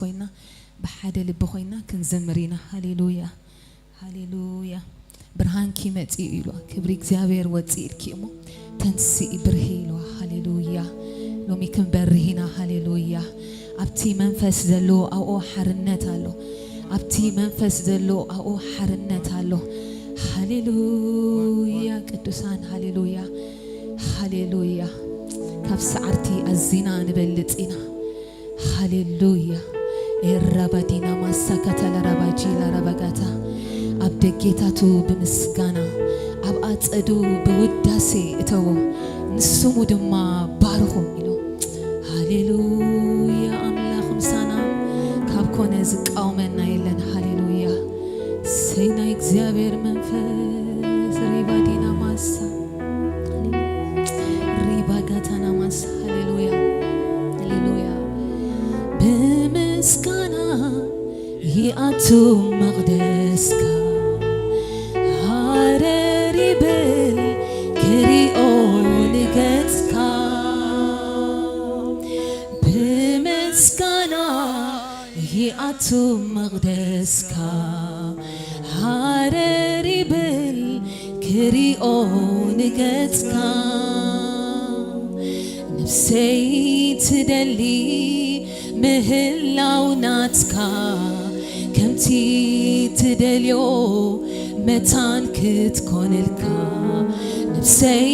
ኮይና፣ ብሓደ ልቢ ኮይና ክንዘምር ኢና። ሃሌሉያ፣ ሃሌሉያ። ብርሃንኪ መጺኡ ኢልዋ። ክብሪ እግዚኣብሔር ወጺእ ኢልኪ እሞ ተንስኢ ብርሂ ኢልዋ። ሃሌሉያ። ሎሚ ክንበርህ ኢና። ሃሌሉያ። ኣብቲ መንፈስ ዘሎ ኣብኡ ሓርነት ኣሎ። ኣብቲ መንፈስ ዘሎ ኣብኡ ሓርነት ኣሎ። ሃሌሉያ ቅዱሳን፣ ሃሌሉያ፣ ሃሌሉያ። ካብ ሰዓርቲ ኣዚና ንበልጽ ኢና። ሃሌሉያ። ኤራባዲና ማሳካታ ላራባጂ ላራባጋታ። ኣብ ደጌታቱ ብምስጋና፣ ኣብ ኣጸዱ ብውዳሴ እተዎ፣ ንስሙ ድማ ባርኹ ኢሉ። ሃሌሉያ። ኣምላኽ ምሳና ካብ ኮነ ዝቃወመና የለን። ሃሌሉያ። ሰይ ናይ እግዚኣብሔር መንፈስ ሪባዲና ማሳ ሪባጋታና ማሳ። ሃሌሉያ፣ ሃሌሉያ። ብምስጋና ይኣቱ መቕደስካ፣ ሃረር ይብል ክሪኦ ንገጽካ። ብምስጋና ይኣቱ መቕደስካ፣ ሃረር ይብል ክሪኦ ንገጽካ። ነፍሰይ ትደሊ ምህላው ናትካ፣ ከምቲ ትደልዮ መታን ክትኮነልካ። ነፍሰይ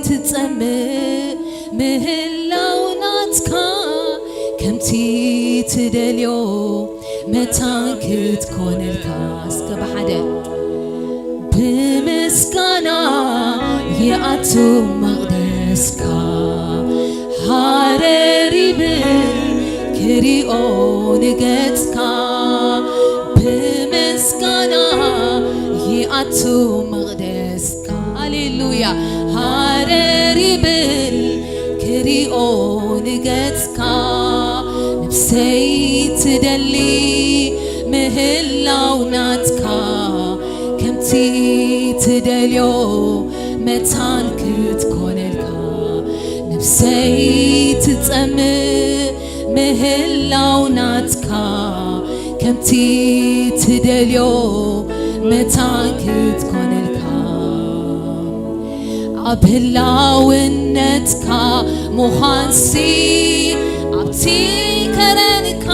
ትጸምእ ምህላው ናትካ፣ ከምቲ ትደልዮ መታን ክትኮነልካ። እስከ ብሓደ ብምስጋና ይኣቱ መቕደስካ፣ ሃረር ይብል ክሪኦ ንገጽካ። ብምስጋና ይኣቱ መቕደስካ። ሃሌሉያ። ሃረር ይብል ክሪኦ ንገጽካ። ነፍሰይ ትደሊ ምህላው ናትካ፣ ከምቲ ትደልዮ መታን ክትኮነልካ። ነፍሰይ ትጸምእ ምህላው ናትካ፣ ከምቲ ትደልዮ መታን ክትኮነልካ። ኣብ ህላውነትካ ምዃንሲ፣ ኣብቲ ከረንካ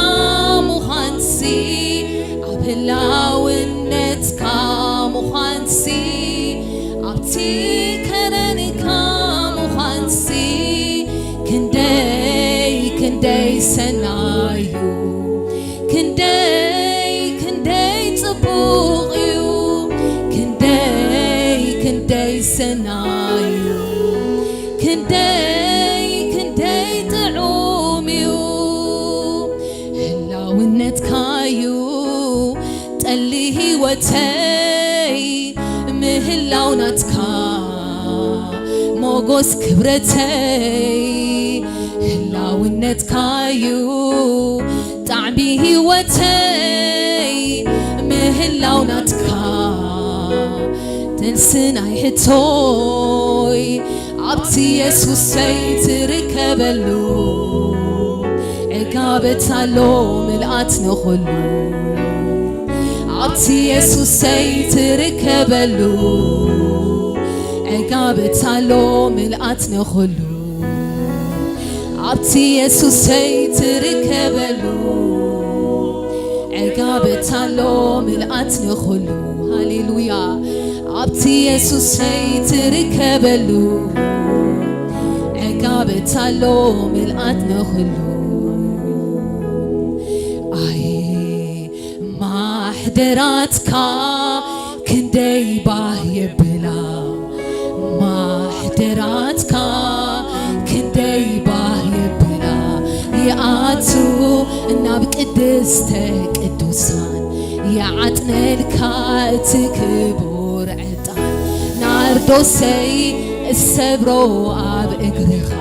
ምዃንሲ፣ ኣብ ህላውነትካ ምዃንሲ፣ ኣብቲ ከረንካ ምዃንሲ፣ ክንደይ ክንደይ ሰናዩ፣ ክንደይ ክንደይ ጽቡቕ እዩ፣ ክንደይ ክንደይ ሰናዩ፣ ክንደይ ክንደይ ጥዑም እዩ። ህላውነትካዩ ጠሊ ህይወተይ፣ ምህላው ናትካ ሞጎስ ክብረተይ። ህላውነትካዩ ጣዕሚ ህይወተይ፣ ምህላው ናትካ ጥንሲ ናይ ሕቶይ። ኣብቲ የሱሰይ ትርከበሉ ዕጋበት ኣሎ ምልኣት ንኹሉ። ኣብቲ የሱሰይ ትርከበሉ ዕጋበት ኣሎ ምልኣት ንኹሉ። ኣብቲ የሱሰይ ትርከበሉ ዕጋበት ኣሎ ምልኣት ንኹሉ። ሃሌሉያ። ኣብቲ የሱሰይ ትርከበሉ ዕጋበት ኣሎ ምልኣት ንኹሉ። ኣየ ማሕደራትካ ክንደይ ባህ የብላ፣ ማሕደራትካ ክንደይ ባህ የብላ። ይኣቱ ናብ ቅድስተ ቅዱሳን፣ ይዓጥነልካ እቲ ክቡር ዕጣን። ናርዶሰይ እሰብሮ ኣብ እግርኻ፣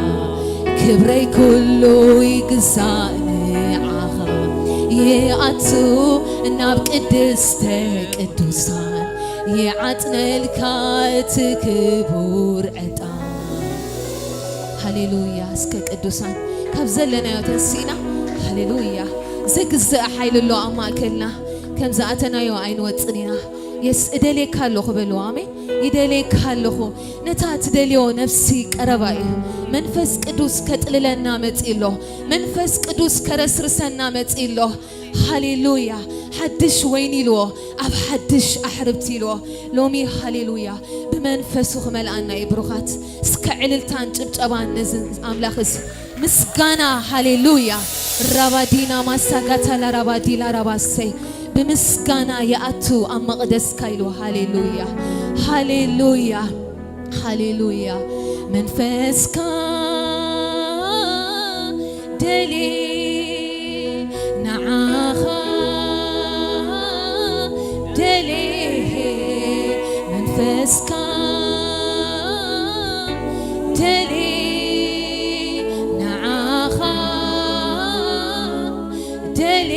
ክብረይ ኩሉ ይግዛእ ንዓኻ። ይኣቱ ናብ ቅድስተ ቅዱሳን፣ ይዓጥነልካ እቲ ክቡር ዕጣን። ሃሌሉያ። እስከ ቅዱሳን ካብ ዘለናዮ ተንሲእና፣ ሃሌሉያ፣ ዘግዝእ ሓይሊ ኣሎ ኣብ ማእከልና። ከም ዝኣተናዮ ኣይንወጽን ኢና። የስ፣ እደልየካ ኣለኹ በልዎ። ኣሜን። ይደልየካ ኣለኹ። ነታ ትደልዮ ነፍሲ ቀረባ እዩ። መንፈስ ቅዱስ ከጥልለና መጺ ኣሎ። መንፈስ ቅዱስ ከረስርሰና መጺ ኣሎ። ሃሌሉያ። ሓድሽ ወይኒ ኢልዎ፣ ኣብ ሓድሽ ኣሕርብቲ ኢልዎ። ሎሚ ሃሌሉያ ብመንፈሱ ክመልኣና እዩ ብሩኻት። እስከ ዕልልታን ጭብጨባን ነዚ ኣምላኽስ ምስጋና። ሃሌሉያ። ራባዲና ማሳጋታ ላራባዲ ላራባሰይ ብምስጋና ይኣቱ ኣብ መቕደስካ ኢሉ። ሃሌሉያ፣ ሃሌሉያ፣ ሃሌሉያ። መንፈስካ ደሊ፣ ንዓኻ ደሊ፣ መንፈስካ ደሊ፣ ንዓኻ ደሊ፣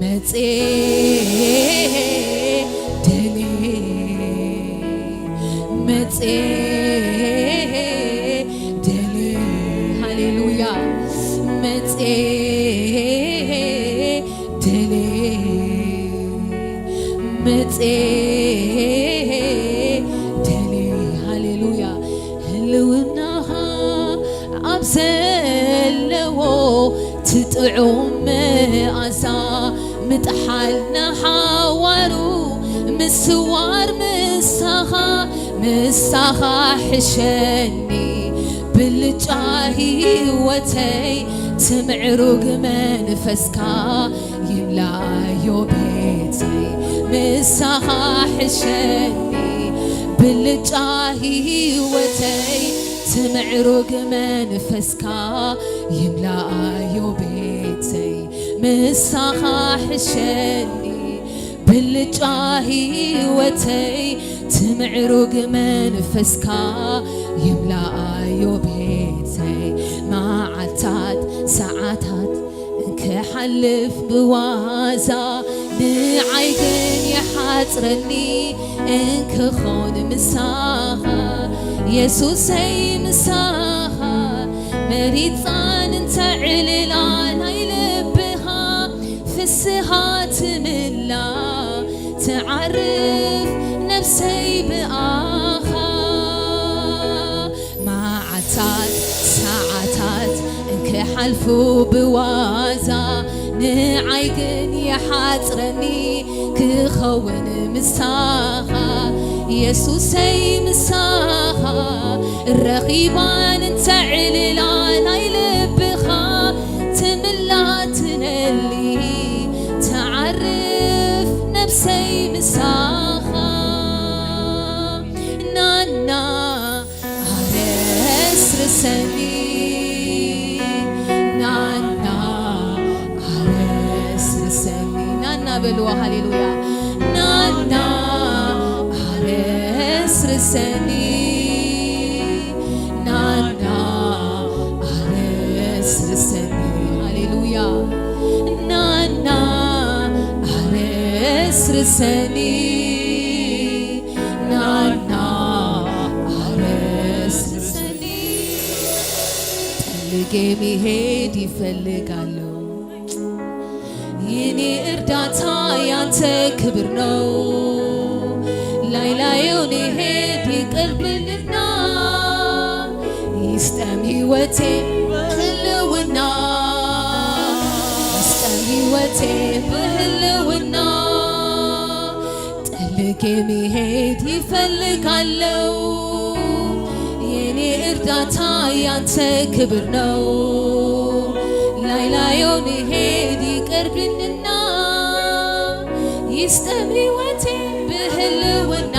መጽ ደሊ፣ መጽ ደሊ። ሃሌሉያ። መጽ ደሊ፣ መጽ ደሊ። ሃሌሉያ። ህልውናኻ ኣብ ዘለዎ ትጥዑም መኣዛ፣ ምጥሓል ንሓዋሩ ምስዋር ምሳኻ፣ ምሳኻ ሕሸኒ ብልጫ ህይወተይ፣ ትምዕሩግ መንፈስካ ይምላዮ ቤተይ፣ ምሳኻ ሕሸኒ ብልጫ ህይወተይ፣ ትምዕሩግ መንፈስካ ይምላዮ ቤተይ፣ ምሳኻ ሕሸኒ ብልጫ ህይወተይ፣ ትምዕሩግ መንፈስካ ይምላዮ ቤተይ። መዓልታት ሰዓታት እንክሓልፍ ብዋዛ፣ ንዓይ ግን ይሓጽረኒ እንክኾን ምሳኻ፣ የሱሰይ ምሳኻ። መሪጻን እንተ ዕልላ ናይ ልብኻ፣ ፍስሃ ትምላ ትዓርፍ ነፍሰይ ብኣኻ። መዓልታት ሰዓታት እንክሓልፉ ብዋዛ፣ ንዓይ ግን ይሓጽረኒ ክኸውን ምሳኻ፣ የሱሰይ ምሳኻ። ረኺባን እንተ ዕልላ ናይ ልብኻ፣ ትምላ ትነሊ ትዓርፍ ነፍሰይ ምሳኻ። ናና ኣረስርሰኒ፣ ናና ኣረስርሰኒ። ናና በልዋ። ሃሌሉያ። ናና ኣረስርሰኒ፣ ናና ኣረስርሰኒ። ሃሌሉያ። ናና ኣረስርሰኒ፣ ናና ኣረስርሰኒ። ጠልጌ መሄድ ይፈልጋለሁ። የኔ እርዳታ ያንተ ክብር ነው። ላይ ላዩን ይሄድ ይቅርብልና፣ ይስጠም ህይወቴ በህልውና፣ ይስጠም ህይወቴ በህልውና። ጠልጌ መሄድ ይፈልጋለው። የኔ እርዳታ ያንተ ክብር ነው። ላይ ላዩን ይሄድ ይቅርብልና፣ ይስጠም ህይወቴ በህልውና፣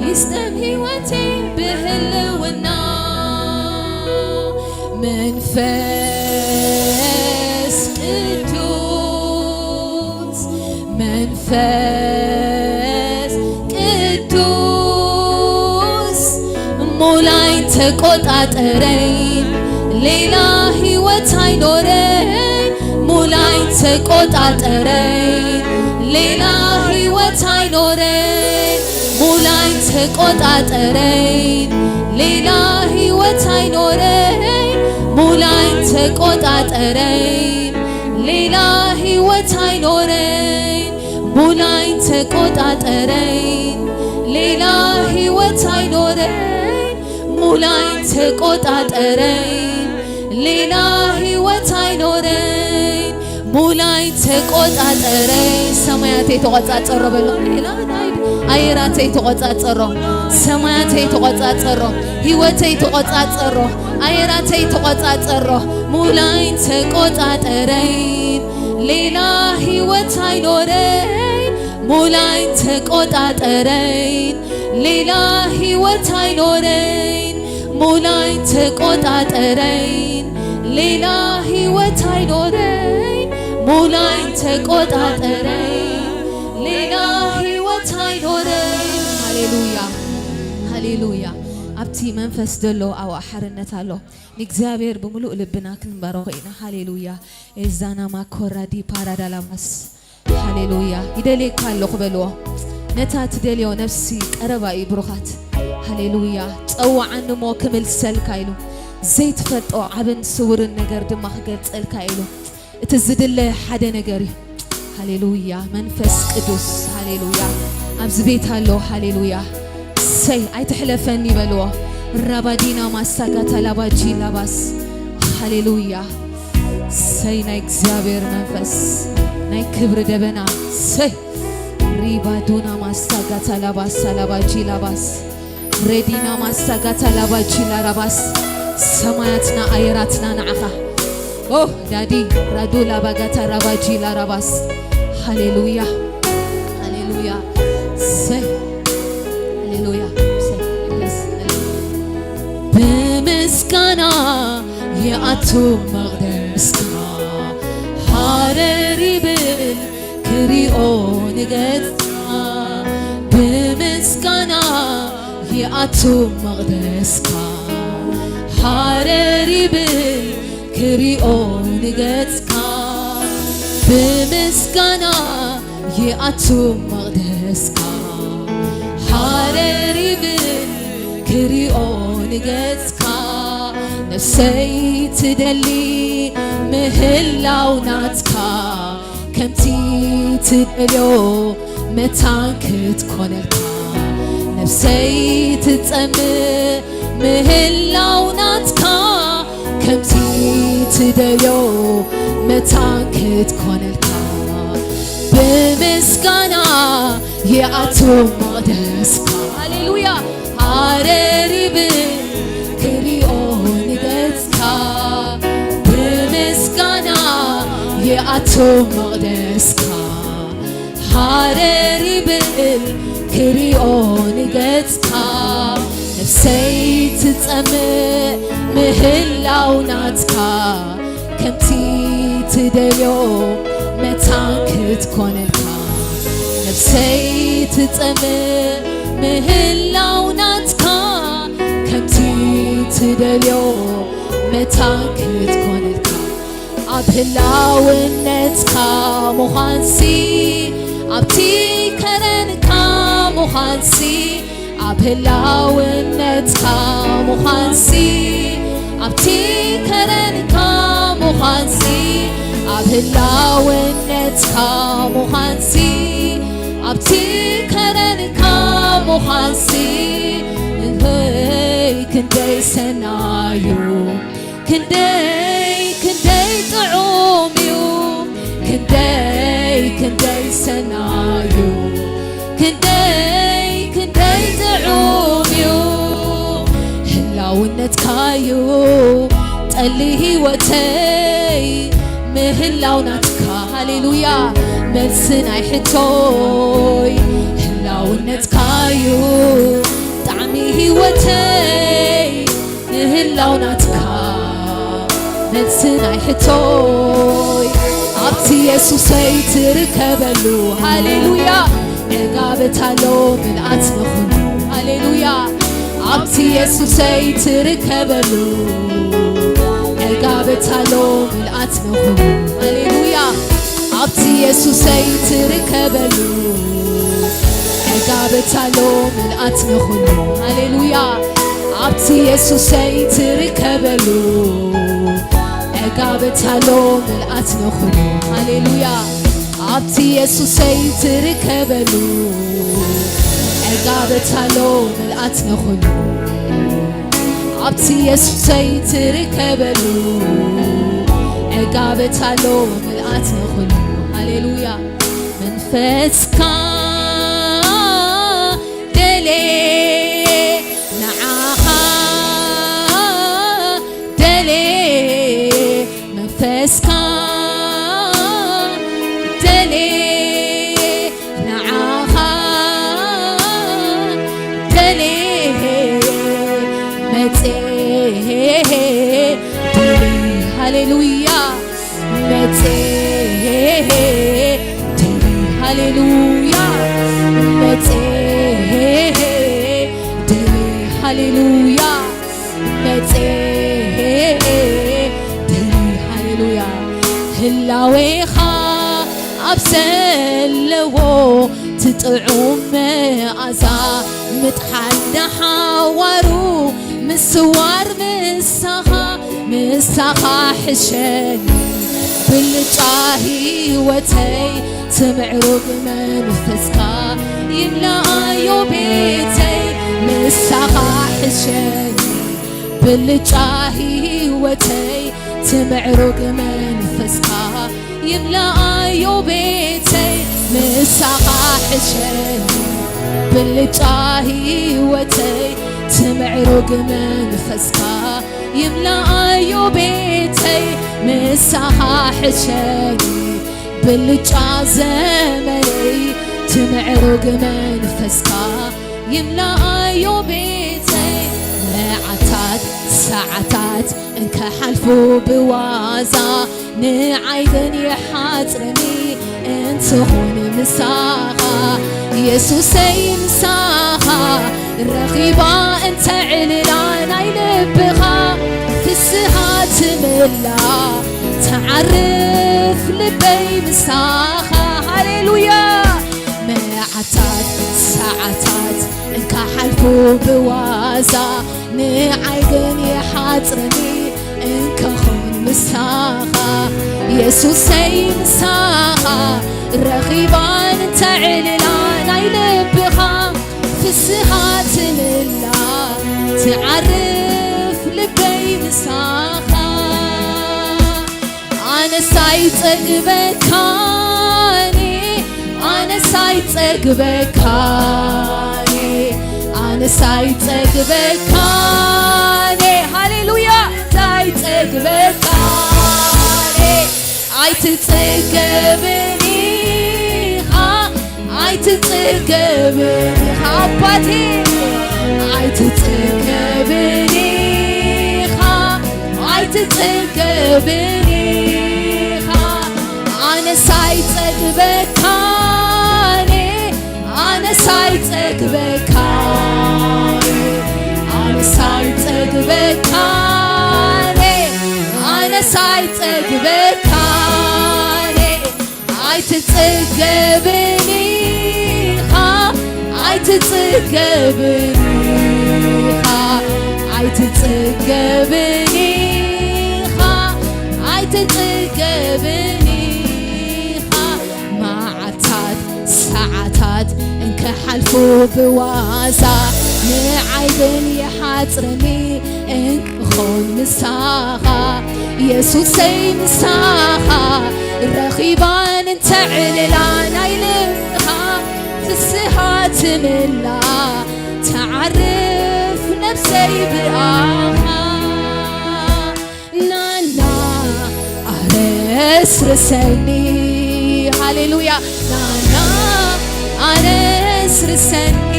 ይስጠም ህይወቴ በህልውና። መንፈስ ቅዱስ፣ መንፈስ ቅዱስ ሙላኝ ተቆጣጠረኝ፣ ሌላ ህይወት አይኖረኝ። ሙላኝ ተቆጣጠረኝ፣ ሌላ ህይወት አይኖረኝ። ሙላኝ ተቆጣጠረኝ፣ ሌላ ህይወት አይኖረኝ። ሙላኝ፣ ተቆጣጠረኝ፣ ሌላ ህይወት አይኖረኝ። ሙላኝ፣ ተቆጣጠረኝ፣ ሌላ ህይወት አይኖረኝ። ሙላኝ፣ ተቆጣጠረኝ፣ ሌላ ህይወት አይኖረኝ። ሙላኝ፣ ተቆጣጠረኝ። ሰማያተይ ተቆጻጸሮ በሎ። ሌላ ናይድ ኣየራተይ ተቆጻጸሮ፣ ሰማያተይ ተቆጻጸሮ፣ ህይወተይ ተቆጻጸሮ፣ ኣየራተይ ተቆጻጸሮ። ሙላኝ፣ ተቆጣጠረኝ፣ ሌላ ህይወት አይኖረኝ። ሙላኝ፣ ተቆጣጠረኝ፣ ሌላ ህይወት አይኖረኝ። ሙላኝ፣ ተቆጣጠረኝ፣ ሌላ ህይወት አይኖረኝ። ሙላኝ፣ ተቆጣጠረኝ፣ ሌላ ህይወት አይኖረኝ። ሃሌሉያ፣ ሃሌሉያ። ኣብቲ መንፈስ ዘሎ ኣብኡ ሓርነት ኣሎ። ንእግዚኣብሔር ብምሉእ ልብና ክንባረኾ ኢና። ሃሌሉያ። ኤዛና ማኮራዲ ፓራዳላማስ። ሃሌሉያ። ይደልየካ ኣለኹ በልዎ። ነታ ትደልዮ ነፍሲ ቀረባ እዩ ብሩኻት። ሃሌሉያ። ጸውዓኒ እሞ ክምልሰልካ ኢሉ፣ ዘይትፈልጦ ዓብን ስውርን ነገር ድማ ክገልጸልካ ኢሉ። እቲ ዝድለ ሓደ ነገር እዩ። ሃሌሉያ። መንፈስ ቅዱስ፣ ሃሌሉያ፣ ኣብዚ ቤት ኣሎ። ሃሌሉያ። ሰይ ኣይትሕለፈኒ በልዎ። ራባዲና ማሳጋታ ላባጂ ላባስ። ሃሌሉያ። ሰይ ናይ እግዚኣብሔር መንፈስ፣ ናይ ክብሪ ደበና። ሰይ ሪባዱና ማሳጋታ ላባሳ ላባጂ ላባስ። ሬዲና ማሳጋታ ላባጂ ላራባስ። ሰማያትና ኣየራትና ንዓኻ። ኦ ዳዲ ራዱ ላባጋታ ራባጂ ላራባስ። ሃሌሉያ፣ ሃሌሉያ። ሰይ ሃሌሉያ። ሰይ የስ። ብምስጋና ይኣቱ መቕደስካ፣ ሃረር ይብል ክሪኦ ንገጽካ። ብምስጋና ይኣቱ መቕደስካ፣ ሃረር ይብል ክሪኦ ንገጽካ። ብምስጋና ይኣቱ መቕደስካ፣ ሃረር ይብል ክሪኦ ንገጽካ። ነፍሰይ ትደሊ ምህላው ናትካ፣ ከምቲ ትደልዮ መታን ክትኮነልካ። ነፍሰይ ትጸምእ ምህላው ናትካ፣ ከምቲ ትደልዮ መታን ክትኮነልካ። ብምስጋና ይኣቱ መቕደስካ። ሃሌሉያ። ሃረር ይብል ክሪኦ ንገጽካ። ብምስጋና ይኣቱ መቕደስካ፣ ሃረር ይብል ክሪኦ ንገጽካ። ነፍሰይ ትጸምእ ምህላው ናትካ፣ ከምቲ ትደልዮ መታን ክትኮነልካ። ነፍሰይ ትጸምእ ምህላው ናትካ፣ ከምቲ ትደልዮ መታን ክትኮነልካ። ኣብ ህላውነትካ ምዃንሲ፣ ኣብቲ ከረንካ ምዃንሲ፣ ኣብ ህላውነትካ ምዃንሲ፣ ኣብቲ ከረንካ ምዃንሲ፣ ኣብ ህላውነትካ ምዃንሲ፣ ኣብቲ ከረንካ ምዃንሲ፣ እህይ ክንደይ ሰናዩ፣ ክንደይ ክንደይ ጥዑም እዩ፣ ክንደይ ክንደይ ሰናዩ፣ ክንደይ ክንደይ ጥዑም እዩ። ህላውነትካዩ ጠሊ ህይወተይ፣ ምህላው ናትካ፣ ሃሌሉያ፣ መልሲ ናይ ሕቶይ። ህላውነትካዩ ጣዕሚ ህይወተይ፣ ምህላው ናትካ መልሲ ናይ ሕቶይ። ኣብቲ የሱሰይ ትርከበሉ፣ ሃሌሉያ፣ ዕጋበት ኣሎ ምልኣት ንኹሉ፣ ሃሌሉያ። ኣብቲ የሱሰይ ትርከበሉ፣ ዕጋበት ኣሎ ምልኣት ንኹሉ፣ ሃሌሉያ። ኣብቲ የሱሰይ ትርከበሉ፣ ዕጋ ዕጋበት ኣሎ ምልኣት ንኹሉ። ሃሌሉያ። ኣብቲ የሱሰይ ትርከበሉ። ዕጋበት ኣሎ ምልኣት ንኹሉ። ሃሌሉያ። ኣብቲ የሱሰይ ትርከበሉ። ዕጋበት ኣሎ ምልኣት ንኹሉ። ኣብቲ የሱሰይ ትርከበሉ። ዕጋበት ኣሎ ምልኣት ንኹሉ። ሃሌሉያ። መንፈስካ ደሌ፣ ንዓኻ ደሌ፣ መንፈስካ ደሌ፣ ንዓኻ ደሌ፣ መጼ ደሌ። ሃሌሉያ። መጼ ደሌ። ሃሌሉያ። መጼ ደሌ። ሃሌሉያ። መጼ ደሌ። ሃሌሉያ። ህላዌኻ ኣብ ዘለዎ ትጥዑም መኣዛ፣ ምጥሓል ንሓዋሩ ምስዋር ምሳኻ፣ ምሳኻ ሕሸኒ ብልጫ ህይወተይ፣ ትምዕሩግ መንፈስካ ይምልኣዮ ቤተይ። ምሳኻ ሕሸኒ ብልጫ ህይወተይ፣ ትምዕሩግ መንፈስካ ይምልኣዮ ቤተይ። ምሳኻ ሕሸኒ ብልጫ ህይወተይ፣ ትምዕሩግ መንፈስካ ይምልኣዮ ቤተይ። ምሳኻ ሕሸኒ ብልጫ ዘመነይ፣ ትምዕሩግ መንፈስካ ይምልኣዮ ቤተይ። መዓታት ሰዓታት እንከሓልፉ ብዋዛ፣ ንዓይ ግን ይሓጽረኒ እንትኾን ምሳኻ፣ የሱሰይ ምሳኻ ረኺባ እንተ ዕልላ ናይ ልብኻ፣ ፍስሃ ትምላ ትዓርፍ ልበይ ምሳኻ። ሃሌሉያ። መዓታት ሰዓታት እንካሓልፉ ብዋዛ፣ ንዓይ ግን ይሓጽረኒ እንከኾን ምሳኻ፣ የሱሰይ ምሳኻ ረኺባን ተዕልላ ናይ ልብኻ፣ ፍስሃ ትምላ ትዓርፍ ልበይ ምሳኻ። ኣነስ ኣይጸግበካኒ፣ ኣነስ ኣይጸግበካኒ፣ ኣነስ ኣይጸግበካኒ። ሃሌሉያ። ኣይጸግበካኒ። ኣይትጽገብን ኢኻ፣ ኣይትጽገብን ኢኻ ኣባቴ፣ ኣይትጽገብን ኢኻ፣ ኣይትጽገብን ኢኻ። ኣነስ ኣይጸግበካኒ፣ ኣነስ ኣይጸግበካኒ፣ ኣነስ ኣይጸግበካኒ፣ ኣነስ ኣይጸግበካኒ። ኣይትጽገብን ኢኻ፣ ኣይትጽገብን ኢኻ፣ ኣይትጽገብን ኢኻ፣ ኣይትጽገብን ኢኻ። መዓልታት ሰዓታት እንክሓልፉ ብዋዛ፣ ንዓይ ግን ይሓጽረኒ እንክኾን ምሳኻ፣ የሱሰይ ምሳኻ ረኺባን እንተዕልላ ናይ ልብኻ፣ ፍስሃ ትምላ ትዓርፍ ነብሰይ ብኣኻ። ናና ኣረስርሰኒ። ሃሌሉያ። ናና ኣረስርሰኒ።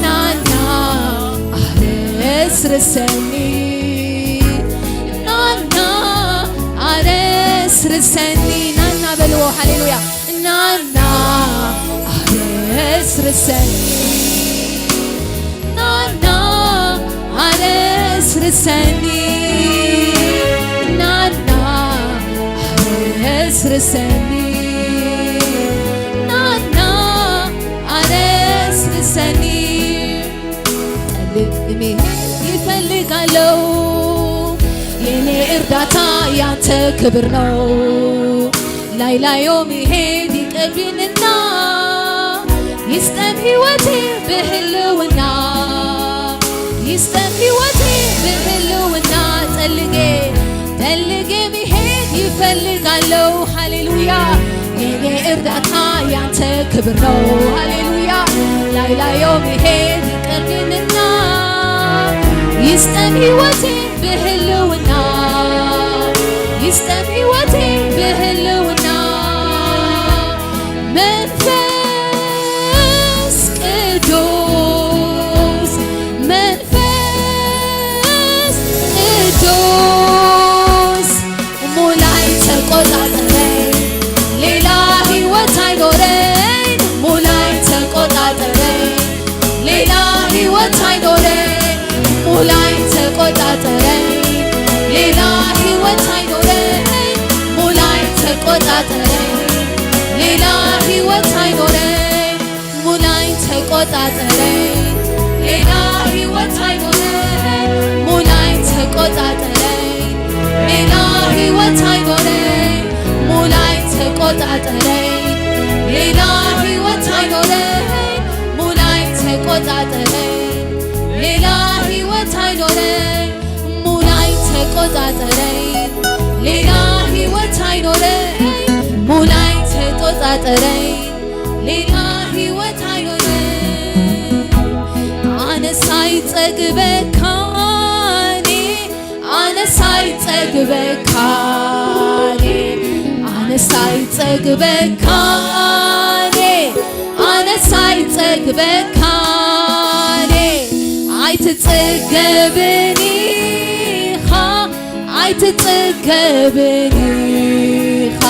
ናና ኣረስርሰኒ። ናና ኣረስርሰኒ። ናና በልዎ። ሃሌሉያ። ናና ኣረስርሰኒ። ናና ኣረስርሰኒ። ናና ኣረስርሰኒ። ናና ሰኒ ጠልቅ መሄድ ይፈልጋለው። የኔ እርዳታ ያንተ ክብር ነው። ላይ ላዩ መሄድ ይቅርብንና ይስጠም ህይወቴ በህልውና፣ ይስጠም ህይወቴ በህልውና። ጠልጌ ጠልጌ መሄድ ይፈልጋለው። ሃሌሉያ የኔ እርዳታ ያንተ ክብር ነው። ሃሌሉያ ላይ ላዩ መሄድ ይቅርብንና ይስጠም ህይወቴ በህልውና፣ ይስጠም ህይወቴ በህልውና። መንፈስ ቅዱስ መንፈስ ቅዱስ ሙላይ ተቆጣጠረኝ፣ ሌላ ህይወት አይኖረኝ። ሙላይ ተቆጣጠረኝ፣ ሌላ ህይወት አይኖረኝ። ሙላይ ተቆጣጠረኝ፣ ሌላ ህይወት አይኖረኝ። ሙላይ ተቆጣጠረኝ፣ ሌላ ህይወት አይኖረኝ። ሙላይ ተቆጣጠረኝ፣ ሌላ ህይወት አይኖረኝ። ሙላይ ተቆጣጠረኝ፣ ሌላ ህይወት አይኖረኝ። ሙላይ ተቆጣጠረኝ፣ ሌላ ህይወት አይኖረኝ። ሙላይ ተቆጣጠረኝ፣ ሌላ ህይወት አይኖረኝ። ሙላይ ተቆጣጠረኝ፣ ሌላ ህይወት አይኖረኝ። ሙላይ ተቆጣጠረኝ፣ ሌላ ህይወት አይኖረኝ። ኣነስ ኣይጸግበካን፣ ኣነስ ኣይጸግበካን፣ ኣነስ ኣይጸግበካን፣ ኣነስ ኣይጸግበካን። ኣይትጽገብን ኢኻ፣ ኣይትጽገብን ኢኻ፣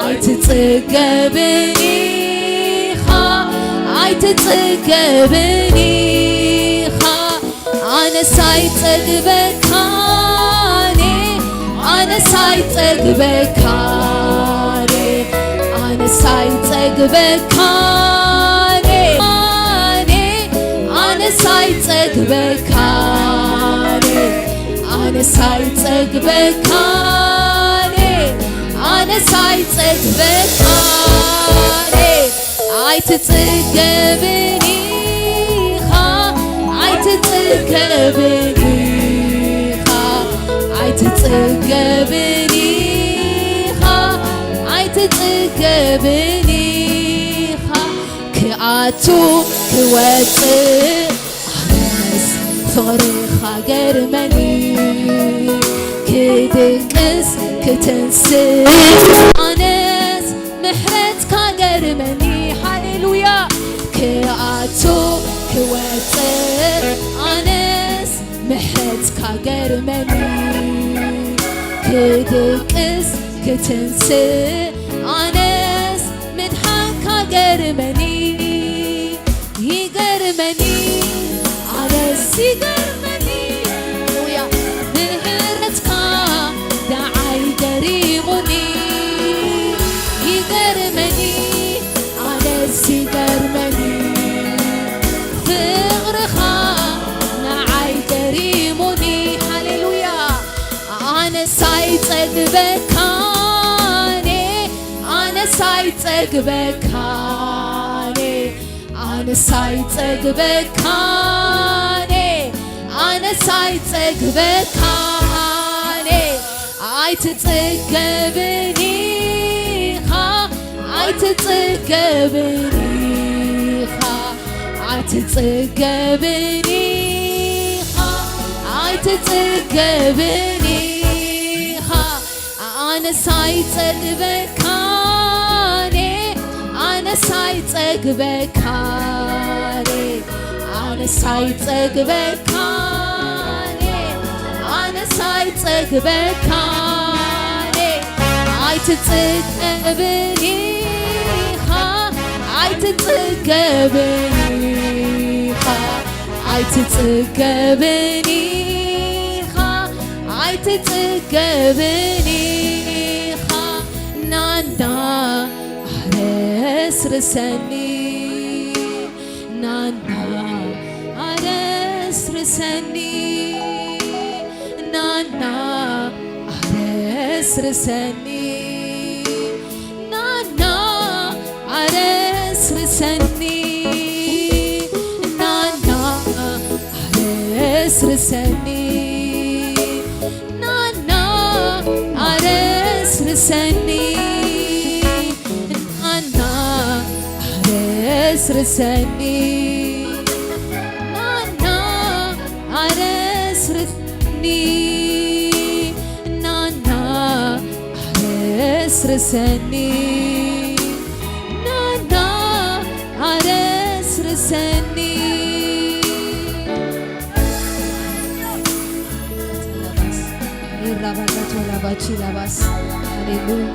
ኣይትጽገብን ኢኻ፣ ኣይትጽገብን ኢኻ። ኣነስ ኣይጸግበካን፣ ኣነስ ኣይጸግበካን፣ ኣነስ ኣይጸግበካን፣ ኣነስ ኣይጸግበካን። ኣነስ ኣይጸግበካን፣ ኣነስ ኣይጸግበካን። ኣይትጽገብን ኢኻ፣ ኣይትጽገብን ኢኻ፣ ኣይትጽገብን ኢኻ፣ ኣይትጽገብን ኢኻ። ክኣቱ ክወጽእ ኣነስ ፍቕርኻ ገርመኒ፣ ክድቅስ ክትንስእ ኣነስ ምሕረትካ ገርመኒ። ሃሌሉያ ክኣቱ ክወጽእ ኣነስ ምሕረትካ ገርመኒ፣ ክድቅስ ክትንስእ ኣነስ ምድሓንካ ገርመኒ። ይገርመኒ ኣነስ ይገርመኒ፣ ሃሌሉያ ምሕረትካ ደዓይ ገሪሙኒ። ይገርመኒ ኣነስ ይገርመኒ፣ ፍቕርኻ ንዓይ ገሪሙኒ። ሃሌሉያ ኣነስ ኣይጸግበካን፣ ኣነስ ኣይጸግበካን፣ ኣነስ ኣይጸግበካን፣ ኣነስ ኣይጸግበካን። ኣይትጽገብን ኢኻ፣ ኣይትጽገብን ኢኻ፣ ኣይትጽገብን ኢኻ፣ ኣይትጽገብን ኢኻ። ኣነስ ኣይጸግበካን፣ ኣነስ ኣይጸግበካን፣ ኣነስ ኣይጸግበካን፣ ኣነስ ኣይጸግበካን። ኣይትጽገብን ኢኻ፣ ኣይትጽገብን ኢኻ፣ ኣይትጽገብን ኢኻ፣ ኣይትጽገብን ኢኻ። ናና ኣረስርሰኒ፣ ና ኣረስርሰኒ ናና ኣረስርሰኒ ናና ኣረስርሰኒ ናና ኣረስርሰኒ ናና ኣረስርሰኒ ናና ኣረስርሰኒ ናና ኣረስርሰኒ ናና ኣረስርሰኒ ናና ኣረስርሰኒ ራባጋቶላባቺ ላባስ ሃሌሉያ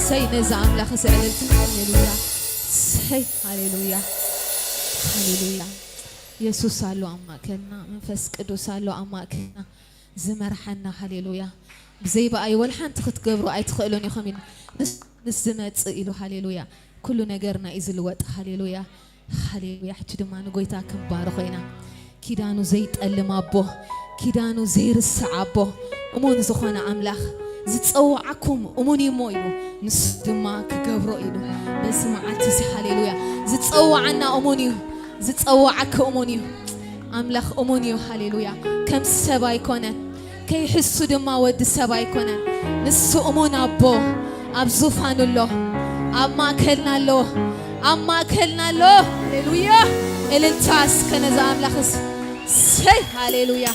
ሰይ ነዛ ኣምላኽ ስዕልልቲ ሃሌሉያ ሰይ ሃሌሉያ ሃሌሉያ የሱስ ኣሎ ኣብ ማእከልና መንፈስ ቅዱስ ኣሎ ኣብ ማእከልና ዝመርሓና ሃሌሉያ ብዘይ ብኣይ ወላ ሓንቲ ክትገብሩ ኣይትኽእሉን ኢኹም ኢሉ ምስ ዝመጽእ ኢሉ ሃሌሉያ ኩሉ ነገርና እዩ ዝልወጥ ሃሌሉያ ሃሌሉያ ሕጂ ድማ ንጎይታ ክንባርኾ ኢና ኪዳኑ ዘይጠልም ኣቦ ኪዳኑ ዘይርስዕ ኣቦ እሙን ዝኾነ ኣምላኽ ዝጸዋዓኩም እሙን እዩ እሞ ኢሉ ንሱ ድማ ክገብሮ ኢሉ በዚ መዓልቲ እዚ ሃሌሉያ ዝጸዋዓና እሙን እዩ ዝጸዋዓኪ እሙን እዩ ኣምላኽ እሙን እዩ ሃሌሉያ ከም ሰብ ኣይኮነን ከይሕሱ ድማ ወዲ ሰብ ኣይኮነን ንሱ እሙን ኣቦ ኣብ ዙፋኑ ኣሎ ኣብ ማእከልና ኣሎ ኣብ ማእከልና ኣሎ ሃሌሉያ እልልታ እስከ ነዛ ኣምላኽስ ሰይ ሃሌሉያ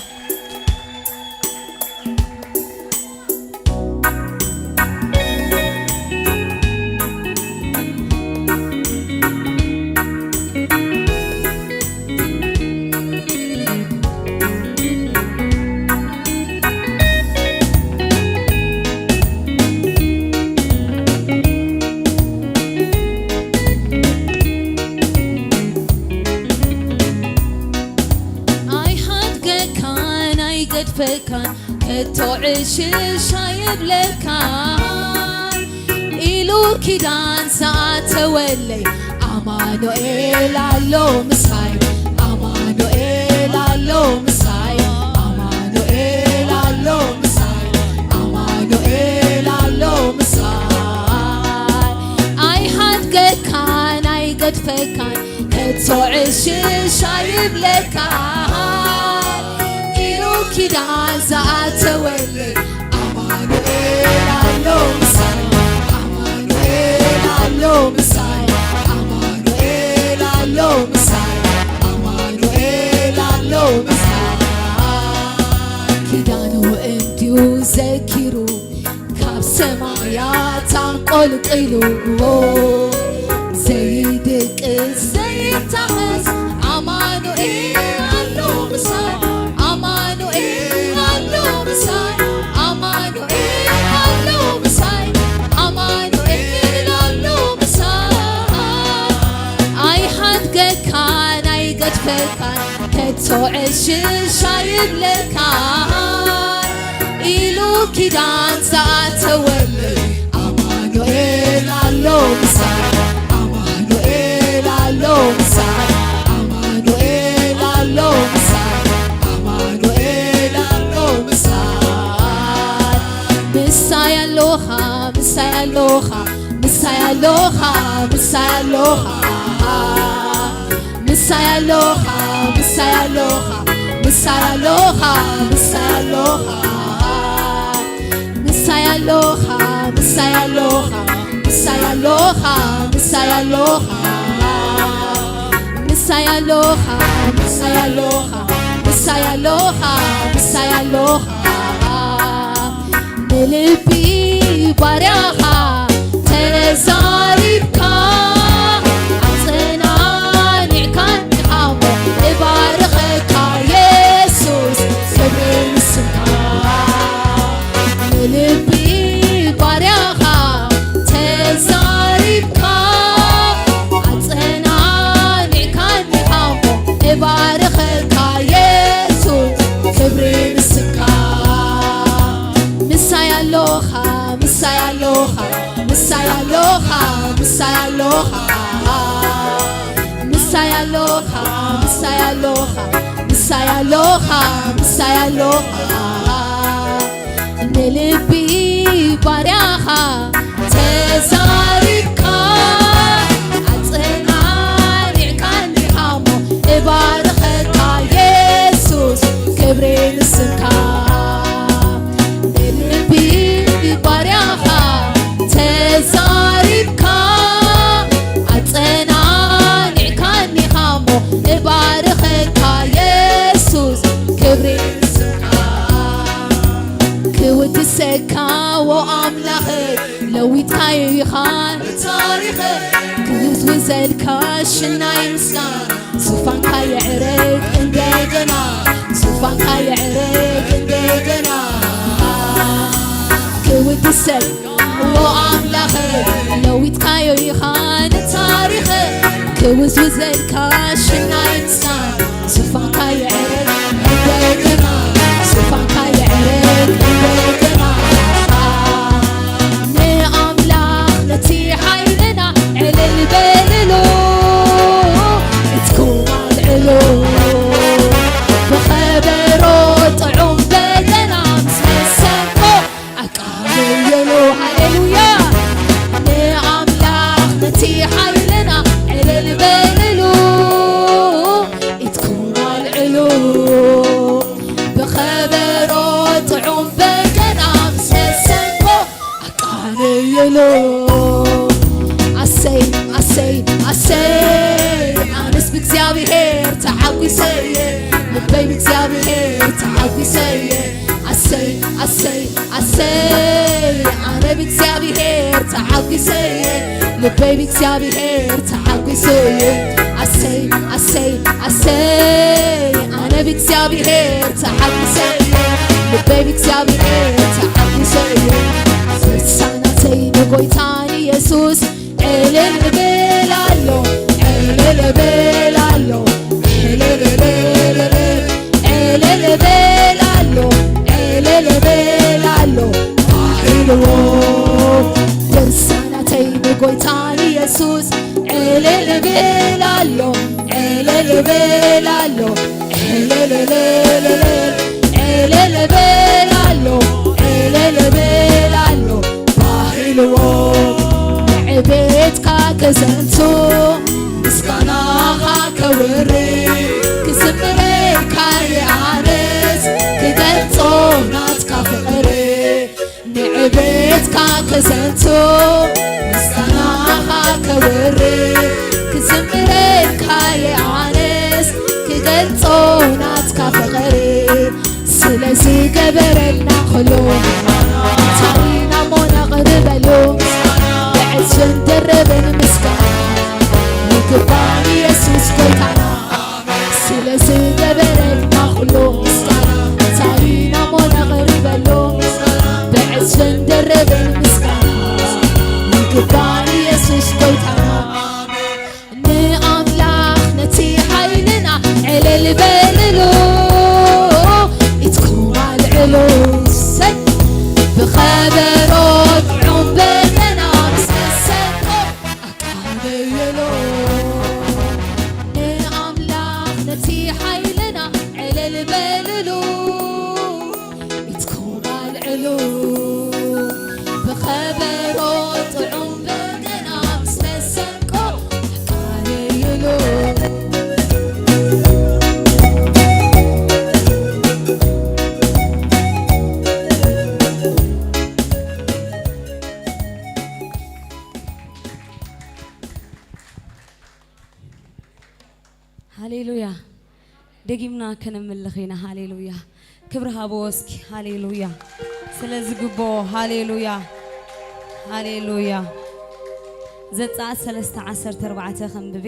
ኣይሓድገካን ኣይገድፈካን ከቶ ዕሽሽ ኣይብለካን ኢሉ ኪዳን ዝኣተወለይ ኣማኑኤል ኣሎ ምሳይ ኣማኑኤል ኣሎ ምሳይ ኣማኑኤል ኣሎ ምሳይ ኣማኑኤል ኣሎ ምሳይ ኣይሓድገካን ኣይገድፈካን ከቶ ዕሽሽ ኣይብለካን ኢሉ ኪዳን ዝኣተወለይ ኣማኑኤል ኣሎ ምሳይ ኣማኑኤል ኣሎ ምሳይ ኣማኑኤል ኣሎ ምሳይ ኣማኑኤል ኣሎ ምሳይ ኪዳኑ እንዲዩ ዘኪሩ ካብ ሰማያት ኣንቆልቂሉ ዘይድቅስ ዘይታኸስ ኣማኑኤል ኣሎ ምሳይ ኣማኑኤል ኣሎ ምሳይ ኣማኑኤል ኣሎ ምሳይ ኣማኑኤል ኣሎ ምሳይ ኣይሓድገካን ኣይገድፈካን ከቶ ዕሽሽ ኣይብለካን ኢሉ ኪዳን ዝኣተወለይ ኣማኑኤል ኣሎ ምሳይ ኣማኑኤል ኣሎ ምሳይ ኣማኑኤል ኣሎ ምሳይ ኣማኑኤል ኣሎ ምሳይ ምሳይ ኣሎኻ ምሳይ ኣሎኻ ምሳይ ኣሎኻ ምሳይ ኣሎኻ ምሳይ ኣሎኻ ምሳይ ኣሎኻ ምሳይ ኣሎኻ ምሳይ ኣሎኻ ምሳይ ኣሎኻ ምሳይ ኣሎኻ ምሳይ ኣሎኻ ምሳይ ኣሎኻ ምሳይ ኣሎኻ ምሳይ ኣሎኻ ምሳይ ኣሎኻ ምሳይ ኣሎኻ ንልቢ ባርያኻ ተዛሪብካ ኣጸናኒዕካኒ ሃሞ እባርኸካ የሱስ ክብሪ ንስምካ ንልቢ ባርያኻ ተዛሪብካ ኣጸናኒዕካኒ ሃሞ እባርኸካ የሱስ ክብሪ ንስካ ምሳይ ኣሎኻ ምሳይ ኣሎኻ ምሳይ ኣሎኻ ምሳይ ኣሎኻ ምሳይ ኣሎኻ፣ ምሳይ ኣሎኻ፣ ምሳይ ኣሎኻ፣ ምሳይ ኣሎኻ። ንልቢ ባርያኻ ተዛሪብካ፣ ኣጸናኒዕካኒ ሃሞ እባርኸካ የሱስ፣ ክብሪ ንስምካ። ንልቢ ባርያኻ ተዛሪብካ፣ ኣጸናኒዕካኒ ሃሞ እባርኸካ የሱስ፣ ክብሪ ንስምካ። ክውድሰካ ዎ ኣምላኽ፣ ለዊጥካዮ ኢኻ ንታሪኽ፣ ክውዝውዘልካ ሽናይ ምስጋና፣ ዙፋንካ የዕርግ እንደገና፣ ዙፋንካ የዕርግ እንደገና። ክውድሰካ ዎ ኣምላኽ፣ ለዊጥካዮ ኢኻ ንታሪኽ፣ ክውዝውዘልካ ሽናይ ምስጋና፣ ዙፋንካ የዕርግ እንደገና፣ ዙፋንካ የዕርግ እንደገና። ንኣምላኽ ነቲ ሓይልና ዕልል በልሉ፣ ኢድኩም ኣልዕሉ፣ ብኸበሮ ጥዑም በገና ምስ መሰንቆ ኣቃልሉ። ሃሌሉያ። ንኣምላኽ ነቲ ሓይልና ዕልል በልሉ፣ ኢድኩም ኣልዕሉ፣ ብኸበሮ ጥዑም በገና ምስ መሰንቆ ኣቃልሉ። ኣሰይ፣ ኣሰይ፣ ኣሰይ፣ ኣነስ ብእግዚኣብሔር ተሓጒሰ እየ፣ ልበይ ብእግዚኣብሔር ተሓጒሰ እየ። ኣሰይ፣ ኣሰይ፣ ኣሰይ፣ ኣነ ብእግዚኣብሔር ተሓጒሰ እየ፣ ልበይ ብእግዚኣብሔር ተሓጒሰ እየ። ኣሰይ፣ ኣሰይ፣ ኣሰይ፣ ኣነ ብእግዚኣብሔር ተሓጒሰ እየ፣ ልበይ ብእግዚኣብሔር ተሓጒሰ እየ። ፍሳናተይ ንጎይታ ንየሱስ ዕልል እብል ኣሎ፣ ዕልል እብል ኣሎ፣ ዕልል እብል፣ ዕልል እብል ኣሎ፣ ዕልል እብል ኣሎ፣ ባሂልዎ። ድርሳናተይ ንጎይታ ንየሱስ ዕልል እብል ኣሎ፣ ዕልል እብል ኣሎ፣ ዕልል እብል፣ ዕልል እብል ኣሎ፣ ዕልል እብል ኣሎ፣ ባሂልዎ። ንዕቤትካ ከዘንቱ ምስጋናኻ ከውሪ፣ ክዝምረልካ እየ ኣነስ ክገልጾ ናትካ ፍቕሪ። ንዕቤትካ ከዘንቱ ምስጋናኻ ከውሪ፣ ክዝምረልካ እየ ኣነስ ክገልጾ ናትካ ፍቕሪ። ስለ ዝገበረልና ኩሉ እንታይ ኢና እሞ ነቕርበሉ? ብዕጽፍን ድርብን ምስጋና ይግባእ ንየሱስ ጎይታና። ስለ ዝገበረልና ኩሉ ምስጋና እንታይ ኢና እሞ ነቕርበሉ? ብዕጽፍን ድርብን ምስጋና ይግባእ ንየሱስ ጎይታና። ንኣምላኽ ነቲ ሓይልና ዕልል በልሉ፣ ኢድኩም ኣልዕሉ፣ ሰይ፣ ብኸበሮ ጥዑም በገና ምስ መሰንቆ ኣቃልሉ። ንኣምላኽ ነቲ ሓይልና ዕልል በልሉ፣ ኢድኩም ኣልዕሉ፣ ብኸበሮ ጥዑም በገና ምስ መሰንቆ ኣቃልሉ። ሃሌሉያ። ደጊምና ከነምልኽ ኢና። ሃሌሉያ። ክብሪ ሃብዎ እስኪ። ሃሌሉያ። ስለ ዝግብኦ። ሃሌሉያ። ሃሌሉያ። ዘጸኣት ሰለስተ ዓሰርተ ኣርባዕተ ከንብቤ።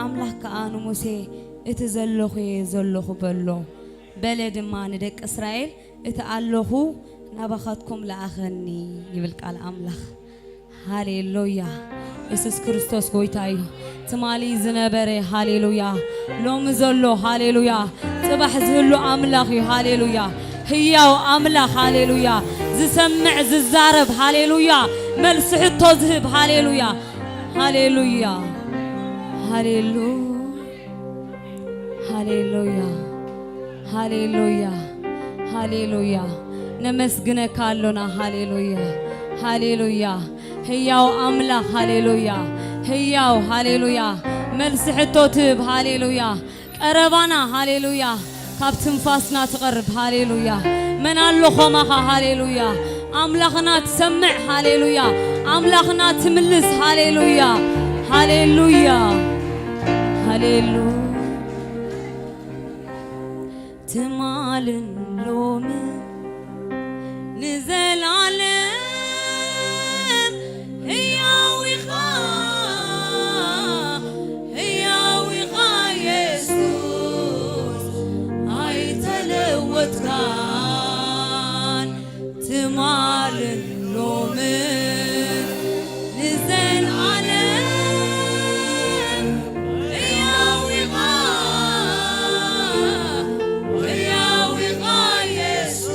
ኣምላኽ ከኣ ንሙሴ፣ "እቲ ዘለኹ እየ ዘለኹ በሎ። በለ ድማ ንደቂ እስራኤል፣ እቲ ኣለኹ ናባኻትኩም ለኣኸኒ" ይብል ቃል ኣምላኽ። ሃሌሉያ። የሱስ ክርስቶስ ጎይታ እዩ። ትማሊ ዝነበረ፣ ሃሌሉያ፣ ሎሚ ዘሎ፣ ሃሌሉያ፣ ጽባሕ ዝህሉ ኣምላኽ እዩ። ሃሌሉያ። ህያው ኣምላኽ፣ ሃሌሉያ፣ ዝሰምዕ ዝዛረብ፣ ሃሌሉያ፣ መልሲ ሕቶ ዝህብ፣ ሃሌሉያ፣ ሃሌሉያ፣ ሃሌሉያ። ሃሌሉያ፣ ሃሌሉያ፣ ሃሌሉያ። ነመስግነካ ኣሎና። ሃሌሉያ፣ ሃሌሉያ። ህያው ኣምላኽ፣ ሃሌሉያ። ህያው፣ ሃሌሉያ። መልሲ ሕቶ ትህብ፣ ሃሌሉያ። ቀረባና፣ ሃሌሉያ። ካብ ትንፋስና ትቐርብ፣ ሃሌሉያ። መን ኣሎ ኸማኻ፣ ሃሌሉያ። ኣምላኽና ትሰምዕ፣ ሃሌሉያ። ኣምላኽና ትምልስ፣ ሃሌሉያ። ሃሌሉያ፣ ሃሌሉያ። ትማልን ሎምን ንዘለዓለም ህያው ኢኻ፣ ህያው ኢኻ የሱስ፣ ኣይተለወጥካን። ትማልን ሎምን ንዘለዓለም ህያው ኢኻ፣ ህያው ኢኻ የሱስ፣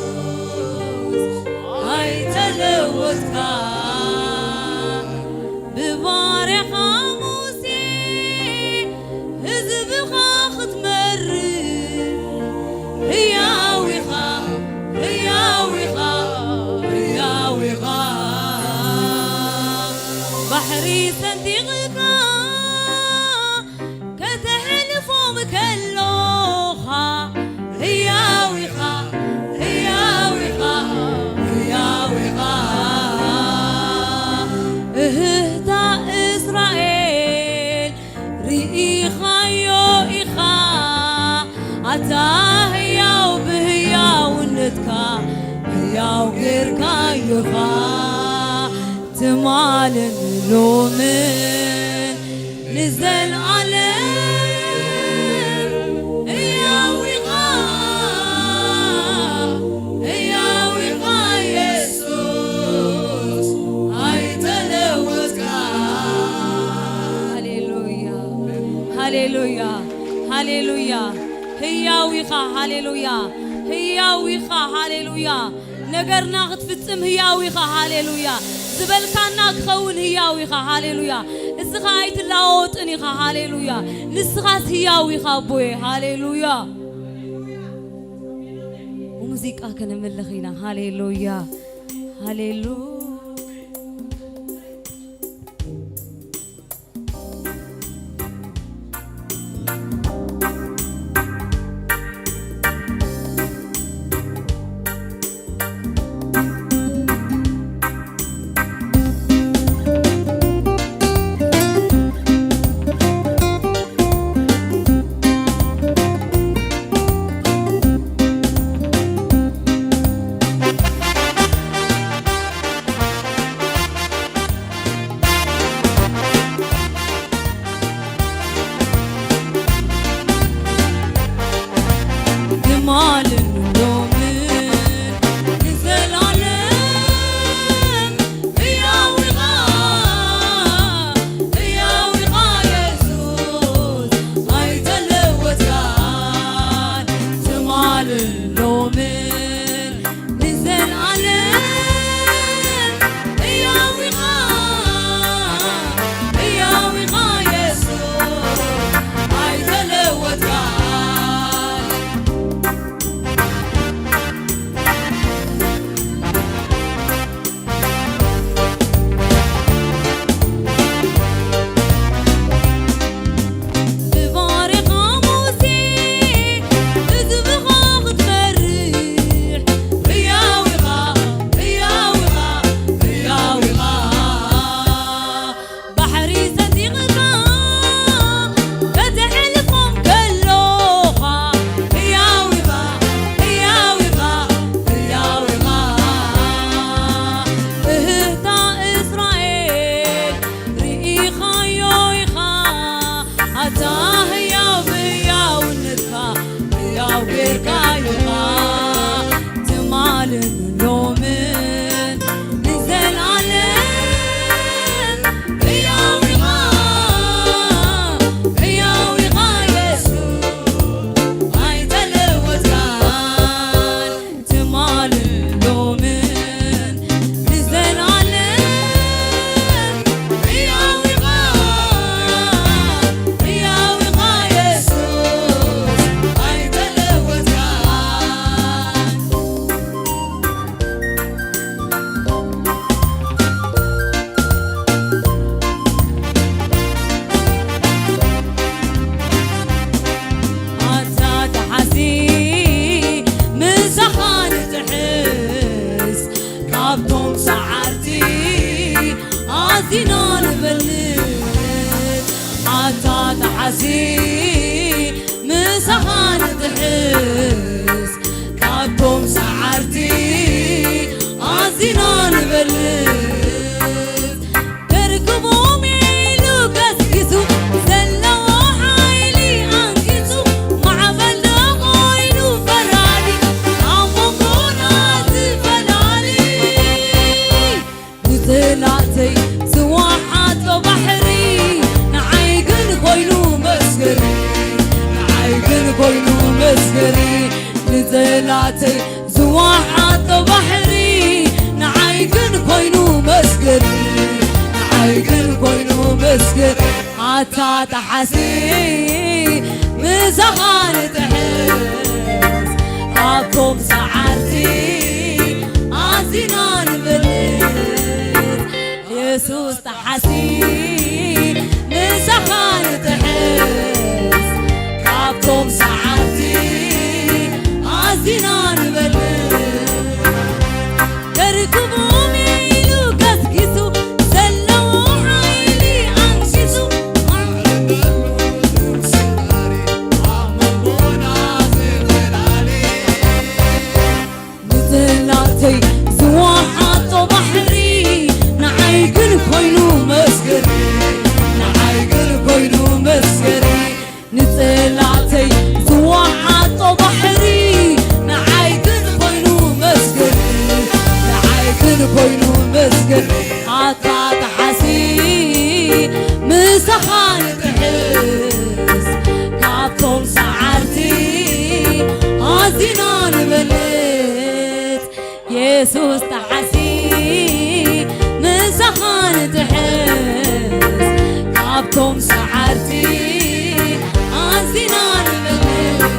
ኣይተለወጥካ። ብባርያኻ ሙሴ ህዝብኻ ክትመርሕ ህያው ኢኻ፣ ህያው ኢኻ፣ ህያው ኢኻ። ባሕሪ ሰንጢቕካ ከተሕልፎም ከሎኻ ህያው ኢኻ፣ ህያው ኢኻ፣ ህያው ኢኻ። እህህታ እስራኤል ርኢኻዮ ኢኻ፣ ኣታ ህያው ብህያውነትካ ህያው ጌርካዮ ኢኻ። ትማልን ሎምን ንዘለዓለም ህያው ኢኻ፣ ህያው ኢኻ የሱስ፣ ኣይተለወጥካ። ሃሌሉያ፣ ሃሌሉያ፣ ሃሌሉያ። ህያው ኢኻ፣ ሃሌሉያ። ህያው ኢኻ፣ ሃሌሉያ። ነገርና ክትፍጽም ህያው ኢኻ፣ ሃሌሉያ። ዝበልካና ክኸውን ህያው ኢኻ፣ ሃሌሉያ። እስኻ ኣይትለዋወጥን ኢኻ፣ ሃሌሉያ። ንስኻስ ህያው ኢኻ ኣቦየ፣ ሃሌሉያ። ብሙዚቃ ከነምልኽ ኢና፣ ሃሌሉያ፣ ሃሌሉያ። ኣዚና ንበልጽ ኣታ ተሓሲ ምሳኻ ንጥሕስ ካብቶም ሰዓርቲ ኣዚና ንበልጽ ከርክቦም ኢሉ ገስጊሱ ዘለዎ ሓይሊ ኣንጊሱ ማዕበል ደኾይኑ ፈራዲ ኣብ መንጎና ዝፈላሊ ንጽላተይ ዝወሓጦ ባሕሪ ንዓይ ግን ኮይኑ መስገሪ ንዓይ ግን ኮይኑ መስገሪ ንጽላተይ ዝወሓጦ ባሕሪ ንዓይ ግን ኮይኑ መስገሪ ንዓይ ግን ኮይኑ መስገሪ ኣታ ጠሓሲ ምሳኻ ንጥሕስ ካብቶም ሰዓርቲ ኣዚና ንበልጽ የሱስ ጠሓሲ ምሳኻ ንጥሕስ ካብቶም ሰዓርቲ ኣዚና ንበልጽ ከርክቦም ኢሉ ገስጊሱ ዘለዎ ሓይሊ ኣንጊሱ ንጽላተይ ዝወሓጦ ባሕሪ ንዓይ ግን ኮይኑ መስገሪ ንዓይ ግን ኮይኑ መስገሪ ንጽላተይ ዝወሓጦ ባሕሪ ንዓይ ግን ኮይኑ መስገሪ ንዓይ ግን ኮይኑ መስገሪ ኣታ ጠሓሲ ምሳኻ ንጥሕስ ካብቶም ሰዓርቲ ኣዚና ንበልጽ የሱስ ጠሓሲ ምሳኻ ንጥሕስ ካብቶም ሰዓርቲ ኣዚና ንበልጽ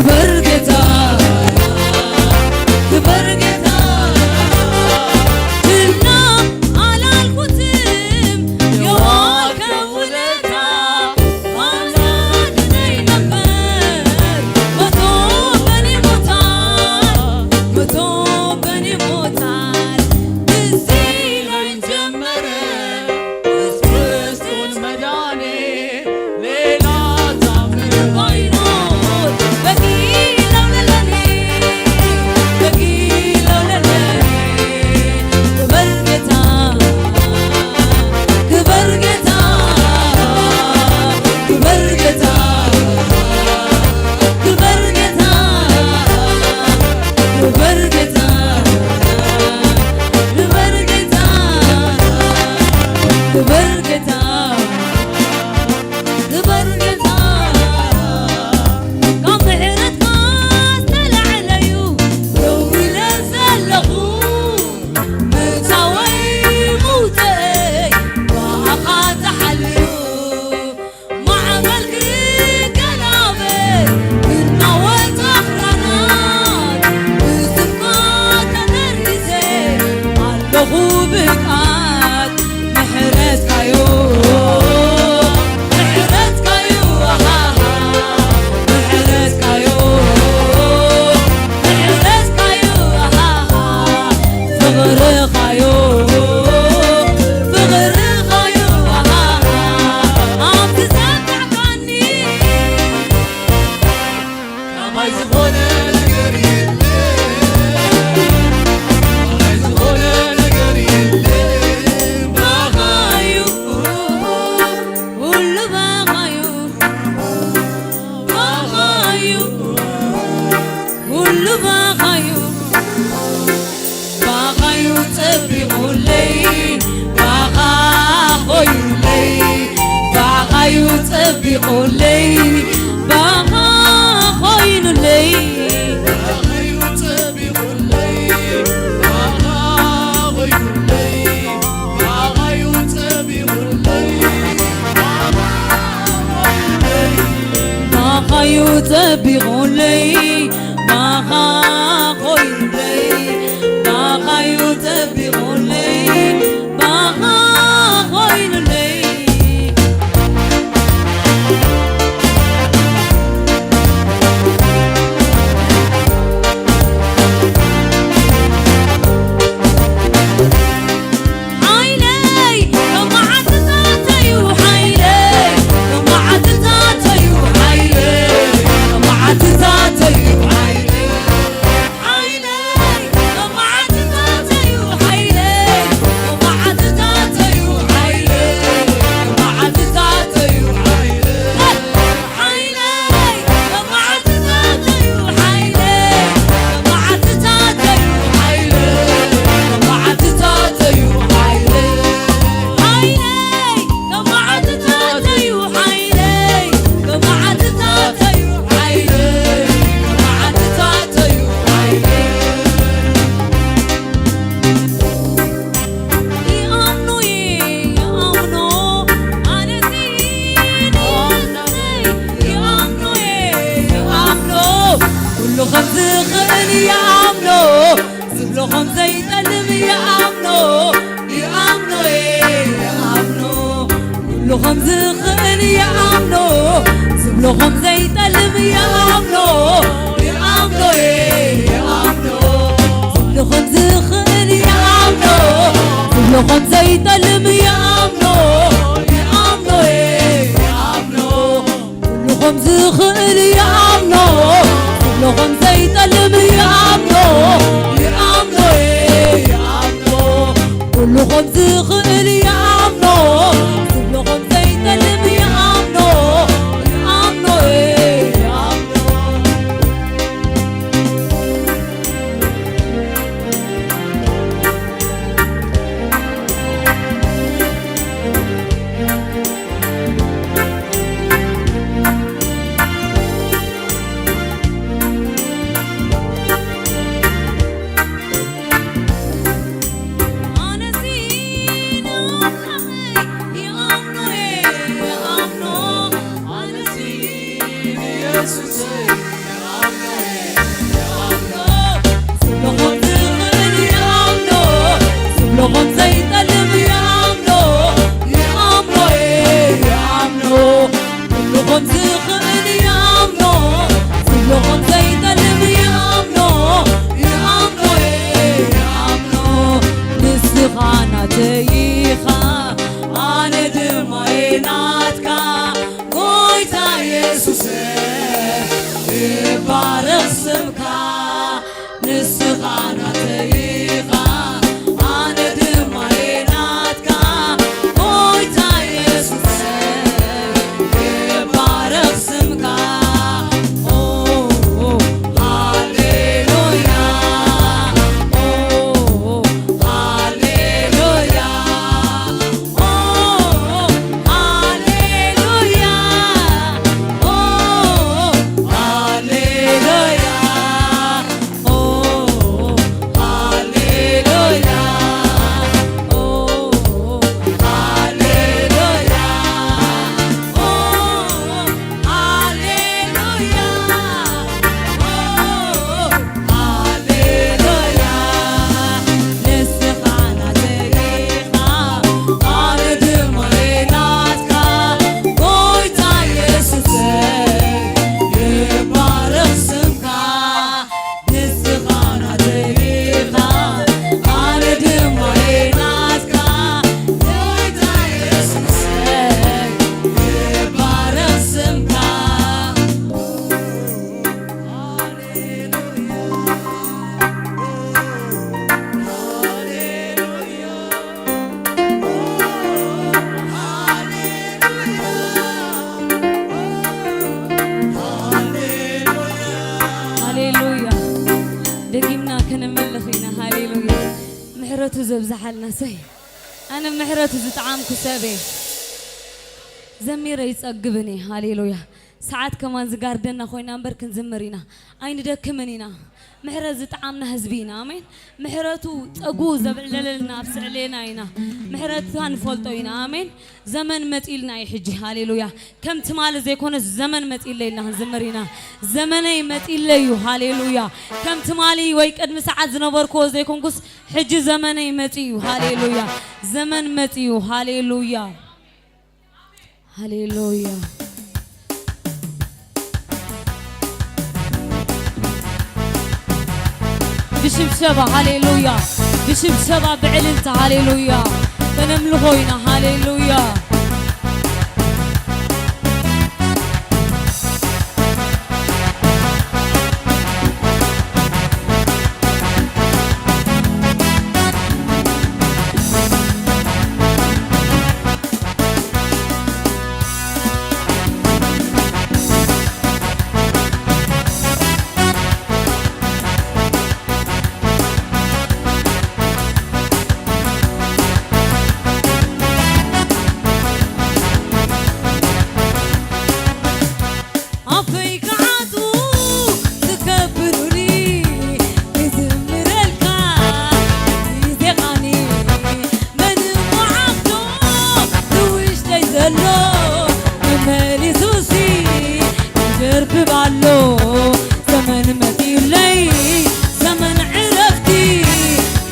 ክበር ጌታ፣ ክበር ጌታ፣ ችላ ኣላልኩትም፣ የዋህ ውለታ፣ ማዛድነይ ነበር፣ መቶ በኔ ሞታል፣ መቶ በኔ ሞታል፣ ትዝ ኢለኝ ጀመረ፣ ምስ ክርስቶስ መዳኔ፣ ሌላ ታምር ባይኖር፣ በቂ ነው ለለኔ፣ በቂ ነው ለለኔ። ክበር ጌታ፣ ክበር ጌታ፣ ክበር ጌታ፣ ክበር ጌታ፣ ክበር ጌታ፣ ክበር ጌታ፣ ክበር ጌታ። ክበር ጌታ፣ ካብ ምሕረትካ ዝተላዕለዩ ደው ኢለ ዘለኹ፣ ምእታወይ ምውፅእይ ብኣኻ ተሓልዩ፣ ማዕበል ክገላበጥ ክናወጥ ኣኽራናት ብስምካ ተደሪሰ ኣለኹ ብቃል ምሕረትካዩ፣ ምሕረትካዩ፣ ኣሃሃ፣ ምሕረትካዩ፣ ምሕረትካዩ፣ ኣሃሃ፣ ፍቕርኻዩ፣ ፍቕርኻዩ፣ ኣሃሃ፣ ኣብ ዝጸጋዕካኒ። ከማይ ዝኾነ ነገር የለን። ከማይ ዝኾነ ነገር የለን። ባኻዩ፣ ኩሉ ባኻዩ፣ ባኻዩ፣ ኩሉ ባኻዩ። ባኻዩ ጸቢቑለይ፣ ባኻ ኮይኑለይ፣ ባኻዩ ጸቢቑለይ፣ ባኻ ኮይኑለይ። ባኻዩ ጸቢቑለይ፣ ባኻ ኮይኑለይ፣ ባኻዩ ጸቢቑለይ፣ ባኻ ኮይኑለይ። ባኻዩ ጸቢቑለይ፣ ባኻ ኮይኑለይ፣ ባኻዩ ጸቢቑለይ፣ ባኻ ኮይኑለይ። ሓይለይ፣ መዓልትታተዩ ሓይለይ፣ መዓልትታተዩ ሓይለይ፣ መዓልትታተዩ ሓይለይ። ሓይለይ፣ መዓልትታተዩ ሓይለይ፣ መዓልትታተዩ ሓይለይ፣ መዓልትታተዩ ሓይለይ። ሓይለይ፣ መዓልትታተዩ ሓይለይ፣ መዓልትታተዩ ሓይለይ፣ መዓልትታተዩ ሓይለይ። ሓይለይ፣ መዓልትታተዩ ሓይለይ፣ መዓልትታተዩ ሓይለይ፣ መዓልትታተዩ ሓይለይ። ይኣምኖ እየ፣ ይኣምኖ፣ ኣነሲ ንየሱሰይ ይኣምኖ እየ፣ ይኣምኖ፣ ኩሉ ከም ዝኽእል ይኣምኖ፣ ዝብሎ ከም ዘይጠልም ይኣምኖ፣ ይኣምኖ እየ፣ ይኣምኖ፣ ኩሉ ከም ዝኽእል ይኣምኖ፣ ዝብሎ ከም ዘይጠልም ይኣምኖ፣ ይኣምኖ እየ፣ ይኣምኖ፣ ዝብሎ ከም ዝኽእል ይኣምኖ፣ ዝብሎ ከም ዘይጠልም ይኣምኖ፣ ይኣምኖ እየ፣ ይኣምኖ፣ ኩሉ ከም ዝኽእል ይኣምኖ፣ ዝብሎ ከም ዘይጠልም ይኣምኖ፣ ይኣምኖ እየ፣ ይኣምኖ፣ ኩሉ ከም ዝኽእል ይኣምኖ፣ ዝብሎ ከም ዘይጠልም ይኣምኖ፣ ይኣምኖ እየ፣ ይኣምኖ። ኣነሲ ንኣምላኸይ ይኣምኖ እየ፣ ይኣምኖ። ኣነሲ ንየሱሰይ ይኣምኖ። ኢየሱስ ይባረኽ ስምካ፣ ንስኻ ናተይ ኢኻ፣ ኣነ ድማ ናትካ። ጎይታ ኢየሱስ ይባረኽ ስምካ። ኦ፣ ሃሌሉያ፣ ኦ፣ ሃሌሉያ። ሃሌሉያ። ደጊምና ከነመልኽ ኢና። ሃሌሉያ። ምሕረቱ ዘብዝሓልና። ሰይ፣ ኣነ ምሕረቱ ዝጠዓምኩ ሰብ እየ። ዘሚረ ይጸግብን እየ። ሃሌሉያ። ሰዓት ከማን ዝጋርደና ኮይና እምበር ክንዝምር ኢና። ኣይንደክምን ኢና። ምሕረት ዝጠዓምና ህዝቢ ኢና። ኣሜን። ምሕረቱ ጸጉ ዘብዕለለልና ኣብ ስዕሌና ኢና። ምሕረትካ ንፈልጦ ኢና። ኣሜን። ዘመን መጺልና እዩ ሕጂ። ሃሌሉያ። ከም ትማሊ ዘይኮነስ ዘመን መጺለይ ኢልና ክንዝምር ኢና። ዘመነይ መጺለይ እዩ። ሃሌሉያ። ከም ትማሊ ወይ ቅድሚ ሰዓት ዝነበርክዎ ዘይኮንኩስ ሕጂ ዘመነይ መጺኡ እዩ። ሃሌሉያ። ዘመን መጺኡ። ሃሌሉያ። ሃሌሉያ። ብሽብሸባ ሃሌሉያ። ብሽብሸባ ብዕልልታ ሃሌሉያ። ከነምልኾ ኢና። ሃሌሉያ። ኣፈይ ክዓጹ ዝከብሩኒ ክዝምረልካ ግዜኻኒ መን እሞ ዓብዶ ንውሽጠይ ዘሎ መመሊሱሲ ይደርብብ ኣሎ። ዘመን መጺኡለይ ዘመን ዕረፍቲ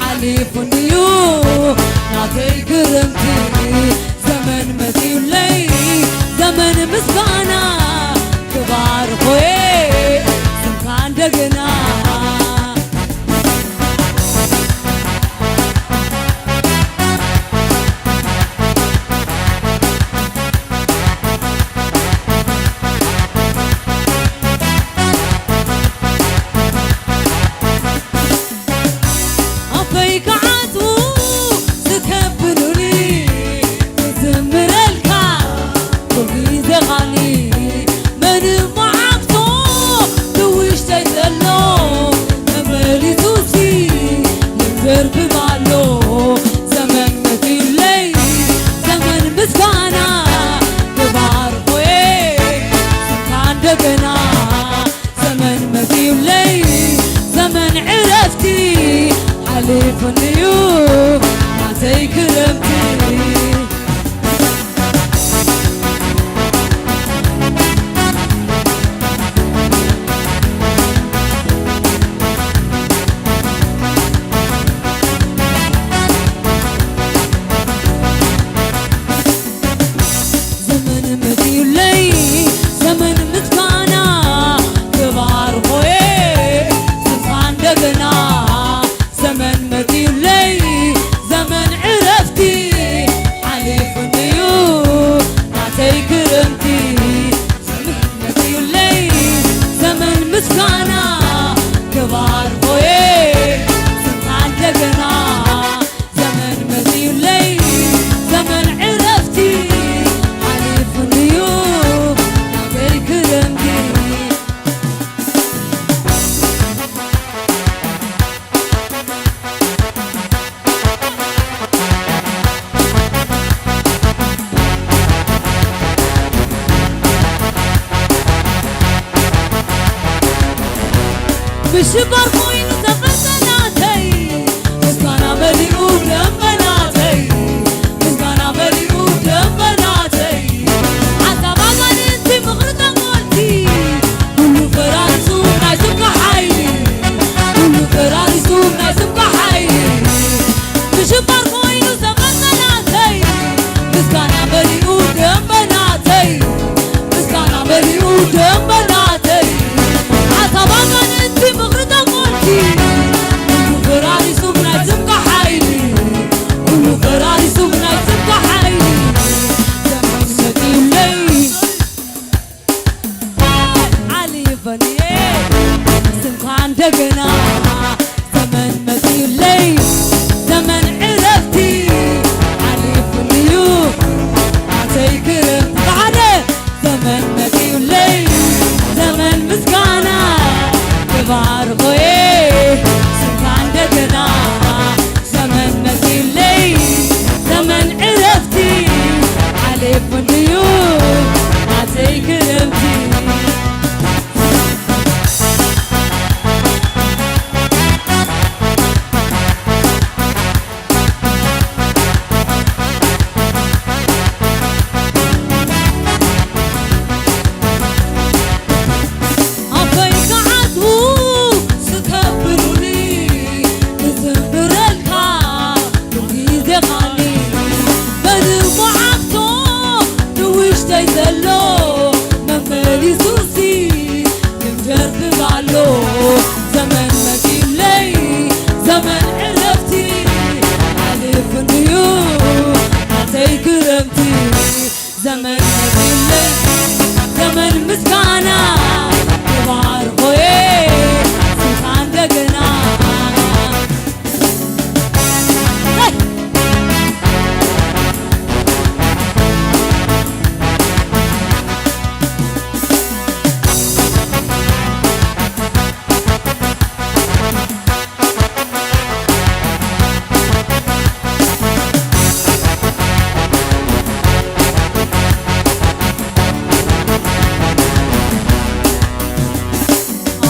ሓሊፉኒዩ ናተይ ክረምቲ። ዘመን መጺኡለይ ዘመን ምስጋና ክባርኾየ ስምካ እንደገና። ኣፈይ ክዓጹ ዝከብሉኒ ክዝምረልካ ኩሉ ግዜ ኻኒ መን እሞ ዓብቶ ብውሽጠይ ዘሎ ተመሊሱሲ ይደርብብ ኣሎ። ዘመን መጺኡለይ ዘመን ምስጋና ክባርኾየ ስምካ እንደገና። ዘመን መጺኡለይ ዘመን ዕረፍቲ ሓሊፉኒዩ ናተይ ክረምቲ። ዘመን መጺኡለይ ዘመን ምስጋና ክባርኾየ ስምካ እንደገና። ዘመን መጺኡለይ ዘመን ዕረ ምሽባር ኮይኑ ተፈጸናተይ ምስጋና መሊኡ ደመናተይ ምስጋና መሊኡ ደመናተይ ሓሳብ ኣጋንንቲ ምኽሪ ተንኮልቲ ኩሉ ፈራሪሱ ናይ ስምካ ሓይሊ ኩሉ ፈራሪሱ ናይ ስምካ ሓይሊ ምሽባር ኮይኑ ተፈጸናተይ ምስጋና መሊኡ ደመናተይ ምስጋና መሊኡ ደመናተይ ሓሳብ ኣጋንንቲ ምኽሪ ተንኮልቲ ኩሉ ፈራሪሱ ብናይ ስምካ ሓይሊ ኩሉ ፈራሪሱ ብናይ ስምካ ሓይሊ ዘመን መጺኡለይ ዓሊ በንየ ስምካ እንደገና ዘመን መጺኡለይ ዘመን ዕረፍቲ ሓሊፉልዩ ኣተይ ክረምቲ ሓደ ዘመን መጺኡለይ ዘመን ምስጋና ክባርኾየ ስምካ እንደገና ዘመን መጺኡለይ ዘመን ዕረፍቲ ሓሊፉልዩ ኣተይ ክረምቲ ኣፈይ ክዓጽዉ ዝከብሩኒ ክዝምረልካ ኩሉ ግዜ ቃሊ በድሞ ዓክቶ ንውሽጠይ ዘሎ መመሊሱሲ ይንጀርብብ ኣሎ ዘመን መጺኡለይ ዘመን ዕረፍቲ ሓሊፉ እንድዩ ናተይ ክረምቲ ዘመን መጺኡለይ ዘመን ምስጋና ክባርኾየ ስምካ እንደገና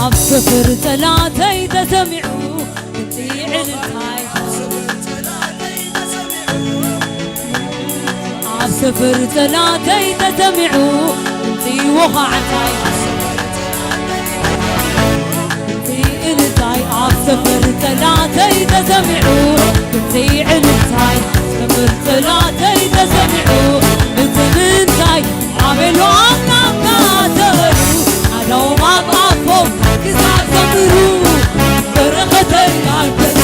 ኣብ ሰፈር ጸላተይ ተሰሚዑ ድምጺ ዕልልታይ ኣብ ሰፈር ጸላተይ ተሰሚዑ ድምጺ ወኻዕታይ ድምጺ እልልታይ ኣብ ሰፈር ጸላተይ ተሰሚዑ ድምጺ ዕልልታይ ሰፈር ጸላተይ ተሰሚዑ እቲ ምንታይ ኣቤሉ ኣምላኽና ተበሉ ኣዳዎም ኣብ ኣፎም ክሳብ ዘምሩ በረኸተይ ኣልበስ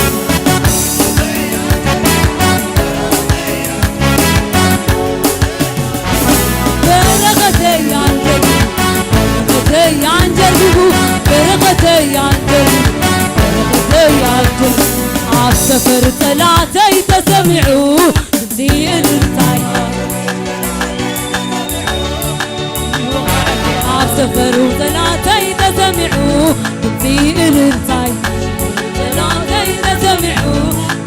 በረኸተይ ኣንጀርጊቡ በረኸተይ ኣንጀርጊቡ በረኸተይ ኣንጀርጊቡ በረኸተይ ኣንጀርጊቡ ኣብ ሰፈር ጸላተይ ተሰሚዑ ድምጺ እልልታይ ኣብ ሰፈሩ ጸላተይ ተሰሚዑ ድምጺ እልልታይ ጸላተይ ተሰሚዑ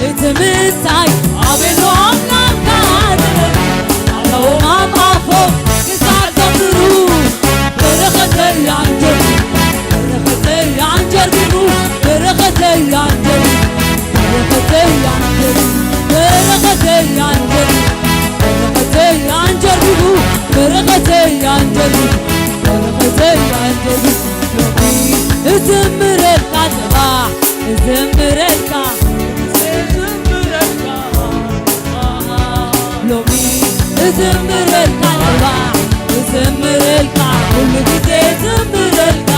እቲ ምንታይ ኣቤሉ ኣምላኽና ዝብል ኣለዎም ኣብ ኣፎም ክሳብ ዘምሩ በረኸተይ ኣንጀርጊቡ በረኸተይ ኣንጀርጊቡ በረኸተይ ኣንጀርጊቡ በረኸተይ ኣንጀርጊቡ በረኸተይ ኣንጀርጊቡ በረኸተይ ኣንጀርጊቡ በረኸተይ ኣንጀርጊቡ በረኸተይ ኣንጀርጊቡ ሎሚ እዝምረልካ ጽባሕ እዝምረልካ እዝምረልካ ሎሚ እዝምረልካ ጽባሕ እዝምረልካ ኩሉ ግዜ እዝምረልካ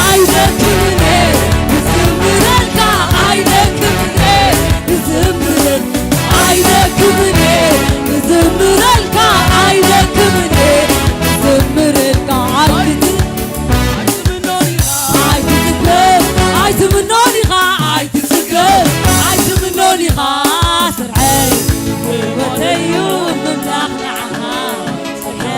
ኣይደክምን እየ እዝምረልካ ኣይደክምን እየ እዝምረልካ ኣይደክምን እየ እዝምረልካ ኣይደክምን እየ እዝምረልካ ኣይትት ኣይትጽገብ ኣይትምኖን ኢኻ ኣይትጽገብ ኣይትምኖን ኢኻ ስርሐይ ህይወተዩ ምምላኽ ንዓኻ ስርሐይ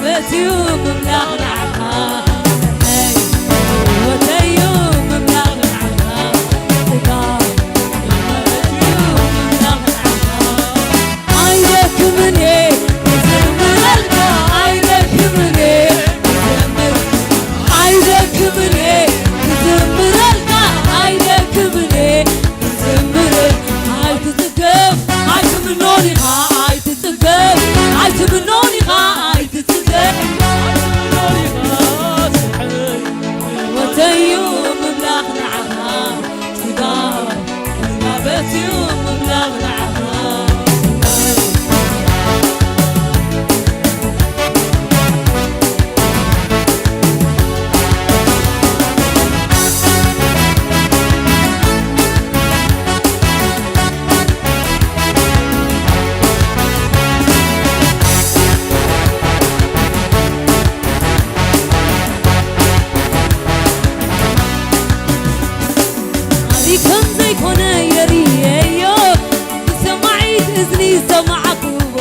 በትዩ ምምላኽ ንዓኻ፣ ሕይ፣ ህይወተዩ ምምላኽ ንዓኻ፣ ስጋ፣ ህይወተዩ ምምላኽ ንዓኻ። ኣይደክምን እየ ክዝምረልካ፣ ኣይደክምን እየ ክዝምር፣ ኣይደክምን እየ ክዝምረልካ፣ ኣይደክምን እየ ክዝምር። ኣይትጽገብ ኣይትምኖን ኢኻ፣ ኣይትጽገብ ኣይትምኖን ኢኻ፣ ኣይትጽገብ ኣይትምኖን ኢኻ። ስሕል ህይወተዩ ምምላኽ ንዓኻ፣ ስጋ ናበትዩ ምምላኽ ንዓኻ። ኣዚ ከም ዘይኮነ የርእየዮ፣ ብሰማዒት እዝኒ ዝሰማዕክዎ፣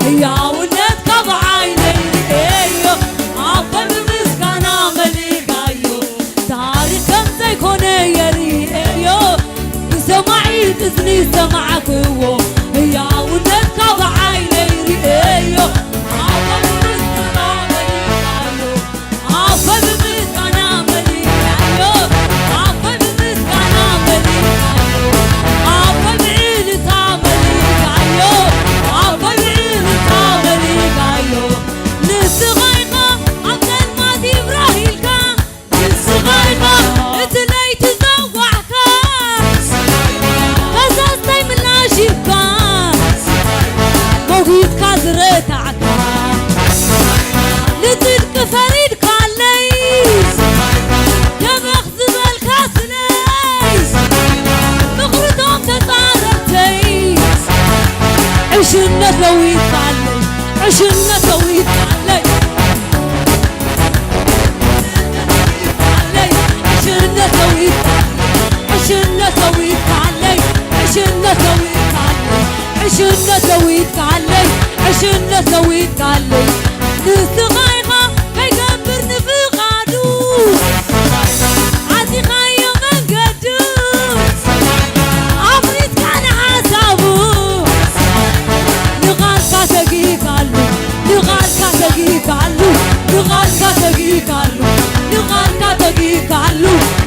ህያውነትካ ብዓይነይ ርእየዮ፣ ኣፈ ብምስጋና መሊእካዮ። ታሪኽ ከም ዘይኮነ የርእየዮ፣ ብሰማዒት እዝኒ ዝሰማዕክዎ፣ ህያውነትካ ብዓይነይ ርእየዮ፣ ኣፈ ብምስጋና መሊእካዮ። ኣፈ ብምስጋና መሊእካዮ፣ ኣፈ ብምስጋና መሊእካዮ፣ ኣፈ ብዕልልታ መሊእካዮ፣ ኣፈ ብዕልልታ መሊእካዮ። ንስኻ ኢኻ ኣብ ጸልማት ይብራህ ኢልካ፣ ንስኻ ኢኻ እቲ ለይቲ ዘዋዕካ፣ ፈሰስተይ ምላሽ ሂብካ፣ መጒትካ ዝረታዕካ፣ ንጽድቂ ፈሪድካለይ፣ ደበኽ ዝበልካ ስለይ፣ ፍቕርቶም ተጻረርተይ፣ ዕሽነት ለዊጥካለይ፣ ዕሽነት ለዊጥካለይ። ዕሽነት ዘዊትካለይ፣ ዕሽነት ዘዊትካለይ፣ ዕሽነት ዘዊትካለይ፣ ዕሽነት ዘዊትካለይ፣ ዕሽነት ዘዊትካለይ። ንስኻ ኢኻ ከይገብር ንፍቓዱ፣ ዓጺኻዮ መንገዱ፣ ኣፍሪስካ ንሓሳቡ። ንቓልካ ተጊካሉ፣ ንቓልካ ተጊካሉ፣ ንቓልካ ተጊካሉ፣ ንቓልካ ተጊካሉ፣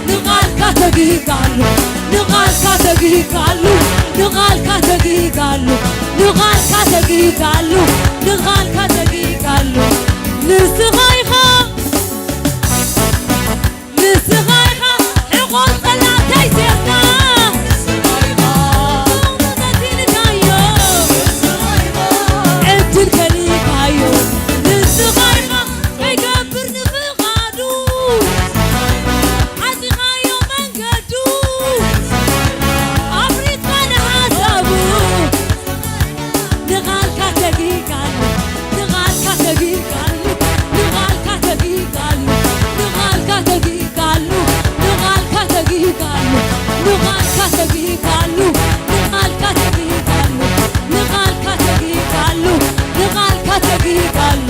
ንቓልካ ተጊካሉ፣ ንቓልካ ተጊካሉ፣ ንቓልካ ተጊካሉ፣ ንቓልካ ተጊካሉ፣ ንቓልካ ተጊካሉ። ንስኻ ኢኻ ንስኻ ኢኻ ዕቑር ጸላእተይ ሴርካ፣ ተዘቲልካዮ፣ ዕድል ከሊእካዮ። ንስኻ ኢኻ ከይገብር ንፍቓዱ፣ ዓጺኻዮ መንገዱ፣ ኣፍሪስካ ንሓሳቡ። ንቓልካ ተጊካሉ፣ ንቓልካ ተጊካሉ፣ ንቓልካ ተጊካሉ፣ ንቓልካ ተጊካሉ፣ ንቓልካ ተጊካሉ፣ ንቓልካ ተጊካሉ፣ ንቓልካ ተጊካሉ፣ ንቓልካ ተጊካሉ፣ ንቓልካ ተጊካሉ።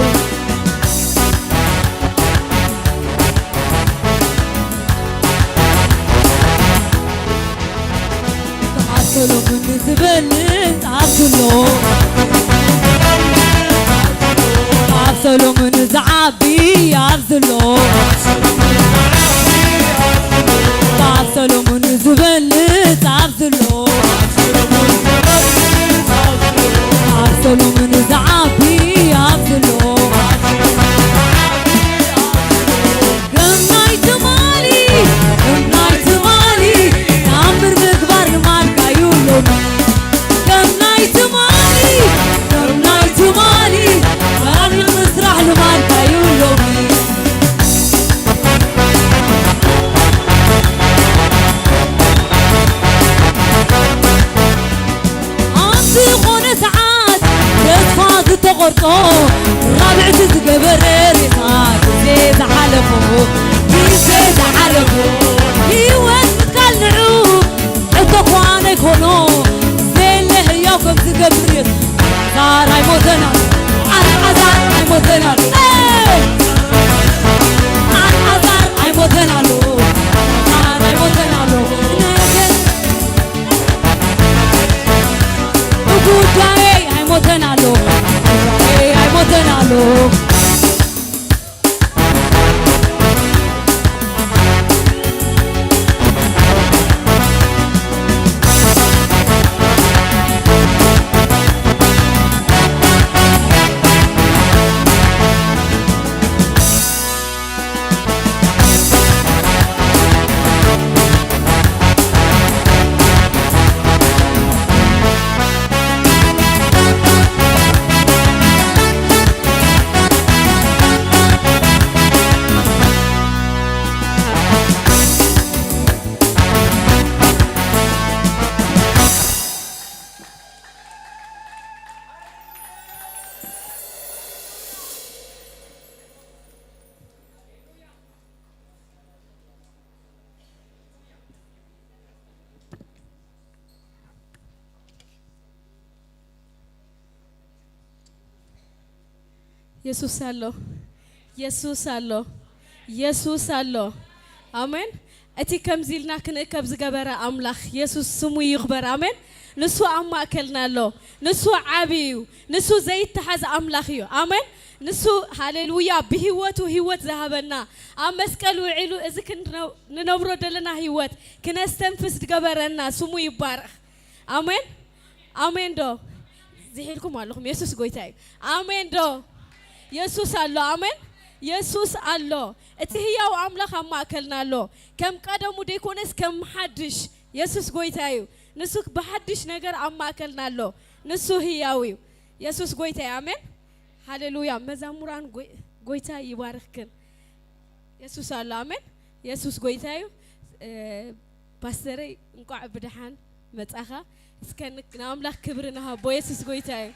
ካብ ሰሎሞን ዝበልጽ ኣብዚ ኣሎ፣ ካብ ሰሎሞን ዝዓቢ ኣብዚ ኣሎ፣ ካብ ሰሎሞን ዝበልጽ ኣብዚ ኣሎ፣ ካብ ሰሎሞን ዝዓቢ ኣብዚ ኣሎ። ከም ናይ ትማሊ፣ ከም ናይ ትማሊ፣ ተኣምር ምግባር ልማድካ'ዩ ሎሚ። ከም ናይ ትማሊ፣ ከም ናይ ትማሊ፣ ታሪኽ ምስራሕ ልማድካ'ዩ ሎሚ። የሱስ ኣሎ። የሱስ ኣሎ። የሱስ ኣሎ። ኣሜን። እቲ ከምዚ ኢልና ክንእከብ ዝገበረ ኣምላኽ የሱስ ስሙ ይኽበር። ኣሜን። ንሱ ኣብ ማእከልና ኣሎ። ንሱ ዓቢ እዩ። ንሱ ዘይተሓዝ ኣምላኽ እዩ። ኣሜን። ንሱ፣ ሃሌሉያ፣ ብህይወቱ ህይወት ዝሃበና፣ ኣብ መስቀል ውዒሉ እዚ ክንድነ-፣ ንነብሮ ዘለና ህይወት ክነስተንፍስ ዝገበረና ስሙ ይባረኽ። ኣሜን። ኣሜን ዶ? ዝሒልኩም ኣለኹም። የሱስ ጎይታ እዩ። ኣሜን ዶ? የሱስ ኣሎ። ኣሜን። የሱስ ኣሎ። እቲ ህያው ኣምላኽ ኣብ ማእከልና ኣሎ። ከም ቀደሙ ደይኮነስ ከም ሓድሽ። የሱስ ጎይታ እዩ። ንሱ ብሓድሽ ነገር ኣብ ማእከልና ኣሎ። ንሱ ህያው እዩ። የሱስ ጎይታ እዩ። ኣሜን። ሃሌሉያ። መዛሙራን ጎይ-፣ ጎይታ ይባርኽክን። የሱስ ኣሎ። ኣሜን። የሱስ ጎይታ እዩ። እ፣ ፓስተረይ እንቋዕ ብደሓን መጻኻ። እስከ ን-፣ ንኣምላኽ ክብሪ ንሃቦ። የሱስ ጎይታ እዩ።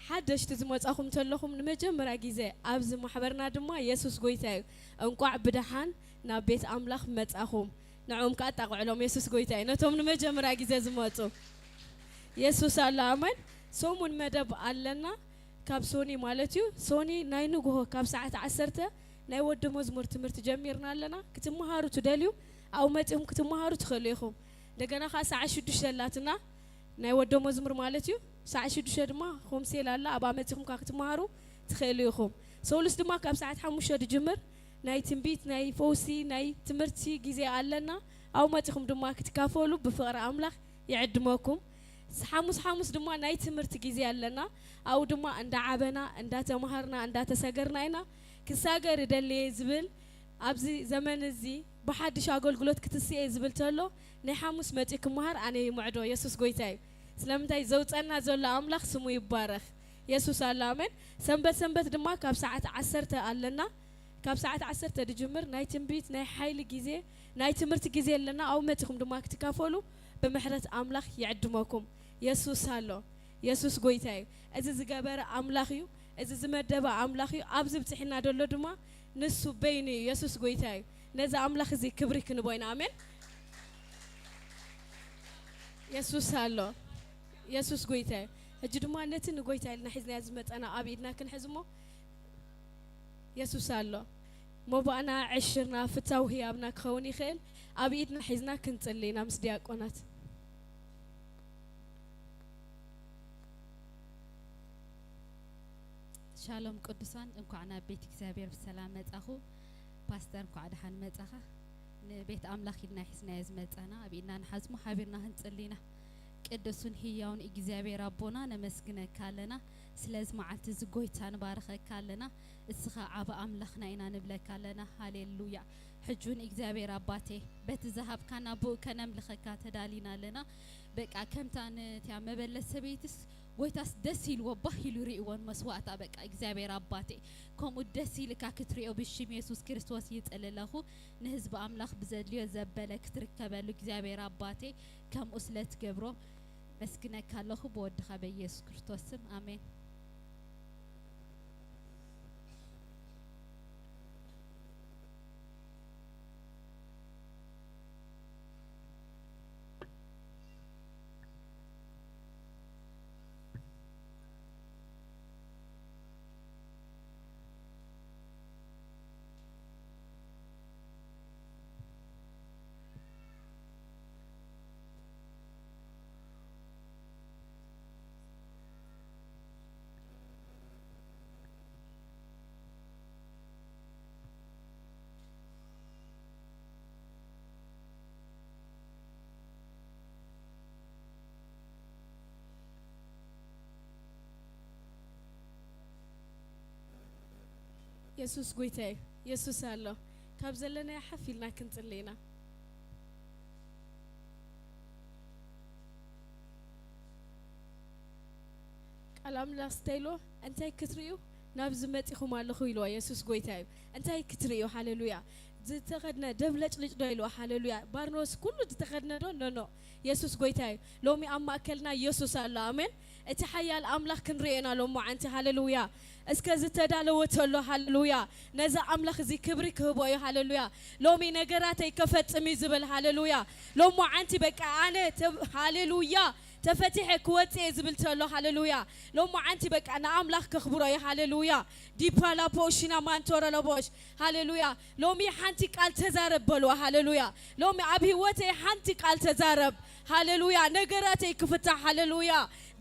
ሓደሽቲ ዝመጻኹም እንተለኹም ንመጀመርያ ግዜ ኣብዚ ማሕበርና ድማ የሱስ ጎይታ እዩ። እንቋዕ ብደሓን ናብ ቤት ኣምላኽ መጻኹም። ንዕኦም ከኣ ኣጣቕዕሎም። የሱስ ጎይታ እዩ። ነቶም ንመጀመርያ ግዜ ዝመጹ። የሱስ ኣሎ። ኣሜን። ሰሙን መደብ ኣለና። ካብ ሶኒ ማለት እዩ። ሶኒ ናይ ንግሆ ካብ ሰዓት ዓሰርተ ናይ ወዲ መዝሙር ትምህርቲ ጀሚርና ኣለና። ክትመሃሩ ትደልዩ፣ ኣብኡ መጺኹም ክትመሃሩ ትኽእሉ ኢኹም። እንደገና ከኣ ሰዓት ሽዱሽተ ኣላትና፣ ናይ ወዲ መዝሙር ማለት እዩ። ሰዓት ሽዱሽተ ድማ ሆምሴል ኣላ፣ ኣብኣ መጺኹም ከኣ ክትመሃሩ ትኽእሉ ኢኹም። ሰሉስ ድማ ካብ ሰዓት ሓሙሽተ ዝጅምር ናይ ትንቢት፣ ናይ ፈውሲ፣ ናይ ትምህርቲ ግዜ ኣለና። ኣብኡ መጺኹም ድማ ክትካፈሉ ብፍቕሪ ኣምላኽ ይዕድመኩም። ሓሙስ ሓሙስ ድማ ናይ ትምህርቲ ግዜ ኣለና። ኣብኡ ድማ እንዳዓበና፣ እንዳተማሃርና፣ እንዳተሰገርና ኢና። ክሳገር እደሊ እየ ዝብል፣ ኣብዚ ዘመን እዚ ብሓድሽ ኣገልግሎት ክትስእ እየ ዝብል ተሎ፣ ናይ ሓሙስ መጺኡ ክመሃር ኣነ ይምዕዶ። የሱስ ጎይታ እዩ። ስለምንታይ? ዘውጸና ዘሎ ኣምላኽ ስሙ ይባረኽ። የሱስ ኣሎ። ኣሜን። ሰንበት ሰንበት ድማ ካብ ሰዓት ዓሰርተ ኣለና። ካብ ሰዓት ዓሰርተ ዝጅምር ናይ ትንቢት፣ ናይ ሓይሊ ግዜ፣ ናይ ትምህርቲ ግዜ ኣለና። ኣብኡ መጺኹም ድማ ክትካፈሉ ብምሕረት ኣምላኽ ይዕድመኩም። የሱስ ኣሎ። የሱስ ጎይታ እዩ። እዚ ዝገበረ ኣምላኽ እዩ። እዚ ዝመደበ ኣምላኽ እዩ። ኣብዚ ብጽሒና ዘሎ ድማ ንሱ በይኑ እዩ። የሱስ ጎይታ እዩ። ነዚ ኣምላኽ እዚ ክብሪ ክንቦ ኢና። ኣሜን። የሱስ ኣሎ። የሱስ ጎይታ እዩ። ሕጂ ድማ ነቲ ንጎይታ ኢልና ሒዝናዮ ዝመጸና ኣብ ኢድና ክንሕዝ እሞ፣ የሱስ ኣሎ። መባእና፣ ዕሽርና፣ ፍታው ህያብና ክኸውን ይኽእል። ኣብ ኢድና ሒዝና ክንጽሊ ኢና ምስ ዲያቆናት። ሻሎም ቅዱሳን፣ እንኳዕ ናብ ቤት እግዚኣብሔር ብሰላም መጻኹ። ፓስተር፣ እንኳዕ ደሓን መጻኻ። ንቤት ኣምላኽ ኢድና ሒዝናዮ ዝመጻና ኣብ ኢድና ንሓዝሞ ሓቢርና ክንጽሊ ኢና። ቅዱስን ህያውን እግዚኣብሔር ኣቦና፣ ነመስግነካ ኣለና። ስለዚ መዓልቲ እዚ ጎይታ ንባርኸካ ኣለና። እስኻ ዓቢ ኣምላኽና ኢና ንብለካ ኣለና። ሃሌሉያ። ሕጂ እውን እግዚኣብሔር ኣባቴ፣ በቲ ዝሃብካና ብኡ ከነምልኸካ ተዳሊና ኣለና። በቃ ከምታ ነቲያ መበለት ሰበይትስ ጎይታስ ደስ ኢልዎ ባህ ኢሉ ርእይዎን መስዋእታ። በቃ እግዚኣብሔር ኣባቴ፣ ከምኡ ደስ ኢልካ ክትርእዮ ብሽም የሱስ ክርስቶስ ይጽሊ ኣለኹ። ንህዝቢ ኣምላኽ ብዘድልዮ ዘበለ ክትርከበሉ እግዚኣብሔር ኣባቴ ከምኡ ስለ ትገብሮ መስግነካ ኣለኹ ብወድኻ በየሱስ ክርስቶስ ስም ኣሜን። የሱስ ጎይታ እዩ። የሱስ ኣሎ። ካብ ዘለናዮ ሓፍ ኢልና ክንጽሊ ኢና። ቃል ኣምላኽ እንታይ ኢልዎ? እንታይ ክትርእዩ ናብዚ መጺኹም ኣለኹ ኢልዎ። የሱስ ጎይታ እዩ። እንታይ ክትርእዩ? ሃሌሉያ። ዝተኸድነ ደብለጭልጭ ዶ ኢልዎ? ሃሌሉያ። ባርኖስ ኩሉ ዝተኸድነ ዶ? ኖ፣ ኖ። የሱስ ጎይታ እዩ። ሎሚ ኣብ ማእከልና የሱስ ኣሎ። ኣሜን። እቲ ሓያል ኣምላኽ ክንርእዮ ኢና ሎማዓንቲ። ሃሌሉያ። እስከ ዝተዳለወ ተሎ፣ ሃሌሉያ፣ ነዚ ኣምላኽ እዚ ክብሪ ክህቦ እዩ። ሃሌሉያ። ሎሚ ነገራተይ ከፈጽም እዩ ዝብል። ሃሌሉያ። ሎማዓንቲ በቃ ኣነ ተብ-፣ ሃሌሉያ፣ ተፈቲሐ ክወፅእ እየ ዝብል ተሎ፣ ሃሌሉያ። ሎሚ ዓንቲ በቃ ንኣምላኽ ከኽብሮ እየ፣ ሃሌሉያ። ዲፓላፖ ሺና ማንቶረ ለቦሽ፣ ሃሌሉያ። ሎሚ ሓንቲ ቃል ተዛረብ በልዋ፣ ሃሌሉያ። ሎሚ ኣብ ህይወተይ ሓንቲ ቃል ተዛረብ፣ ሃሌሉያ። ነገራተይ ክፍታሕ፣ ሃሌሉያ።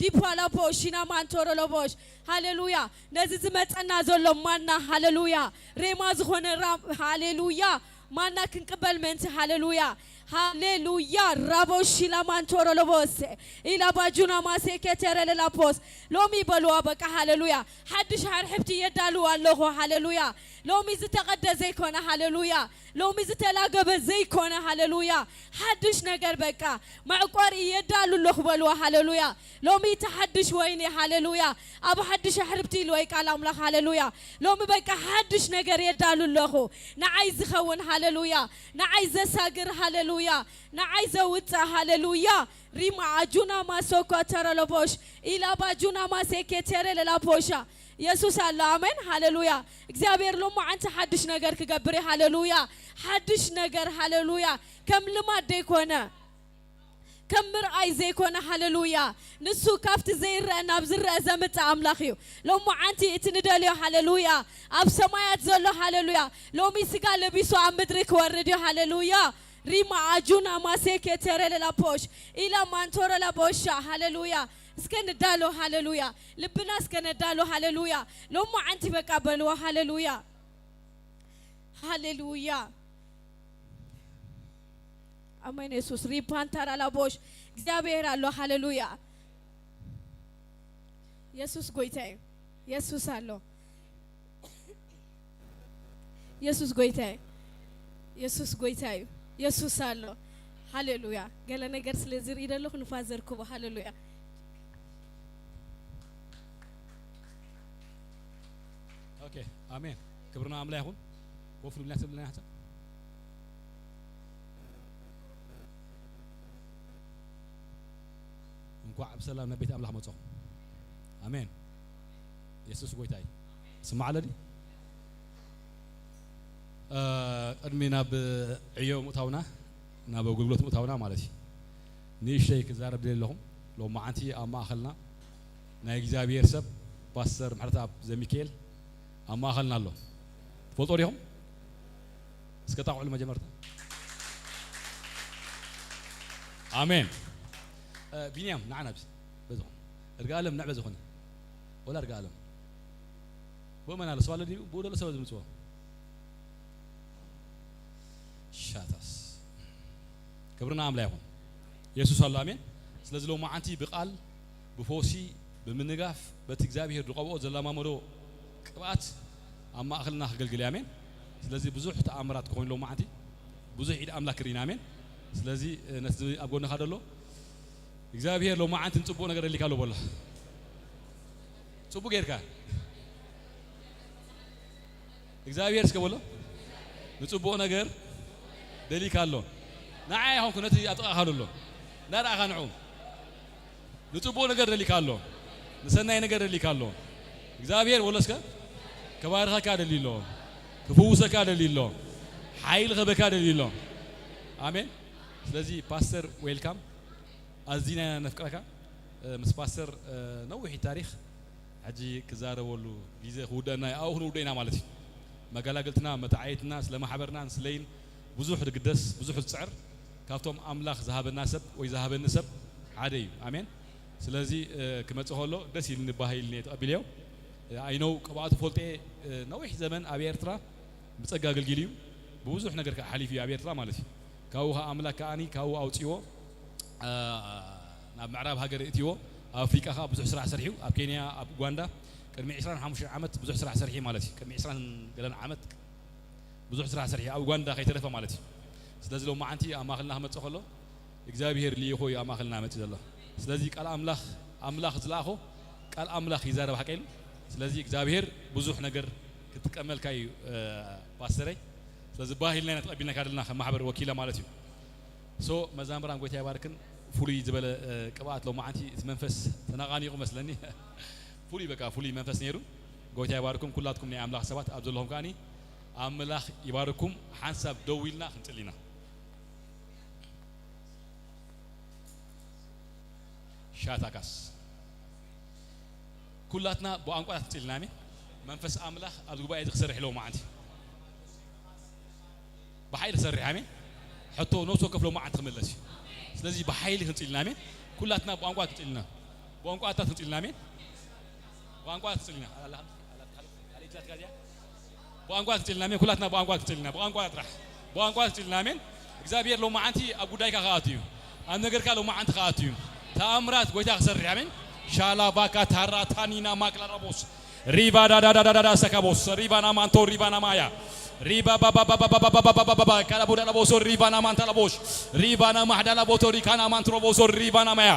ዲፓላፖ ሺና ማንቶረ ለቦሽ፣ ሃሌሉያ። ነዚ ዝመፀና ዘሎ ማና፣ ሃሌሉያ። ሬማ ዝኾነ ራ-፣ ሃሌሉያ። ማና ክንቅበል ምእንቲ፣ ሃሌሉያ፣ ሃሌሉያ። ራቦ ሺላ ማንቶሮ ለቦስ ኢላ ባጁና ማሴ ኬቴረ ለላፖስ። ሎሚ በልዋ በቃ፣ ሃሌሉያ። ሓድሽ ሓርሕብቲ የዳልው ኣለኹ፣ ሃሌሉያ። ሎሚ ዝተቐደ ዘይኮነ፣ ሃሌሉያ። ሎሚ ዝተላገበ ዘይኮነ፣ ሃሌሉያ። ሓድሽ ነገር በቃ፣ መዕቆሪ የዳሉ ኣለኹ በልዋ፣ ሃሌሉያ። ሎሚ እቲ ሓድሽ ወይኒ፣ ሃሌሉያ። ኣብ ሓድሽ ኣሕርብቲ ኢሉ ወይ ቃል ኣምላኽ፣ ሃሌሉያ። ሎሚ በቃ ሓድሽ ነገር የዳሉ ኣለኹ። ንዓይ ዝኸውን፣ ሃሌሉያ። ንዓይ ዘሳግር፣ ሃሌሉያ። ንዓይ ዘውፅእ፣ ሃሌሉያ። ሪማ ኣጁና ማሶኳ ተረለቦሽ፣ ኢላባ ኣጁና ማሴኬ ቴሬ ለላፖሻ። የሱስ ኣሎ፣ ኣሜን፣ ሃሌሉያ። እግዚኣብሔር ሎሚ ዓንቲ ሓድሽ ነገር ክገብር እዩ፣ ሃሌሉያ። ሓድሽ ነገር፣ ሃሌሉያ። ከም ልማድ ደይኮነ፣ ከም ምርኣይ ዘይኮነ፣ ሃሌሉያ። ንሱ ካብቲ ዘይረአ ናብ ዝረአ ዘምጽእ ኣምላኽ እዩ። ሎሚ ዓንቲ እቲ ንደልዮ፣ ሃሌሉያ፣ ኣብ ሰማያት ዘሎ፣ ሃሌሉያ፣ ሎሚ ስጋ ለቢሱ ኣብ ምድሪ ክወርድ እዩ፣ ሃሌሉያ። ሪማ ኣጁና ማሴኬ ቴሬ ለላፖሽ፣ ኢላ ማንቶረ ላቦሻ፣ ሃሌሉያ። እስከ ንዳሎ፣ ሃሌሉያ። ልብና እስከ ነዳሎ፣ ሃሌሉያ። ሎሚ ዓንቲ በቃ በልዎ፣ ሃሌሉያ። ሃሌሉያ። ኣሜን። የሱስ ሪፓንታራ ላቦሽ፣ እግዚኣብሔር ኣሎ፣ ሃሌሉያ። የሱስ ጎይታ እዩ። የሱስ ኣሎ። የሱስ ጎይታ እዩ። የሱስ ጎይታ እዩ። የሱስ ኣሎ። ሃሌሉያ። ገለ ነገር ስለ ዝርኢ ዘለኹ ንፋዘር ክቦ፣ ሃሌሉያ። ኦኬ፣ ኣሜን። ክብርና ኣምላኽ ይኹን። ኮፍ ንብልና፣ ክሰብ ንብልና ሓሳብ። እንኳዕ ብሰላም ናብ ቤት ኣምላኽ መጻኹም። ኣሜን። የሱስ ጎይታ እዩ። ስማዕ ኣለኒ። እ፣ ቅድሚ ናብ ዕዮ ምእታውና፣ ናብ ኣገልግሎት ምእታውና ማለት እዩ። ንእሽተይ ክዛረብ ደልየ ኣለኹም። ሎማዓንቲ ኣብ ማእኸልና ናይ እግዚኣብሔር ሰብ ፓስተር ምሕረተኣብ ዘሚካኤል ኣብ ማእኸልና ኣሎ። ትፈልጦ ዲኹም? እስከ ጣቕዑሉ መጀመርታ። ኣሜን። እ፣ ቢንያም፣ ንዓ ናብዚ። በዚ ኹን። እርጋ ኣለም፣ ንዕ በዚ ኹን። ወላ እርጋ ኣለም። ብኡ መን ኣሎ? ሰብ ኣሎ ድዩ? ብኡ ደሎ ሰብ ዝምጽዎ። ሻታስ። ክብርና ኣምላ ይኹን። የሱስ ኣሎ፣ ኣሜን። ስለዚ ሎማዓንቲ ብቃል፣ ብፈውሲ፣ ብምንጋፍ፣ በቲ እግዚኣብሔር ዝቐብኦ ዘላማመዶ ቅብኣት ኣብ ማእኸልና ክገልግል እዩ፣ ኣሜን። ስለዚ ብዙሕ ተኣምራት ክኾኑ ሎማዓንቲ፣ ብዙሕ ኢድ ኣምላክ ክርኢና፣ ኣሜን። ስለዚ፣ እ፣ ነቲ ኣብ ጎንኻ ደሎ እግዚኣብሔር ሎማዓንቲ ንጽቡቕ ነገር ደሊካ ኣሎ በሎ። ጽቡቕ ጌርካ። እግዚኣብሔር እስከ በሎ። ንጽቡቕ ነገር ደሊካ ኣሎ። ንዓይ ኣይኮንኩ፣ ነቲ ኣብ ጥቓኻ ዘሎ። እናረኣኻ ንዑ። ንጽቡቕ ነገር ደሊካ ኣሎ። ንሰናይ ነገር ደሊካ ኣሎ። እግዚኣብሔር በሎ እስከ። ከባርኸካ ደልዩ ኣሎ። ክፍውሰካ ደልዩ ኣሎ። ሓይሊ ክህበካ ደልዩ ኣሎ። ኣሜን። ስለዚ ፓስተር፣ ዌልካም። ኣዚና ኢና ነፍቅረካ። እ፣ ምስ ፓስተር፣ እ፣ ነዊሕ ታሪኽ ሕጂ ክዛረበሉ ግዜ ክውደአና እዩ። ኣብኡ ክንውደእ ኢና ማለት እዩ። መገላገልትና፣ መተዓየትና፣ ስለ ማሕበርናን ስለይን ብዙሕ ዝግደስ፣ ብዙሕ ዝጽዕር፣ ካብቶም ኣምላኽ ዝሃበና ሰብ ወይ ዝሃበኒ ሰብ ሓደ እዩ። ኣሜን። ስለዚ፣ እ፣ ክመጽእ ከሎ ደስ ኢልኒ፣ ባህ ኢልኒ እየ ተቐቢለዮ። እ፣ ኣይነው ቅብኣቱ ፈልጦ እየ። እ፣ ነዊሕ ዘመን ኣብ ኤርትራ ብጸጋ ኣገልጊሉ እዩ። ብብዙሕ ነገር ከኣ ሓሊፉ እዩ ኣብ ኤርትራ ማለት እዩ። ካብኡ ከኣ ኣምላክ ከኣኒ ካብኡ ኣውጺዎ፣ እ፣ ናብ ምዕራብ ሃገር እትዎ፣ ኣብ ኣፍሪቃ ከኣ ብዙሕ ስራሕ ሰርሑ፣ ኣብ ኬንያ፣ ኣብ ኡጋንዳ ቅድሚ ዕስራን ሓሙሽተን ዓመት ብዙሕ ስራሕ ሰርሑ ማለት እዩ። ቅድሚ ዕስራን ገለን ዓመት ብዙሕ ስራሕ ሰርሑ፣ ኣብ ኡጋንዳ ከይተረፈ ማለት እዩ። ስለዚ ሎማዓንቲ ኣብ ማእኸልና ክመጽእ ከሎ እግዚኣብሔር ልኢኾ እዩ ኣብ ማእኸልና መጽእ ዘሎ። ስለዚ ቃል ኣምላኽ፣ ኣምላኽ ዝለኣኾ ቃል ኣምላኽ ይዛረብ፣ ሓቀ ኢሉ። ስለዚ እግዚኣብሔር ብዙሕ ነገር ክጥቀመልካ እዩ፣ እ፣ ፓስተረይ። ስለዚ ባህ ኢልና ኢና ተቐቢልናካ ዘለና ከም ማሕበር ወኪላ ማለት እዩ። ሶ መዛምራን ጎይታ ይባርክን፣ ፍሉይ ዝበለ፣ እ፣ ቅብኣት ሎማዓንቲ እቲ መንፈስ ተነቓኒቑ መስለኒ። ፍሉይ በቃ ፍሉይ መንፈስ ነይሩ። ጎይታ ይባርኩም ኩላትኩም ናይ ኣምላኽ ሰባት ኣብ ዘለኹም ከኣኒ ኣምላኽ ይባርኩም። ሓንሳብ ደው ኢልና ክንጽሊ ኢና። ሻታካስ ኩላትና ብቋንቋታት ክንጽል ኢና። ኣሜን። መንፈስ ኣምላኽ ኣብዚ ጉባኤ እዚ ክሰርሕ ኣለዎ መዓንቲ። ብሓይሊ ክሰርሕ። ኣሜን። ሕቶ ነፍሲ ወከፍ ሎማዓንቲ ክምለስ እዩ። ስለዚ ብሓይሊ ክንጽል ኢና። ኣሜን። ኩላትና ብቋንቋ ክንጽል ኢና። ብቋንቋታት ክንጽል ኢና። ኣሜን። ብቋንቋታት ክንጽል ኢና። ብቋንቋ ክትጽልና፣ ኣሜን። ኩላትና ብቋንቋ ክትጽልና፣ ብቋንቋ ጥራሕ። ብቋንቋ ክትጽልና፣ ኣሜን። እግዚኣብሔር ሎማዓንቲ ኣብ ጉዳይካ ክኣቱ እዩ። ኣብ ነገርካ ሎማዓንቲ ክኣቱ እዩ። ተኣምራት ጎይታ ክሰርሕ፣ ኣሜን። ሻላባካ ታራታኒና ማክላራቦስ ሪባ ዳዳዳዳዳዳ ሰካቦስ ሪባ ናማንቶ ሪባ ናማያ ሪባ ባባባባባባባባባባ ካላቦዳ ለቦሶ ሪባ ናማንታ ለቦሽ ሪባ ናማሕዳ ለቦቶ ሪካ ናማንትሮቦሶ ሪባ ናማያ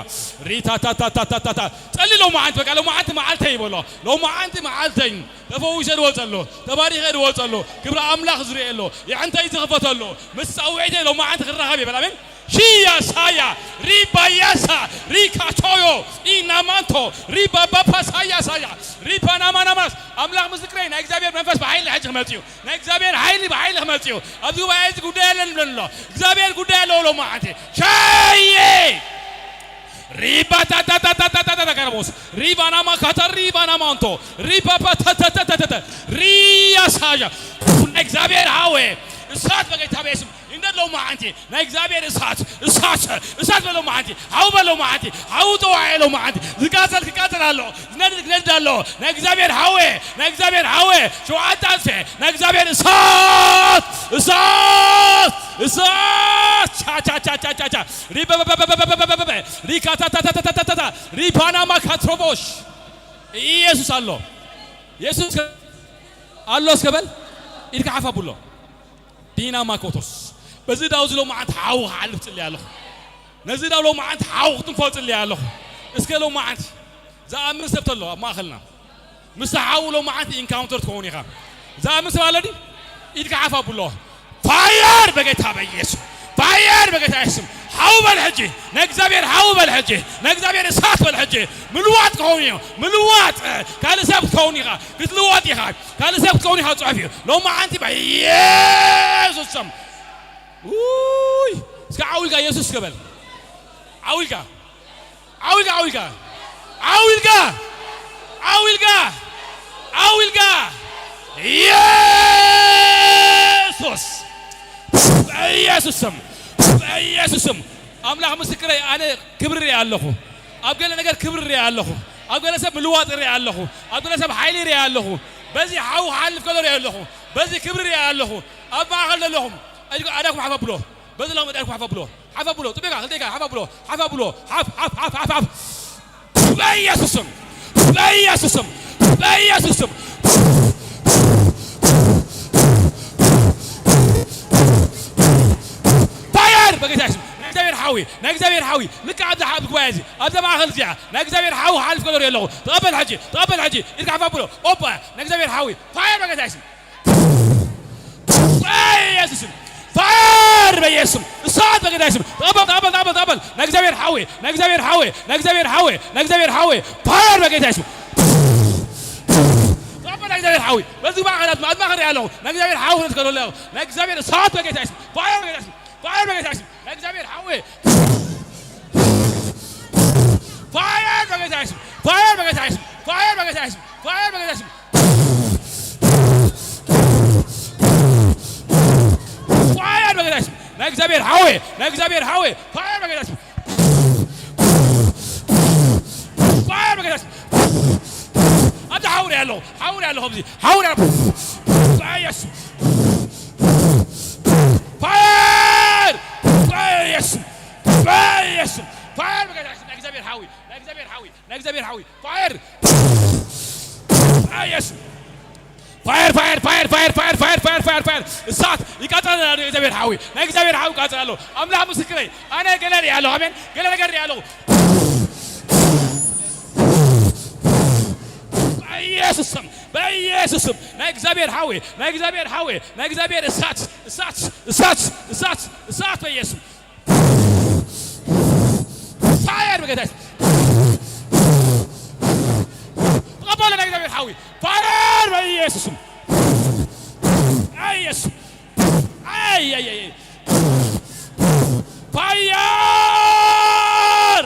ሪታታታታታታታ ጸሊ ሎማዓንቲ በቃ ሎማዓንቲ መዓልተይ ይበሎ። ሎማዓንቲ መዓልተይ ተፈዊሰ ድወጸ ኣሎ፣ ተባሪኸ ድወጸ ኣሎ፣ ክብሪ ኣምላኽ ዝርእየ ኣሎ፣ የዕንተይ ዝኽፈተ ኣሎ፣ ምስ ጻውዒተይ ሎማዓንቲ ክራኸብ ይበል። ኣሜን። ሽያ ሳያ ሪባያሳ ሪካቶዮ ኢናማንቶ ሪባባፓ ሳያ ሳያ ሪፓናማናማስ ኣምላኽ ምስክረይ ናይ እግዚኣብሔር መንፈስ ብሓይሊ ሕጂ ክመጽእ እዩ። ናይ እግዚኣብሔር ሓይሊ ብሓይሊ ክመጽእ እዩ። ኣብዚ ጉባኤ እዚ ጉዳይ ኣለኒ ብለኒ ኣሎ። እግዚኣብሔር ጉዳይ ኣለዎ ሎማዓንቲ ሻየ ሪባታታታታታታታታታካቦስ ሪባናማካታ ሪባናማንቶ ሪፓፓታታታታታ ሪያሳያ ናይ እግዚኣብሔር ሃወ እሳት በጌታ በስም ይንደድ ሎማዓንቲ ናይ እግዚኣብሔር እሳት እሳት እሳት በሎማዓንቲ ሓው በሎማዓንቲ ሓው ተዋየ ሎማዓንቲ ዝቃጸል ክቃጸል ኣሎ ዝነድድ ክነድድ ኣሎ ናይ እግዚኣብሔር ሃወ ናይ እግዚኣብሔር ሃወ ሸውዓተ ኣንስሐ ናይ እግዚኣብሔር እሳት እሳት እሳት ቻቻቻቻቻቻ ሪበበበበበበበበበበ ሪካታታታታታታታ ሪፓናማ ካትሮቦሽ ኢየሱስ ኣሎ። ኢየሱስ ከ- ኣሎ እስከ በል ኢድካ ሓፍ ኣብሎ። ዲና ማኮቶስ በዚ ዳው ዝሎ መዓት ሓው ክሓልፍ ጽልያ ኣለኹ። ነዚ ዳው ሎ መዓት ሓው ክትንፎ ጽልያ ኣለኹ። እስከ ሎ መዓት ዝኣምን ሰብ ተሎ ኣብ ማእኸልና ምስ ሓው ሎ መዓት ኢንካውንተር ትኸውን ኢኻ። ዝኣምን ሰብ ኣሎ ድዩ? ኢድካ ሓፍ ኣብሎ። ፋየር በጌታ በኢየሱስ ፋየር በጌታ ኢየሱስ ሓው በል ሕጂ ነእግዚኣብሔር ሓው በል ሕጂ ነእግዚኣብሔር እሳት በል ሕጂ ምልዋጥ ክኸውን እዩ ምልዋጥ ካልእ ሰብ ክትኸውን ኢኻ ክትልወጥ ኢኻ ካልእ ሰብ ክትኸውን ኢኻ ጽሑፍ እዩ ሎማዓንቲ በኢየሱስ ስም ውይ እስከ ዓው ኢልካ ኢየሱስ እስከ በል ዓው ኢልካ ዓው ኢልካ ዓው ኢልካ ዓው ኢልካ ዓው ኢልካ ዓው ኢልካ ኢየሱስ በኢየሱስ ስም በኢየሱስ ስም ኣምላኽ ምስክረይ ኣነ ክብሪ ሪኣ ኣለኹ ኣብ ገለ ነገር ክብሪ ሪኣ ኣለኹ ኣብ ገለ ሰብ ምልዋጥ ሪኣ ኣለኹ ኣብ ገለ ሰብ ሓይሊ ሪኣ ኣለኹ በዚ ሓው ክሓልፍ ከሎ ሪኣ ኣለኹ በዚ ክብሪ ሪኣ ኣለኹ ኣብ ማእኸል ዘለኹም ኣዳኩም ሓፍ ኣብሎ በዚ ሎም ኣዳኩም ሓፍ ኣብሎ ሓፍ ኣብሎ ጥቤካ ክልቴካ ሓፍ ኣብሎ ሓፍ ኣብሎ ሓፍ ሓፍ ሓፍ ሓፍ ሓፍ በኢየሱስም በኢየሱስም በኢየሱስም ፋየር በጌታ ስም ናይ እግዚኣብሔር ሓዊ ናይ እግዚኣብሔር ሓዊ ልክዕ ኣብዚ ሓብ ጉባኤ እዚ ኣብዚ ማእኸል እዚኣ ናይ እግዚኣብሔር ሓዊ ሓልፍ ከሎ ኣለኹ ተቐበል ሕጂ ተቐበል ሕጂ ኢድካ ሓፍ ኣብሎ ኦባ ናይ እግዚኣብሔር ሓዊ ፋየር በጌታ ስም በኢየሱስም ፋየር በኢየሱስም እሳት በጌታ ስም ተቐበል ተቐበል ተቐበል ተቐበል ናይ እግዚኣብሔር ሓዊ ናይ እግዚኣብሔር ሓዊ ናይ እግዚኣብሔር ሓዊ ናይ እግዚኣብሔር ሓዊ ፋየር በጌታ ስም ተቐበል ናይ እግዚኣብሔር ሓዊ በዚ ማእኸላት ማእዝማኸር ያለው ናይ እግዚኣብሔር ሓዊ ክነትከሎ ኣለኹ ናይ እግዚኣብሔር እሳት በጌታ ስም ፋየር በጌታ ስም ፋየር በጌታ ስም ናይ እግዚኣብሔር ሓዊ ፋየር በጌታ ስም ፋየር በጌታ ስም ፋየር በጌታ ስም ፋየር በጌታ ስም ፋየር በጌታ ስም ናይ እግዚኣብሔር ሓወ ናይ እግዚኣብሔር ሓወ ፋየር በጌታ ስም ፋየር በጌታ ስም ኣብዚ ሓውር ያለው ሓውር ያለው ኣብዚ ሓውር ያለው ኢየሱስ ፋየር ኢየሱስ ኢየሱስ ፋየር በጌታ ስም ናይ እግዚኣብሔር ሓዊ ናይ እግዚኣብሔር ሓዊ ናይ እግዚኣብሔር ሓዊ ፋየር ኢየሱስ ፋየር ፋየር ፋየር ፋየር ፋየር ፋየር ፋየር ፋየር ፋየር እሳት ይቃጠል ናይ እግዚኣብሔር ሓዊ ናይ እግዚኣብሔር ሓዊ ይቃጠል ኣለሁ ኣምላኽ ምስክረይ ኣነ ገለ ሪኣ ኣለሁ ኣሜን ገለ ነገር ሪኣ ኣለሁ በኢየሱስ ስም በኢየሱስ ስም ናይ እግዚኣብሔር ሓዊ ናይ እግዚኣብሔር ሓዊ ናይ እግዚኣብሔር እሳት እሳት እሳት እሳት እሳት በኢየሱስ ፋየር በጌታ ተቀበለ ናይ እግዚኣብሔር ሓዊ ፋየር በኢየሱስም ኢየሱስ ፋየር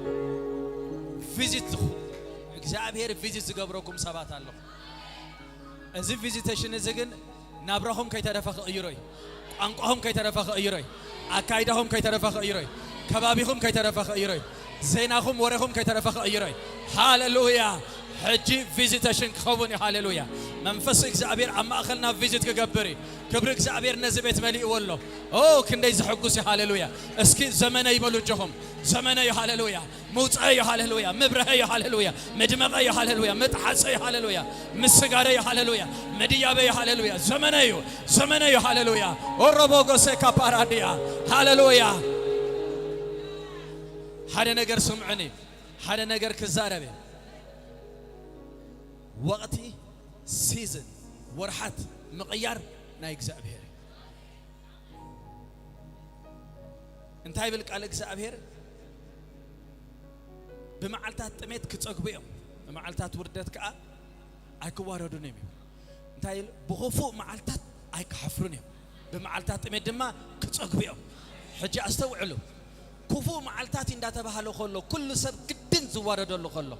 ቪዚት፣ እግዚኣብሔር ቪዚት ዝገብረኩም ሰባት ኣለኹ። እዚ ቪዚቴሽን እዚ ግን ናብራኹም ከይተረፈ ክቕይሮ እዩ። ቋንቋኹም ከይተረፈ ክቕይሮ እዩ። ኣካይዳኹም ከይተረፈ ክቕይሮ እዩ። ከባቢኹም ከይተረፈ ክቕይሮ እዩ። ዜናኹም፣ ወሬኹም ከይተረፈ ክቕይሮ እዩ። ሃሌሉያ! ሕጂ ቪዚቴሽን ክኸውን እዩ። ሃሌሉያ! መንፈስ እግዚኣብሔር ኣብ ማእኸልና ቪዚት ክገብር እዩ። ክብሪ እግዚኣብሔር ነዚ ቤት መሊእዎ ኣሎ። ኦ፣ ክንደይ ዘሐጉስ እዩ። ሃሌሉያ! እስኪ ዘመነይ በሉ እጆኹም። ዘመነይ፣ ሃሌሉያ! ምውፀይ፣ ሃሌሉያ! ምብረሀይ፣ ሃሌሉያ! ምድመቐይ፣ ሃሌሉያ! ምጥሓፀይ፣ ሃሌሉያ! ምስጋረይ፣ ሃሌሉያ! ምድያበይ፣ ሃሌሉያ! ዘመነይ እዩ። ዘመነይ እዩ። ሃሌሉያ! ኦሮቦጎሴ ካፓራዲያ፣ ሃሌሉያ! ሓደ ነገር ስምዑኒ። ሓደ ነገር ክዛረብ እየ። ወቕቲ፣ ሲዝን፣ ወርሓት ምቕያር ናይ እግዚኣብሔር እዩ። እንታይ ይብል ቃል እግዚኣብሔር? ብመዓልታት ጥሜት ክጸግቡ እዮም፣ ብመዓልታት ውርደት ከኣ ኣይክዋረዱን እዮም ይብል። እንታይ ይብል? ብኽፉእ መዓልታት ኣይክሓፍሩን እዮም፣ ብመዓልታት ጥሜት ድማ ክጸግቡ እዮም። ሕጂ ኣስተውዕሉ። ክፉእ መዓልታት እዩ እንዳተባህለ ከሎ፣ ኩሉ ሰብ ግድን ዝዋረደሉ ከሎ፣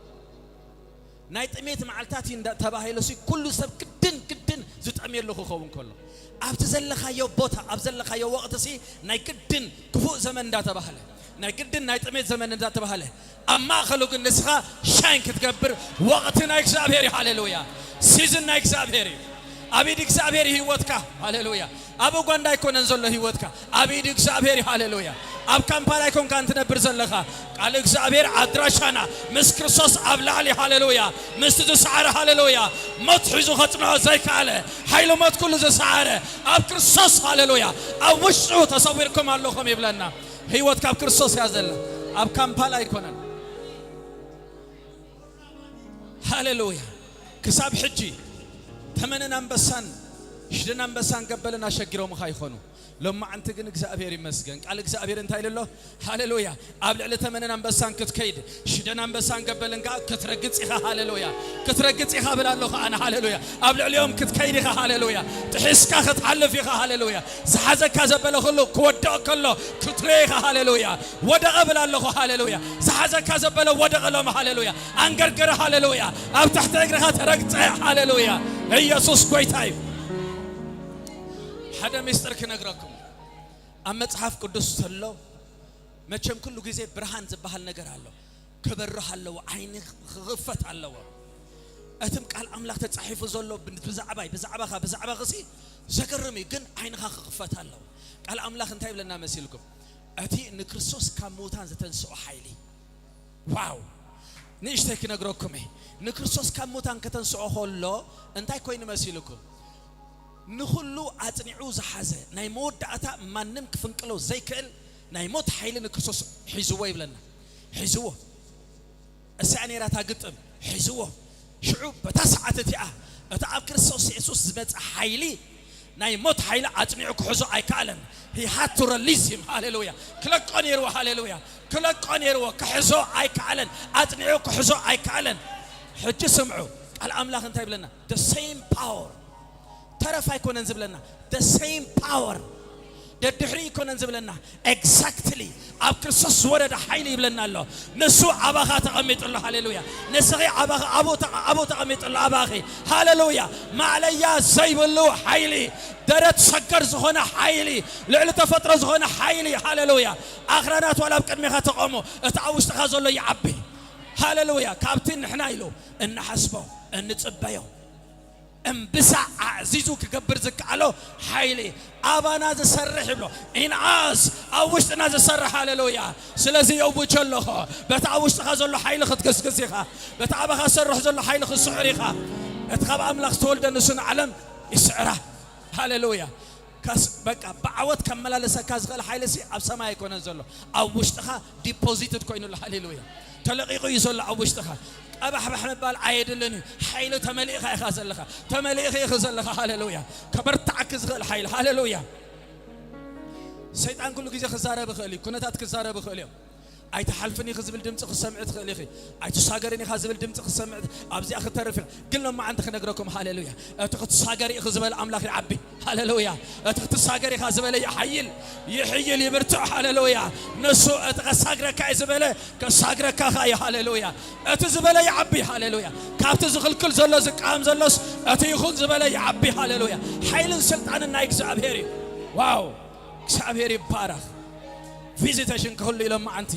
ናይ ጥሜት መዓልታት እዩ እንዳ-፣ ተባሂሉ ሲ ኩሉ ሰብ ግድን፣ ግድን ዝጠምየሉ ክኸውን ከሎ፣ ኣብቲ ዘለኻዮ ቦታ፣ ኣብ ዘለኻዮ ወቕቲ ሲ ናይ ግድን ክፉእ ዘመን እንዳተባህለ፣ ናይ ግድን ናይ ጥሜት ዘመን እንዳተባህለ፣ ኣብ ማእኸሉ ግን ንስኻ ሻይን ክትገብር ወቕቲ ናይ እግዚኣብሔር እዩ። ሃሌሉያ! ሲዝን ናይ እግዚኣብሔር እዩ። ኣብ ኢድ እግዚኣብሔር እዩ ህይወትካ። ሃሌሉያ። ኣብ ኡጋንዳ ኣይኮነን ዘሎ ህይወትካ፣ ኣብ ኢድ እግዚኣብሔር እዩ። ሃሌሉያ። ኣብ ካምፓላ ኣይኮንካን ትነብር ዘለኻ። ቃል እግዚኣብሔር ኣድራሻና ምስ ክርስቶስ ኣብ ላዕሊ። ሃሌሉያ። ምስቲ ዝሰዓረ፣ ሃሌሉያ፣ ሞት ሒዙ ከጽንዖ ዘይከኣለ፣ ሓይሊ ሞት ኩሉ ዝሰዓረ ኣብ ክርስቶስ፣ ሃሌሉያ፣ ኣብ ውሽጡ ተሰዊርኩም ኣለኹም ይብለና። ህይወት ካብ ክርስቶስ እያ ዘላ፣ ኣብ ካምፓላ ኣይኮነን። ሃሌሉያ። ክሳብ ሕጂ ተመንን ኣንበሳን ሽደን ኣንበሳን ገበልን ኣሸጊሮምኻ ይኾኑ። ሎማዓንቲ ግን እግዚኣብሔር ይመስገን። ቃል እግዚኣብሔር እንታይ ኢሉ ኣሎ? ሃሌሉያ። ኣብ ልዕሊ ተመንን ኣንበሳን ክትከይድ፣ ሽደን ኣንበሳን ገበልን ከኣ ክትረግጽ ኢኻ። ሃሌሉያ። ክትረግጽ ኢኻ ብል ኣለኹ ኣነ። ሃሌሉያ። ኣብ ልዕሊኦም ክትከይድ ኢኻ። ሃሌሉያ። ጥሒስካ ክትሓልፍ ኢኻ። ሃሌሉያ። ዝሓዘካ ዘበለ ኩሉ ክወድቕ ከሎ ክትርዮ ኢኻ። ሃሌሉያ። ወደቐ ብል ኣለኹ። ሃሌሉያ። ዝሓዘካ ዘበለ ወደቐሎም። ሃሌሉያ። ኣንገርገረ። ሃሌሉያ። ኣብ ትሕቲ እግርኻ ተረግጸ። ሃሌሉያ። ኢየሱስ ጎይታ እዩ። ሓደ ምስጢር ክነግረኩም። ኣብ መጽሓፍ ቅዱስ ዘሎ መቸም ኩሉ ግዜ ብርሃን ዝበሃል ነገር ኣሎ። ክበርህ ኣለዎ፣ ዓይኒ ክኽፈት ኣለዎ። እትም ቃል ኣምላኽ ተጻሒፉ ዘሎ ብ-፣ ብዛዕባይ፣ ብዛዕባኻ፣ ብዛዕባኽሲ ዘገርም እዩ፣ ግን ዓይንኻ ክኽፈት ኣለዎ። ቃል ኣምላኽ እንታይ ይብለና መሲልኩም? እቲ ንክርስቶስ ካብ ምዉታን ዘተንስኦ ሓይሊ። ዋው! ንእሽተይ ክነግረኩም እየ። ንክርስቶስ ካብ ምዉታን ከተንስኦ ከሎ እንታይ ኮይኑ መሲልኩም? ንኹሉ ኣጽኒዑ ዝሓዘ፣ ናይ መወዳእታ ማንም ክፍንቅሎ ዘይክእል ናይ ሞት ሓይሊ ንክርስቶስ ሒዝዎ ይብለና። ሒዝዎ። እሳ ነይራ እታ ግጥም። ሒዝዎ። ሽዑ በታ ሰዓት እቲኣ፣ እታ ኣብ ክርስቶስ የሱስ ዝመጸ ሓይሊ፣ ናይ ሞት ሓይሊ ኣጽኒዑ ክሕዞ ኣይከኣለን። He had to release him። ሃሌሉያ። ክለቆ ነይርዎ። ሃሌሉያ። ክለቆ ነይርዎ። ክሕዞ ኣይከኣለን። ኣጽኒዑ ክሕዞ ኣይከኣለን። ሕጂ ስምዑ። ቃል ኣምላኽ እንታይ ይብለና? The same power። ተረፍ ኣይኮነን ዝብለና። The same power። ደድሕሪ ኣይኮነን ዝብለና። Exactly። ኣብ ክርስቶስ ዝወረደ ሓይሊ ይብለና ኣሎ። ንሱ ኣባኻ ተቐሚጡ ኣሎ። ሃሌሉያ። ንስኺ ኣባኻ፣ ኣብኡ ተቐ-፣ ኣብኡ ተቐሚጡ ኣሎ፣ ኣባኺ። ሃሌሉያ። ማዕለያ ዘይብሉ ሓይሊ፣ ደረት ሰገር ዝኾነ ሓይሊ፣ ልዕሊ ተፈጥሮ ዝኾነ ሓይሊ። ሃሌሉያ። ኣኽራናት ዋላ ኣብ ቅድሜኻ ተቐሙ፣ እቲ ኣብ ውሽጥኻ ዘሎ ይዓቢ። ሃሌሉያ። ካብቲ ንሕና ኢሉ እንሓስቦ፣ እንጽበዮ፣ እምብዛ ኣዕዚዙ ክገብር ዝከኣሎ ሓይሊ ኣባና ዝሰርሕ ይብሎ። In us፣ ኣብ ውሽጥና ዝሰርሕ። ሃሌሉያ። ስለዚ የውጅ ኣለኹ፣ በቲ ኣብ ውሽጥኻ ዘሎ ሓይሊ ክትግስግስ ኢኻ። በቲ ኣባኻ ዝሰርሕ ዘሎ ሓይሊ ክትስዕር ኢኻ። እቲ ካብ ኣምላኽ ዝተወልደ ንሱ ንዓለም ይስዕራ። ሃሌሉያ። ከስ-፣ በቃ ብዓወት ከመላለሰካ ዝኽእል ሓይሊ ሲ ኣብ ሰማይ ኣይኮነን ዘሎ፣ ኣብ ውሽጥኻ ዲፖዚትድ ኮይኑ ኣሎ። ሃሌሉያ። ተለቒቑ እዩ ዘሎ ኣብ ውሽጥኻ። ቀባሕባሕ ምባል ኣየድልን እዩ። ሓይሊ ተመሊእኻ ኢኻ ዘለኻ። ተመሊእኺ ኢኺ ዘለኻ። ሃሌሉያ። ከበርትዓኪ ዝኽእል ሓይሊ። ሃሌሉያ። ሰይጣን ኩሉ ግዜ ክዛረብ ይኽእል እዩ። ኩነታት ክዛረብ ይኽእል እዮም። ኣይትሓልፍን ኢኺ ዝብል ድምፂ ክትሰምዒ ትኽእል ኢኺ። ኣይትሳገርን ኢኻ ዝብል ድምፂ ክትሰምዒ፣ ኣብዚኣ ክትተርፍ ኢኺ። ግን ሎማዓንቲ ክነግረኩም፣ ሃሌሉያ፣ እቲ ክትሳገር ኢኺ ዝበለ ኣምላኽ ይዓቢ። ሃሌሉያ። እቲ ክትሳገር ኢኻ ዝበለ ይሓይል፣ ይሕይል፣ ይብርትዕ። ሃሌሉያ። ንሱ እቲ ከሳግረካ እዩ ዝበለ ከሳግረካ ኸኣ እዩ። ሃሌሉያ። እቲ ዝበለ ይዓቢ። ሃሌሉያ። ካብቲ ዝኽልክል ዘሎ ዝቃወም ዘሎስ እቲ ይኹን ዝበለ ይዓቢ። ሃሌሉያ። ሓይልን ስልጣንን ናይ እግዚኣብሔር እዩ። ዋው! እግዚኣብሔር ይባረኽ። ቪዚቴሽን ክህሉ ኢሎም መዓንቲ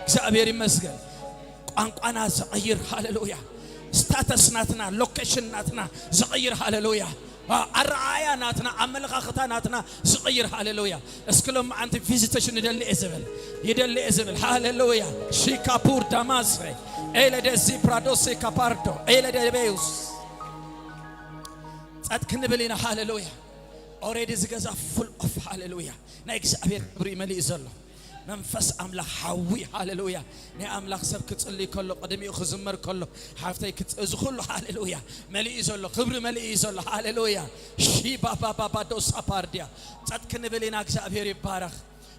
እግዚኣብሔር ይመስገን። ቋንቋና ዝቐይር። ሃሌሉያ። ስታተስ ናትና፣ ሎኬሽን ናትና ዝቐይር። ሃሌሉያ። ኣረኣእያ ናትና፣ ኣመለኻኽታ ናትና ዝቐይር። ሃሌሉያ። እስኪ ሎም መዓንቲ ቪዚቴሽን ይደሊ እየ ዝብል፣ ይደሊ እየ ዝብል። ሃሌሉያ። ሺካፑር ዳማስ ኤለ ደዚ ፕራዶሴ ካፓርዶ ኤለ ደቤዩስ። ጸጥ ክንብል ኢና። ሃሌሉያ። ኦሬዲ ዝገዛ ፉል ኦፍ። ሃሌሉያ። ናይ እግዚኣብሔር ክብሪ መሊኡ ዘሎ መንፈስ ኣምላኽ ሓዊ። ሃሌሉያ። ናይ ኣምላኽ ሰብ ክጽልይ ከሎ፣ ቅድሚኡ ክዝመር ከሎ፣ ሓፍተይ ክጽ-፣ እዚ ኩሉ ሃሌሉያ መሊኡ ዘሎ፣ ክብሪ መሊኡ ዘሎ። ሃሌሉያ። ሺባባባባዶ ሳፓርድያ። ጸጥ ክንብል ኢና። እግዚኣብሔር ይባረኽ።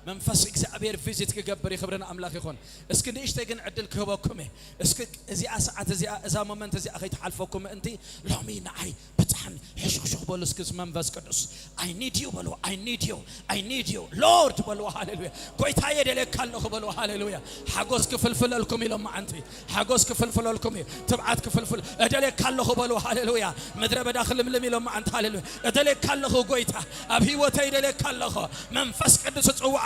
መንፈስ እግዚኣብሔር ቪዚት ክገብር እዩ። ክብሪ ንኣምላኽ ይኹን። እስኪ ንእሽተይ ግን ዕድል ክህበኩም እየ። እስኪ እዚኣ ሰዓት እዚኣ፣ እዛ ሞመንት እዚኣ ከይትሓልፈኩም ምእንቲ ሎሚ ንዓይ ብጻሕን ሕሹኽሹኽ በሉ እስኪ መንፈስ ቅዱስ። I need you በልዎ። I need you። I need you Lord በልዎ። ሃሌሉያ። ጎይታዬ ደልየካ ኣለኹ በልዎ። ሃሌሉያ። ሓጎስ ክፍልፍለልኩም ኢሎም መዓንቲ። ሓጎስ ክፍልፍለልኩም እዩ። ትብዓት ክፍልፍል። እደልየካ ኣለኹ በልዎ። ሃሌሉያ። ምድረ በዳ ክልምልም ኢሎም መዓንቲ። ሃሌሉያ። እደልየካ ኣለኹ ጎይታ። ኣብ ህይወተይ እደልየካ ኣለኹ። መንፈስ ቅዱስ እጽውዓ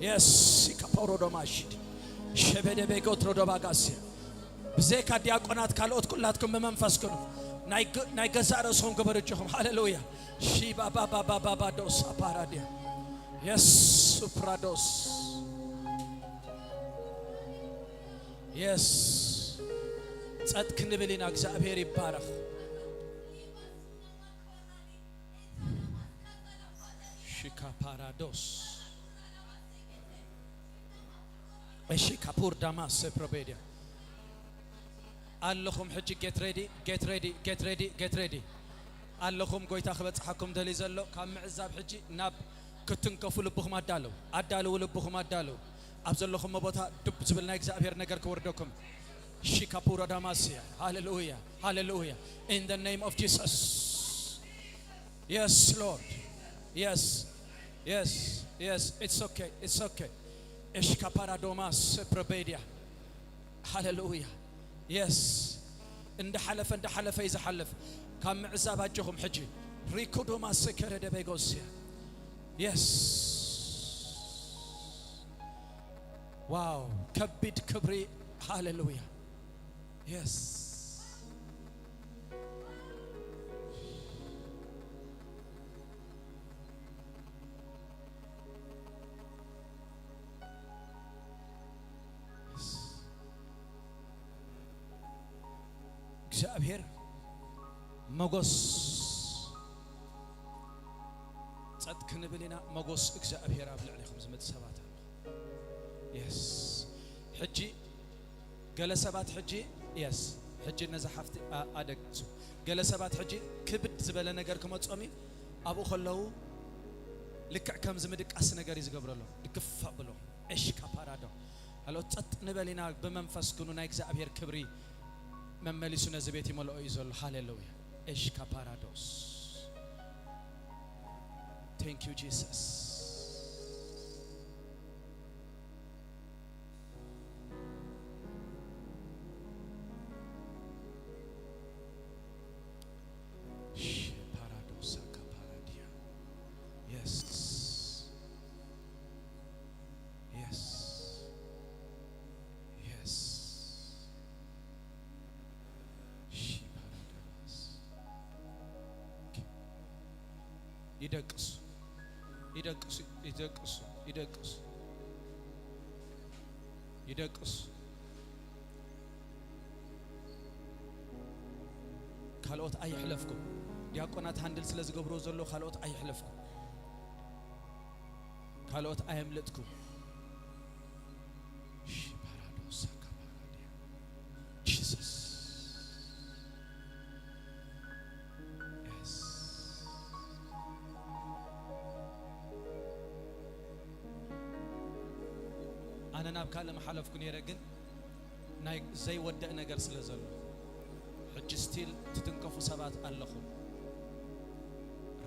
የስ። ሲካፖሮ ዶማሽድ ሸበደቤ ጎትሮ ዶባጋስያ። ብዘይካ ዲያቆናት ካልኦት ኩላትኩም ብመንፈስ ኩኑ ናይ ግ-፣ ናይ ገዛእ ርእስኹም ግበሩ እጆኹም። ሃሌሉያ። ሺባባባባባዶስ ኣፓራዲያ። የስ። ሱፕራዶስ። የስ። ጸጥ ክንብል ኢና። እግዚኣብሔር ይባረኽ። ሺካ ፓራዶስ። እሺ ካፑር ዳማስ ፕሮቤዲያ። ኣለኹም ሕጂ get ready, get ready, get ready, get ready። ኣለኹም ጎይታ ክበጽሓኩም ደልዩ ዘሎ ካብ ምዕዛብ ሕጂ ናብ ክትንከፉ ልብኹም ኣዳልው፣ ኣዳልው ልብኹም ኣዳልው። ኣብ ዘለኹም ቦታ ድብ ዝብል ናይ እግዚኣብሔር ነገር ክወርደኩም። ሺካፑራ ዳማስያ። ሃሌሉያ፣ ሃሌሉያ። In the name of Jesus. Yes, Lord. Yes. Yes. Yes. It's okay. It's okay. Eshkaparadomas probedia. ሃሌሉያ። የስ። እንደ ሓለፈ፣ እንደ ሓለፈ እዩ ዝሓልፍ። ካብ ምዕዛብ ኣጆኹም ሕጂ። ሪኩዶማስ ከረደ ቤጎስያ። የስ። ዋው፣ ከቢድ ክብሪ። ሃሌሉያ። የስ። እግዚኣብሔር መጎስ። ጸጥ ክንብል ኢና። መጎስ እግዚኣብሔር ኣብ ልዕሊኹም ዝመጽእ ሰባት ኣሎ። የስ። ሕጂ ገለ ሰባት ሕጂ፣ የስ፣ ሕጂ ነዛ ሓፍቲ ኣ-፣ ኣደግሱ። ገለ ሰባት ሕጂ ክብድ ዝበለ ነገር ክመጾም እዩ። ኣብኡ ከለዉ ልክዕ ከምዚ ምድቃስ ነገር እዩ ዝገብረሎም። ድግፍ ኣብሎ። እሽ ካፓራዶ። ካልኦት ጸጥ ንበል ኢና። ብመንፈስ ኩኑ። ናይ እግዚኣብሔር ክብሪ መመሊሱ ነዚ ቤት ይመልኦ እዩ ዘሎ። ሃሌሉያ። እሽ ካፓራዶስ። Thank you, Jesus. Paradosa kaparadia. Yes. Yes. Yes. Shiparadas. ይደቅሱ፣ ይደቅሱ፣ ይደቅሱ፣ ይደቅሱ፣ ይደቅሱ። ካልኦት ኣይሕለፍኩም። ዲያቆናት ሃንድል ስለ ዝገብርዎ ዘሎ ካልኦት ኣይሕለፍኩም። ካልኦት ኣየምልጥኩም። ሺ ፓራዶሳ ካባራዲያ። ጂሰስ። የስ። ኣነ ናብ ካልእ ምሓለፍኩ ነይረ፣ ግን ናይ ዘይወደእ ነገር ስለ ዘሎ፣ ሕጂ ስቲል ትትንከፉ ሰባት ኣለኹም።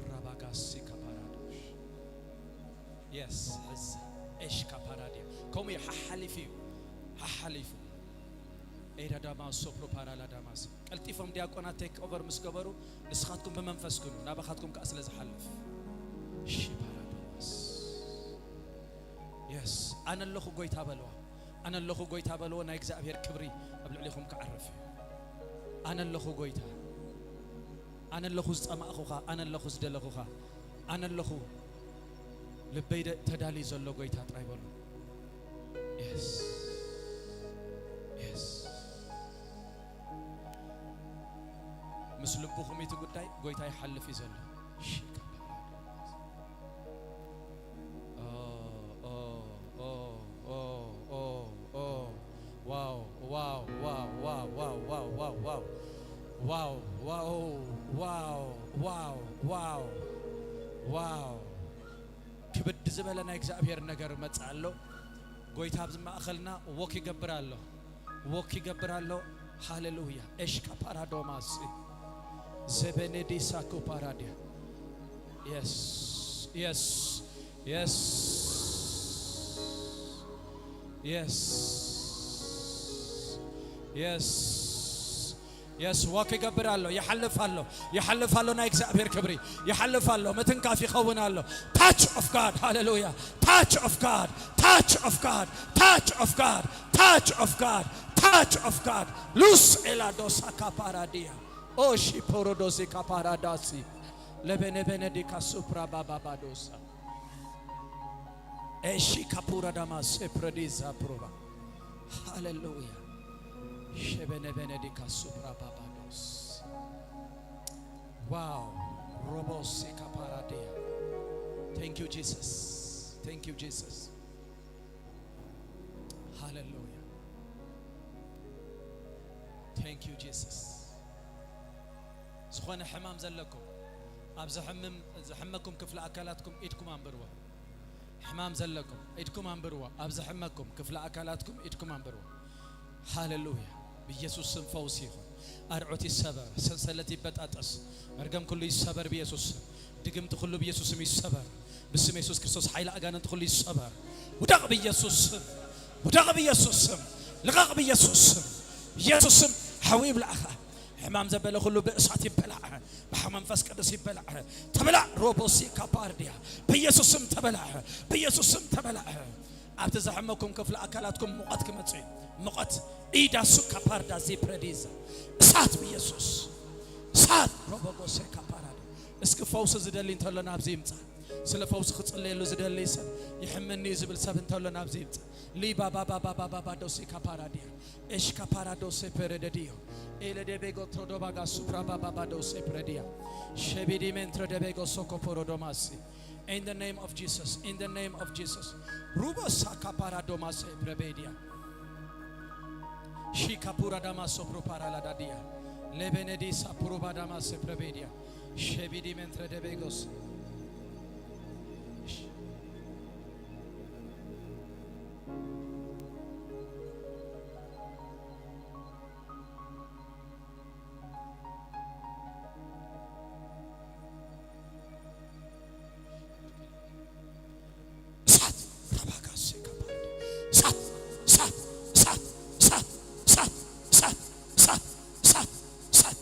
ራባጋሲ ካፓራዶሽ። የስ፣ ሕዚ ኤሽ ካፓራድያ። ከምኡ እዩ፣ ሓሓሊፉ እዩ፣ ሓሓሊፉ። ኤዳዳማ ሶፕሮ ፓራላዳማሲ። ቀልጢፎም ዲያቆናት ቴክ ኦቨር ምስ ገበሩ፣ ንስኻትኩም ብመንፈስ ኩኑ፣ ናባኻትኩም ከኣ ስለ ዝሓልፍ። ሺ ፓራዶማስ። የስ፣ ኣነ ኣለኹ ጎይታ በልዋ። ኣነ ኣለኹ ጎይታ በልዎ፣ ናይ እግዚኣብሔር ክብሪ ኣብ ልዕሊኹም ክዓርፍ እዩ። ኣነ ኣለኹ ጎይታ። ኣነ ኣለኹ ዝጸማእኹኻ፣ ኣነ ኣለኹ ዝደለኹኻ፣ ኣነ ኣለኹ ልበይ ደ-፣ ተዳልዩ ዘሎ ጎይታ ጥራይ በሉ። የስ። የስ። ምስ ልብኹም እቲ ጉዳይ ጎይታ ይሓልፍ እዩ ዘሎ። ሺ ካፓራዶ። ኦ፣ ኦ፣ ኦ፣ ኦ፣ ኦ፣ ኦ። ዋው፣ ዋው፣ ዋው፣ ዋው፣ ዋው፣ ዋው፣ ዋው። ዋው፣ ዋው፣ ዋው፣ ዋው፣ ዋው፣ ዋው። ክብድ ዝበለ ናይ እግዚኣብሔር ነገር መጽእ ኣሎ። ጎይታ ኣብዚ ማእኸልና ወክ ይገብር ኣሎ። ወክ ይገብር ኣሎ። ሃሌሉያ። ኤሽካ ፓራዶማሲ ዘቤኔዲ ሳኮ ፓራዲያ። የስ፣ የስ፣ የስ፣ የስ፣ የስ። የስ ዋክ ይገብር ኣሎ። ይሓልፍ ኣሎ። ይሓልፍ ኣሎ። ናይ እግዚኣብሔር ክብሪ ይሓልፍ ኣሎ። ምትንካፍ ይኸውን ኣሎ። Touch of God. ሃሌሉያ። Touch of God. Touch of God. Touch of God. Touch of God. Touch of God. ሉስ ኤላዶሳ ካፓራዲያ ኦሺ ፖሮዶዚ ካፓራዳሲ ለበነበነዲካ ሱፕራ ባባባዶሳ ኤሺ ካፑራ ዳማ ሴፕረዲዛ ፕሮባ ሃሌሉያ ሸበነበነዲካ ሱፕራ ባባዶስ ዋው ሮቦሴ ካፓራዲያ Thank you Jesus. Thank you Jesus. ሃሌሉያ Thank you Jesus. ዝኾነ ሕማም ዘለኩም ኣብ ዘሕምም ዘሕመኩም ክፍለ ኣካላትኩም ኢድኩም ኣንብርዎ። ሕማም ዘለኩም ኢድኩም ኣንብርዎ። ኣብ ዘሕመኩም ክፍለ ኣካላትኩም ኢድኩም ኣንብርዎ። ሃሌሉያ ብኢየሱስ ስም ፈውሲ ይኹን። ኣርዑት ይሰበር፣ ሰንሰለት ይበጣጠስ፣ መርገም ኩሉ ይሰበር ብኢየሱስ ስም። ድግምቲ ኩሉ ብኢየሱስ ስም ይሰበር። ብስም የሱስ ክርስቶስ ሓይሊ ኣጋንንቲ ኩሉ ይሰበር። ውደቕ ብኢየሱስ ስም። ውደቕ ብኢየሱስ ስም። ልቐቕ ብኢየሱስ ስም። ኢየሱስ ስም ሓዊ ይብላዕኻ። ሕማም ዘበለ ኩሉ ብእሳት ይበላዕ። ብሓ መንፈስ ቅዱስ ይበላዕ። ተበላዕ ሮቦሲ ካፓርዲያ። ብኢየሱስ ስም ተበላዕ። ብኢየሱስ ስም ተበላዕ። ኣብቲ ዘሕመኩም ክፍሊ ኣካላትኩም ሙቐት ክመጽእ እዩ። ሙቐት ኢዳ ሱካ ፓርዳ ዚፕረዲዛ እሳት ብኢየሱስ እሳት ሮቦጎሴ ካፓራዲ እስኪ ፈውሲ ዝደሊ እንተሎ ናብዚ ይምጻ። ስለ ፈውሲ ክጽለየሉ ዝደሊ ሰብ ይሕመኒ እዩ ዝብል ሰብ እንተሎ ናብዚ ይምጻ። ሊባባባባባባዶሴ ካፓራዲያ ኤሽካፓራዶሴ ፔሬደዲዮ ኤለደቤጎ ትሮዶባጋ ሱፕራባባባዶሴ ፕሬዲያ ሸቢዲሜን ትረደቤጎ ሶኮፖሮዶማሲ In the name of Jesus, in the name of Jesus. Rubo saka paradomase prebedia. Shika pura damaso proparaladadia. Lebenedisa pruba damase prebedia. Shebidi mentre debegos. እሳት ረባጋሴ ከባድ እሳት እሳት እሳት እሳት እሳት እሳት እሳት እሳት እሳት እሳት።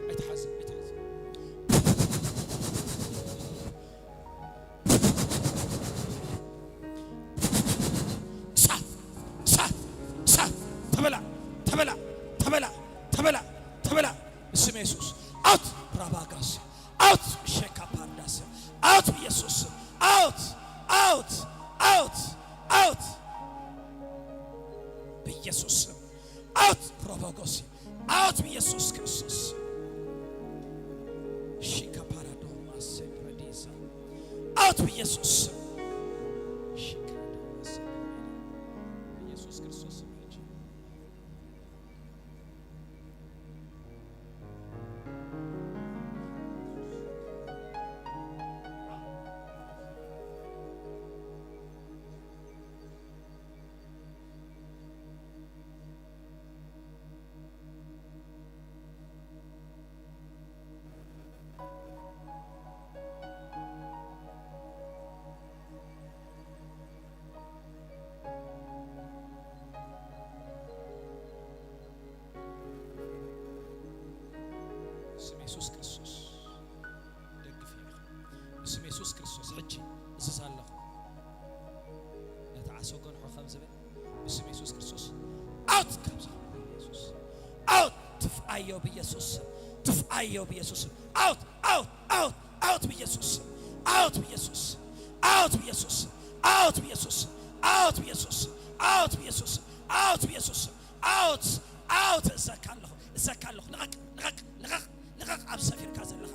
ኣይትሓዝ ኣይትሓዝ። እሳት እሳት እሳት ተበላ ተበላ ተበላ ተበላ ተበላ እስም የሱስ ኣውት ራባጋስ ኣውት ሼካ ፓርዳስ ኣውት ኢየሱስ ኣውት ኣውት ኣውት ኣውት በኢየሱስ ስም ኣውት ሮቦጎሲ ኣውት በኢየሱስ ክርስቶስ ሺካ ፓራዶማ ሴፕረዲዛ ኣውት በኢየሱስ ስም ሺካ ፓራዶማ ሴፕረዲዛ በኢየሱስ ክርስቶስ ስም ሕጂ ስም የሱስ ክርስቶስ ደግፍ ኢኻ። ብስም የሱስ ክርስቶስ ሕጂ እዝዝ ኣለኹ። ነቲ ዓሶ ጎንሖ ከም ዝብል ብስም የሱስ ክርስቶስ ኣውት ካብዛ የሱስ ኣውት ትፍኣዮ ብየሱስ ስም ትፍኣዮ ብየሱስ ስም ኣውት ኣውት ኣውት ኣውት ብየሱስ ስም ኣውት ብየሱስ ስም ኣውት ብየሱስ ስም ኣውት ብየሱስ ስም ኣውት ብየሱስ ስም ኣውት ብየሱስ ስም ኣውት ብየሱስ ስም ኣውት ኣውት እዘካ ኣለኹ እዘካ ኣለኹ ልቐቅ ልቐቅ ልቐቅ ልቐቕ ኣብ ሰፊርካ ዘለኻ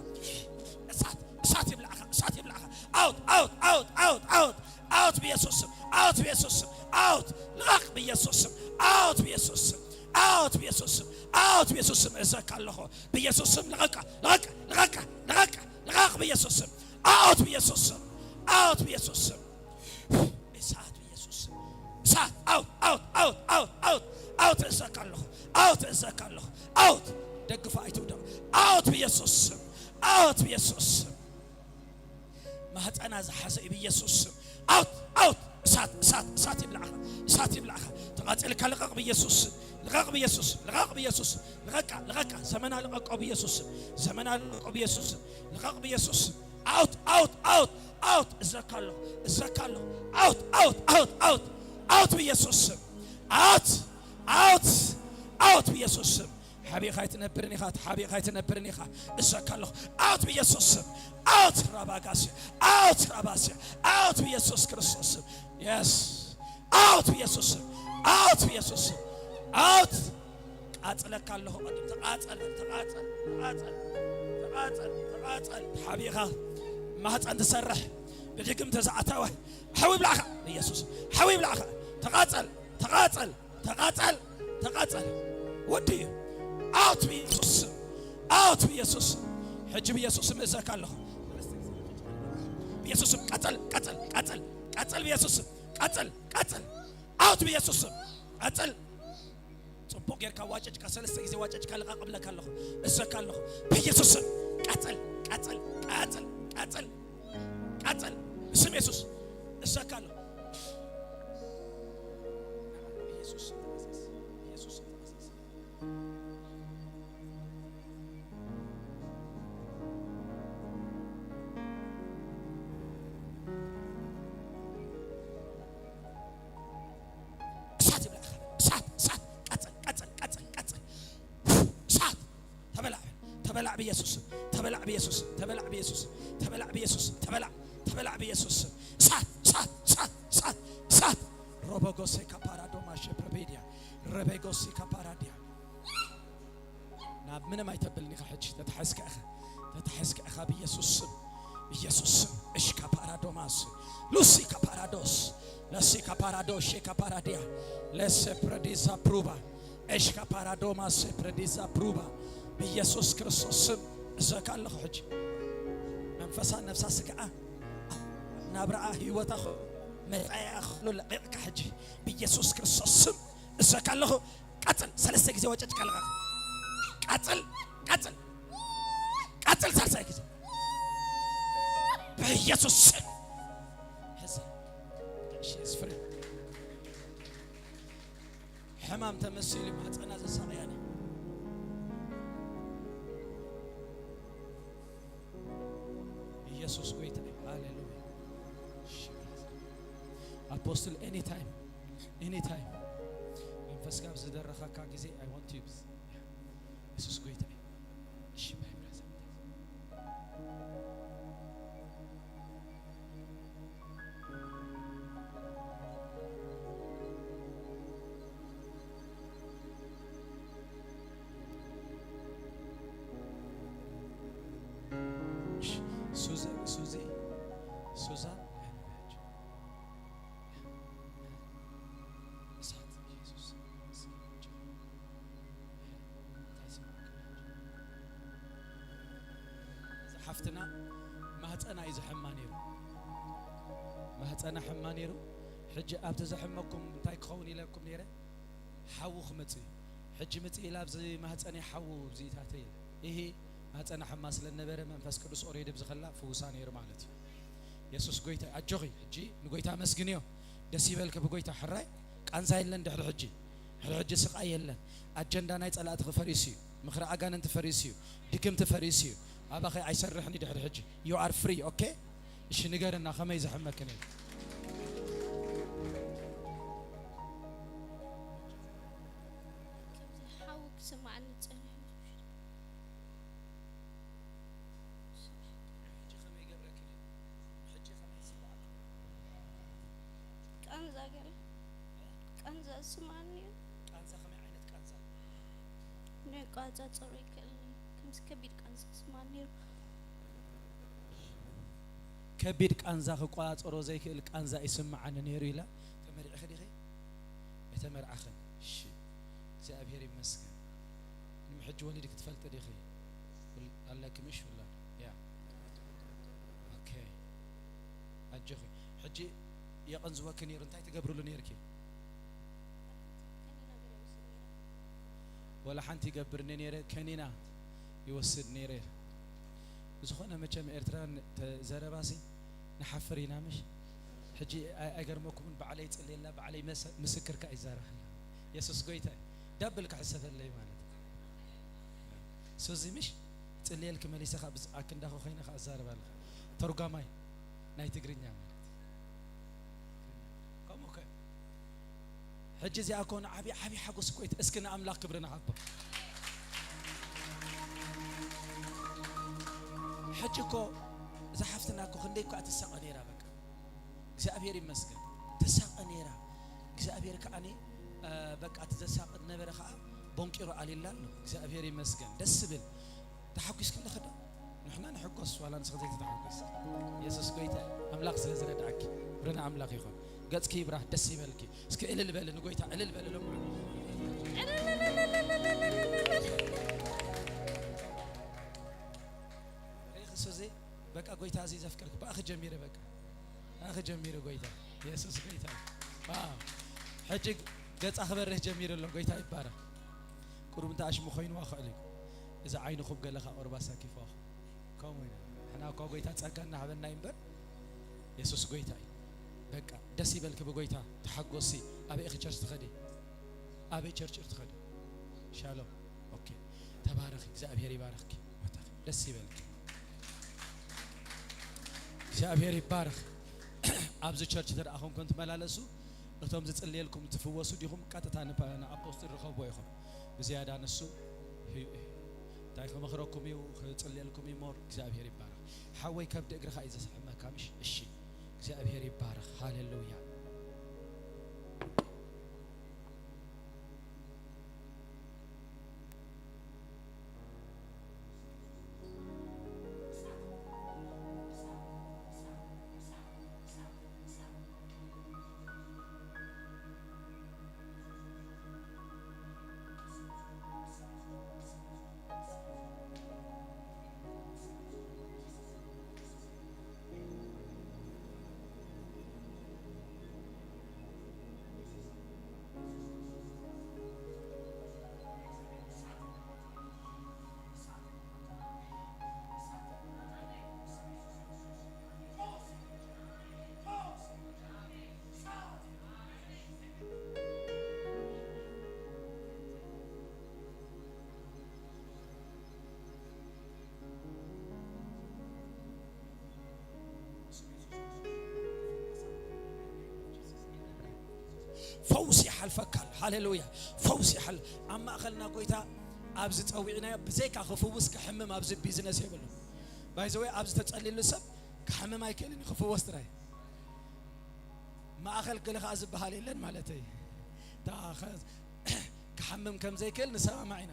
እሳት እሳት ይብላዕኻ እሳት ይብላዕኻ ኣውት ኣውት ኣውት ኣውት ኣውት ኣውት ብየሱስ ስም ኣውት ብየሱስ ስም ኣውት ልቐቕ ብየሱስ ስም ኣውት ብየሱስ ስም ኣውት ብየሱስ ስም ኣውት ብየሱስ ስም እዘካ ኣለኹ ብየሱስ ስም ልቐቃ ልቐቃ ልቐቃ ልቐቃ ልቐቕ ብየሱስ ስም ኣውት ብየሱስ ስም ኣውት ብየሱስ ስም እሳት ብየሱስ ስም እሳት ኣውት ኣውት ኣውት ኣውት ኣውት ኣውት እዘካ ኣለኹ ኣውት እዘካ ኣለኹ ኣውት ደግፋ ኣይትውደቕ ኣውት ብየሱስ ስም ኣውት ብየሱስ ስም ማህፀና ዝሓዘ እዩ ብየሱስ ስም ኣውት ኣውት እሳት እሳት እሳት ይብላዕኻ እሳት ይብላዕኻ እታ ተቓጺልካ ልቐቕ ብኢየሱስ ስም። ልቐቕ ብኢየሱስ ስም። ልቐቕ ብኢየሱስ ስም። ልቐቃ፣ ልቐቃ። ዘመና ልቐቆ ብኢየሱስ ስም። ዘመና ልቐቆ ብኢየሱስ ስም። ልቐቕ ብኢየሱስ ስም። ኣውት፣ ኣውት፣ ኣውት፣ ኣውት። እዘካ ኣለኹ፣ እዘካ ኣለኹ። ኣውት፣ ኣውት፣ ኣውት፣ ኣውት። ኣውት ብኢየሱስ ስም። ኣውት፣ ኣውት፣ ኣውት ብኢየሱስ ስም። ሓቢእኻ ኣይትነብርን ኢኻ፣ ሓቢእኻ ኣይትነብርን ኢኻ። እዘካ ኣለኹ። ኣውት ብኢየሱስ ስም። ኣውት ራባጋስያ፣ ኣውት ራባስያ፣ ኣውት ብኢየሱስ ክርስቶስ ስም። የስ፣ ኣውት ብኢየሱስ ስም። ኣውት ብኢየሱስ ስም። ኣውት። ቃጽለካ ኣለኹ። ቅድም ተቃጸል፣ ተቃጸል፣ ተቃጸል፣ ተቃጸል፣ ተቃጸል። ሓቢእኻ ማህፀን ትሰርሕ ብድግምቲ ዝኣተወ ሓዊ ብላዕኻ ብኢየሱስ ሓዊ ብላዕኻ። ተቃጸል፣ ተቃጸል፣ ተቃጸል፣ ተቃጸል። ወዲ ኣውት ብኢየሱስ ስም። ኣውት ብኢየሱስ ስም። ሕጂ ብኢየሱስ ስም እእዘካ ኣለኹ። ብኢየሱስ ስም ቀጽል፣ ቀጽል፣ ቀጽል፣ ቀጽል። ብኢየሱስ ስም ቀጽል፣ ቀጽል። ኣውት ብኢየሱስ ስም ቀጽል። ጽቡቕ ጌርካ ዋጨጭካ፣ ሰለስተ ግዜ ዋጨጭካ፣ ልቓቕ እብለካ ኣለኹ፣ እዘካ ኣለኹ። ብኢየሱስ ስም ቀጽል፣ ቀጽል፣ ቀጽል፣ ቀጽል፣ ቀጽል። ብስም የሱስ እዘካ ኣለኹ። ብኢየሱስ ስም ተቐሰስ፣ ብኢየሱስ ስም ተቐሰስ። እሳት ይብላዕ። እሳት፣ እሳት። ቀጽል፣ ቀጽል፣ ቀጽል፣ ቀጽል። እሳት። ተበላዕ፣ ተበላዕ ብኢየሱስ ስም። ተበላዕ ብኢየሱስ ስም። ተበላዕ ብኢየሱስ ስም። ተበላዕ ብኢየሱስ ስም። ተበላዕ፣ ተበላዕ ብኢየሱስ ስም። እሳት፣ እሳት፣ እሳት፣ እሳት፣ እሳት። ሮቦጎሴ ካፓራዶ ማሸ ፕረቤድያ። ረቤጎሲ ካፓራዲያ። ናብ ምንም ኣይተብልን ኢኻ ሕጂ። ተታሒዝካ ኢኻ። ተታሒዝካ ኢኻ ብኢየሱስ ስም። ብኢየሱስ ስም። እሽካ ፓራዶማስ። ሉሲካ ፓራዶስ። ለሲካ ፓራዶስ። ሼካ ፓራዲያ። ለሴፕረዲዛ ፕሩባ። እሽካ ፓራዶማስ ሴፕረዲዛ ፕሩባ። ብኢየሱስ ክርስቶስ ስም እዘካ ኣለኹ ሕጂ። መንፈሳ፣ ነፍሳ፣ ስጋኣ ናብራኣ፣ ህይወታ፣ መጻኢኣ ኩሉ ለቒቕካ ሕጂ ብኢየሱስ ክርስቶስ ስም እዘካ ኣለኹ። ቀጽል፣ ሰለስተ ግዜ ወጨጭካ ልቐቕ። ቀጽል፣ ቀጽል፣ ቀጽል፣ ሳልሳይ ግዜ ብኢየሱስ ስም። ሕዚ፣ እሺ፣ ስፍሪ። ሕማም ተመሲሉ ማጸና ዘሳቕያኒ። ኢየሱስ ጎይታ እዩ። ሃሌሉያ። እሺ፣ ኣፖስትል፣ ኤኒ ታይም፣ ኤኒ ታይም መንፈስካ ኣብ ዝደረኻካ ግዜ፣ I want you። ኢየሱስ ጎይታ እዩ። እሺ፣ ባይ ብራዘር። ሱዚ፣ ሱዚ፣ ሱዛን፣ እሳት ኢየሱስ። እዛ ሓፍትና ማህፀና እዩ ዘሕማ ነይሩ። ማህፀና ሕማ ነይሩ። ሕጂ ኣብቲ ዘሕመኩም እንታይ ክኸውን ኢለኩም ነይረ? ሓዊ ክመጽእ እዩ። ሕጂ ምጽእ ኢላ ኣብዚ ማህፀነይ ሓዊ ኣብዚ ይታተ ኢለ። ይሄ ማህፀና ሕማ ስለ ነበረ መንፈስ ቅዱስ ኦሬዲ ኣብዚ ከላ ፍውሳ ነይሩ ማለት እዩ። የሱስ ጎይታ እዩ። ኣጆኺ ሕጂ ንጎይታ ኣመስግንዮ። ደስ ይበልኪ ብጎይታ። ሕራይ ቃንዛ የለን ድሕሪ ሕጂ። ድሕሪ ሕጂ ስቓይ የለን። ኣጀንዳ ናይ ጸላእትኺ ፈሪሱ እዩ። ምኽሪ ኣጋንንቲ ፈሪሱ እዩ። ድግምቲ ፈሪሱ እዩ። ኣባኺ ኣይሰርሕን እዩ ድሕሪ ሕጂ። You are free, okay? እሺ ንገርና ከመይ ዘሕመኪ ነይሩ? ከምዚ ሓዊ ክስማዓኒ ጸኒሑ። ሕጂ ከመይ ይገብረኪ ነይሩ? ሕጂ ከመይ ይስምዓኪ? ቃንዛ ገለ፣ እ? ቃንዛ ዝስምዓኒ እዩ። ቃንዛ ከመይ ዓይነት ቃንዛ? ንቋጻጸሮ ይክእል፣ ከምዚ ከቢድ ቃንዛ ይስምዓኒ ነይሩ። ከቢድ ቃንዛ ክቋጻጸሮ ዘይክእል ቃንዛ ይስምዓኒ ነይሩ ኢላ። ተመሪዕኺ ዲኺ? ኣይተመርዓኽን። እሺ፣ እግዚኣብሔር ይመስገን። ምንም ሕጂ ወሊድኪ ትፈልጢ ዲኺ? ውል-፣ ኣለኪ ምሽ ውላድ? ያ። ኦኬ። ኣጆኺ። ሕጂ የቐንዝወኪ ነይሩ፣ እንታይ ትገብርሉ ነይርኪ? ወላ ሓንቲ ይገብርኒ ነይረ፣ ከኒና ይወስድ ነይረ። ብዝኾነ መቸም ኤርትራን ተ-፣ ዘረባሲ ንሓፍር ኢና ምሽ? ሕጂ ኣይ-፣ ኣይገርመኩምን? ባዕለይ ጽልየላ፣ ባዕለይ መሰ-፣ ምስክር ከኣ ይዛረበላ። የሱስ ጎይታ እዩ። ዳብል ክሕሰበለይ ማለት እዩ። ሶዚ ምሽ ጽልየልኪ መሊሰ ካብ ኣክንዳኹ ኮይነ ከኣ እዛረብ ኣለኻ። ተርጓማይ ናይ ትግርኛ ማለት እዩ። ከምኡ ከ ሕጂ እዚኣ እኮ ንዓቢ ዓቢ ሓጎስ እኮ እዩ። እስኪ ንኣምላኽ ክብሪ ንሃቦ። ሕጂ እኮ እዛ ሓፍትና እኮ ክንደይ እኳ ትሳቐ ነይራ። በቃ እግዚኣብሔር ይመስገን። ትሳቐ ነይራ። እግዚኣብሔር ከዓኒ በቃ እቲ ዘሳቕ ነበረ ከኣ ቦንቂሩ ኣሊላ ኣሎ። እግዚኣብሔር ይመስገን። ደስ ዝብል። ተሓጒስኪ ኣለኺ ዶ? ንሕና ንሕጎስ ዋላ ንስኺ ዘይተተሓጎስ። የሱስ ጎይታ እዩ። ኣምላኽ ስለ ዝረድኣኪ ክብሪ ንኣምላኽ ይኹን። ገጽኪ ይብራህ፣ ደስ ይበልኪ። እስኪ እልል በሊ ንጎይታ፣ እልል በሊ ሎም። ርኢኺ ሱዚ፣ በቃ ጎይታ እዚ ዘፍቅርኪ ብኣኺ ጀሚረ፣ በቃ ብኣኺ ጀሚረ ጎይታ። የሱስ ጎይታ እዩ። ዋው። ሕጂ ገጻ ክበርህ ጀሚሩ ኣሎ። ጎይታ ይባረኽ። ቁሩብ እንተ ኣሽሙ ኮይንዋ ክእል እዩ። እዚ ዓይንኹም ገለ ከኣ ቁሩብ ኣሳኪፍዋ። ከምኡ ኢና። ንሕና እኳ ጎይታ ጸጋ እናሃበና እዩ እምበር፣ የሱስ ጎይታ እዩ። በቃ ደስ ይበልኪ ብጎይታ፣ ተሓጎሲ። ኣበይ ኢኺ ቸርች ትኸዲ? ኣበይ ቸርች ኢኺ ትኸዲ? ሻሎም። ኦኬ። ተባረኺ፣ እግዚኣብሔር ይባርኽኪ። ደስ ይበልኪ። እግዚኣብሔር ይባረኽ። ኣብዚ ቸርች እንተ ደኣ ኮንኩም ትመላለሱ፣ እቶም ዝጽልየልኩም ትፍወሱ ዲኹም? ቀጥታ ንፓ-፣ ንኣፖስትል ርኸብዎ ኢኹም። ብዝያዳ ንሱ ህዩ እዩ። እንታይ ክመኽረኩም እዩ? ክጽልየልኩም እዩ ሞር። እግዚኣብሔር ይባረኽ። ሓወይ ከብዲ እግርኻ እዩ ዘስሕመካ ምሽ? እሺ። እግዚኣብሔር ይባረኽ። ሃሌሉያ። ፈውስ ይሓልፈካል። ሃሌሉያ። ፈውስ ይሓል-፣ ኣብ ማእኸልና ጎይታ ኣብዚ ጸዊዕናዮ ብዘይካ ክፍውስ ክሕምም ኣብዚ ቢዝነስ የብሉ። ባይዘወይ ኣብዚ ተጸሊሉ ሰብ ክሕምም ኣይክእልን እዩ፣ ክፍወስ ጥራይ። ማእኸል ገለ ከኣ ዝበሃል የለን ማለተይ። እታ ኸ-፣ ክሓምም ከም ዘይክእል ንሰማማዕ ኢና።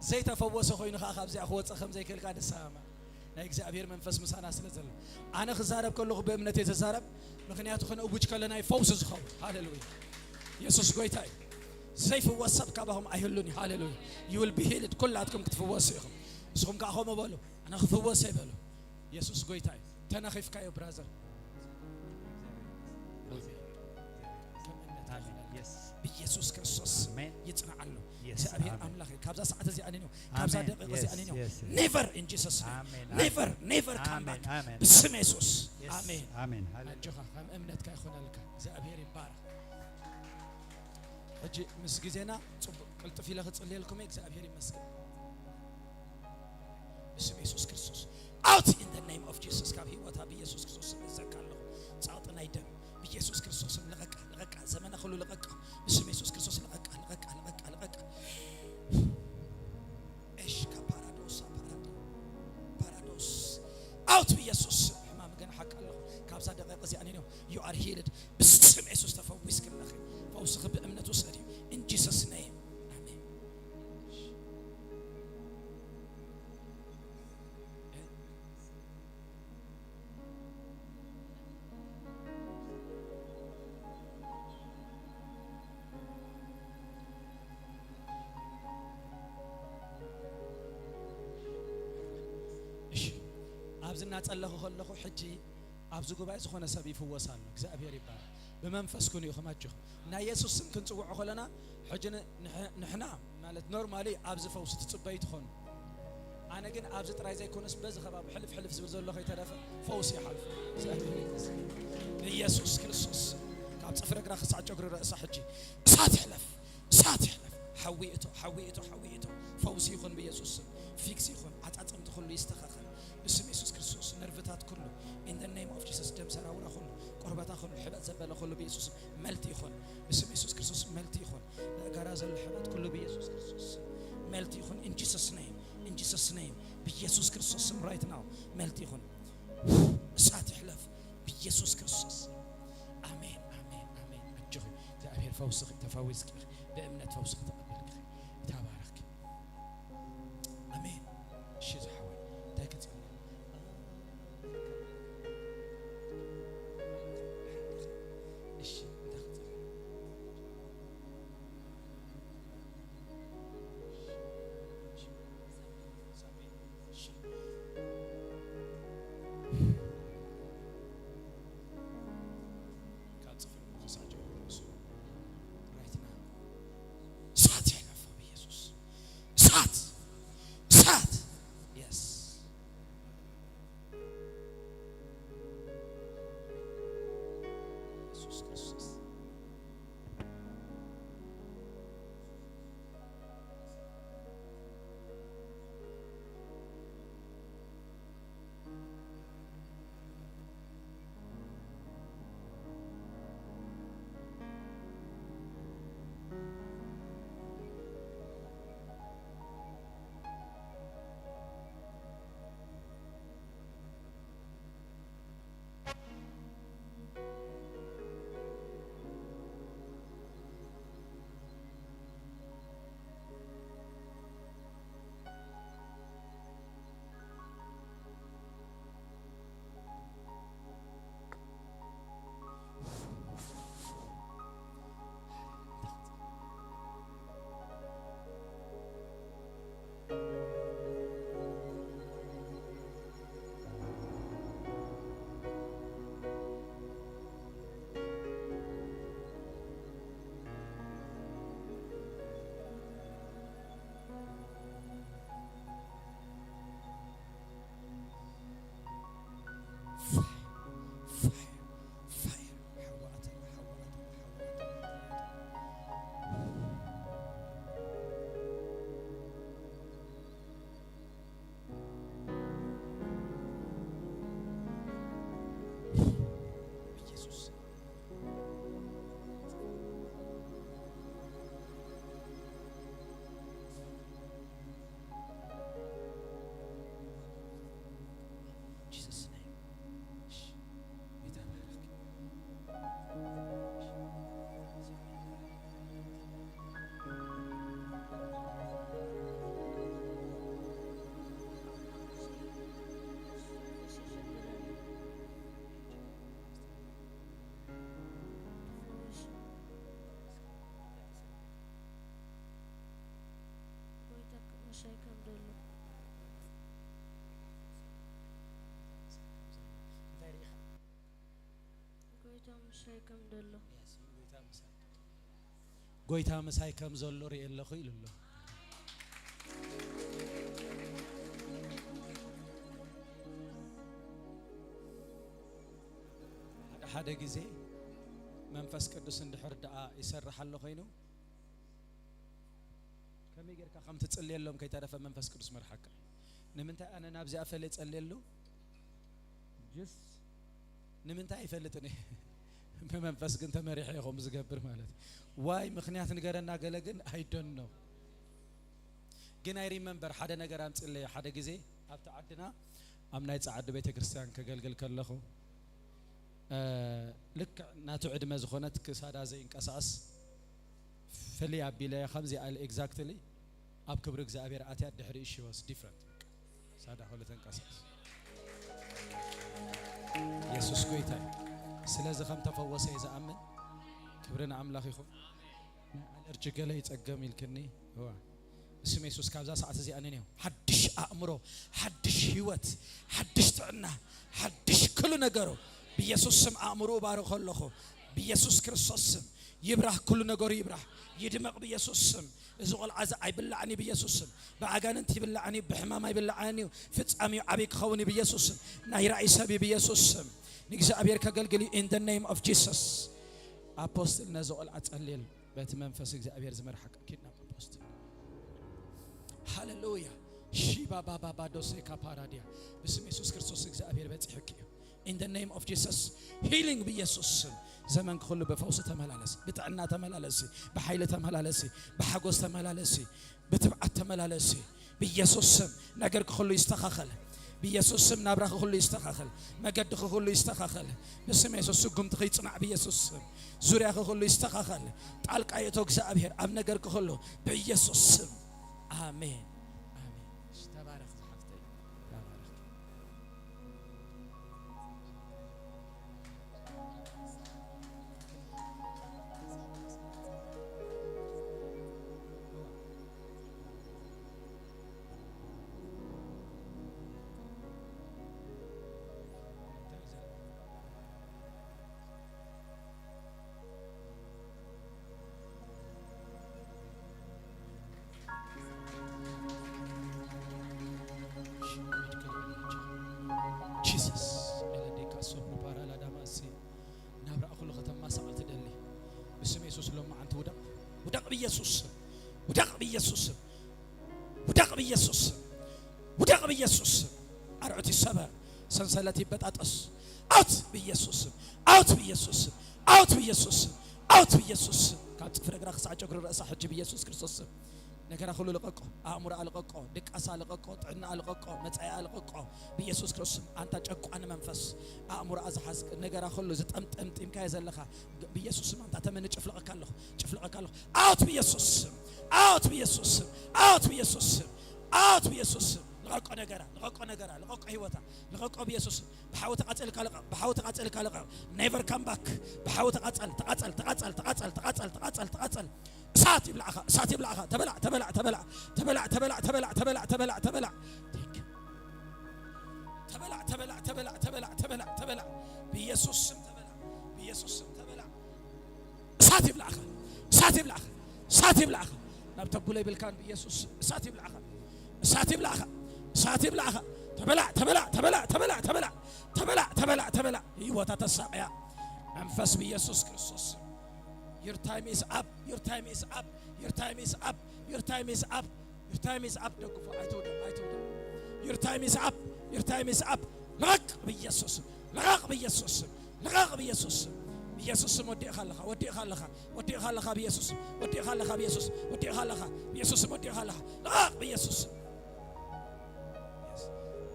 ዘይተፈወሰ ኮይኑ ከኣ ካብዚኣ ክወጽእ ከም ዘይክእል ከኣ ንሰማማዕ። ናይ እግዚኣብሔር መንፈስ ምሳና ስለ ዘሎ። ኣነ ክዛረብ ከለኹ ብእምነት እየ ዝዛረብ፣ ምኽንያቱ ክንእውጅ ከለና እዩ ፈውሲ ዝኸውን። ሃሌሉያ። የሱስ ጎይታ እዩ። ዘይፍወስ ሰብ ካባኹም ኣይህሉን እዩ። ሃሌሉያ። You will be healed። ኩላትኩም ክትፍወሱ ኢኹም። ንስኹም ከኣ ከምኡ በሉ። ኣነ ክፍወስ እየ በሉ። የሱስ ጎይታ እዩ። ተነኺፍካዮ ብራዘር። ከም እምነት ኣሜን። ይኹነልካ። የስ። ብኢየሱስ ክርስቶስ ኣሜን። ይጽናዓሉ። የስ፣ እግዚኣብሔር ኣሜን። ኣምላኽ እዩ። ካብዛ ሰዓት እዚኣ ንንዮ፣ ካብዛ ኣሜን። ደቂቕ የስ፣ እዚኣ ንንዮ። የስ፣ የስ። Never in Jesus name። ኣሜን፣ ኣሜን። Never, never come ኣሜን፣ back። ኣሜን፣ ብስም ኣሜን። የሱስ። የስ፣ ኣሜን። ኣሜን። ሃሌሉያ። ኣጆኻ፣ ከም እምነትካ ይኹነልካ። እግዚኣብሔር ይባረኽ። ሕጂ ምስ ግዜና ጽቡቕ ቅልጥፍ ኢለ ክጽልየልኩም እየ። እግዚኣብሔር ይመስገን። ብስም የሱስ ክርስቶስ። Out in the name of Jesus። ካብ ህይወታ ብኢየሱስ ክርስቶስ ስም እዘካ ኣለኹ። ጸቕጢ ናይ ደም ብኢየሱስ ክርስቶስ ስም ልቐቃ፣ ልቐቃ። ዘመና ኩሉ ልቐቃ። ብስም የሱስ ክርስቶስ ልቐቃ፣ ልቐቃ፣ ልቐቃ፣ ልቐቃ። እሽ ካፓራዶስ፣ ፓራዶ-፣ ፓራዶስ። Out ብኢየሱስ ስም። ሕማም ግን ሓቂ ኣለኹ። ካብዛ ደቂቕ እዚኣ ንንዮ። You are healed። ብስም የሱስ ተፈዊስኪ ኣለኺ። ፈውስኺ ብእምነት ውሰዲ። In Jesus name። ኣሜን። እሺ፣ ኣብዚ እናጸለኹ ከለኹ ሕጂ ኣብዚ ጉባኤ ዝኾነ ሰብ ይፍወስ ኣሎ። እግዚኣብሔር ይባረክ። ብመንፈስ ኩኑ ኢኹም ኣጆኹም። ናይ የሱስ ስም ክንጽውዖ ከለና፣ ሕጂ ን-፣ ንሕ-፣ ንሕና ማለት ኖርማሊ ኣብዚ ፈውሲ ትጽበዩ ትኾኑ። ኣነ ግን ኣብዚ ጥራይ ዘይኮነስ በዚ ከባቢ ሕልፍ ሕልፍ ዝብል ዘሎ ከይተረፈ ፈውሲ ይሓልፍ። እግዚኣብሔር ይመስገን። ብኢየሱስ ክርስቶስ ካብ ጽፍሪ እግራ ክሳዕ ጨጉሪ ርእሳ ሕጂ እሳት ይሕለፍ። ሓዊ እቶ፣ ሓዊ እቶ፣ ሓዊ እቶ። ፈውሲ ይኹን ብኢየሱስ ስም። ፊክስ ይኹን፣ ዓጻጽምቲ ኩሉ ይስተኻኸል ብስም ኢየሱስ ክርስቶስ። ነርቭታት ኩሉ in the name of Jesus፣ ደም ሰራውራ ኩሉ፣ ቆርበታ ኩሉ፣ ሕበጥ ዘበለ ኩሉ ብኢየሱስ ስም መልቲ ይኹን ብስም ኢየሱስ ክርስቶስ። መልቲ ይኹን፣ ነጋራ ዘሎ ሕበጥ ኩሉ ብኢየሱስ ክርስቶስ ስም መልቲ ይኹን። In Jesus name፣ in Jesus name፣ ብኢየሱስ ክርስቶስ ስም right now መልቲ ይኹን። እሳት ይሕለፍ ብኢየሱስ ክርስቶስ ስም። ኣሜን፣ ኣሜን፣ ኣሜን። ኣጆኺ፣ እግዚኣብሔር ፈውስኺ፣ ተፈዊስኪ ኢኺ። ብእምነት ፈውስኺ ተቐበልኪ ኢኺ። ተባረኽኪ። ኣሜን። እሺ ዝሓወይ፣ እንታይ ክጽሊ? እሺ፣ እንታይ ክጽሊ? ካብ ጽፍር ምንቅስቃስ ጀምሮ እሱ right now እሳት ይሕለፎ ብኢየሱስ። እሳት! እሳት! Yes። ኢየሱስ ክርስቶስ። Jesus' name. ጌታ ይባርክ። ጎይታ ምሳይ ከም ዘሎ። እንታይ ርኢኻ? ጎይታ ምሳይ ከም ዘሎ። ጎይታ ምሳይ ከም ዘሎ ርኢ ኣለኹ ኢሉ ኣሎ። ሓደ ሓደ ግዜ መንፈስ ቅዱስ እንድሕር ደኣ ይሰርሕ ኣሎ ኮይኑ፣ ከመይ ጌርካ ከም ትጽልየሎም ከይተረፈ መንፈስ ቅዱስ መርሓካ። ንምንታይ ኣነ ናብዚኣ ፈለ ጸልየሉ? ጅስ ንምንታይ ኣይፈልጥን እየ። ብመንፈስ ግን ተመሪሐ እየ ከምኡ ዝገብር ማለት እዩ። ዋይ ምኽንያት ንገረና ገለ ግን I don't know። ግን I remember ሓደ ነገር ኣምጽለዮ። ሓደ ግዜ ኣብቲ ዓድና ኣብ ናይ ጸዓዱ ቤተ ክርስቲያን ከገልግል ከለኹ፣ እ፣ ልክዕ ናቱ ዕድመ ዝኾነት ክሳዳ ዘይንቀሳቐስ ፍልይ ኣቢለያ ከምዚኣ ኢለ exactly ኣብ ክብሪ እግዚኣብሔር ኣትያ ድሕሪኡ she was different። በቃ ሳዳ ከይተንቀሳቐስ። የሱስ ጎይታ እዩ። ስለዚ ከም ተፈወሰ እየ ዝኣምን። ክብሪ ንኣምላኽ ይኹን። ናይ ኣለርጂ ገለ ይጸገም ኢልክኒ። እዋ። ብስም የሱስ ካብዛ ሰዓት እዚኣ ንንየው። ሓድሽ ኣእምሮ፣ ሓድሽ ህይወት፣ ሓድሽ ጥዕና፣ ሓድሽ ኩሉ ነገሩ ብየሱስ ስም ኣእምሮኡ እባርኾ ኣለኹ። ብየሱስ ክርስቶስ ስም ይብራህ፣ ኩሉ ነገሩ ይብራህ፣ ይድመቕ ብየሱስ ስም። እዚ ቆልዓ እዚ ኣይብላዕን እዩ ብየሱስ ስም። ብኣጋንንት ይብላዕን እዩ፣ ብሕማም ኣይብላዕን እዩ። ፍጻሜኡ ዓብዪ ክኸውን እዩ ብየሱስ ስም። ናይ ራእይ ሰብ እዩ ብየሱስ ስም። ንእግዚኣብሔር ከገልግል እዩ in the name of Jesus። ኣፖስትል ነዚ ቆልዓ ጸልየሉ፣ በቲ መንፈስ እግዚኣብሔር ዝመርሓካ ኪድ ናብ ኣፖስትል። ሃሌሉያ። ሺባባባባዶሴ ካፓራዲያ። ብስም የሱስ ክርስቶስ እግዚኣብሔር በጺሑኪ እዩ። In the name of Jesus, healing ብኢየሱስ ስም። ዘመንኪ ኩሉ ብፈውሲ ተመላለሲ፣ ብጥዕና ተመላለሲ፣ ብሓይሊ ተመላለሲ፣ ብሓጎስ ተመላለሲ፣ ብትብዓት ተመላለሲ። ብኢየሱስ ስም ነገርኪ ኩሉ ይስተኻኸል። ብኢየሱስ ስም ናብራኺ ኩሉ ይስተኻኸል። መገድኺ ኩሉ ይስተኻኸል። ብስም የሱስ ስጉምትኺ ይጽናዕ ብኢየሱስ ስም። ዙርያኺ ኩሉ ይስተኻኸል። ጣልቃ ይእቶ እግዚኣብሔር ኣብ ነገርኪ ኩሉ ብኢየሱስ ስም። ኣሜን። ኣሜን። እሺ፣ ተባረኽ ዝሓፍተይ። ተባረኽ። ጂሰስ፣ ኤለዴካ ሶፕሮ ፓራላ ዳማሲ፣ ናብራ ኩሉ ከተማሳቕል ትደሊ። ብስም የሱስ ሎማዓንቲ ውደቕ፣ ውደቕ ብኢየሱስ ስም፣ ውደቕ ብኢየሱስ ስም፣ ውደቕ ብኢየሱስ ስም፣ ውደቕ ብኢየሱስ ስም። ኣርዑት ይሰበር፣ ሰንሰለት ይበጣጠስ። ኣውት ብኢየሱስ ስም፣ ኣውት ብኢየሱስ ስም፣ ኣውት ብኢየሱስ ስም፣ ኣውት ብኢየሱስ ስም። ካብ ጽፍሪ እግራ ክሳዕ ጨጉሪ ርእሳ ሕጂ ብኢየሱስ ክርስቶስ ስም። ነገራ ኩሉ ልቐቆ፣ ኣእምሮኣ ልቐቆ፣ ድቃሳ ልቐቆ፣ ጥዕናኣ ልቐቆ፣ መጻኢኣ ልቐቆ። ብኢየሱስ ክርስቶስ ስም፣ ኣንታ ጨቋኒ መንፈስ፣ ኣእምሮኣ ዝሓዝ ነገራ ኩሉ ዝጠምጠምጢምካዮ ዘለኻ፣ ብኢየሱስ ስም ኣንታ ተመኒ ጭፍለቐካ ኣለኹ፣ ጭፍለቐካ ኣለኹ። ኣውት ብኢየሱስ ስም፣ ኣውት ብኢየሱስ ስም፣ ኣውት ብኢየሱስ ስም፣ ኣውት ብኢየሱስ ስም። ልቐቆ ነገራ፣ ልቐቆ ነገራ፣ ልቐቆ ህይወታ፣ ልቐቆ ብኢየሱስ ስም። ብሓዊ ተቓጸልካ ልቐቕ፣ ብሓዊ ተቓጸልካ ልቐቕ። Never come back። ብሓዊ ተቓጸል፣ ተቓጸል፣ ተቓጸል፣ ተቓጸል፣ ተቓጸል፣ ተቓጸል፣ ተቓጸል። እሳት ይብላዕኻ፣ እሳት ይብላዕኻ። ተበላዕ፣ ተበላዕ፣ ተበላዕ፣ ተበላዕ፣ ተበላዕ፣ ተበላዕ፣ ተበላዕ፣ ተበላዕ፣ ተበላዕ። Thank you። ተበላዕ፣ ተበላዕ፣ ተበላዕ፣ ተበላዕ፣ ተበላዕ፣ ተበላዕ። ብኢየሱስ ስም ተበላዕ፣ ብኢየሱስ ስም ተበላዕ። እሳት ይብላዕኻ፣ እሳት ይብላዕኻ፣ እሳት ይብላዕኻ። ናብ ተጉለ ይብልካን ብኢየሱስ ስም እሳት ይብላዕኻ፣ እሳት ይብላዕኻ፣ እሳት ይብላዕኻ። ተበላዕ፣ ተበላዕ፣ ተበላዕ፣ ተበላዕ፣ ተበላዕ፣ ተበላዕ፣ ተበላዕ፣ ተበላዕ። ህይወታ ተሳቕያ መንፈስ ብኢየሱስ ክርስቶስ ስም። Your time is up, your time is up, your time is up, your time is up, your time is up። ደግፎ፣ ኣይትውደቕ፣ ኣይትውደቕ። Your time is up, your time is up። ልቐቕ ብኢየሱስ ስም፣ ልቐቕ ብኢየሱስ ስም፣ ልቐቕ ብኢየሱስ ስም። ብኢየሱስ ስም ወዲእኻ ኣለኻ፣ ወዲእኻ ኣለኻ፣ ወዲእኻ ኣለኻ ብኢየሱስ ስም፣ ወዲእኻ ኣለኻ ብኢየሱስ ስም፣ ወዲእኻ ኣለኻ ብኢየሱስ ስም፣ ወዲእኻ ኣለኻ። ልቐቕ ብኢየሱስ ስም። Yes።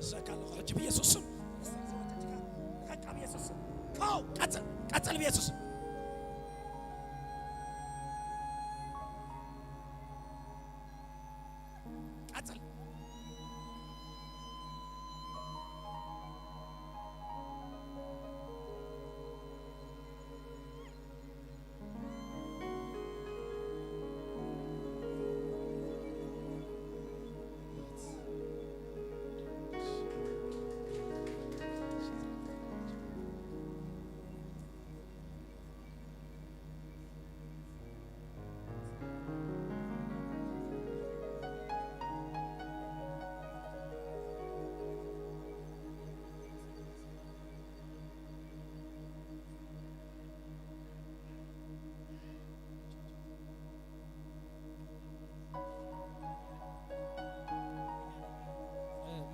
እሰካ ኣለኹ ሕጂ ብኢየሱስ ስም። ልቐቕ ብኢየሱስ ስም። ካው፣ ቀጽል፣ ቀጽል ብኢየሱስ ስም። ቀጽል።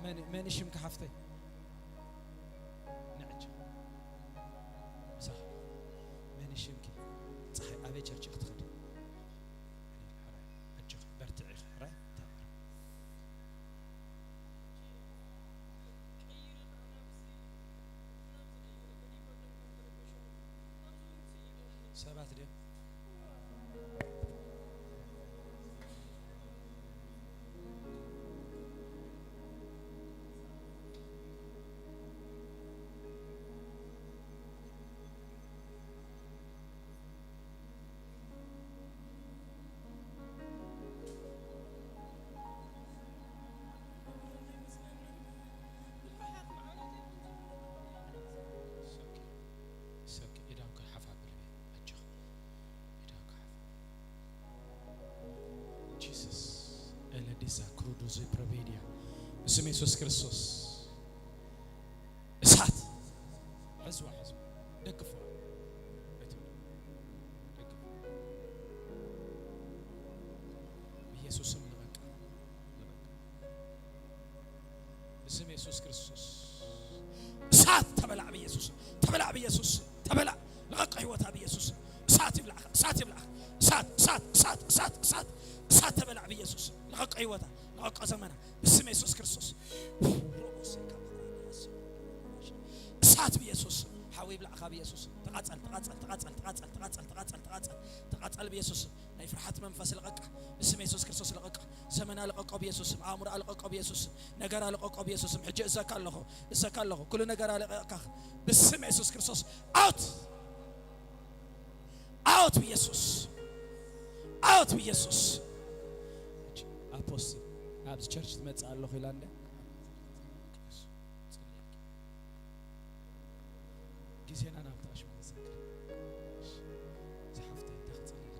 መን፣ መን ሽምካ ሓፍተይ? ንዕጂ። ምሳኻ። መን ሽምኪ? ፀሓይ ኣበይ ቸርች ክትኸዲ? ሕራይ፣ ኣጆኺ፣ በርትዒ፣ ሕራይ፣ ተባረኺ። ሰባት ድዮም? It's okay. It's okay. ኢዳውካ ሓፍ ኣብልቤ። ኣጆኻ። ኢዳውካ ሓፍ። ጂሰስ። ኤለዲሳ ክሩዱዚ ፕሮቬዲያ። ብስም የሱስ ክርስቶስ። እሳት። ሕዝዋ፣ ሕዝዋ። ደግፍዋ። ኣይትብሉ። ደግፍዋ። ብኢየሱስ ስም ልቐቃ። ልቐቃ። ስም የሱስ ክርስቶስ። እሳት ተበላዕ ብየሱስ። ተበላዕ ብየሱስ። ተበላዕ። ልቐቅ ህይወታ ብየሱስ። እሳት ይብላዕካ። እሳት ይብላዕካ። እሳት፣ እሳት፣ እሳት፣ እሳት፣ እሳት። እሳት ተበላዕ ብየሱስ። ልቐቅ ህይወታ። ልቐቅ ዘመና። ብስም የሱስ ክርስቶስ። እሳት ብየሱስ። ሓዊ ይብላዕካ ብየሱስ። ተቓጸል፣ ተቓጸል፣ ተቓጸል፣ ተቓጸል፣ ተቓጸል፣ ተቓጸል፣ ተቓጸል፣ ተቓጸል ብየሱስ። ናይ ፍርሓት መንፈስ ልቐቃ። ብስም የሱስ ክርስቶስ ልቐቃ። ዘመና ልቐቆ ብየሱስ ስም። ኣእምሮኣ ልቐቆ ብየሱስ ስም። ነገራ ልቐቆ ብየሱስ ስም። ሕጂ እዘካ ኣለኹ። እዘካ ኣለኹ። ኩሉ ነገራ ልቐቃ። ብስም የሱስ ክርስቶስ። ኣውት! ኣውት ብየሱስ! ኣውት ብየሱስ! ሕጂ ኣፖስትል፣ ኣብዚ ቸርች ትመጽእ ኣለኹ ኢላ እንደ ግዜና ናብቲ ኣሽሙ ንዘክር። እሺ፣ ዝሓፍተይ እንታይ ክጽልየልኪ?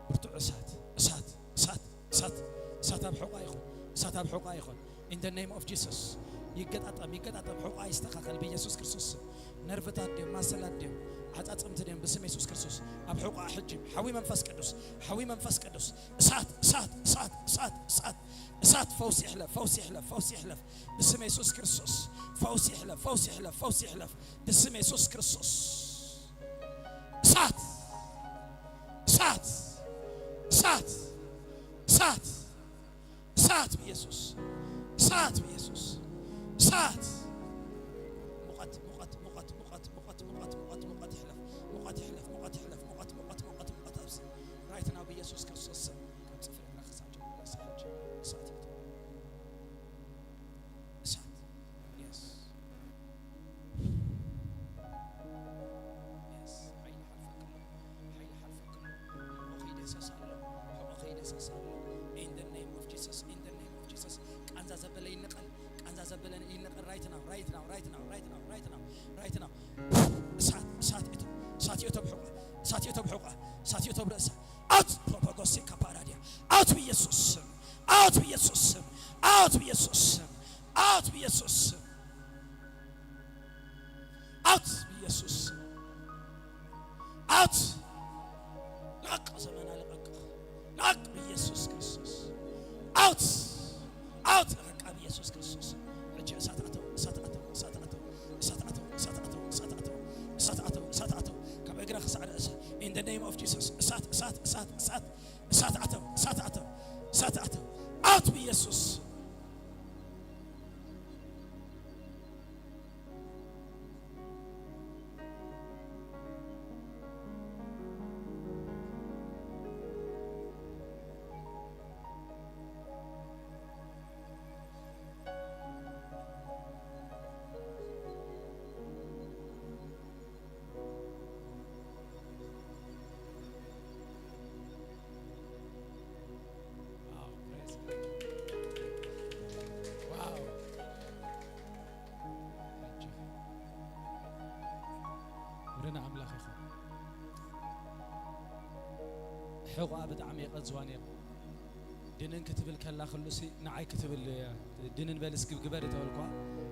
ብርቱዕ እሳት፣ እሳት፣ እሳት፣ እሳት፣ እሳት ኣብ ሕቖኣ ይኹን፣ እሳት ኣብ ሕቖኣ ይኹን። In the name of Jesus። ይገጣጠም፣ ይገጣጠም፣ ሕቖኣ ይስተኻኸል ብኢየሱስ ክርስቶስ ስም። ነርቭታት ድዮም፣ ማሰላት ድዮም፣ ዓጻጽምቲ ድዮም፣ ብስም የሱስ ክርስቶስ ኣብ ሕቖኣ ሕጂ ሓዊ መንፈስ ቅዱስ፣ ሓዊ መንፈስ ቅዱስ፣ እሳት፣ እሳት፣ እሳት፣ እሳት፣ እሳት፣ እሳት፣ ፈውሲ ይሕለፍ፣ ፈውሲ ይሕለፍ፣ ፈውሲ ይሕለፍ፣ ብስም የሱስ ክርስቶስ ፈውሲ ይሕለፍ፣ ፈውሲ ይሕለፍ፣ ፈውሲ ይሕለፍ፣ ብስም የሱስ ክርስቶስ። እሳት፣ እሳት፣ እሳት፣ እሳት፣ እሳት ብየሱስ፣ እሳት ብየሱስ፣ እሳት። ሙቐት፣ ሙቐት፣ ሙቐት፣ ሙቐት፣ ሙቐት፣ ሙቐት፣ ሙቐት፣ ሙቐት ይሕለፍ፣ ሙቐት ይሕለፍ፣ ሙቐት ይሕለፍ፣ ሙቐት፣ ሙቐት፣ ሙቐት፣ ሙቐት ኣብዚ right now ብየሱስ ክርስቶስ ስም ካብ ጽፍሪ እግራ ክሳብ ጀምሮ እሳት፣ እሳት ይእቶ። እሳት። Yes። Yes። ሓይሊ ሓልፈክሎ፣ ሓይሊ ሓልፈክሎ። ሕቖኺ ይደሰስ ኣሎ፣ ሕቖኺ ይደሰስ ኣሎ። In the name of Jesus፣ in the name of Jesus። ቃንዛ ዘበለ ይነቐል፣ ቃንዛ ዘበለ ይነቐል። Right now፣ right now፣ right now፣ right now፣ right now፣ right now። እሳት፣ እሳት እቶ፣ እሳት እቶ ብሕቋ፣ እሳት እቶ ብሕቋ፣ እሳት እቶ ብርእሳ። ኣውት ፕሮፖጎሴ ካፓራዲያ። ኣውት ብኢየሱስ ስም፣ ኣውት ብኢየሱስ ስም፣ ኣውት ብኢየሱስ ስም፣ ኣውት ብኢየሱስ ስም። ኣውት ብኢየሱስ ስም። ኣውት። ልቐቅ ዘመና ልቐቅ። ልቐቅ ብኢየሱስ ክርስቶስ። ኣውት። ኣውት ልቐቃ ብኢየሱስ ክርስቶስ። ሕጂ እሳት ኣተው፣ እሳት ኣተው፣ እሳት ኣተው፣ እሳት ኣተው፣ እሳት ኣተው፣ እሳት ኣተው፣ እሳት ኣተው፣ እሳት ኣተው። ካብ እግራ ክሳዕ ርእሳ። In the name of Jesus። እሳት፣ እሳት፣ እሳት፣ እሳት፣ እሳት ኣተው፣ እሳት ኣተው፣ እሳት ኣተው። ኣውት ብኢየሱስ። Wow, praise God. Wow. ኣጆኺ። ክብሪ ንኣምላኽ ይኹን። ሕቖኣ ብጣዕሚ የቐዝዋ ነይሩ። ድንን ክትብል ከላ ክሉሲ ንዓይ ክትብል እያ። ድንን በል እስኪ ግበር ተበልኳ።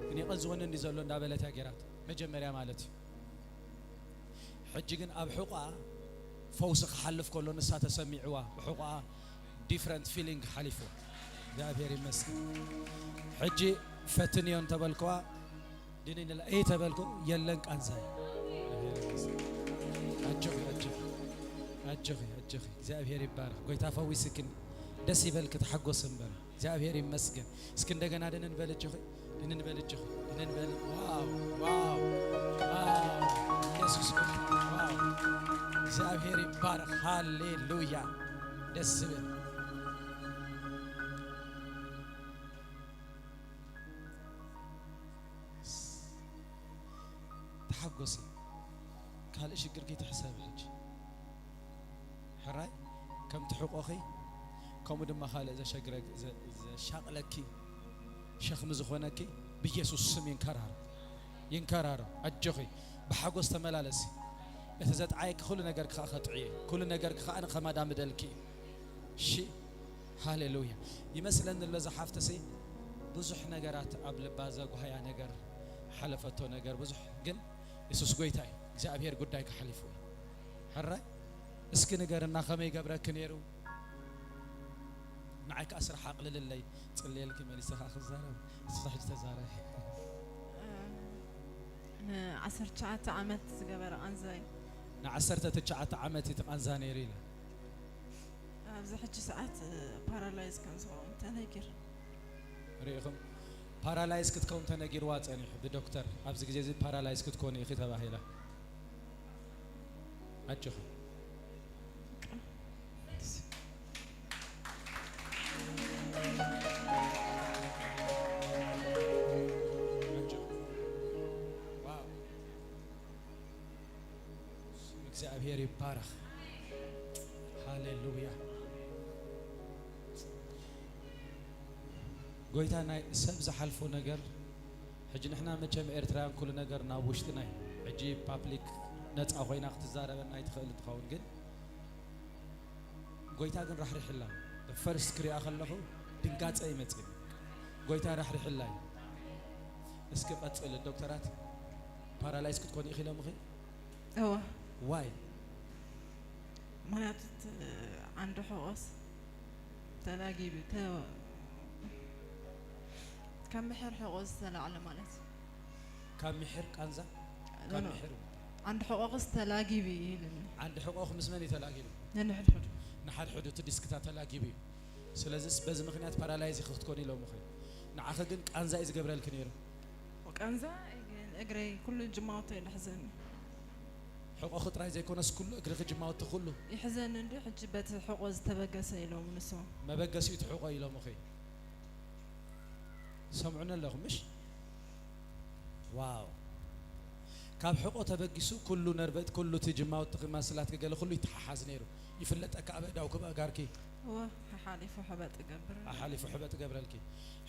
ግን የቐዝወኒ እንዲ ዘሎ እንዳበለት እያ ገይራት። መጀመርያ ማለት እዩ። ሕጂ ግን ኣብ ሕቋ ፈውሲ ክሓልፍ ከሎ ንሳ ተሰሚዕዋ፣ ብሕቋ ዲፍረንት ፊሊንግ ሓሊፍዋ። እግዚኣብሔር ይመስገን። ሕጂ ፈትንዮ እንተበልክዋ፣ ድንንላ እይ ተበልኩ፣ የለን ቃንዛይ። ኣጆኺ፣ ኣጆኺ፣ ኣጆኺ፣ ኣጆኺ፣ እግዚኣብሔር ይባረኽ። ጎይታ ፈዊስክን፣ ደስ ይበልክ፣ ተሓጎስ እምበር። እግዚኣብሔር ይመስገን። እስኪ እንደገና ድንን በል እጆኺ፣ ድንን በል እጆኺ፣ ድንን በል። ዋው፣ ዋው፣ ዋው። ኢየሱስ ጎይታ፣ ዋው። እግዚኣብሔር ይባረኽ። ሃሌሉያ። ደስ ይበል። ተሓጎሲ። ካልእ ሽግርኪ ትሕሰብ ሕጂ። ሕራይ ከምቲ ሕቆኺ፣ ከምኡ ድማ ካልእ ዘሸግረ-፣ ዘ-፣ ዘሻቕለኪ፣ ሸኽሚ ዝኾነኪ ብኢየሱስ ስም ይንከራሮ፣ ይንከራሮ። ኣጆኺ፣ ብሓጎስ ተመላለሲ። እቲ ዘጥዓየኪ ኩሉ ነገርኪ ከኣ ከጥዕዮ፣ ኩሉ ነገርኪ ከኣ ንኸማዳምደልኪ እዩ። እሺ፣ ሃሌሉያ። ይመስለኒ ኣሎ እዛ ሓፍተሲ ብዙሕ ነገራት ኣብ ልባ ዘጓህያ ነገር፣ ሓለፈቶ ነገር ብዙሕ፣ ግን የሱስ ጎይታ እዩ። እግዚኣብሔር ጉዳይ ክሓሊፉ እዩ። ሕራይ እስኪ ንገርና ከመይ ገብረኪ ነይሩ? ንዓይ ከኣ ስራሕ ኣቕልልለይ፣ ጽልየልኪ መሊሰ ከኣ ክዛረብ። እስኻ ሕጂ ተዛረቢ። ንዓሰርተ ትሽዓተ ዓመት ዝገበረ ቃንዛ እዩ። ንዓሰርተ ትሽዓተ ዓመት እዩ እቲ ቃንዛ ነይሩ ኢላ። ኣብዚ ሕጂ ሰዓት ፓራላይዝ ከም ዝኸውን ተነጊሩ። ርኢኹም፣ ፓራላይዝ ክትከውን ተነጊርዋ ጸኒሑ ብዶክተር። ኣብዚ ግዜ እዚ ፓራላይዝ ክትኮኒ ኢኺ ተባሂላ። ኣጆኺ። ኣጆኺ። ዋው። ስም እግዚኣብሔር ይባረኽ። ሃሌሉያ። ጎይታ ናይ ሰብ ዝሓልፎ ነገር፣ ሕጂ ንሕና መቸም ኤርትራውያን ኩሉ ነገር ናብ ውሽጥና እዩ። ሕጂ ፓብሊክ ነፃ ኮይና ክትዛረበና ኣይትኽእል እንትኸውን፣ ግን ጎይታ ግን ራሕሪሕላ። ፈርስት ክሪኣ ከለኹ ድንጋፀ ይመፅእ። ጎይታ ራሕሪሕላ እዩ። እስኪ ቀፅል። ዶክተራት ፓራላይዝ ክትኮኒ ኢኺ ኢሎምኺ? እወ። ዋይ? ምኽንያቱ እቲ ዓንዲ ሕቆስ ተላጊቡ፣ ተ-፣ ካብ ምሕር ሕቆ ዝተላዕለ ማለት እዩ። ካብ ምሕር ቃንዛ? ኖ፣ ካብ ኖ። ምሕር። ዓንዲ ሕቆኽስ ተላጊቡ እዩ ኢሉኒ። ዓንዲ ሕቆኽ ምስ መን እዩ ተላጊቡ? ነንሕድሕዱ። ንሓድሕዱ እቲ ዲስክታ ተላጊቡ እዩ። ስለዚስ በዚ ምኽንያት ፓራላይዝ ኢኺ ክትኮኒ ኢሎምኺ። ንዓኺ ግን ቃንዛ እዩ ዝገብረልኪ ነይሩ። ቃንዛ ግን እግረይ ኩሉ ጅማውተይ ይሕዘኒ። ሕቆኺ ጥራይ ዘይኮነስ ኩሉ እግርኺ ጅማውቲ ኩሉ። ይሕዘኒ እንዲ ሕጂ በቲ ሕቆ ዝተበገሰ ኢሎም ንሶም። መበገሲኡ እቲ ሕቆ ኢሎምኺ። ሰምዑኒ ኣለኹም ምሽ? ዋው። ካብ ሕቆ ተበጊሱ ኩሉ ነርቨት ኩሉ እቲ ጅማውትኺ ማስላትኪ ገለ ኩሉ ይተሓሓዝ ነይሩ። ይፍለጠካ ኣብ ኣእዳውኪ ብኣእጋርኪ። እወ፣ ሓሓሊፉ ሕበጥ እገብር። ሓሓሊፉ ሕበጥ እገብረልኪ።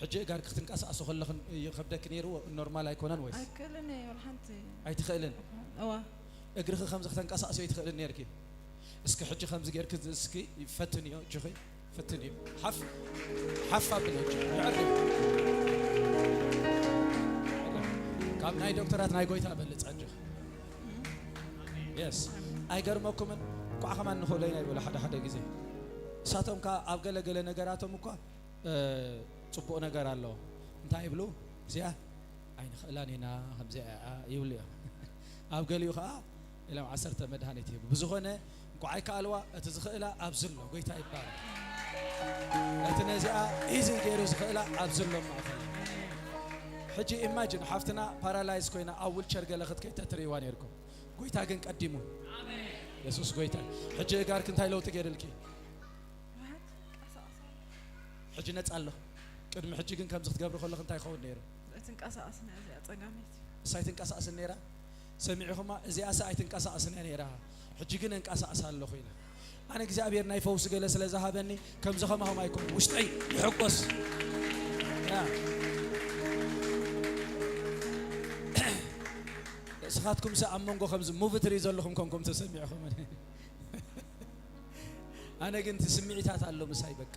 ሕጂ እጋርኪ ክትንቀሳቀሱ ከለኽን ይኸብደኪ ነይሩ? ኖርማል ኣይኮነን ወይስ? ኣይክእልን እየ፣ ወላ ሓንቲ። ኣይትኽእልን? እወ። እግርኺ ከምዚ ክተንቀሳቅስዮ ኣይትኽእልን ነይርኪ። እስኪ ሕጂ ከምዚ ጌርኪ እስኪ ፈትንዮ፣ እጅኺ ፈትንዮ። ሓፍ፣ ሓፍ ኣብልዮ፣ እጅ የዕርግ። ካብ ናይ ዶክተራት ናይ ጎይታ በልጽ ኣጆኺ። የስ። ኣይገርመኩምን? እንኳዕ ከማን ንኽእሎ ኢና ይብሉ ሓደ ሓደ ግዜ። እሳቶም ከኣ ኣብ ገለ ገለ ነገራቶም እኳ፣ እ፣ ጽቡቕ ነገር ኣለዎ። እንታይ ይብሉ? እዚኣ ኣይንኽእላን ኢና፣ ከምዚኣ እያ ይብሉ እዮም። ኣብ ገሊኡ ከኣ ኢሎም ዓሰርተ መድሃኒት ይህቡ። ብዝኾነ እንኳዕ ኣይከኣልዋ፣ እቲ ዝኽእላ ኣብዚ ኣሎ። ጎይታ ይባረክ። እቲ ነዚኣ ኢዚ ገይሩ ዝኽእላ ኣብዚ ኣሎ ማእከል። ሕጂ ኢማጂን ሓፍትና ፓራላይዝ ኮይና ኣብ ዊልቸር ገለ ክትከይድ ተትርእይዋ ነይርኩም። ጎይታ ግን ቀዲሙ። የሱስ ጎይታ። ሕጂ እጋርኪ እንታይ ለውጢ ገይርልኪ? ሕጂ ነጻ ኣሎ። ቅድሚ ሕጂ ግን ከምዚ ክትገብሪ ከለኺ እንታይ ይኸውን ነይሩ? ኣይትንቀሳቐስን እያ እዚኣ ጸጋመይቲ። እሳ ኣይትንቀሳቐስን ነይራ? ሰሚዕኹማ? እዚኣስ ኣይትንቀሳቐስን እያ ነይራ። ሕጂ ግን እንቀሳቐስ ኣለኹ ኢላ። ኣነ እግዚኣብሔር ናይ ፈውሲ ገለ ስለ ዝሃበኒ ከምዚ ከማኹም ኣይኮን። ውሽጠይ ይሕጎስ። ያ። ንስኻትኩምስ ኣብ መንጎ ከምዚ ሙቪ ትርኢ ዘለኹም ኮንኩም ተሰሚዕኹም። ኣነ ግን እቲ ስምዒታት ኣሎ ምሳይ፣ በቃ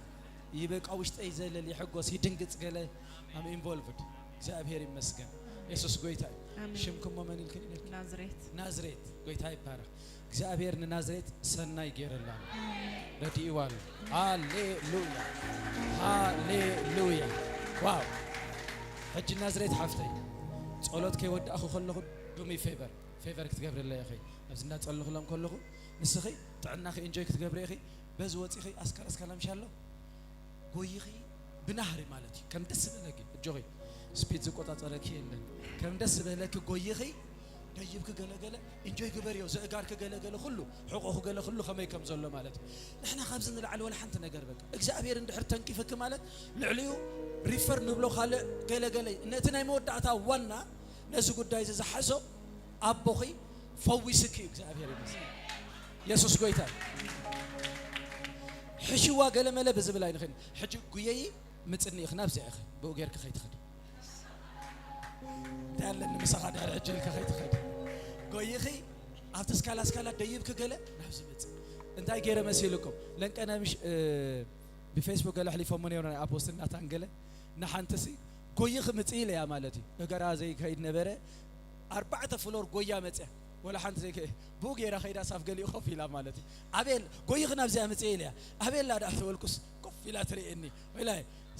ይበቃ፣ ውሽጠይ ይዘለል፣ ይሕጎስ፣ ይድንግጽ፣ ገለ I'm involved። እግዚኣብሔር ይመስገን። የሱስ ጎይታ እዩ። ኣሜን። ሽምክሞ መን ኢልክን ኢለኪ? ናዝሬት። ናዝሬት። ጎይታ ይባረክ። እግዚኣብሔር ንናዝሬት ሰናይ ገይረላ። ረድኢዋ ኣሎ። ሃሌሉያ። ሃሌሉያ። ዋው። ሕጂ ናዝሬት ሓፍተይ፣ ጸሎት ከይወዳእኹ ከለኹ do me favor፣ favor ክትገብርለይ ኢኺ። ኣብዚ እንዳጸለኹሎም ከለኹ ንስኺ ጥዕናኺ ኢንጆይ ክትገብሪ ኢኺ። በዚ ወፂኺ ኣስካል ኣስካል ኣምሻሎ ጎይኺ ብናህሪ ማለት እዩ። ከም ደስ ዝበለኪ እጆኺ ስፒድ ዝቆፃፀረኪ የለን። ከም ደስ ዝበለኪ ጎይኺ ደይብኪ ገለገለ ኢንጆይ ግበርዮ። ዘእጋርኪ ገለገለ ኩሉ ሕቆኺ ገለ ኩሉ ከመይ ከም ዘሎ ማለት እዩ። ንሕና ካብዚ ንላዕሊ ወላ ሓንቲ ነገር በቃ እግዚኣብሔር እንድሕር ተንኪፍኪ ማለት ልዕሊኡ ሪፈር ንብሎ ካልእ ገለገለ ነቲ ናይ መወዳእታ ዋና ነዚ ጉዳይ እዚ ዝሓዞ ኣቦኺ ፈዊስኪ እዩ። እግዚኣብሔር ይመስገን። የሱስ ጎይታ እዩ። ሕሽዋ ገለመለ ብዝብል ኣይንኽን። ሕጂ ጉየይ ምጽኒ ኢኺ ናብዚኣ ኢኺ ብኡ ጌርኪ ከይትኸዲ። እንታይ ኣለኒ ምሳኻ ድሕሪ ሕጂ ኢልኪ ከይትኸዲ። ጎይኺ ኣብቲ ስካላ ስካላ ደይብኪ ገለ ናብዚ መጽእ። እንታይ ገይረ መሲልኩም ለንቀና ምሽ ብፌስቡክ ገለ ኣሕሊፎሞ ነይሮም ናይ ኣፖስትል ናታን ገለ ንሓንቲ ሲ ጎይኺ ምጽኢ ኢለያ ማለት እዩ። እገራ ዘይከይድ ነበረ ኣርባዕተ ፍሎር ጎያ መጽያ ወላ ሓንቲ ዘይከ ብኡ ገይራ ከይዳ ሳፍ ገሊኡ ኮፍ ኢላ ማለት እዩ። ኣቤል ጎይኺ ናብዚኣ ምጽኢ ኢለያ ኣቤላ ደኣ ተበልኩስ ኮፍ ኢላ ትርእየኒ ወላ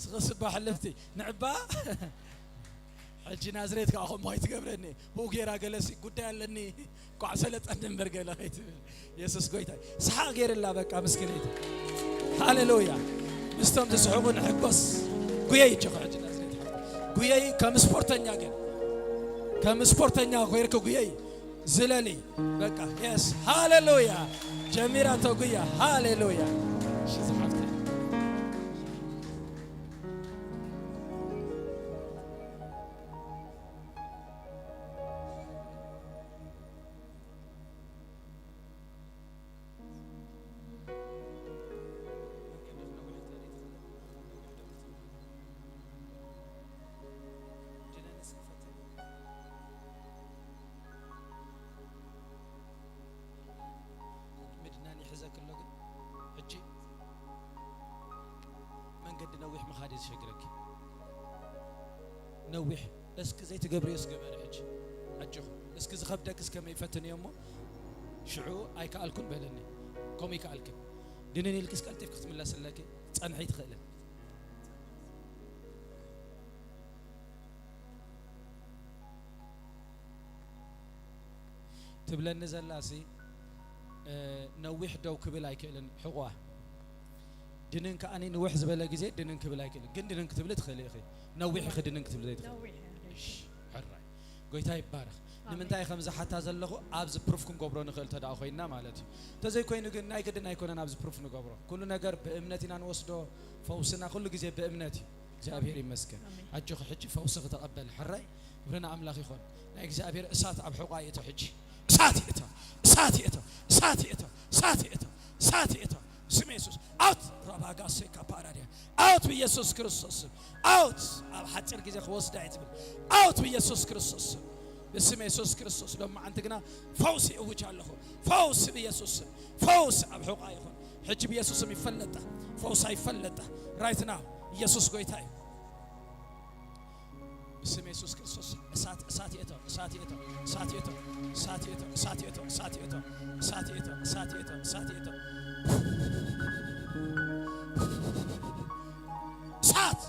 ስኽስባ ሕልፍቲ ንዕባ ሕጂ ናዝሬት ከዓ ከምኡ ኣይትገብረኒ ብኡ ገይራ ገለሲ ጉዳይ ኣለኒ ቋዕ ሰለጠኒ እምበር ገለ ከይትብል የሱስ ጎይታ እዩ። ሰሓቕ ገይርላ በቃ ምስክነይቲ ሃሌሉያ ምስቶም ዝስሕቑ ንሕጎስ ጉየይ እጆ ሕጂ ናዝሬት ሓ- ጉየይ ከም ስፖርተኛ ግን ከም ስፖርተኛ ኮይርክ ጉየይ ዝለሊ በቃ የስ ሃሌሉያ ጀሚራ ተጉያ ሃሌሉያ እሺ ዝሓፍተ ምድናን ይሕዘክ ኣሎ ግን ሕጂ መንገዲ ነዊሕ ምኻድ እዩ ዝሸግረኪ ነዊሕ እስኪ ዘይትገብርዮ ዝገበረ ሕጂ ኣጆኹ እስኪ ዝኸብደክ እስከ መይፈትን እዮ እሞ ሽዑ ኣይከኣልኩን በለኒ ከምኡ ይከኣልክን ድንን ኢልክስ ቀልጢፍ ክትምለስለኪ ጸንሒ ትኽእልን ትብለኒ ዘላ ሲ ነዊሕ ደው ክብል ኣይክእልን ሕቑዋ ድንን ከኣ ንውሕ ዝበለ ግዜ ድንን ክብል ኣይክእልን ግን ድንን ክትብሊ ትኽእሊ ኢኺ ነዊሕ ኢኺ ድንን ክትብሊ ዘይትኽእሊ ነዊሕ እሺ። እሺ ሕራይ ጎይታ ይባረኽ ንምንታይ ከም ዝሓታ ዘለኹ ኣብዚ ፕሩፍ ክንገብሮ ንኽእል ተደኣ ኮይና ማለት እዩ እንተዘይኮይኑ ግን ናይ ግድን ኣይኮነን ኣብዚ ፕሩፍ ንገብሮ ኩሉ ነገር ብእምነት ኢና ንወስዶ ፈውስና ኩሉ ግዜ ብእምነት እዩ እግዚኣብሔር ይመስገን ኣጆኺ ሕጂ ፈውስኺ ተቐበል ሕራይ ክብሪ ንኣምላኽ ይኹን ናይ እግዚኣብሔር እሳት ኣብ ሕቋ ይእቶ ሕጂ እሳት ይእቶ እሳት ይእቶ እሳት ይእቶ እሳት ይእቶ እሳት ይእቶ ስም የሱስ ኣውት ራባጋሴ ካፓራዲያ ኣውት ብኢየሱስ ክርስቶስ ስም ኣውት ኣብ ሓፂር ግዜ ክወስዳ እየ ትብል ኣውት ብኢየሱስ ክርስቶስ ስም ብስም የሱስ ክርስቶስ ሎማዓንቲ ግና ፈውሲ እውጅ ኣለኹ ፈውሲ ብኢየሱስ ስም ፈውሲ ኣብ ሕቋ ይኹን ሕጂ ብኢየሱስ ስም ይፈለጣ ፈውሳ ይፈለጣ ራይትና ኢየሱስ ጎይታ እዩ ብስም የሱስ ክርስቶስ እሳት እሳት ይእቶ እሳት ይእቶ እሳት ይእቶ እሳት ይእቶ እሳት ይእቶ እሳት ይእቶ እሳት ይእቶ እሳት ይእቶ እሳት ይእቶ እሳት ይእቶ እሳት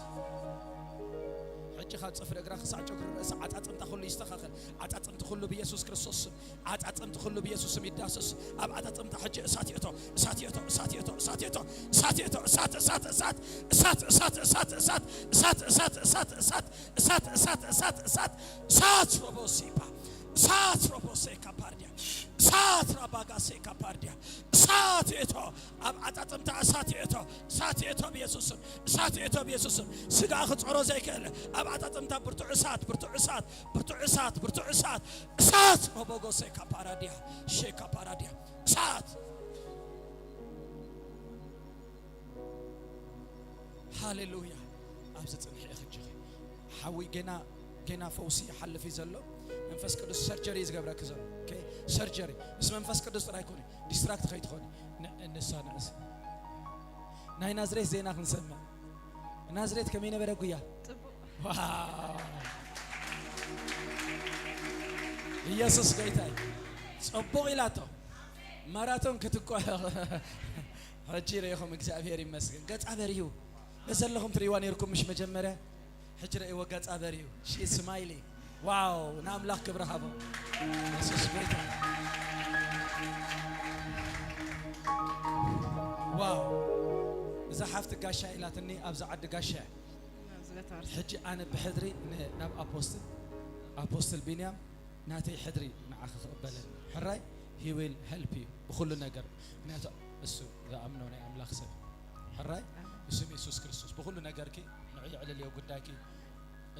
ሕጂ ካብ ጽፍሪ እግራ ክሳዕ ጨጉሪ ርእሲ ዓጻጽምታ ኩሉ ይስተኻኸል። ዓጻጽምቲ ኩሉ ብኢየሱስ ክርስቶስ ስም ዓጻጽምቲ ኩሉ ብኢየሱስ ስም ይዳሰስ። ኣብ ዓጻጽምታ ሕጂ እሳት ይእቶ፣ እሳት ይእቶ፣ እሳት ይእቶ፣ እሳት ይእቶ፣ እሳት ይእቶ፣ እሳት፣ እሳት፣ እሳት፣ እሳት፣ እሳት፣ እሳት፣ እሳት፣ እሳት፣ እሳት፣ እሳት፣ እሳት፣ እሳት፣ እሳት፣ እሳት፣ እሳት፣ እሳት፣ ሮቦሲፓ፣ እሳት፣ ሮቦሴካ ፓርዲያ፣ እሳት፣ ራባጋሴካ ፓርዲያ፣ እሳት ይእቶ፣ ኣብ ዓጻጽምታ እሳት ይእቶ፣ እሳት ይእቶ ብኢየሱስ ስም፣ እሳት ይእቶ ብኢየሱስ ስም። ስጋ ክጾሮ ዘይክእል፣ ኣብ ዓጻጽምታ ብርቱዕ እሳት፣ ብርቱዕ እሳት፣ ብርቱዕ እሳት፣ ብርቱዕ እሳት፣ እሳት፣ ሮቦጎሴካ ፓራዲያ፣ ሼካ ፓራዲያ፣ እሳት። ሃሌሉያ። ኣብዚ ጽንሒ ኢኺ እጆኺ። ሓዊ ገና፣ ገና ፈውሲ ይሓልፍ እዩ ዘሎ። መንፈስ ቅዱስ ሰርጀሪ እዩ ዝገብረኪ ዘሎ። ኦኬ? ሰርጀሪ። ምስ መንፈስ ቅዱስ ጥራይ ኮነ። ዲስትራክት ከይትኾኒ። ን-፣ ንሳ ንዕስ። ናይ ናዝሬት ዜና ክንሰምዕ። ናዝሬት ከመይ ነበረ ጉያ? ጽቡቕ። ዋው። ኢየሱስ ጎይታ እዩ። ጽቡቕ ኢላቶ። ማራቶን ክትቆ-፣ ሕጂ ርኢኹም እግዚኣብሔር ይመስገን። ገጻ በርሂው። በዘለኹም ትርእይዋ ነይርኩም ምሽ መጀመርያ? ሕጂ ረእይዎ ገጻ በርሂው። ሺ ስማይሊ። ዋው፣ ንኣምላኽ ክብሪ ሃቦ። የሱስ ጎይታ። እዛ ሓፍቲ ጋሻ ኢላትኒ፣ ኣብዛ ዓዲ ጋሻ እያ። ሕጂ ኣነ ብሕድሪ ን-፣ ናብ ኣፖስትል፣ ኣፖስትል ቢንያም ናተይ ሕድሪ ንዓኺ ክቕበለኒ። ሕራይ፣ he will help you ብኹሉ ነገር። ምክንያቱ እሱ ዝኣምኖ ናይ ኣምላኽ ሰብ። ሕራይ፣ ብስም የሱስ ክርስቶስ ብኹሉ ነገርኪ ንዑ የዕልልዮ ጉዳይኪ።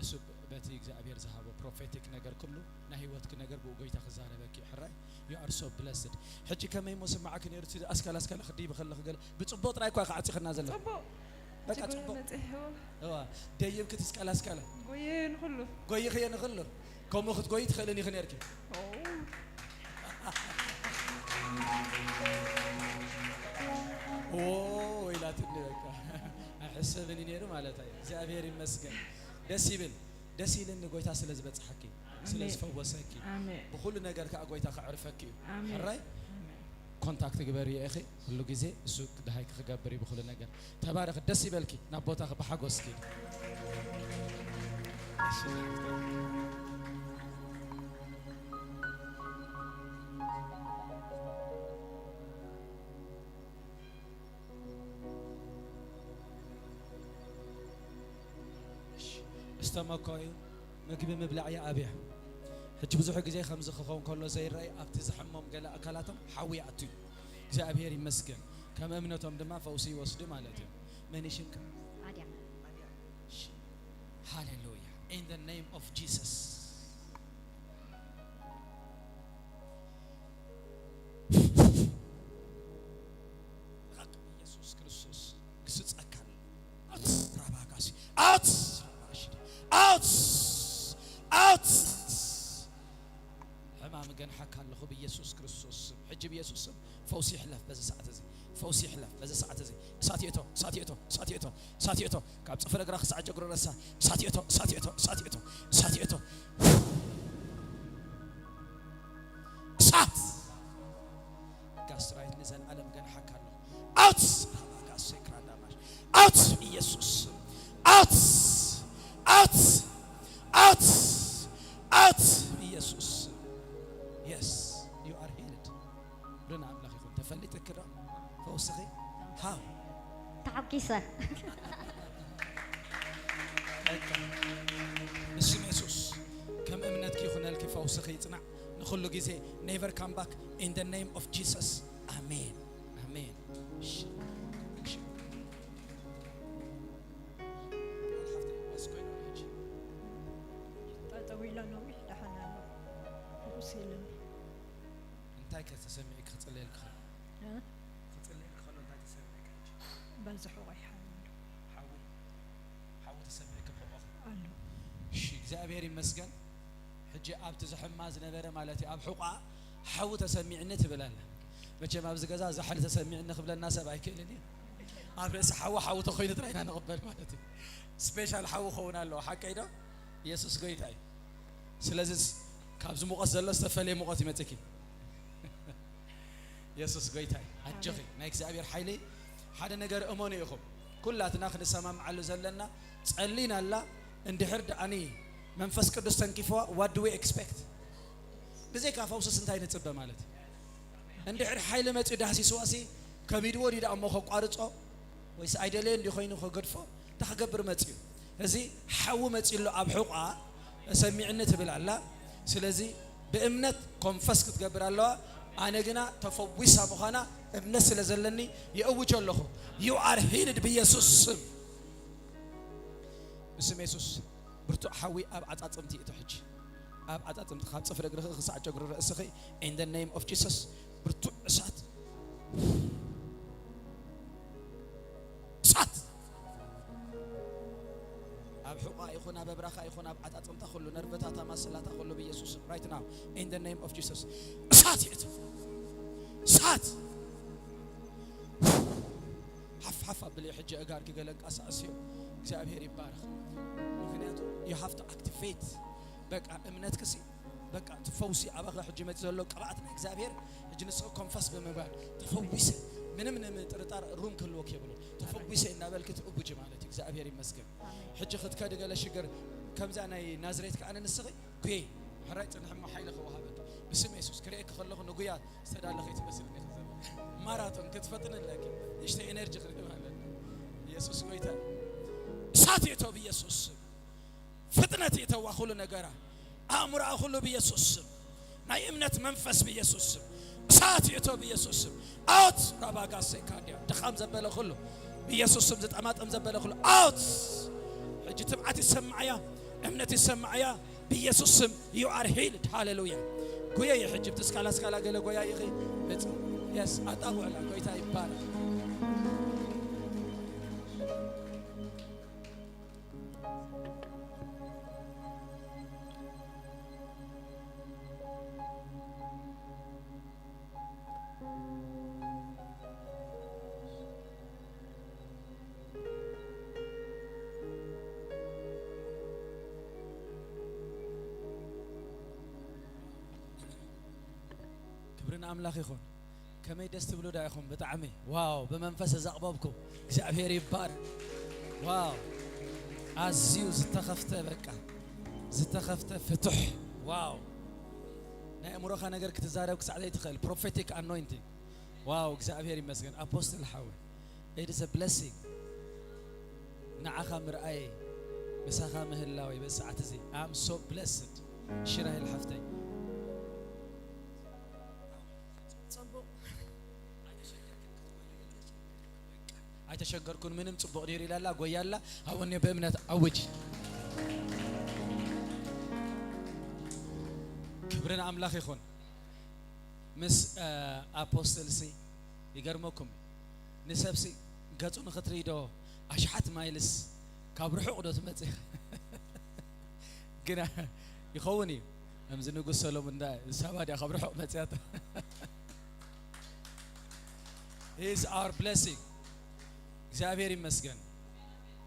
እሱ በቲ እግዚኣብሔር ዝሃቦ ፕሮፌቲክ ነገር ኩሉ ናይ ህይወትኪ ነገር ብኡ ጎይታ ክዛረበኪ። ሕራይ፣ you are so blessed። ሕጂ ከመይ እሞ ስማዓኪ ነይሩ እቲ ኣስካል ኣስካል ክድይቢ ከለኺ ገለ ብጽቡቕ ጥራይ እኳ ክዓጺኽና ዘሎ። ጽቡቕ። በቃ ጽቡቕ ጽቡቕ። መጽሔ። እዋ፣ ደይብኪ እቲ ኣስካል ኣስካል። ጎየ ንኹሉ። ጎይኽዮ ንኹሉ። ከምኡ ክትጎይ ትኽእልን ኢኺ ነይርኪ። ኦ። ኦ፣ ኢላትኒ በቃ። ኣይሕሰብን እዩ ነይሩ ማለት እዩ። እግዚኣብሔር ይመስገን። ደስ ይብል። ደስ ኢልኒ ጎይታ ስለ ዝበጽሓኪ፣ ስለ ኣሜን። ዝፈወሰኪ፣ ኣሜን። ብኹሉ ነገር ከኣ ጎይታ ከዕርፈኪ እዩ። ኣሜን። ሕራይ? ኣሜን። ኮንታክት ግበሪ ኢኺ ኩሉ ግዜ፣ እሱ ድሃይኪ ክገብር እዩ ብኹሉ ነገር። ተባረኺ፣ ደስ ይበልኪ፣ ናብ ቦታኺ ብሓጎስ ኪዲ። እሺ፣ እስተመኮዩ ምግቢ ምብላዕ ይኣብያ። ሕጂ ብዙሕ ግዜ ከምዚ ክኸውን ከሎ ዘይረኣይ ኣብቲ ዝሕሞም ገለ ኣካላቶም ሓዊ ይኣቱ እዩ። እግዚኣብሔር ይመስገን። ከም እምነቶም ድማ ፈውሲ ይወስዱ ማለት እዩ። መን እዩ ሽምካ? ኣድያ። እሺ። ሃሌሉያ። In the name of Jesus። ኢየሱስ ክርስቶስ ግስጸካ ኣሎ። ኣውት! ራባጋሲ! ኣውት! ኣውት! ኣውት! ሕማም ገንሓካ ኣለኹ ብኢየሱስ ክርስቶስ ስም። ሕጂ ብኢየሱስ ስም ፈውሲ ይሕለፍ በዚ ሰዓት እዚ። ፈውሲ ይሕለፍ በዚ ሰዓት እዚ። እሳት ይእቶ፣ እሳት ይእቶ፣ እሳት ይእቶ፣ እሳት ይእቶ። ካብ ጽፍሪ እግራ ክሳዕ ጀግሮ ረሳ። እሳት ይእቶ፣ እሳት ይእቶ፣ እሳት ይእቶ፣ እሳት ይእቶ። እሳት! ጋስትራይት ንዘለዓለም ገንሓካ ኣለኹ። ኣውት! ኣባጋሴ ክራዳማሽ። ኣውት! ኢየሱስ ስም። ኣውት! ኣውት! ኣውት! ኣውት! ኢየሱስ ስም። Yes, you are healed። ርና ኣምላኽ ይኹን። ተፈሊጥኪ ዶ? ፈውስኺ? ሃው? ተሓጒሰ። በቃ። ብስም የሱስ ከም እምነትኪ ይኹነልኪ፣ ፈውስኺ ይጽናዕ ንኹሉ ግዜ። Never come back in the name of Jesus. ኣሜን። ኣሜን። እሺ። እሺ። ጠጠው ኢለ ነዊሕ ደሓን ኣሎ። ፈውስ የለን። እንታይ ከ ተሰሚዑ ክጽልየልኪ ከሎ? እ? ክጽልየልኪ ከሎ እንታይ ተሰሚዑ ከሎ? በዚ ሕቆይ ሓዊ ኣሎ። ሓዊ? ሓዊ ተሰሚዑ ክብቆ ኣሎ። እሺ፣ እግዚኣብሔር ይመስገን። ሕጂ ኣብቲ ዝሕማ ዝነበረ ማለት እዩ፣ ኣብ ሕቋ ሓዊ ተሰሚዕኒ ትብል ኣላ። መቸም ኣብዚ ገዛ ዛሕሊ ተሰሚዕኒ ክብለና ሰብ ኣይክእልን እዩ። ኣብ ርእሲ ሓዊ ሓዊ ተኾይኑ ጥራይ ኢና ንቕበል ማለት እዩ። ስፔሻል ሓዊ ክኸውን ኣለዎ። ሓቀይ ዶ? ኢየሱስ ጎይታ እዩ። ስለዚ ካብዚ ሙቐት ዘሎ ዝተፈለየ ሙቐት ይመጽእኪ። የሱስ ጎይታ እዩ። ኣጆኺ፣ ኣሜን። ናይ እግዚኣብሔር ሓይሊ። ሓደ ነገር እመኑ ኢኹም፣ ኩላትና ክንሰማምዓሉ ዘለና፣ ጸሊና ኣላ፣ እንድሕር ደኣኒ መንፈስ ቅዱስ ተንኪፍዋ፣ what do we expect? ብዘይካ ፈውስስ እንታይ ንጽበ ማለት እዩ? እንድሕር ሓይሊ መጺኡ ዳህሲስዋሲ ከቢድዎ ድዩ ደኣ እሞ ከቋርጾ? ወይስ ኣይደለየን ድዩ ኮይኑ ክገድፎ? እንታይ ክገብር መጺኡ? እዚ ሓዊ መጺኡ ኣሎ ኣብ ሕቋ ተሰሚዕኒ ትብል ኣላ። ስለዚ ብእምነት ኮንፈስ ክትገብር ኣለዋ። ኣነ ግና ተፈዊሳ ምዃና እምነት ስለ ዘለኒ የእውጆ ኣለኹ። You are healed ብኢየሱስ ስም። ብስም የሱስ ብርቱዕ ሓዊ ኣብ ዓጻጽምቲ እቶ ሕጂ። ኣብ ዓጻጽምቲ ካብ ጽፍሪ እግርኺ ክሳዕ ጨጉሪ ርእስኺ in the name of Jesus ብርቱዕ እሳት። እሳት! ኣብ ሕቋ ይኹን ኣብ ኣብራኻ ይኹን ኣብ ዓጻጽምታ ኩሉ ነርቨታታ ማስላታ ኩሉ ብኢየሱስ ስም right now in the name of Jesus እሳት ይእቶ። እሳት! ሓፍ ሓፍ ኣብልዮ ሕጂ ኣእጋርኪ ገለ ኣንቀሳቕስዮ። እግዚኣብሔር ይባረኽ። ምኽንያቱ you have to activate በቃ እምነትክሲ በቃ እቲ ፈውሲ ኣባኻ ሕጂ መፂ ዘሎ ቅብኣት ናይ እግዚኣብሔር ሕጂ ንስኺ ኮንፈስ ብምባል ተፈዊሰ ምንም ንምጥርጣር ሩም ክህልወክ የብሉን። ተፈዊሰ እናበልክ ትእውጅ ማለት እዩ። እግዚኣብሔር ይመስገን። ኣሜን። ሕጂ ክትከዲ ገለ ሽግር ከምዛ ናይ ናዝሬት ከኣ ንስኺ ጉየይ ሕራይ ጽንሒ እሞ ሓይሊ ክወሃበኪ ብስም የሱስ ክርእየኪ ከለኹ ንጉያ ዝተዳለኺ ትመስልኒ። ማራቶን ክትፈጥኒ ኣለኪ። ንእሽተይ ኤነርጂ ክትህብ ኣለኪ። ኢየሱስ ጎይታ። እሳት የእቶ ብኢየሱስ ስም። ፍጥነት የተዋ ኩሉ ነገራ፣ ኣእምሮኣ ኩሉ ብኢየሱስ ስም። ናይ እምነት መንፈስ ብኢየሱስ ስም። እሳት የእቶ ብኢየሱስ ስም። ኣውት ራባጋ ሴካንዲያ። ድኻም ዘበለ ኩሉ ብኢየሱስ ስም፣ ዝጠማጠም ዘበለ ኩሉ ኣውት። ሕጂ ትብዓት ይሰማዓያ፣ እምነት ይሰማዓያ። ብኢየሱስ ስም you are healed። ሃሌሉያ። ጉየ የሕጅብ ትስካላ ስካላ ገለ ጎያ ይኺ። መጽ የስ ኣጣውዕላ ጎይታ ይባረክ። ክብሪ ንኣምላኽ ይኹን። ከመይ ደስ ትብሉ ዳ ኢኹም? ብጣዕሚ ዋው፣ ብመንፈስ ዘቕበብኩም እግዚኣብሔር ይባረክ። ዋው፣ ኣዝዩ ዝተኸፍተ፣ በቃ ዝተኸፍተ ፍቱሕ። ዋው፣ ናይ ኣእምሮኻ ነገር ክትዛረብ ክሳዕ ዘይትኽእል ፕሮፌቲክ ኣኖይንቲንግ። ዋው፣ እግዚኣብሔር ይመስገን ኣፖስትል ሓወይ። It is a blessing። ንዓኻ ምርኣየይ፣ ምሳኻ ምህላወይ በዚ ሰዓት እዚ I'm so blessed። ሽራይል ሓፍተይ። ጽቡቕ። ኣይተሸገርኩን፣ ምንም ጽቡቕ ነይሩ ኢላላ ጎያላ። ኣብኡኒ ብእምነት ኣውጅ። ክብሪ ንኣምላኽ ይኹን። ምስ ኣፖስትልሲ ይገርመኩም፣ ንሰብሲ ገጹ ንኽትርኢ ዶ ኣሽሓት ማይልስ ካብ ርሑቕ ዶ ትመጽእ? ግና ይኸውን እዩ። ከምዚ ንጉስ ሰሎሞን እንዳ ሳባ ድያ ካብ ርሑቕ መጽያቶ? He is our blessing። እግዚኣብሔር ይመስገን።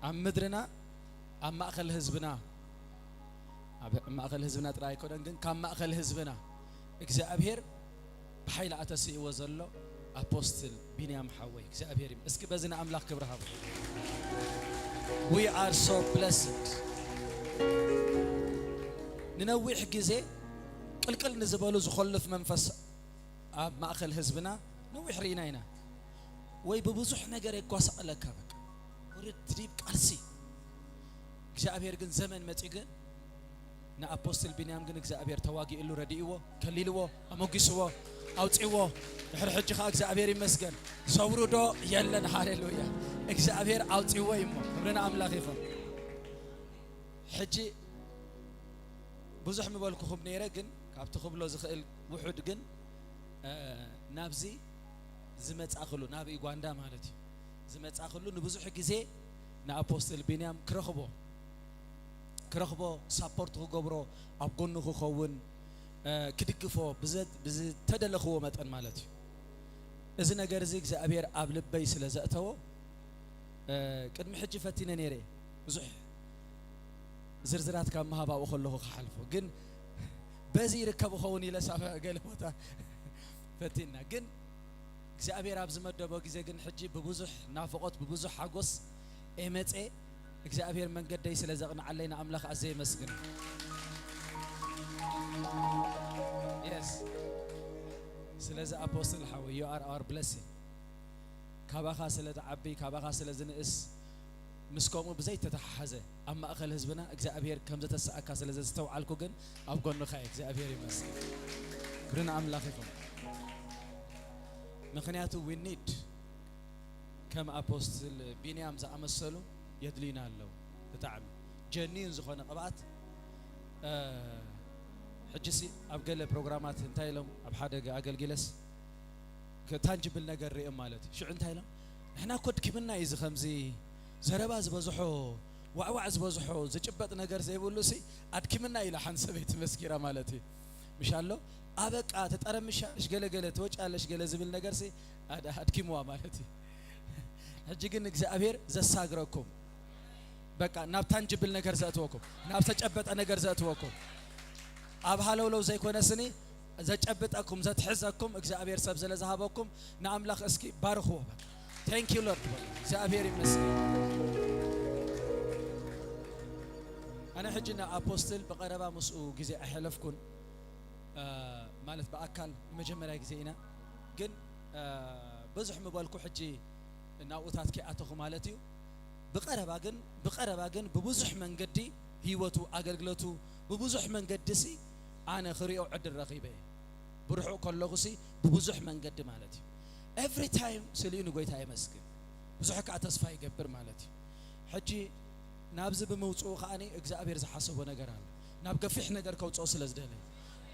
ኣብ ምድርና፣ ኣብ ማእከል ህዝብና፣ ኣብ ማእከል ህዝብና ጥራይ ኣይኮነን፣ ግን ካብ ማእከል ህዝብና እግዚኣብሔር ብሓይሊ ኣተስእዎ ዘሎ ኣፖስትል ቢንያም ሓወይ እግዚኣብሔር ይም-፣ እስኪ በዚ ንኣምላኽ ክብሪ ሃቡ። We are so blessed። ንነዊሕ ግዜ ቅልቅል ንዝበሉ ዝኾልፍ መንፈስ ኣብ ማእከል ህዝብና ነዊሕ ርኢና ኢና። ወይ ብብዙሕ ነገር የጓሳቕለካ፣ በቃ ወርድ ድሪብ ቃልሲ። እግዚኣብሔር ግን ዘመን መጺኡ ግን ንኣፖስትል ቢንያም ግን እግዚኣብሔር ተዋጊእሉ፣ ረዲእዎ፣ ከሊልዎ፣ ኣሞጊስዎ፣ ኣውጺዎ። ድሕሪ ሕጂ ኸዓ እግዚኣብሔር ይመስገን፣ ዘውርዶ የለን። ሃሌሉያ። እግዚኣብሔር ኣውጺዎ እዩ እሞ። ክብሪ ንኣምላኽ ይኹን። ሕጂ ብዙሕ ምበልኩኹም ነይረ፣ ግን ካብቲ ክብሎ ዝኽእል ውሑድ ግን፣ እ፣ ናብዚ ዝመጻእኽሉ፣ ናብ ዩጋንዳ ማለት እዩ፣ ዝመጻእኽሉ ንብዙሕ ግዜ ንኣፖስትል ቢንያም ክረኽቦ፣ ክረኽቦ፣ ሳፖርት ክገብሮ፣ ኣብ ጎኑ ክኸውን፣ እ፣ ክድግፎ ብዘ-፣ ብዝተደለኽዎ መጠን ማለት እዩ። እዚ ነገር እዚ እግዚኣብሔር ኣብ ልበይ ስለ ዘእተዎ፣ እ፣ ቅድሚ ሕጂ ፈቲነ ነይረ። ብዙሕ ዝርዝራት ካብ ምሃብ ኣብኡ ከለኹ ክሓልፎ። ግን በዚ ይርከብ ኸውን ኢለ ሳበ ገለ ቦታ ፈቲና። ግን እግዚኣብሔር ኣብ ዝመደቦ ግዜ ግን ሕጂ ብብዙሕ ናፍቖት፣ ብብዙሕ ሓጎስ እየ መጼ። እግዚኣብሔር መንገደይ ስለ ዘቕንዓለይ ንኣምላኽ ኣዘየ የመስግን። የስ። ስለዚ ኣፖስትል ሓወይ፣ you are our blessing። ካባኻ ስለ ትዓቢ፣ ካባኻ ስለ ዝንእስ፣ ምስ ከምኡ ብዘይተተሓሓዘ ኣብ ማእከል ህዝብና እግዚኣብሔር ከም ዘተስኣካ ስለ ዘስተውዓልኩ ግን ኣብ ጎንኻ እየ። እግዚኣብሔር ይመስገን። ክብሪ ንኣምላኽ ይኹን። ምኽንያቱ we need ከም ኣፖስትል ቢንያም ዝኣመሰሉ የድልዩና ኣለዉ። ብጣዕሚ ጀኒን ዝኾነ ቅብኣት፣ እ፣ ሕጂሲ ኣብ ገለ ፕሮግራማት እንታይ ኢሎም ኣብ ሓደ ኣገልጊለስ ታንጅብል ነገር ርእዮም ማለት እዩ። ሽዑ እንታይ ኢሎም? ንሕና እኮ ኣድኪምና እዩ፣ እዚ ከምዚ ዘረባ ዝበዝሖ፣ ዋዕዋዕ ዝበዝሖ፣ ዝጭበጥ ነገር ዘይብሉ ሲ ኣድኪምና ኢላ ሓንቲ ሰበይቲ መስኪራ ማለት እዩ። ምሽ ኣሎ? ኣበቃ፣ ትጠረምሻለሽ፣ ገለ ገለ ትወጫለሽ፣ ገለ ዝብል ነገር ሲ ኣድ-፣ ኣድኪምዋ ማለት እዩ። ሕጂ ግን እግዚኣብሔር ዘሳግረኩም፣ በቃ ናብ ታንጅብል ነገር ዘእትወኩም፣ ናብ ተጨበጠ ነገር ዘእትወኩም፣ ኣብ ሃለውለው ዘይኮነ ስኒ ዘጨብጠኩም፣ ዘትሕዘኩም እግዚኣብሔር ሰብ ስለ ዝሃበኩም ንኣምላኽ እስኪ ባርኽዎ። በቃ thank you Lord በሉ። እግዚኣብሔር ይመስገን። ኣነ ሕጂ ንኣፖስትል ብቐረባ ምስኡ ግዜ ኣይሐለፍኩን፣ እ፣ ማለት ብኣካል ንመጀመርያ ግዜ ኢና። ግን፣ እ፣ ብዙሕ ምበልኩ ሕጂ ናብኡታት ከይኣተኹ ማለት እዩ። ብቐረባ ግን ብቐረባ ግን ብብዙሕ መንገዲ ህይወቱ ኣገልግሎቱ ብብዙሕ መንገዲ ሲ ኣነ ክሪኦ ዕድል ረኺበ እየ። ብርሑቕ ከለኹ ሲ ብብዙሕ መንገዲ ማለት እዩ። Every time ስልኡ ንጎይታ የመስግን። ብዙሕ ከዓ ተስፋ ይገብር ማለት እዩ። ሕጂ ናብዚ ብምውፅኡ ከዓኒ እግዚኣብሔር ዝሓሰቦ ነገር ኣሎ። ናብ ገፊሕ ነገር ከውፅኦ ስለ ዝደለየ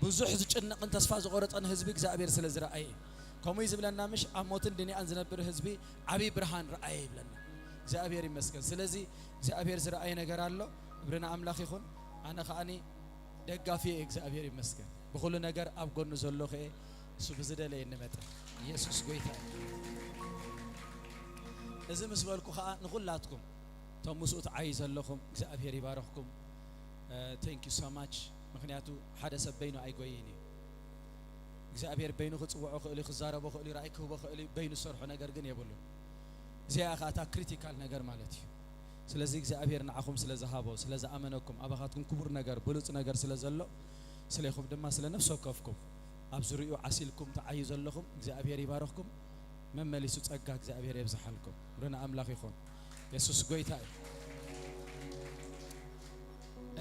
ብዙሕ ዝጭነቕን ተስፋ ዝቆረፀን ህዝቢ እግዚኣብሔር ስለ ዝረኣየ ከምኡ እዩ ዝብለና። ምሽ ኣብ ሞትን ድንያን ዝነብር ህዝቢ ዓብዪ ብርሃን ረኣየ ይብለና። እግዚኣብሔር ይመስገን። ስለዚ እግዚኣብሔር ዝረኣየ ነገር ኣሎ። ክብሪ ንኣምላኽ ይኹን። ኣነ ከዓኒ ደጋፊ እየ። እግዚኣብሔር ይመስገን። ብኹሉ ነገር ኣብ ጎኑ ዘሎ ከየ እሱ ብዝደለየ እንመጠ ኢየሱስ ጎይታ እዩ። እዚ ምስ በልኩ ከዓ ንኹላትኩም እቶም ምስኡ ትዓዩ ዘለኹም እግዚኣብሔር ይባረኽኩም። Thank you so much። ምክንያቱ ሓደ ሰብ በይኑ ኣይጎይን እዩ። እግዚኣብሔር በይኑ ክፅውዖ ክእል እዩ፣ ክዛረቦ ክእል እዩ፣ ራእይ ክህቦ ክእል እዩ። በይኑ ዝሰርሖ ነገር ግን የብሉን። እዚኣ ከዓ እታ ክሪቲካል ነገር ማለት እዩ። ስለዚ እግዚኣብሔር ንዓኹም ስለ ዝሃቦ ስለ ዝኣመነኩም ኣባኻትኩም ክቡር ነገር ብሉፅ ነገር ስለ ዘሎ ስሌኹም ድማ ስለ ነፍሲ ወከፍኩም ኣብ ዙሪኡ ዓሲልኩም ተዓዩ ዘለኹም እግዚኣብሔር ይባረኽኩም። መመሊሱ ጸጋ እግዚኣብሔር የብዝሓልኩም። ክብሪ ንኣምላኽ ይኹን። የሱስ ጎይታ እዩ።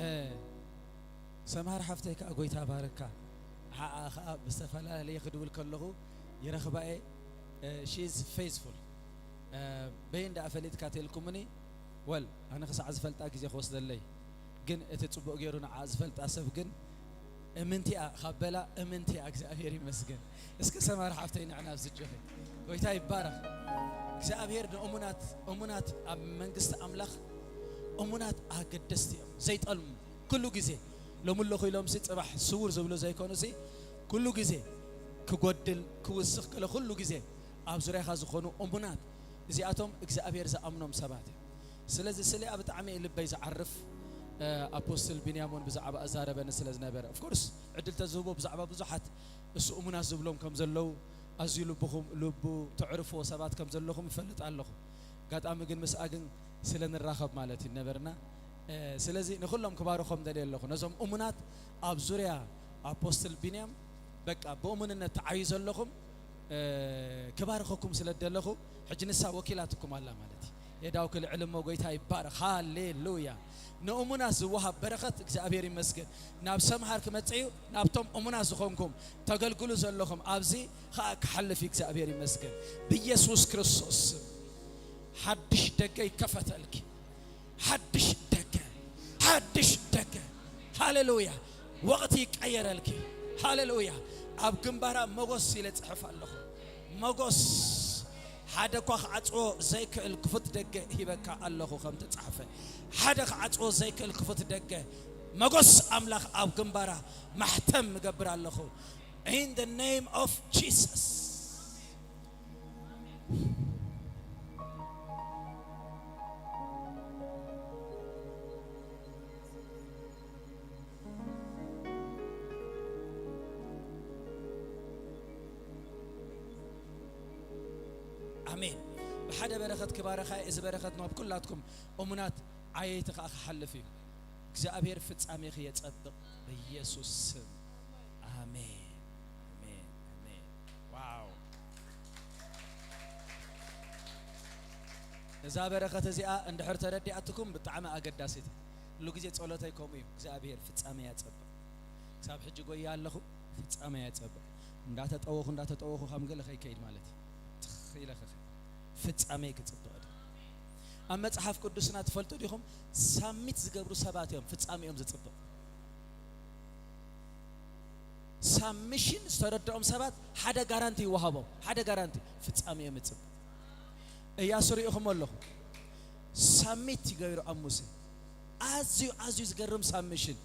እ፣ ሰምሃር ሓፍተይ ከኣ ጎይታ ባርካ። ንዓኣ ከኣ ብዝተፈላለየ ክድውል ከለኹ ይረኽባ እየ። እ፣ she is faithful። እ፣ በይን ደኣ ፈሊጥካ ተልኩምኒ፣ ወል፣ ኣነ ክሳዕ ዝፈልጣ ግዜ ክወስደለይ። ግን እቲ ጽቡቕ ገይሩ ንዓ ዝፈልጣ ሰብ ግን እምንቲኣ ካብ በላ እምንቲኣ እግዚኣብሔር ይመስገን። እስከ ሰማር ሓፍተይ ንዕና ኣብዚ ጆኺ። ጎይታ ይባረኽ። እግዚኣብሔር ንእሙናት፣ እሙናት ኣብ መንግስቲ ኣምላኽ እሙናት ኣገደስቲ እዮም። ዘይጠልሙ ኩሉ ግዜ ሎም ኣለኹ ኢሎም ሲ ጽባሕ ስውር ዝብሉ ዘይኮኑ ሲ ኩሉ ግዜ ክጎድል ክውስኽ ከለ ኩሉ ግዜ ኣብ ዙርያኻ ዝኾኑ እሙናት እዚኣቶም እግዚኣብሔር ዝኣምኖም ሰባት እዮም። ስለዚ ስለ ኣብ ብጣዕሚ ልበይ ዝዓርፍ፣ እ፣ ኣፖስትል ቢንያም እውን ብዛዕባ ኣዛረበኒ ስለ ዝነበረ፣ of course ዕድል ተዝህቦ ብዛዕባ ብዙሓት እሱ እሙናት ዝብሎም ከም ዘለዉ ኣዝዩ ልብኹም ልቡ ተዕርፍዎ ሰባት ከም ዘለኹም እፈልጥ ኣለኹ። ኣጋጣሚ ግን ምስኣ ግን ስለ ንራኸብ ማለት እዩ ነበርና። እ፣ ስለዚ ንኹሎም ክባርኾም ደልየ ኣለኹ። ነዞም እሙናት ኣብ ዙርያ ኣፖስትል ቢንያም በቃ ብእሙንነት ተዓዩ ዘለኹም እ፣ ክባርኸኩም ስለ ደለኹ፣ ሕጂ ንሳ ወኪላትኩም ኣላ ማለት እዩ። የዳው ክልዕል እሞ ጎይታ ይባረኽ። ሃሌሉያ። ንእሙናት ዝወሃብ በረኸት እግዚኣብሔር ይመስገን። ናብ ሰምሃር ክመጽእ እዩ፣ ናብቶም እሙናት ዝኾንኩም ተገልግሉ ዘለኹም ኣብዚ ኸኣ ክሓልፍ እዩ። እግዚኣብሔር ይመስገን። ብኢየሱስ ክርስቶስ ስም ሓድሽ ደገ ይከፈተልኪ። ሓድሽ ደገ፣ ሓድሽ ደገ። ሃሌሉያ። ወቕቲ ይቀየረልኪ። ሃሌሉያ። ኣብ ግንባራ መጎስ ኢለ ጽሕፍ ኣለኹ። መጎስ። ሓደ እኳ ክዓጽዎ ዘይክእል ክፉት ደገ ሂበካ ኣለኹ ከም ተጻሕፈ። ሓደ ክዓጽዎ ዘይክእል ክፉት ደገ። መጎስ ኣምላኽ ኣብ ግንባራ ማሕተም እገብር ኣለኹ። In the name of Jesus። ኣሜን። ብሓደ በረኸት ክባረኻ እየ። እዚ በረኸት ናብ ኩላትኩም እሙናት ዓየይቲ ከኣ ክሓልፍ እዩ። እግዚኣብሔር ፍጻሜኺ የጸብቕ ብኢየሱስ ስም። ኣሜን፣ ኣሜን፣ ኣሜን። ዋው። እዛ በረኸት እዚኣ እንድሕር ተረዲኣትኩም ብጣዕሚ ኣገዳሲት። ኩሉ ግዜ ጸሎተይ ከምኡ እዩ። እግዚኣብሔር ፍጻሜ ያጸብቕ። ክሳብ ሕጂ ጎያ ኣለኹ፣ ፍጻሜ ያጸብቕ። እንዳተጠወኹ፣ እንዳተጠወኹ ከም ገለ ከይከይድ ማለት እዩ። ትኽ ኢለ ከኸ ፍጻሜ ክጽብቕ ድዩ? ኣብ መጽሓፍ ቅዱስና ትፈልጡ ዲኹም? ሳሚት ዝገብሩ ሰባት እዮም ፍጻሜኦም ዝጽብቕ። ሳብሚሽን ዝተረድኦም ሰባት ሓደ ጋራንቲ ይወሃቦም። ሓደ ጋራንቲ፣ ፍጻሜኦም ይጽብቕ። እያሱ ርኢኹም ኣለኹ። ሳሚት ይገብሩ ኣብ ሙሴ። ኣዝዩ፣ ኣዝዩ ዝገርም ሳብሚሽን።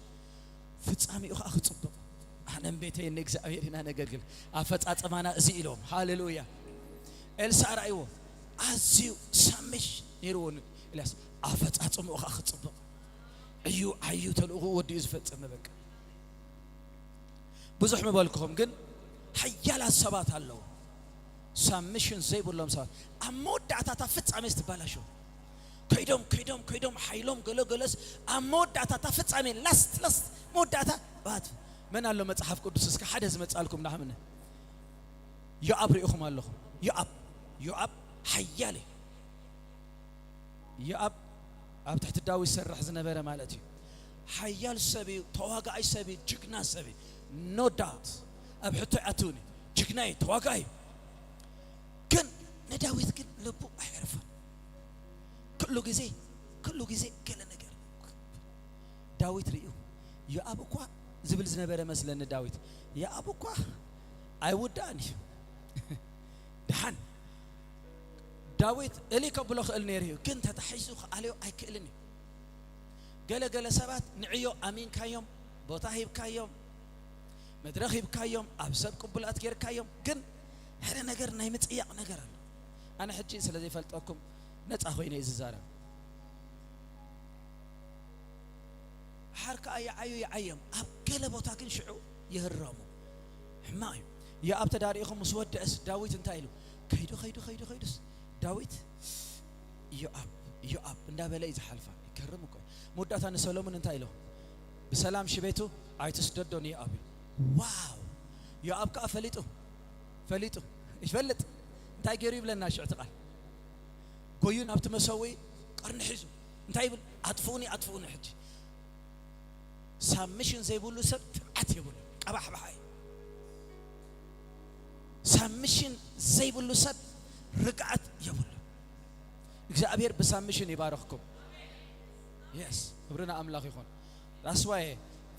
ፍጻሜኡ ኸኣ ክጽብቕ። ኣነን ቤተይን ንእግዚኣብሔር ኢና ነገልግል። ኣፈጻጽማና እዚ ኢሎም። ሃሌሉያ። ኤልሳዕ ራእይዎ። ኣዝዩ ሳብሚሽን ነይርዎ ን-፣ ኤልያስ። ኣፈጻጽምኡ ኸኣ ክጽብቕ። እዩ ዓዩ ተልእኾኡ ወዲኡ ዝፈጸመ በቃ። ብዙሕ ምበልኩኹም፣ ግን ሓያላት ሰባት ኣለዉ፣ ሳብሚሽን ዘይብሎም ሰባት። ኣብ መወዳእታ እታ ፍጻሜስ ትበላሾ። ከይዶም፣ ከይዶም፣ ከይዶም፣ ሓይሎም ገለ ገለስ፣ ኣብ መወዳእታ እታ ፍጻሜ፣ ላስት፣ ላስት፣ መወዳእታ፣ ባት። መን ኣሎ መጽሓፍ ቅዱስ እስከ ሓደ ዝመጻልኩም ናህምነ? ዮኣብ ርኢኹም ኣለኹም። ዮኣብ፣ ዮኣብ ሓያል እዩ። ዮኣብ ኣብ ትሕቲ ዳዊት ዝሰርሕ ዝነበረ ማለት እዩ። ሓያል ሰብ እዩ፣ ተዋጋኣይ ሰብ እዩ፣ ጅግና ሰብ እዩ። No doubt። ኣብ ሕቶ ኣይኣትውን እዩ። ጅግና እዩ፣ ተዋጋኣይ እዩ። ግን ንዳዊት ግን ልቡ ኣይዕርፋን። ኩሉ ግዜ፣ ኩሉ ግዜ ገለ ነገር። ዳዊት ርእዩ፣ ዮኣብ እኳ ዝብል ዝነበረ መስለኒ ዳዊት። ዮኣብ እኳ ኣይውዳእን እዩ። ደሓን ዳዊት እሊ ከብሎ ክእል ነይሩ እዩ፣ ግን ተታሒዙ ክኣልዮ ኣይክእልን እዩ። ገለ ገለ ሰባት ንዕዮ ኣሚንካዮም፣ ቦታ ሂብካዮም፣ መድረኽ ሂብካዮም፣ ኣብ ሰብ ቅቡላት ጌርካዮም፣ ግን ሓደ ነገር ናይ ምጽያቕ ነገር ኣሎ። ኣነ ሕጂ ስለ ዘይፈልጠኩም ነጻ ኮይነ እዩ ዝዛረብ። ሓር ከኣ ይዓዩ ይዓዮም፣ ኣብ ገለ ቦታ ግን ሽዑ ይህረሙ። ሕማቕ እዩ። ዮኣብ ተዳሪኹ ምስ ወደእስ ዳዊት እንታይ ኢሉ? ከይዱ፣ ከይዱ፣ ከይዱ፣ ከይዱስ ዳዊት ዮኣብ፣ ዮኣብ እንዳበለ እዩ ዝሓልፋ። ይገርም እኮ እዩ። መወዳእታ ንሰሎሞን እንታይ ኢሎ? ብሰላም ሽቤቱ ኣይትስደዶ ንዮኣብ ኢሉ። ዋው! ዮኣብ ከኣ ፈሊጡ፣ ፈሊጡ፣ ይፈልጥ። እንታይ ገይሩ ይብለና ሽዑ እቲ ቃል? ጎዩ ናብቲ መሰውኢ ቀርኒ ሒዙ እንታይ ይብል? ኣጥፍኡኒ፣ ኣጥፍኡኒ። ሕጂ ሳብሚሽን ዘይብሉ ሰብ ትብዓት የብሉ፣ ቀባሕባሕ እዩ። ሳብሚሽን ዘይብሉ ሰብ ርግኣት የብሉ። እግዚኣብሔር ብሳብሚሽን ይባርኽኩም። የስ፣ ክብሪ ንኣምላኽ ይኹን። ራስዋየ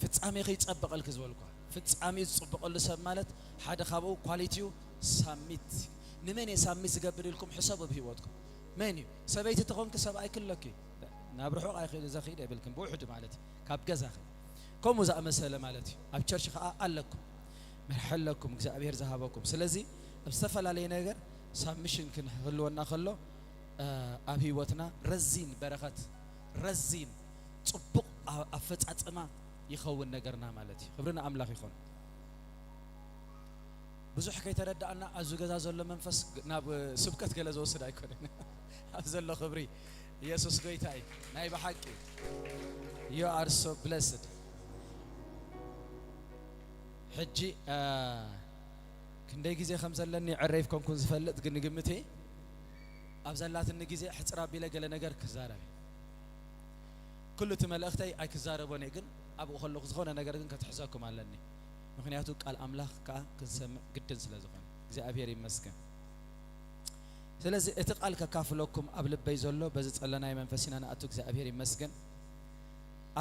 ፍጻሜኺ ይጸብቐልኪ ዝበልኳ። ፍጻሜ ዝጽብቐሉ ሰብ ማለት ሓደ ካብኡ ኳሊቲዩ ሳሚት። ንመን እየ ሳሚት ዝገብር ኢልኩም ሕሰቡ ብህይወትኩም። መን እዩ? ሰበይቲ ተኾንኪ ሰብኣይ ክለኪ ናብ ርሑቕ ኣይክእል ዘኽኢድ የብልክን። ብውሕድ ማለት እዩ። ካብ ገዛኺ ከምኡ ዝኣመሰለ ማለት እዩ። ኣብ ቸርች ከዓ ኣለኩም፣ መርሒ ኣለኩም፣ እግዚኣብሔር ዝሃበኩም። ስለዚ ኣብ ዝተፈላለየ ነገር ሳብሚሽን ክንህልወና ከሎ፣ እ፣ ኣብ ህይወትና ረዚን በረኸት፣ ረዚን ጽቡቕ ኣ-፣ ኣፈጻጽማ ይኸውን ነገርና ማለት እዩ። ክብሪ ንኣምላኽ ይኹን። ብዙሕ ከይተረዳእና ኣብዚ ገዛ ዘሎ መንፈስ ናብ ስብከት ገለ ዝወስድ ኣይኮነን። ኣብ ዘሎ ክብሪ ኢየሱስ ጎይታ እዩ። ናይ ብሓቂ you are so blessed። ሕጂ፣ አ፣ ክንደይ ግዜ ከም ዘለኒ ዕረይ ኮንኩን ዝፈልጥ፣ ግን ንግምት እየ። ኣብ ዘላትኒ ግዜ ሕጽር ኣቢለ ገለ ነገር ክዛረብ እየ። ኩሉ እቲ መልእኽተይ ኣይክዛረቦን እየ፣ ግን ኣብኡ ከለኹ ዝኾነ ነገር ግን ከትሕዘኩም ኣለኒ። ምኽንያቱ ቃል ኣምላኽ ከኣ ክንሰምዕ ግድን ስለ ዝኾነ። እግዚኣብሔር ይመስገን። ስለዚ እቲ ቃል ከካፍለኩም ኣብ ልበይ ዘሎ፣ በዚ ጸለናይ መንፈስ ኢና ንኣቱ። እግዚኣብሔር ይመስገን።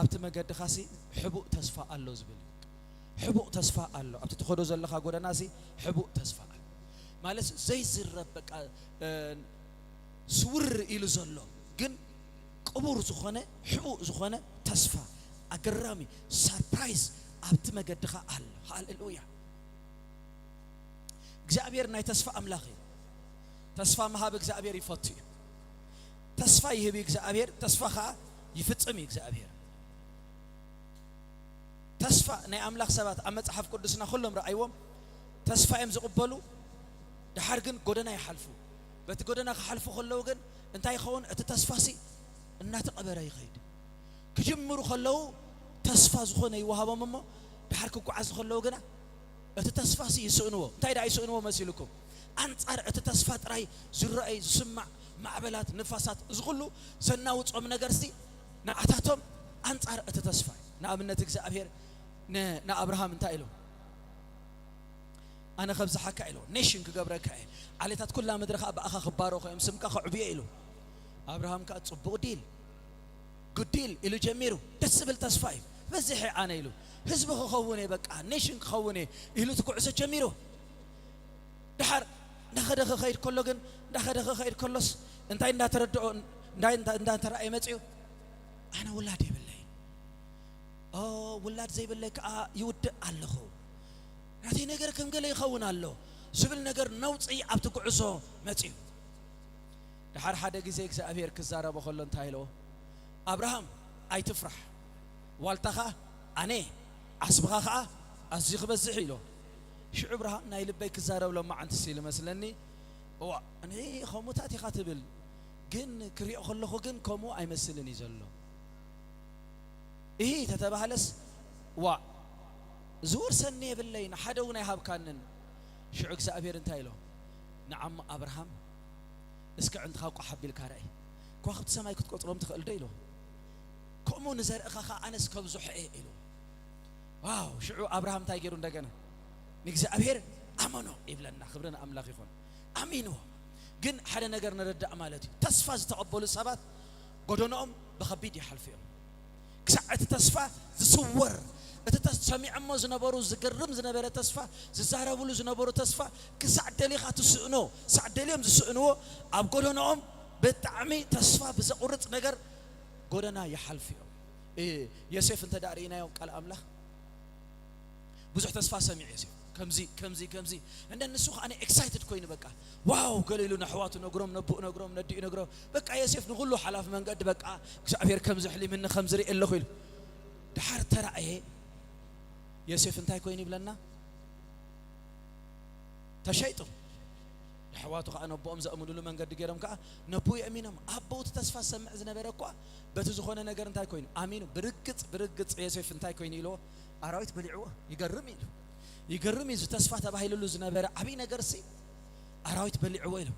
ኣብቲ መገድኻሲ ሕቡእ ተስፋ ኣሎ ዝብል እዩ። ሕቡእ ተስፋ ኣሎ። ኣብቲ ትኸዶ ዘለኻ ጎደናሲ ሕቡእ ተስፋ ኣሎ። ማለት ዘይዝረብ በቃ፣ እ፣ ስውር ኢሉ ዘሎ ግን ቅቡር ዝኾነ፣ ሕቡእ ዝኾነ ተስፋ፣ ኣገራሚ ሰርፕራይዝ ኣብቲ መገድኻ ኣሎ። ሃሌሉያ። እግዚኣብሔር ናይ ተስፋ ኣምላኽ እዩ። ተስፋ ምሃብ እግዚኣብሔር ይፈቱ እዩ። ተስፋ ይህብ እዩ እግዚኣብሔር፣ ተስፋ ኸዓ ይፍጽም እዩ እግዚኣብሔር። ተስፋ ናይ ኣምላኽ ሰባት ኣብ መጽሓፍ ቅዱስና ኩሎም ረኣይዎም፣ ተስፋ እዮም ዝቕበሉ፣ ደሓር ግን ጎደና ይሓልፉ። በቲ ጎደና ክሓልፉ ከለዉ ግን እንታይ ይኸውን? እቲ ተስፋሲ እናተቐበረ ይኸይድ። ክጅምሩ ከለዉ ተስፋ ዝኾነ ይወሃቦም እሞ፣ ደሓር ክጓዓዙ ከለዉ ግና እቲ ተስፋሲ ይስእንዎ። እንታይ ደኣ ይስእንዎ መሲልኩም? ኣንጻር እቲ ተስፋ ጥራይ ዝረኣይ ዝስማዕ ማዕበላት፣ ንፋሳት፣ እዚ ኩሉ ዘናውጾም ነገርሲ ንዓታቶም ኣንጻር እቲ ተስፋ እዩ። ንኣብነት እግዚኣብሔር ን-፣ ንኣብርሃም እንታይ ኢሉ? ኣነ ከብዝሓካ ኢሉ፣ ኔሽን ክገብረካ እየ፣ ዓሌታት ኩላ ምድሪ ኸኣ ብኣኻ ክባረኹ እዮም፣ ስምካ ከዕብዮ ኢሉ። ኣብርሃም ከኣ ጽቡቕ ዲል፣ ጉድ ዲል ኢሉ ጀሚሩ። ደስ ዝብል ተስፋ እዩ። በዚሐ ኣነ ኢሉ፣ ህዝቢ ክኸውን እየ፣ በቃ ኔሽን ክኸውን እየ ኢሉ ትጉዕዞ ጀሚሩ። ደሓር እንዳኸደ ክኸይድ ከሎ ግን፣ እንዳኸደ ክኸይድ ከሎስ እንታይ እንዳተረድኦ፣ እንታይ እንዳ-፣ እንዳተረኣየ መጺኡ፣ ኣነ ውላድ የብለይ። ኦ፣ ውላድ ዘይብለይ ከኣ ይውድእ ኣለኹ። ናተይ ነገር ከም ገለ ይኸውን ኣሎ ዝብል ነገር ነውጺ ኣብቲ ጉዕዞ መጺኡ። ደሓር ሓደ ግዜ እግዚኣብሔር ክዛረቦ ከሎ እንታይ ኢልዎ? ኣብርሃም ኣይትፍራሕ፣ ዋልታኻ ኣነ፣ ዓስብኻ ኸኣ ኣዝዩ ክበዝሕ ኢልዎ። ሽዑ ኣብርሃም ናይ ልበይ ክዛረብ ሎማዓንቲ ሲሉ መስለኒ። እዋ፣ እኔ ከምኡታት ኢኻ ትብል፣ ግን ክሪኦ ከለኹ ግን ከምኡ ኣይመስልን እዩ ዘሎ። እሂ ተተባህለስ፣ ዋእ፣ ዝወርሰኒ የብለይን፣ ሓደ እውን ኣይሃብካንን። ሽዑ እግዚኣብሔር እንታይ ኢሎ? ንዓሞ ኣብርሃም፣ እስከ ኣዕንትኻ ቋሕ ኣቢልካ ርኣይ፣ ከዋኽብቲ ሰማይ ክትቆጽሮም ትኽእል ዶ? ኢሎ። ንዘርእኻ ኸዓ ኣነስ ከብዝሖ እየ ኢሉ። ዋው! ሽዑ ኣብርሃም እንታይ ገይሩ? እንደገና ንእግዚኣብሔር ኣመኖ ይብለና። ክብሪ ንኣምላኽ ይኹን። ኣሚንዎ። ግን ሓደ ነገር ንርዳእ ማለት እዩ። ተስፋ ዝተቐበሉ ሰባት ጎደኖኦም ብኸቢድ ይሓልፉ እዮም። ክሳዕ እቲ ተስፋ ዝስወር፣ እቲ ተስ-፣ ሰሚዖሞ ዝነበሩ፣ ዝገርም ዝነበረ ተስፋ፣ ዝዛረብሉ ዝነበሩ ተስፋ፣ ክሳዕ ደሊኻ ትስእኖ፣ ክሳዕ ደልዮም ዝስእንዎ፣ ኣብ ጎደኖኦም ብጣዕሚ ተስፋ ብዘቑርጽ ነገር ጎደና ይሓልፉ እዮም። እ፣ ዮሴፍ እንተ ደኣ ርኢናዮ ቃል ኣምላኽ፣ ብዙሕ ተስፋ ሰሚዑ ዮሴፍ። ከምዚ፣ ከምዚ፣ ከምዚ። እንደ ንሱ ኸኣ ኤክሳይትድ ኮይኑ በቃ፣ ዋው፣ ገለ ኢሉ ነሕዋቱ ነግሮም፣ ነቦኡ ነግሮም፣ ነዲኡ ነግሮም። በቃ ዮሴፍ ንኹሉ ሓላፊ መንገዲ በቃ፣ እግዚኣብሔር ከም ዘሕሊምኒ ከም ዝርኢ ኣለኹ ኢሉ። ደሓር ተራእየ፣ ዮሴፍ እንታይ ኮይኑ ይብለና? ተሸይጡ። የሕዋቱ ኸዓ ነቦኦም ዘእምኑሉ መንገዲ ገይሮም ከኣ ነቦኡ የእሚኖም። ኣቦኡ እቲ ተስፋ ዝሰምዕ ዝነበረ እኳ በቲ ዝኾነ ነገር እንታይ ኮይኑ? ኣሚኑ። ብርግጽ፣ ብርግጽ ዮሴፍ እንታይ ኮይኑ ኢልዎ? ኣራዊት በሊዕዎ። ይገርም እዩ። ይገርም እዩ። እዚ ተስፋ ተባሂሉሉ ዝነበረ ዓብዪ ነገርሲ ኣራዊት በሊዕዎ ኢሉ።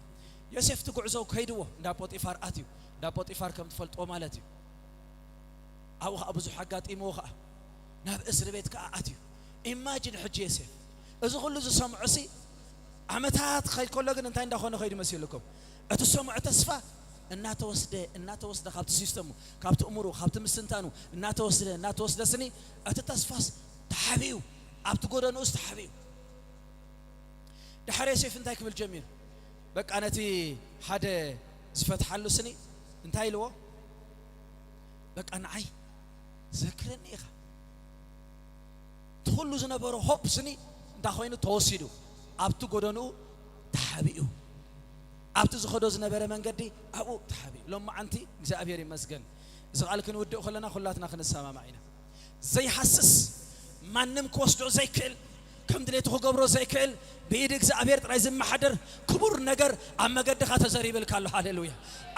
ዮሴፍ እቲ ጉዕዞ ከይድዎ እንዳ ጶጢፋር ኣትዩ። እንዳ ጶጢፋር ከም ትፈልጥዎ ማለት እዩ። ኣብኡ ኸዓ ብዙሕ ኣጋጢምዎ ኸዓ ናብ እስሪ ቤት ከኣ ኣትዩ። ኢማጂን ሕጂ ዮሴፍ እዚ ኩሉ ዝሰምዖሲ ዓመታት ክኸይድ ከሎ ግን እንታይ እንዳኾነ ኸይዱ መሲልኩም? እቲ ዝሰምዖ ተስፋ እናተወስደ፣ እናተወስደ ካብቲ ሲስተሙ፣ ካብቲ እምሩ፣ ካብቲ ምስትንታኑ እናተወስደ፣ እናተወስደ ስኒ እቲ ተስፋስ ተሓቢኡ፣ ኣብቲ ጎደንኡስ ተሓቢኡ። ደሓር ዮሴፍ እንታይ ክብል ጀሚሩ? በቃ ነቲ ሓደ ዝፈትሓሉ ስኒ እንታይ ኢልዎ? በቃ ንዓይ ዘክረኒ ኢኻ። እቲ ኩሉ ዝነበሮ ሆፕ ስኒ እንታይ ኮይኑ ተወሲዱ? ኣብቲ ጎደንኡ ተሓቢኡ። ኣብቲ ዝኸዶ ዝነበረ መንገዲ ኣብኡ ተሓቢኡ። ሎማዓንቲ እግዚኣብሔር ይመስገን። እዚ ቃል ክንውድእ ከለና ኩላትና ክንሰማማዕ ኢና። ዘይሃስስ፣ ማንም ክወስዶ ዘይክእል፣ ከም ድሌቱ ክገብሮ ዘይክእል፣ ብኢድ እግዚኣብሔር ጥራይ ዝመሓደር ክቡር ነገር ኣብ መገድኻ ተዘሪብልካ ኣሎ። ሃሌሉያ።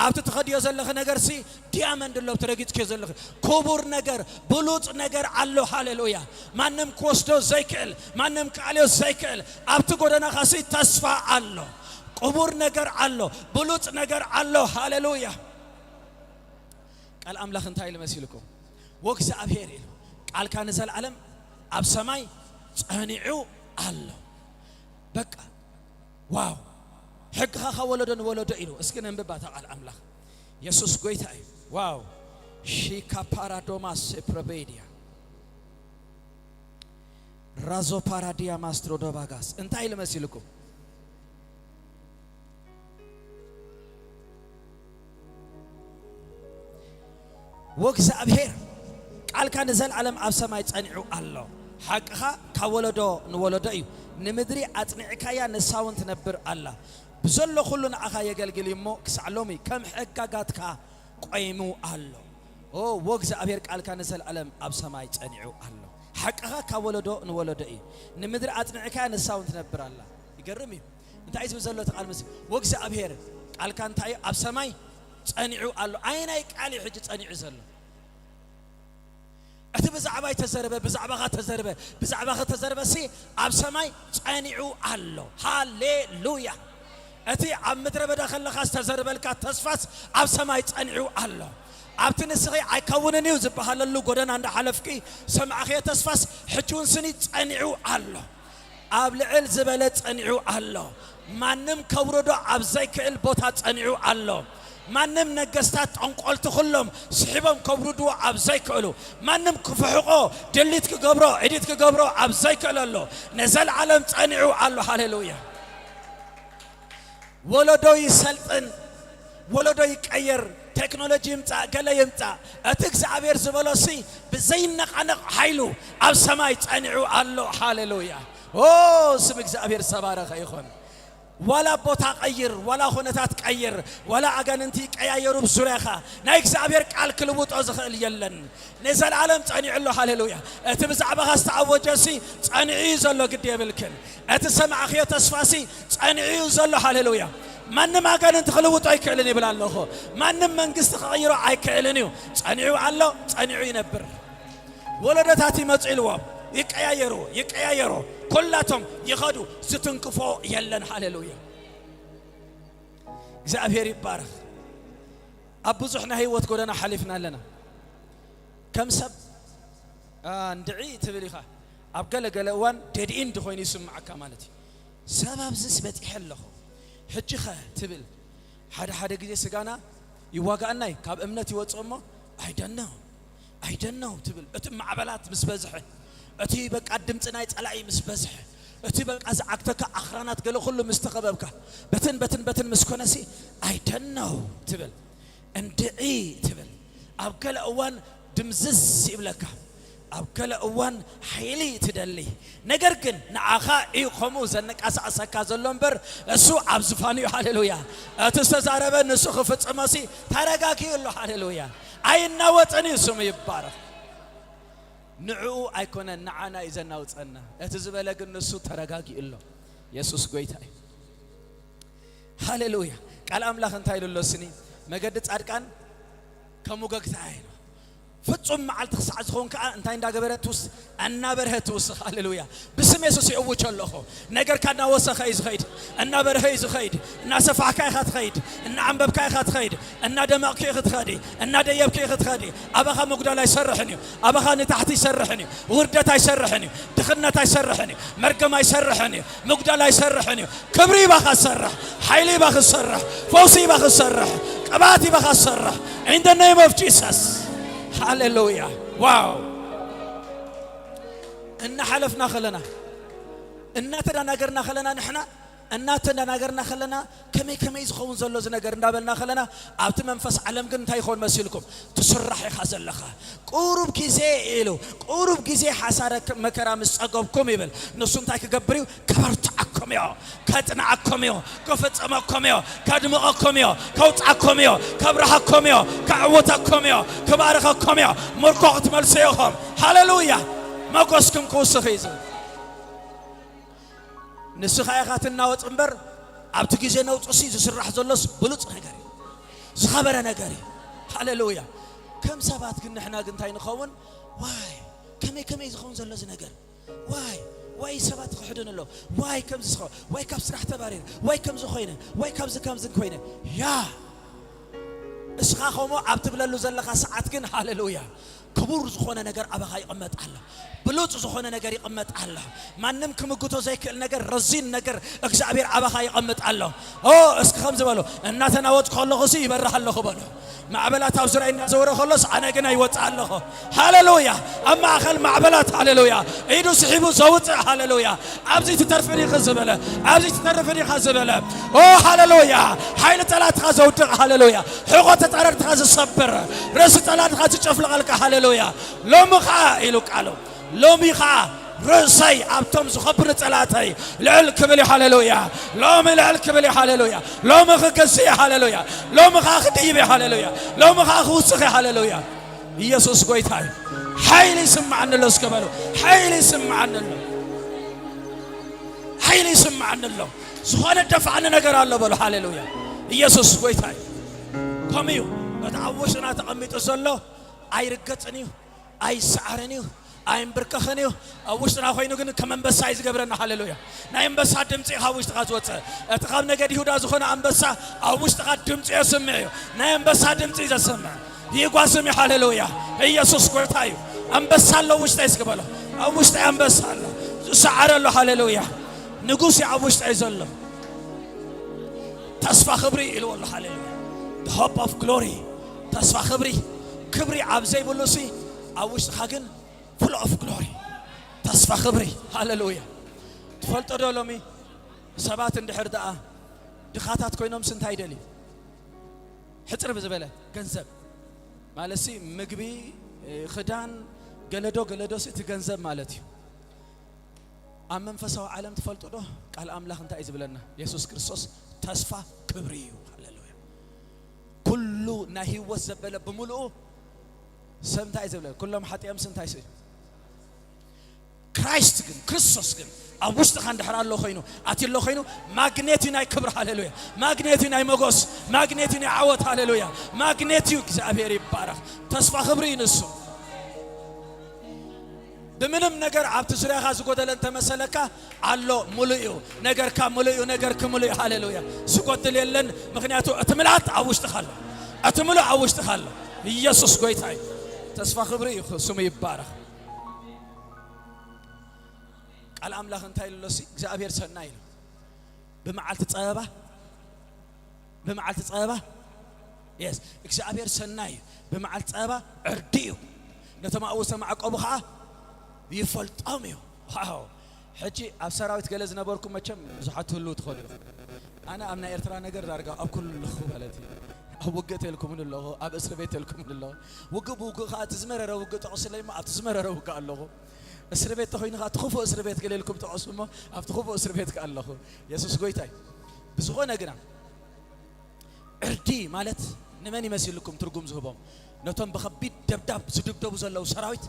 ኣብቲ ትኸድዮ ዘለኺ ነገርሲ ዲያመንድ ኣሎ፣ ኣብቲ ረጊጽክዮ ዘለኺ ክቡር ነገር፣ ብሉጽ ነገር ኣሎ። ሃሌሉያ። ማንም ክወስዶ ዘይክእል፣ ማንም ክኣልዮ ዘይክእል፣ ኣብቲ ጎደናኻሲ ተስፋ ኣሎ፣ ክቡር ነገር ኣሎ፣ ብሉጽ ነገር ኣሎ። ሃሌሉያ። ቃል ኣምላኽ እንታይ ኢሉ መሲልኩም? ወእግዚኣብሔር ኢሉ፣ ቃልካ ንዘለዓለም ኣብ ሰማይ ጸኒዑ ኣሎ። በቃ ዋው! ሕግኻ ካብ ወለዶ ንወለዶ ኢሉ። እስኪ ነንብባ እታ ቃል ኣምላኽ። የሱስ ጐይታ እዩ። ዋው! ሺካ ፓራዶማ ሴፕረቤድያ ራዞ ፓራዲያ ማስትሮ ዶባጋስ። እንታይ ኢሉ መሲልኩም? ወእግዚኣብሔር ቃልካ ንዘለዓለም ኣብ ሰማይ ጸኒዑ ኣሎ። ሓቅኻ ካብ ወለዶ ንወለዶ እዩ። ንምድሪ ኣጽኒዕካያ ንሳ እውን ትነብር ኣላ። ብዘሎ ኩሉ ንዓኻ የገልግል እዩ እሞ ክሳዕ ሎሚ ከም ሕጋጋትካ ቆይሙ ኣሎ። ኦ፣ ወእግዚኣብሔር ቃልካ ንዘለዓለም ኣብ ሰማይ ጸኒዑ ኣሎ። ሓቅኻ ካብ ወለዶ ንወለዶ እዩ። ንምድሪ ኣጽኒዕካያ ንሳ እውን ትነብር ኣላ። ይገርም እዩ። እንታይ እዩ ዝብል ዘሎ እቲ ቃል ምስ-፣ ወእግዚኣብሔር ቃልካ እንታይ እዩ? ኣብ ሰማይ ጸኒዑ ኣሎ። ኣየናይ ቃል እዩ ሕጂ ጸኒዑ ዘሎ? እቲ ብዛዕባይ ተዘርበ፣ ብዛዕባኻ ተዘርበ፣ ብዛዕባኺ ተዘርበ ሲ ኣብ ሰማይ ጸኒዑ ኣሎ። ሃሌሉያ። እቲ ኣብ ምድረ በዳ ከለኻ ዝተዘርበልካ ተስፋስ ኣብ ሰማይ ጸኒዑ ኣሎ። ኣብቲ ንስኺ ኣይከውንን እዩ ዝበሃለሉ ጎደና እንዳሓለፍኪ ሰማዕኽዮ ተስፋስ ሕጂ እውን ስኒ ጸኒዑ ኣሎ። ኣብ ልዕል ዝበለ ጸኒዑ ኣሎ። ማንም ከውርዶ ኣብ ዘይክእል ቦታ ጸኒዑ ኣሎ። ማንም ነገስታት ጠንቆልቲ ኩሎም ስሒቦም ከውርድዎ ኣብ ዘይክእሉ፣ ማንም ክፍሕቆ፣ ድሊት ክገብሮ፣ ኤዲት ክገብሮ ኣብ ዘይክእለሉ፣ ንዘለዓለም ጸኒዑ ኣሎ። ሃሌሉያ። ወለዶ ይሰልጥን፣ ወለዶ ይቀየር፣ ቴክኖሎጂ ይምጻእ፣ ገለ ይምጻእ፣ እቲ እግዚኣብሔር ዝበሎሲ ብዘይነቓነቕ ሓይሉ ኣብ ሰማይ ጸኒዑ ኣሎ። ሃሌሉያ። ኦ፣ ስም እግዚኣብሔር ዝተባረኸ ይኹን። ዋላ ቦታ ቀይር፣ ዋላ ኩነታት ቀይር፣ ዋላ ኣጋንንቲ ይቀያየሩ ብዙርያኻ፣ ናይ እግዚኣብሔር ቃል ክልውጦ ዝኽእል የለን። ንዘለዓለም ጸኒዑ ኣሎ። ሃሌሉያ። እቲ ብዛዕባኻ ዝተኣወጀሲ ጸኒዑ እዩ ዘሎ፣ ግዲ የብልክን። እቲ ሰማዕኽዮ ተስፋሲ ጸኒዑ እዩ ዘሎ። ሃሌሉያ። ማንም ኣጋንንቲ ክልውጦ ኣይክእልን ይብል ኣለኹ። ማንም መንግስቲ ክቕይሮ ኣይክእልን እዩ። ጸኒዑ ኣሎ፣ ጸኒዑ ይነብር። ወለዶታት ይመጹ ኢልዎም፣ ይቀያየሩ፣ ይቀያየሩ። ኩላቶም ይኸዱ፣ ዝትንክፎ የለን። ሃሌሉያ። እግዚኣብሔር ይባረኽ። ኣብ ብዙሕ ናይ ህይወት ጎደና ሓሊፍና ኣለና። ከም ሰብ፣ አ፣ እንድዒ ትብል ኢኻ። ኣብ ገለ ገለ እዋን ደድ ኢንድ ኮይኑ ይስምዓካ ማለት እዩ። ሰብ ኣብዚስ በጺሐ ኣለኹ፣ ሕጂ ኸ ትብል። ሓደ ሓደ ግዜ ስጋና ይዋጋኣና እዩ፣ ካብ እምነት ይወጽእ እሞ፣ "I don't know, I don't know" ትብል። እቲ ማዕበላት ምስ በዝሐ፣ እቲ በቃ ድምጺ ናይ ጸላኢ ምስ በዝሐ፣ እቲ በቃ ዝዓግተካ ኣኽራናት ገለ ኩሉ ምስ ተኸበብካ፣ በትን በትን በትን ምስ ኮነሲ፣ "I don't know" ትብል። እንድዒ ትብል። ኣብ ገለ እዋን ድምዝዝ ይብለካ፣ ኣብ ገለ እዋን ሓይሊ ትደሊ። ነገር ግን ንዓኻ እዩ ከምኡ ዘነቃሳቕሰካ ዘሎ እምበር፣ እሱ ኣብ ዝፋኑ እዩ። ሃሌሉያ! እቲ ዝተዛረበ ንሱ ክፍጽሞሲ ተረጋጊኡ ኣሎ። ሃሌሉያ! ኣይናወጥን እዩ፣ ስሙ ይባረኽ። ንዕኡ ኣይኮነን፣ ንዓና እዩ ዘናውጸና። እቲ ዝበለ ግን ንሱ ተረጋጊኡ ኣሎ። የሱስ ጎይታ እዩ። ሃሌሉያ! ቃል ኣምላኽ እንታይ ኢሉ ኣሎ ስኒ? መገዲ ጻድቃን ከም ውገግታ እዩ። ፍጹም መዓልቲ ክሳዕ ዝኸውን ከኣ እንታይ እንዳገበረ ትውስ-፣ እናበርሀ ትውስኽ። ሃሌሉያ! ብስም የሱስ ይእውጅ ኣለኹ። ነገርካ እናወሰኸ እዩ ዝኸይድ፣ እናበርሀ እዩ ዝኸይድ። እናሰፋሕካ ኢኻ ትኸይድ፣ እናዓንበብካ ኢኻ ትኸይድ፣ እናደመቕኪ ኢኺ ትኸዲ፣ እናደየብኪ ኢኺ ትኸዲ። ኣባኻ ምጉዳል ኣይሰርሕን እዩ። ኣባኻ ንታሕቲ ኣይሰርሕን እዩ። ውርደት ኣይሰርሕን እዩ። ድኽነት ኣይሰርሕን እዩ። መርገም ኣይሰርሕን እዩ። ምጉዳል ኣይሰርሕን እዩ። ክብሪ ይባኻ ዝሰርሕ፣ ሓይሊ ይባኻ ዝሰርሕ፣ ፈውሲ ይባኻ ዝሰርሕ፣ ቅብኣት ይባኻ ዝሰርሕ። In the name of Jesus. ሃሌሉያ። ዋው! እናሓለፍና ከለና፣ እናተደናገርና ከለና፣ ንሕና እናተደናገርና ከለና፣ ከመይ ከመይ ዝኸውን ዘሎ እዚ ነገር እንዳበልና ከለና፣ ኣብቲ መንፈስ ዓለም ግን እንታይ ይኸውን መሲልኩም? ትስራሕ ኢኻ ዘለኻ። ቁሩብ ግዜ ኢሉ፣ ቁሩብ ግዜ ሓሳረ መከራ ምስ ጸገብኩም ይብል። ንሱ እንታይ ክገብር እዩ? ከበርትዓኩም እዮ፣ ከጽንዓኩም እዮ፣ ክፍጽመኩም እዮ፣ ከድምቐኩም እዮ፣ ከውጽኣኩም እዮ፣ ከብርሃኩም እዮ፣ ከዕውተኩም እዮ፣ ክባርኸኩም እዮ። ምርኮ ክትመልሱ ኢኹም። ሃሌሉያ! መጎስኩም ክውስኽ እዩ ዝብል። ንስኻ ኢኻ ትናወጽ እምበር፣ ኣብቲ ግዜ ነውጽሲ ዝስራሕ ዘሎስ ብሉጽ ነገር እዩ፣ ዝኸበረ ነገር እዩ። ሃሌሉያ! ከም ሰባት ግን ንሕና ግን እንታይ ንኸውን? ዋይ፣ ከመይ ከመይ ዝኸውን ዘሎ እዚ ነገር? ዋይ፣ ዋይ ሰባት ክሕዱን ኣለዉ። ዋይ ከምዚ ዝኸ-፣ ዋይ ካብ ስራሕ ተባሪረ፣ ዋይ ከምዚ ኮይነ፣ ዋይ ካብዚ ከምዚ ኮይነ። ያ እስኻ ከምኡ ኣብ ትብለሉ ዘለኻ ሰዓት ግን፣ ሃሌሉያ፣ ክቡር ዝኾነ ነገር ኣባኻ ይቕመጥ ኣሎ። ብሉጽ ዝኾነ ነገር ይቕመጥ ኣሎ። ማንም ክምግቶ ዘይክእል ነገር፣ ረዚን ነገር እግዚኣብሔር ኣባኻ ይቐምጥ ኣሎ። ኦ፣ እስኪ ከምዚ በሉ፣ "እናተናወጥኩ ከለኹ ሲ ይበርህ ኣለኹ" በሉ። ማዕበላት ኣብ ዙርያ እናዘወረ ከሎስ ኣነ ግን ኣይወጽእ ኣለኹ። ሃሌሉያ! ኣብ ማእከል ማዕበላት፣ ሃሌሉያ፣ ኢዱ ስሒቡ ዘውጽእ፣ ሃሌሉያ፣ "ኣብዚ ትተርፍን ኢኺ" ዝበለ፣ "ኣብዚ ትተርፍን ኢኻ" ዝበለ። ኦ፣ ሃሌሉያ! ሓይሊ ጠላትኻ ዘውድቕ፣ ሃሌሉያ፣ ሕቖ ተጻረርትኻ ዝሰብር፣ ርእሲ ጠላትኻ ዝጨፍልቐልካ፣ ሃሌሉያ። ሎሚ ኸኣ ኢሉ ቃሉ፣ ሎሚ ኸኣ ርእሰይ ኣብቶም ዝኸብሩ ጸላእተይ ልዕል ክብል እዩ። ሃሌሉያ። ሎሚ ልዕል ክብል እዩ። ሃሌሉያ። ሎሚ ክገዝእ እዩ። ሃሌሉያ። ሎሚ ኸኣ ክድይብ እዩ። ሃሌሉያ። ሎሚ ኸኣ ክውስኽ እዩ። ሃሌሉያ። ኢየሱስ ጎይታ እዩ። ሓይሊ ይስምዓኒ ኣሎ እስከ በሉ። ሓይሊ ይስምዓኒ ኣሎ። ሓይሊ ይስምዓኒ ኣሎ። ዝኾነ ደፋዕኒ ነገር ኣሎ በሉ። ሃሌሉያ። ኢየሱስ ጎይታ እዩ። ከምኡ እዩ። እቲ ኣብ ውሽጥና ተቐሚጡ ዘሎ ኣይርገጽን እዩ፣ ኣይሰዓርን እዩ፣ ኣይንብርከኽን እዩ። ኣብ ውሽጥና ኮይኑ ግን ከም ኣንበሳ እዩ ዝገብረና። ሃሌሉያ። ናይ ኣንበሳ ድምጺ ካብ ውሽጥኻ ዝወጽእ። እቲ ካብ ነገድ ይሁዳ ዝኾነ ኣንበሳ ኣብ ውሽጥኻ ድምጺ የስምዕ እዩ። ናይ ኣንበሳ ድምጺ እዩ ዘስምዕ። ይጓዝም እዩ። ሃሌሉያ። ኢየሱስ ጎይታ እዩ። ኣንበሳ ኣሎ ውሽጠይ እስኪ በሎ። ኣብ ውሽጠይ ኣንበሳ ኣሎ። ዝሰዓረ ኣሎ። ሃሌሉያ። ንጉስ እዩ ኣብ ውሽጠይ ዘሎ። ተስፋ ክብሪ ኢልዎ ኣሎ። ሃሌሉያ። The hope of glory። ተስፋ ክብሪ። ክብሪ ኣብ ዘይብሉ ሲ ኣብ ውሽጥኻ ግን full of glory። ተስፋ ክብሪ። ሃሌሉያ። ትፈልጦ ዶ ሎሚ ሰባት እንድሕር ደኣ ድኻታት ኮይኖም ሲ እንታይ ይደልዩ? ሕጽር ብዝበለ ገንዘብ ማለት ሲ ምግቢ፣ ክዳን፣ ገለዶ ገለዶ ሲ እቲ ገንዘብ ማለት እዩ። ኣብ መንፈሳዊ ዓለም ትፈልጡ ዶ? ቃል ኣምላኽ እንታይ እዩ ዝብለና? የሱስ ክርስቶስ ተስፋ ክብሪ እዩ። ሃሌሉያ። ኩሉ ናይ ህይወት ዘበለ ብምልኡ ሰብ እንታይ እዩ ዝብለ? ኩሎም ሓጢኦም ሲ እንታይ ሲ? ክራይስት ግን፣ ክርስቶስ ግን ኣብ ውሽጥኻ እንድሕር ኣሎ ኮይኑ፣ ኣትዩ ኣሎ ኮይኑ፣ ማግኔት እዩ ናይ ክብሪ። ሃሌሉያ። ማግኔት እዩ ናይ መጎስ፣ ማግኔት እዩ ናይ ዓወት። ሃሌሉያ። ማግኔት እዩ። እግዚኣብሔር ይባረኽ። ተስፋ ክብሪ እዩ ንሱ። ብምንም ነገር ኣብቲ ዙርያኻ ዝጎደለ እንተመሰለካ፣ ኣሎ፣ ሙሉእ እዩ። ነገርካ ሙሉእ እዩ። ነገርኪ ሙሉእ እዩ። ሃሌሉያ። ዝጎድል የለን። ምኽንያቱ እቲ ምልኣት ኣብ ውሽጥኻ ኣሎ። እቲ ሙሉእ ኣብ ውሽጥኻ ኣሎ። ኢየሱስ ጎይታ እዩ። ተስፋ ክብሪ እዩ፣ ስሙ ይባረኽ። ቃል ኣምላኽ እንታይ ኢሉ ኣሎ? እግዚኣብሔር ሰናይ ኢሉ። ብመዓልቲ ጸበባ፣ ብመዓልቲ ጸበባ፣ የስ፣ እግዚኣብሔር ሰናይ እዩ። ብመዓልቲ ጸበባ ዕርዲ እዩ። ነቶም ኣብኡ ዝተማዕቀቡ ኸዓ ይፈልጦም እዩ። ዋው! ሕጂ ኣብ ሰራዊት ገለ ዝነበርኩም መቸም ብዙሓት ትህልዉ ትኾኑ ኢኹም። ኣነ ኣብ ናይ ኤርትራ ነገር ዳርጋ ኣብ ኩሉ ኣለኹ ማለት እዩ። ኣብ ውግእ ተልኩምኒ ኣለኹ፣ ኣብ እስሪ ቤት ተልኩምኒ ኣለኹ። ውግእ ብውግእ ኸዓ እቲ ዝመረረ ውግእ ጠቕስለይ እሞ ኣብቲ ዝመረረ ውግእ ኣለኹ። እስሪ ቤት ተኾይኑ ኸዓ እቲ ክፉእ እስሪ ቤት ገለ ኢልኩም ጠቕሱ እሞ ኣብቲ ክፉእ እስሪ ቤት ከኣ ኣለኹ። የሱስ ጎይታ እዩ። ብዝኾነ ግና ዕርዲ ማለት ንመን ይመሲልኩም ትርጉም ዝህቦም? ነቶም ብኸቢድ ደብዳብ ዝድብደቡ ዘለዉ ሰራዊት።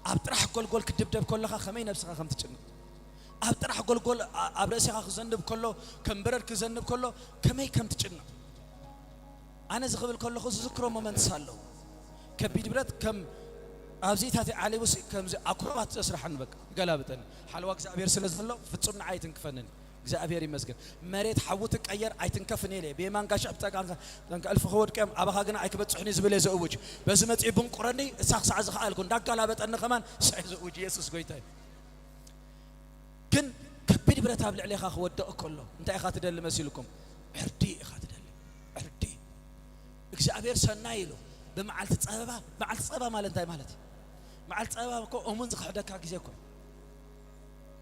ኣብ ጥራሕ ጎልጎል ክድብደብ ከለኻ ከመይ ነብስኻ ከም ትጭነቕ፣ ኣብ ጥራሕ ጎልጎል ኣ-፣ ኣብ ርእስኻ ክዘንብ ከሎ፣ ከም በረድ ክዘንብ ከሎ ከመይ ከም ትጭነቕ። ኣነ እዚ ክብል ከለኹ ዝዝክሮ ሞመንትስ ኣለዉ። ከቢድ ብረት ከም ኣብዚታት ዓሊቡሲ ከምዚ ኣክሮባት ዘስርሐኒ በቃ ይገላብጠኒ። ሓለዋ እግዚኣብሔር ስለ ዘሎ ፍጹም ንዓይ ኣይትንክፈንን። እግዚኣብሔር ይመስገን። መሬት ሓዊ ትቀየር ኣይትንከፍን ኢለ ብየማን ጋሻ ብጸጋም ከ-፣ ከ-፣ እልፊ ክወድቅዮም ኣባኻ ግና ኣይክበጽሑን እዩ ዝብል እየ ዘእውጅ። በዚ መጺኡ ብንቁረኒ እሳ ክሳዕ ዝኸኣልኩ እንዳጋላበጠኒ ከማን እሳ እየ ዘእውጅ። የሱስ ጎይታ እዩ። ግን ከቢድ ብረት ኣብ ልዕሌኻ ክወድቕ ከሎ እንታይ ኢኻ ትደሊ መሲልኩም? ዕርዲ ኢኻ ትደሊ። ዕርዲ። እግዚኣብሔር ሰናይ ኢሉ ብመዓልቲ ጸበባ፣ መዓልቲ ጸበባ ማለት እንታይ ማለት እዩ? መዓልቲ ጸበባ እኮ እሙን ዝኽሕደካ ግዜ እኮ እዩ።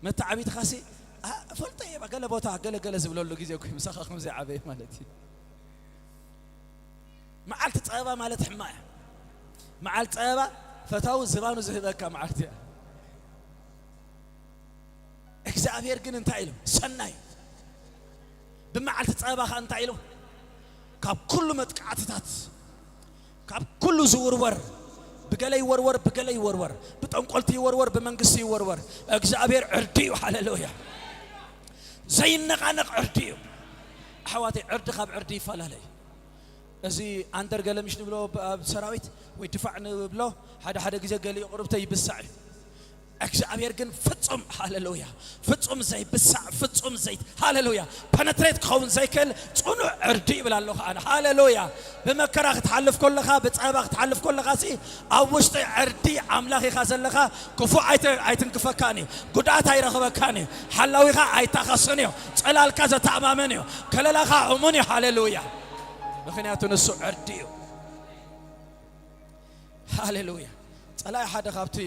መተዓቢትኻሲ፣ ኣ፣ እፈልጦ እየ፣ ገለ ቦታ፣ ገለ፣ ገለ ዝብለሉ ግዜ እኮ እዩ። ምሳኻ ከም ዘይዓበየ ማለት እዩ። መዓልቲ ጸበባ ማለት ሕማቕ እያ። መዓልቲ ጸበባ ፈታዊ ዝባኑ ዝህበካ መዓልቲ እያ። እግዚኣብሔር ግን እንታይ ኢሉ? ሰናይ። ብመዓልቲ ጸበባ ኸኣ እንታይ ኢሉ? ካብ ኩሉ መጥቃዕትታት፣ ካብ ኩሉ ዝውርወር፣ ብገለ ይወርወር፣ ብገለ ይወርወር፣ ብጠንቆልቲ ይወርወር፣ ብመንግስቲ ይወርወር፣ እግዚኣብሔር ዕርዲ እዩ። ሃሌሉያ። ዘይነቓነቕ ዕርዲ እዩ። ኣሕዋተይ፣ ዕርዲ ካብ ዕርዲ ይፈላለ እዩ። እዚ ኣንደር ገለ ምሽ ንብሎ ብ-፣ ኣብ ሰራዊት ወይ ድፋዕ ንብሎ፣ ሓደ ሓደ ግዜ ገሊኡ ቁርብተ ይብሳዕ እዩ። እግዚኣብሔር ግን ፍጹም፣ ሃሌሉያ፣ ፍጹም ዘይብሳዕ፣ ፍጹም ዘይ-፣ ሃሌሉያ፣ ፐነትሬት ክኸውን ዘይክእል ጽኑዕ ዕርዲ ይብል ኣለኹ ኣነ። ሃሌሉያ። ብመከራ ክትሓልፍ ከለኻ፣ ብጸበባ ክትሓልፍ ከለኻ ሲ፣ ኣብ ውሽጢ ዕርዲ ኣምላኽ ኢኻ ዘለኻ። ክፉእ ኣይተ-፣ ኣይትንክፈካን እዩ። ጉድኣት ኣይረኽበካን እዩ። ሓላዊኻ ኣይታኸስን እዩ። ጽላልካ ዘተኣማመን እዩ። ከለላኻ እሙን እዩ። ሃሌሉያ። ምኽንያቱ ንሱ ዕርዲ እዩ። ሃሌሉያ። ጸላኢ ሓደ ካብቲ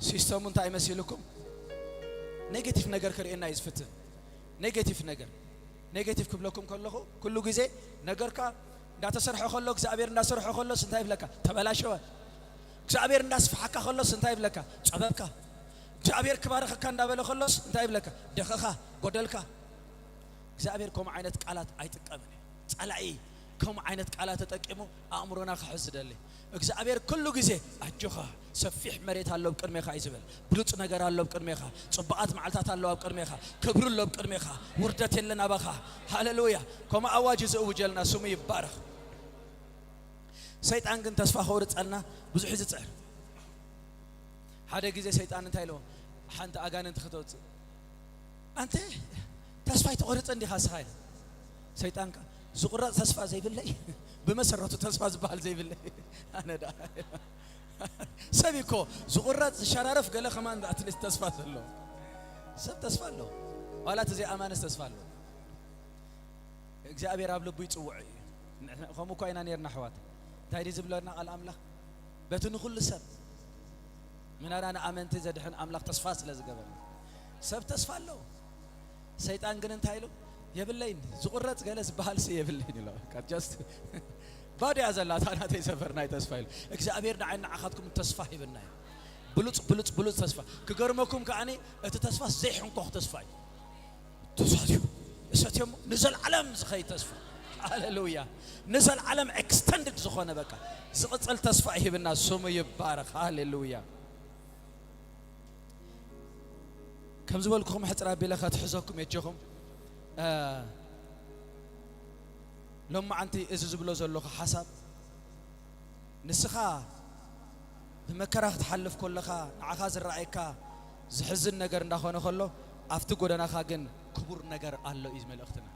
ሲስተሙ እንታይ መሲልኩም? ኔጌቲቭ ነገር ክርእየና እዩ ዝፍትን። ኔጌቲቭ ነገር። ኔጌቲቭ ክብለኩም ከለኹ፣ ኩሉ ግዜ ነገርካ እንዳተሰርሐ ከሎ፣ እግዚኣብሔር እንዳሰርሐ ከሎስ እንታይ ይብለካ? ተበላሸወ። እግዚኣብሔር እንዳስፈሓካ ከሎስ እንታይ ይብለካ? ጸበብካ። እግዚኣብሔር ክባርኸካ እንዳበለ ከሎስ እንታይ ይብለካ? ደኸኻ፣ ጎደልካ። እግዚኣብሔር ከምኡ ዓይነት ቃላት ኣይጥቀምን እዩ። ጸላኢ ከምኡ ዓይነት ቃላት ተጠቂሙ ኣእምሮና ክሕዝ ዝደሊ። እግዚኣብሔር ኩሉ ግዜ ኣጆኻ፣ ሰፊሕ መሬት ኣሎ ኣብ ቅድሜኻ እዩ ዝብል። ብሉጽ ነገር ኣሎ ኣብ ቅድሜኻ። ጽቡቓት መዓልታት ኣለዋ ኣብ ቅድሜኻ። ክብሪ ኣሎ ኣብ ቅድሜኻ። ውርደት የለን ኣባኻ። ሃሌሉያ። ከምኡ ኣዋጅ እዩ ዝእውጀልና። ስሙ ይባረኽ። ሰይጣን ግን ተስፋ ከውርጸልና ብዙሕ እዩ ዝጽዕር። ሓደ ግዜ ሰይጣን እንታይ ኢልዎ? ሓንቲ ኣጋንንቲ ከተውጽእ። "ኣንተ ተስፋ ኣይትቆርጽ እንዲኻ እስኻ?" ኢሉ። ሰይጣን ከ፣ "ዝቁረጽ ተስፋ ዘይብለይ?" ብመሰረቱ ተስፋ ዝበሃል ዘይብለይ ኣነ ደኣ። ሰብ እኮ ዝቁረጽ ዝሸራረፍ ገለ ከማን ኣትሊስት ተስፋ ዘለዎ ሰብ ተስፋ ኣለዎ። ዋላ እቲ ዘይኣማንስ ተስፋ ኣለዎ። እግዚኣብሔር ኣብ ልቡ ይጽውዖ እዩ። ንሕና ከምኡ እኳ ኢና ነርና ኣሕዋት። እንታይ ድዩ ዝብለና ቃል ኣምላኽ? በቲ ንኹሉ ሰብ፣ ምናና ንኣመንቲ ዘድሕን ኣምላኽ ተስፋ ስለ ዝገበረ። ሰብ ተስፋ ኣለዎ። ሰይጣን ግን እንታይ ኢሉ? "የብለይን፣ ዝቑረጽ ገለ ዝበሃል ሲ የብለይን" ኢሉ። ካብ just ባዶ እያ ዘላ እታ ናተይ ሰፈር ናይ ተስፋ ኢሉ። እግዚኣብሔር ንዓይ ንዓኻትኩም ተስፋ ሂብና እዩ። ብሉጽ፣ ብሉጽ፣ ብሉጽ ተስፋ። ክገርመኩም ከኣኒ እቲ ተስፋ ዘይሕንኮኽ ተስፋ እዩ። ተሳትዩ፣ እሰትዮ እሞ ንዘለዓለም ዝኸይድ ተስፋ። ሃሌሉያ። ንዘለዓለም ኤክስተንድድ ዝኾነ በቃ ዝቕጽል ተስፋ ይህብና። ስሙ ይባረኽ። ሃሌሉያ። ከም ዝበልኩኹም ሕጽር ኣቢለ ከትሕዘኩም የጀኹም። እ፣ ሎማዓንቲ እዚ ዝብሎ ዘለኹ ሓሳብ ንስኻ ብመከራ ክትሓልፍ ከለኻ ንዓኻ ዝረኣየካ ዝሕዝን ነገር እንዳኾነ ከሎ፣ ኣብቲ ጎደናኻ ግን ክቡር ነገር ኣሎ እዩ መልእኽትና።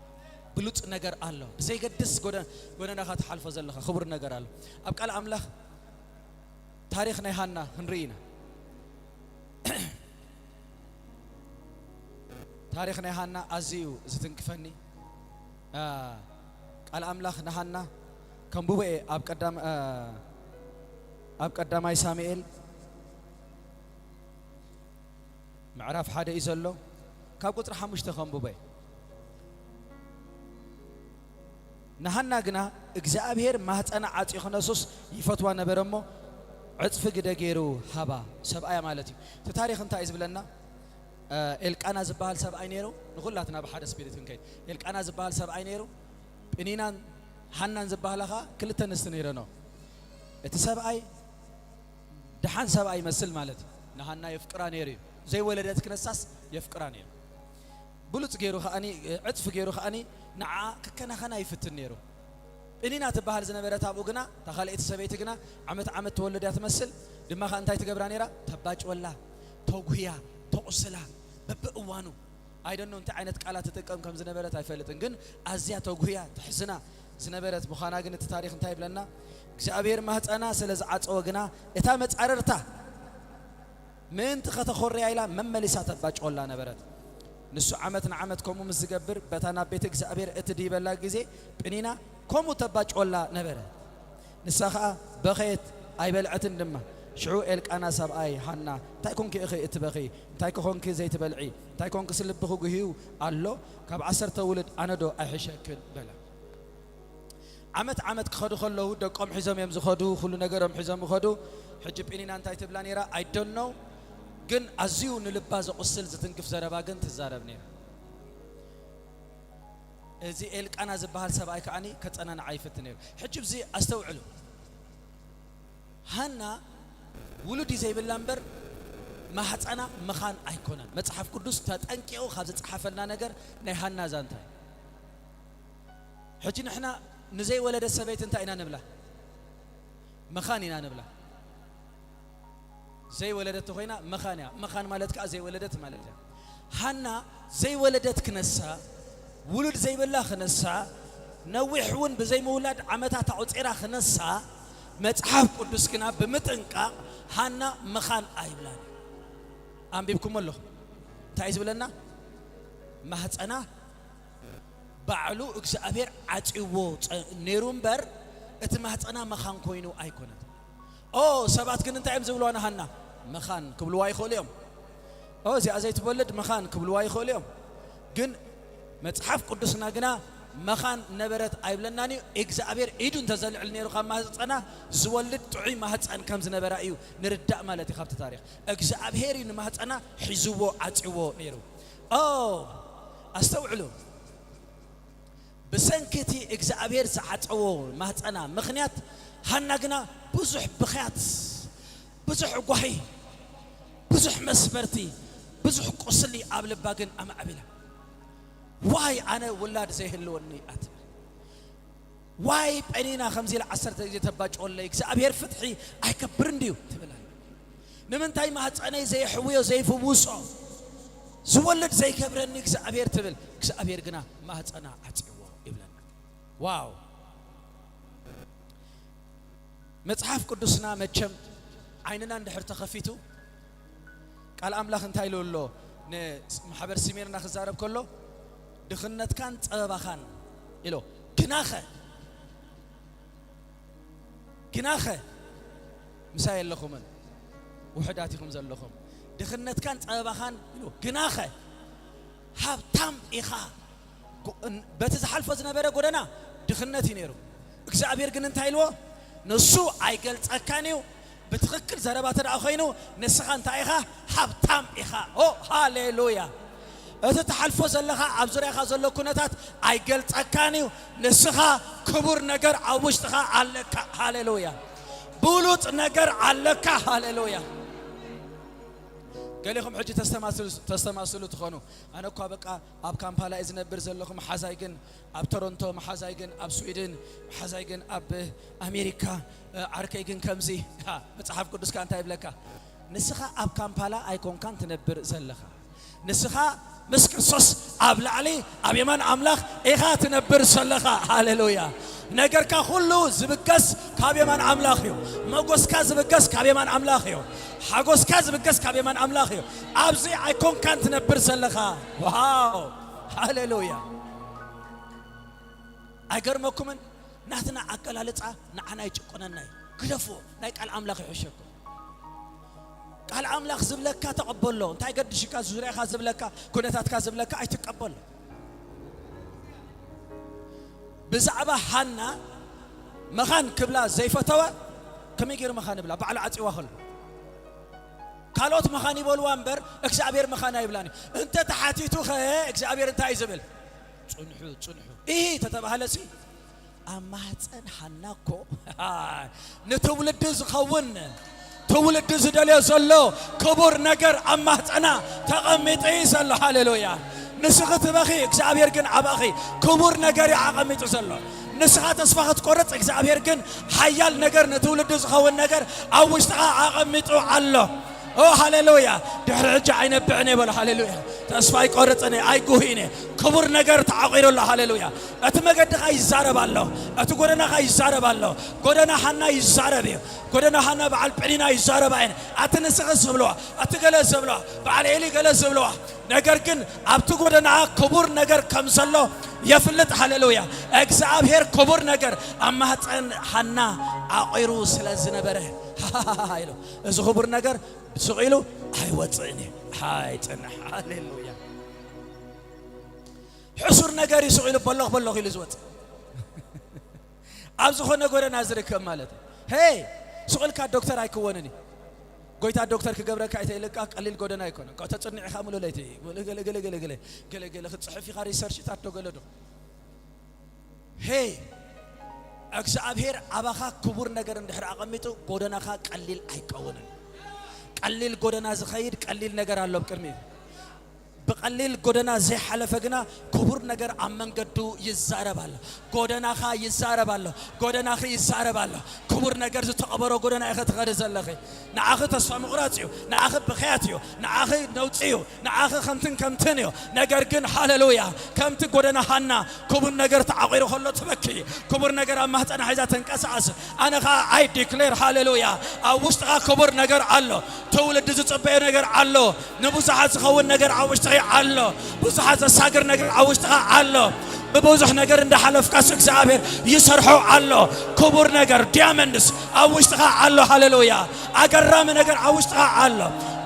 ብሉጽ ነገር ኣሎ። ብዘይገድስ ጎደ-፣ ጎደናኻ ትሓልፎ ዘለኻ ክቡር ነገር ኣሎ። ኣብ ቃል ኣምላኽ እታ ታሪኽ ናይ ሃና ክንርኢ ኢና። ታሪኽ ናይ ሃና ኣዝዩ እዩ ዝትንክፈኒ። አ፣ ቃል ኣምላኽ ንሃና ከንብቦ እየ። ኣብ ቀዳም-፣ አ፣ ኣብ ቀዳማይ ሳሙኤል ምዕራፍ ሓደ እዩ ዘሎ። ካብ ቁጽሪ ሓሙሽተ ከንብቦ እየ። ንሃና ግና እግዚኣብሔር ማህፀና ዓጽዩ ክነሱስ ይፈትዋ ነበረ እሞ፣ ዕጽፊ ግደ ገይሩ ሃባ። ሰብኣያ ማለት እዩ። እቲ ታሪኽ እንታይ እዩ ዝብለና? እ፣ ኤልቃና ዝበሃል ሰብኣይ ነይሩ። ንኹላትና ብሓደ ስፒሪት ክንከይድ። ኤልቃና ዝበሃል ሰብኣይ ነይሩ። ጴኒናን ሃናን ዝበሃላ ኸዓ ክልተ ኣንስቲ ነይረኖ። እቲ ሰብኣይ ደሓን ሰብኣይ ይመስል ማለት እዩ። ንሃና የፍቅራ ነይሩ እዩ። ዘይወለደት ክነሳስ የፍቅራ ነይሩ። ብሉጽ ገይሩ ከኣኒ፣ ዕጽፊ ገይሩ ከኣኒ ንዓ ክከናኸና ይፍትን ነይሩ። ጴኒና ትበሃል ዝነበረት ኣብኡ ግና፣ እታ ካልኣይቲ ሰበይቲ ግና ዓመት ዓመት ትወልድ እያ ትመስል። ድማ ኸኣ እንታይ ትገብራ ነይራ? ተባጭወላ፣ ተጉህያ፣ ተቑስላ፣ በብእዋኑ። I don't know እንታይ ዓይነት ቃላት ትጥቀም ከም ዝነበረት ኣይፈልጥን፣ ግን ኣዝያ ተጉህያ፣ ትሕዝና ዝነበረት ምዃና ግን እቲ ታሪኽ እንታይ ይብለና? እግዚኣብሔር ማህፀና ስለ ዝዓጸወ ግና እታ መጻርርታ ምእንቲ ከተኾርያ ኢላ መመሊሳ ተባጭወላ ነበረት። ንሱ ዓመት ንዓመት ከምኡ ምስ ዝገብር፣ በታ ናብ ቤት እግዚኣብሔር እትድይበላ ግዜ ጴኒና ከምኡ ተባጭወላ ነበረ። ንሳ ኸኣ በኸየት፣ ኣይበልዐትን ድማ። ሽዑ ኤልቃና ሰብኣይ፣ ሃና፣ እንታይ ኮንኪ ኢኺ እትበኺ? እንታይ ኮንኪ ዘይትበልዒ? እንታይ ኮንክስ ልብኺ ጉህዩ ኣሎ? ካብ ዓሰርተ ውሉድ ኣነዶ ኣይሕሸክን? በላ። ዓመት ዓመት ክኸዱ ከለዉ ደቆም ሒዞም እዮም ዝኸዱ፣ ኩሉ ነገሮም ሒዞም ይኸዱ። ሕጂ ጴኒና እንታይ ትብላ ነይራ? I don't know፣ ግን ኣዝዩ ንልባ ዘቑስል ዝትንክፍ ዘረባ ግን ትዛረብ ነይራ። እዚ ኤልቃና ዝበሃል ሰብኣይ ከዓኒ ከጸናንዓ ይፍትን ነይሩ። ሕጂ እዚ ኣስተውዕሉ። ሃና ውሉድ እዩ ዘይብላ እምበር ማህፀና መኻን ኣይኮነን። መጽሓፍ ቅዱስ ተጠንቂቑ ካብ ዝጸሓፈልና ነገር ናይ ሃና ዛንታ እዩ። ሕጂ ንሕና ንዘይወለደት ሰበይቲ እንታይ ኢና ንብላ? መኻን ኢና ንብላ። ዘይወለደት ተኾይና መኻን እያ። መኻን ማለት ከኣ ዘይወለደት ማለት እያ። ሃና ዘይወለደት ክነሳ፣ ውሉድ ዘይብላ ክነሳ፣ ነዊሕ እውን ብዘይምውላድ ዓመታት ኣቑጺራ ክነሳ፣ መጽሓፍ ቅዱስ ግና ብምጥንቃቕ ሃና መኻን ኣይብላን እዩ። ኣንቢብኩሞ ኣለኹም። እንታይ እዩ ዝብለና? ማህፀና ባዕሉ እግዚኣብሔር ዓጽይዎ ጸ-፣ ነይሩ እምበር፣ እቲ ማህፀና መኻን ኮይኑ ኣይኮነን። ኦ፣ ሰባት ግን እንታይ እዮም ዝብልዋ ንሃና? መኻን ክብልዋ ይኽእሉ እዮም። ኦ፣ እዚኣ ዘይትወልድ መኻን ክብልዋ ይኽእሉ እዮም። ግን መጽሓፍ ቅዱስና ግና መኻን ነበረት ኣይብለናን እዩ። እግዚኣብሔር ኢዱ እንተዘልዕል ነይሩ ካብ ማህፀና ዝወልድ ጥዑይ ማህፀን ከም ዝነበራ እዩ ንርዳእ ማለት እዩ ካብቲ ታሪኽ። እግዚኣብሔር እዩ ንማህፀና ሒዝዎ ዓጽይዎ ነይሩ። ኦ፣ ኣስተውዕሉ። ብሰንኪ እቲ እግዚኣብሔር ዝዓጸዎ ማህፀና ምኽንያት ሃና ግና ብዙሕ ብኽያት፣ ብዙሕ ጓሂ፣ ብዙሕ መስበርቲ፣ ብዙሕ ቁስሊ ኣብ ልባ ግን ኣማዕቢላ። ዋይ ኣነ ውላድ ዘይህልወኒ እያ ትብል። ዋይ ጴኒና ከምዚ ኢላ ዓሰርተ ግዜ ተባጭወለይ፣ እግዚኣብሔር ፍትሒ ኣይከብርን ድዩ ትብል ኣላ። ንምንታይ ማህፀነይ ዘየሕውዮ ዘይፍውሶ ዝወልድ ዘይገብረኒ እግዚኣብሔር ትብል። እግዚኣብሔር ግና ማህፀና ዓጽይዎ ይብለና። ዋው! መጽሓፍ ቅዱስና መቸም ዓይንና እንድሕር ተኸፊቱ ቃል ኣምላኽ እንታይ ኢሉ ኣሎ? ንማሕበር ስሜርና ክዛረብ ከሎ ድኽነትካን ጸበባኻን ኢሎ። ግናኸ፣ ግናኸ ምሳይ የለኹምን፣ ውሑዳት ኢኹም ዘለኹም። ድኽነትካን ጸበባኻን ኢሎ። ግናኸ ሃብታም ኢኻ። ጎ-፣ እን-፣ በቲ ዝሓልፎ ዝነበረ ጎደና ድኽነት እዩ ነይሩ። እግዚኣብሔር ግን እንታይ ኢልዎ? ንሱ ኣይገልጸካን እዩ። ብትኽክል ዘረባ ተደኣ ኮይኑ ንስኻ እንታይ ኢኻ? ሃብታም ኢኻ። ኦ፣ ሃሌሉያ። እቲ ትሓልፎ ዘለኻ ኣብ ዙርያኻ ዘሎ ኩነታት ኣይገልጸካን እዩ። ንስኻ ክቡር ነገር ኣብ ውሽጥኻ ኣለካ። ሃሌሉያ። ብሉጽ ነገር ኣለካ። ሃሌሉያ። ገሌኹም ሕጂ ተስተማስሉ፣ ተስተማስሉ ትኾኑ። ኣነ እኳ በቃ ኣብ ካምፓላ እየ ዝነብር ዘለኹ፣ መሓዛይ ግን ኣብ ቶሮንቶ፣ መሓዛይ ግን ኣብ ስዊድን፣ መሓዛይ ግን ኣብ ኣሜሪካ፣ እ፣ ዓርከይ ግን ከምዚ። ሃ፣ መጽሓፍ ቅዱስካ እንታይ ይብለካ? ንስኻ ኣብ ካምፓላ ኣይኮንካን ትነብር ዘለኻ። ንስኻ ምስ ክርስቶስ ኣብ ላዕሊ ኣብ የማን ኣምላኽ ኢኻ ትነብር ዘለኻ። ሃሌሉያ። ነገርካ ኩሉ ዝብገስ ካብ የማን ኣምላኽ እዩ። መጎስካ ዝብገስ ካብ የማን ኣምላኽ እዩ። ሓጎስካ ዝብገስ ካብ የማን ኣምላኽ እዩ። ኣብዚ ኣይኮንካን ትነብር ዘለኻ። ዋው። ሃሌሉያ። ኣይገርመኩምን? ናትና ኣገላልጻ ንዓና ይጭቁነና እዩ። ግደፍዎ። ናይ ቃል ኣምላኽ ይሕሸኩም። ቃል ኣምላኽ ዝብለካ ተቐበሎ። እንታይ ገድሽካ ዙርያኻ ዝብለካ፣ ኩነታትካ ዝብለካ ኣይትቀበሎ። ብዛዕባ ሃና መኻን ክብላ ዘይፈተዋ፣ ከመይ ገይሩ መኻን ይብላ? ባዕሉ ዓጽዋ ከሎ። ካልኦት መኻን ይበልዋ እምበር እግዚኣብሔር መኻን ኣይብላን እዩ። እንተ ተሓቲቱ ኸ እግዚኣብሔር እንታይ እዩ ዝብል? ጽንሑ፣ ጽንሑ። ኢሂ ተተባህለ ሲ ኣብ ማህፀን ሃና እኮ ንትውልዲ ዝኸውን ትውልዲ ዝደልዮ ዘሎ ክቡር ነገር ኣብ ማህፀና ተቐሚጡ እዩ ዘሎ። ሃሌሉያ። ንስኺ ትበኺ፣ እግዚኣብሔር ግን ኣባኺ ክቡር ነገር እዩ ኣቐሚጡ ዘሎ። ንስኻ ተስፋ ክትቆርጽ፣ እግዚኣብሔር ግን ሓያል ነገር ንትውልዲ ዝኸውን ነገር ኣብ ውሽጥኻ ኣቐሚጡ ኣሎ። ኦ ሃሌሉያ። ድሕሪ ሕጂ ኣይነብዕን እየ በሎ። ሃሌሉያ። ተስፋ ኣይቆርጽን እየ፣ ኣይጉህይን እየ። ክቡር ነገር ተዓቒሩ ኣሎ። ሃሌሉያ። እቲ መገድኻ ይዛረብ ኣሎ። እቲ ጎደናኻ ይዛረብ ኣሎ። ጎደና ሃና ይዛረብ እዩ። ጎደና ሃና በዓል ጴኒና ይዛረብ ኣይነ። ኣቲ ንስኺ ዝብለዋ፣ ኣቲ ገለ ዝብለዋ፣ በዓል ኤሊ ገለ ዝብለዋ። ነገር ግን ኣብቲ ጎደና ክቡር ነገር ከም ዘሎ የፍልጥ። ሃሌሉያ። እግዚኣብሔር ክቡር ነገር ኣብ ማህፀን ሃና ዓቒሩ ስለ ዝነበረ ኢሉ፣ እዚ ክቡር ነገር ስቕ ኢሉ ኣይወፅእን እዩ። ኣይፅንሕ። ሃሌሉያ። ሕሱር ነገር እዩ ስቕ ኢሉ በሎኽ በሎኽ ኢሉ ዝወፅእ። ኣብ ዝኾነ ጎደና ዝርከብ ማለት እዩ። ሄይ፣ ስቕ ኢልካ ዶክተር ኣይክወንን እዩ። ጎይታ ዶክተር ክገብረካ ኣይተኢልካ ቀሊል ጎደና ኣይኮነን። ካብ ተፅንዕ ኢኻ ሙሉ ለይቲ፣ ሙሉ ገለ፣ ገለ፣ ገለ፣ ገለ፣ ገለ፣ ገለ ክትፅሕፍ ኢኻ ሪሰርችታት ዶ ገለ ዶ። ሄይ፣ እግዚኣብሔር ኣባኻ ክቡር ነገር እንድሕር ኣቐሚጡ ጎደናኻ ቀሊል ኣይከውንን። ቀሊል ጎደና ዝኸይድ ቀሊል ነገር ኣሎ ኣብ ቅድሚኡ። ብቐሊል ጎደና ዘይሓለፈ ግና ክቡር ነገር ኣብ መንገዱ ይዛረብ ኣሎ። ጎደናኻ ይዛረብ ኣሎ። ጎደናኺ ይዛረብ ኣሎ። ክቡር ነገር ዝተቐበሮ ጎደና ኢኸ ትኸዲ ዘለኺ። ንዓኺ ተስፋ ምቑራጽ እዩ። ንዓኺ ብኽያት እዩ። ንዓኺ ነውጺ እዩ። ንዓኺ ከምትን ከምትን እዩ። ነገር ግን ሃሌሉያ፣ ከምቲ ጎደና ሃና ክቡር ነገር ተዓቒሩ ከሎ ትበኪ። ክቡር ነገር ኣብ ማህፀና ሒዛ ተንቀሳቐስ። ኣነ ኸዓ ኣይ ዲክሌር ሃሌሉያ፣ ኣብ ውሽጥኻ ክቡር ነገር ኣሎ። ትውልዲ ዝጽበዮ ነገር ኣሎ። ንብዙሓት ዝኸውን ነገር ኣብ ውሽጥኺ ኣሎ። ብዙሓት ዘሳግር ነገር ኣብ ውሽጥኻ ኣሎ። ብብዙሕ ነገር እንዳሓለፍካስ እግዚኣብሔር ይሰርሖ ኣሎ። ክቡር ነገር ዲያመንድስ ኣብ ውሽጥኻ ኣሎ። ሃሌሉያ። ኣገራሚ ነገር ኣብ ውሽጥኻ ኣሎ።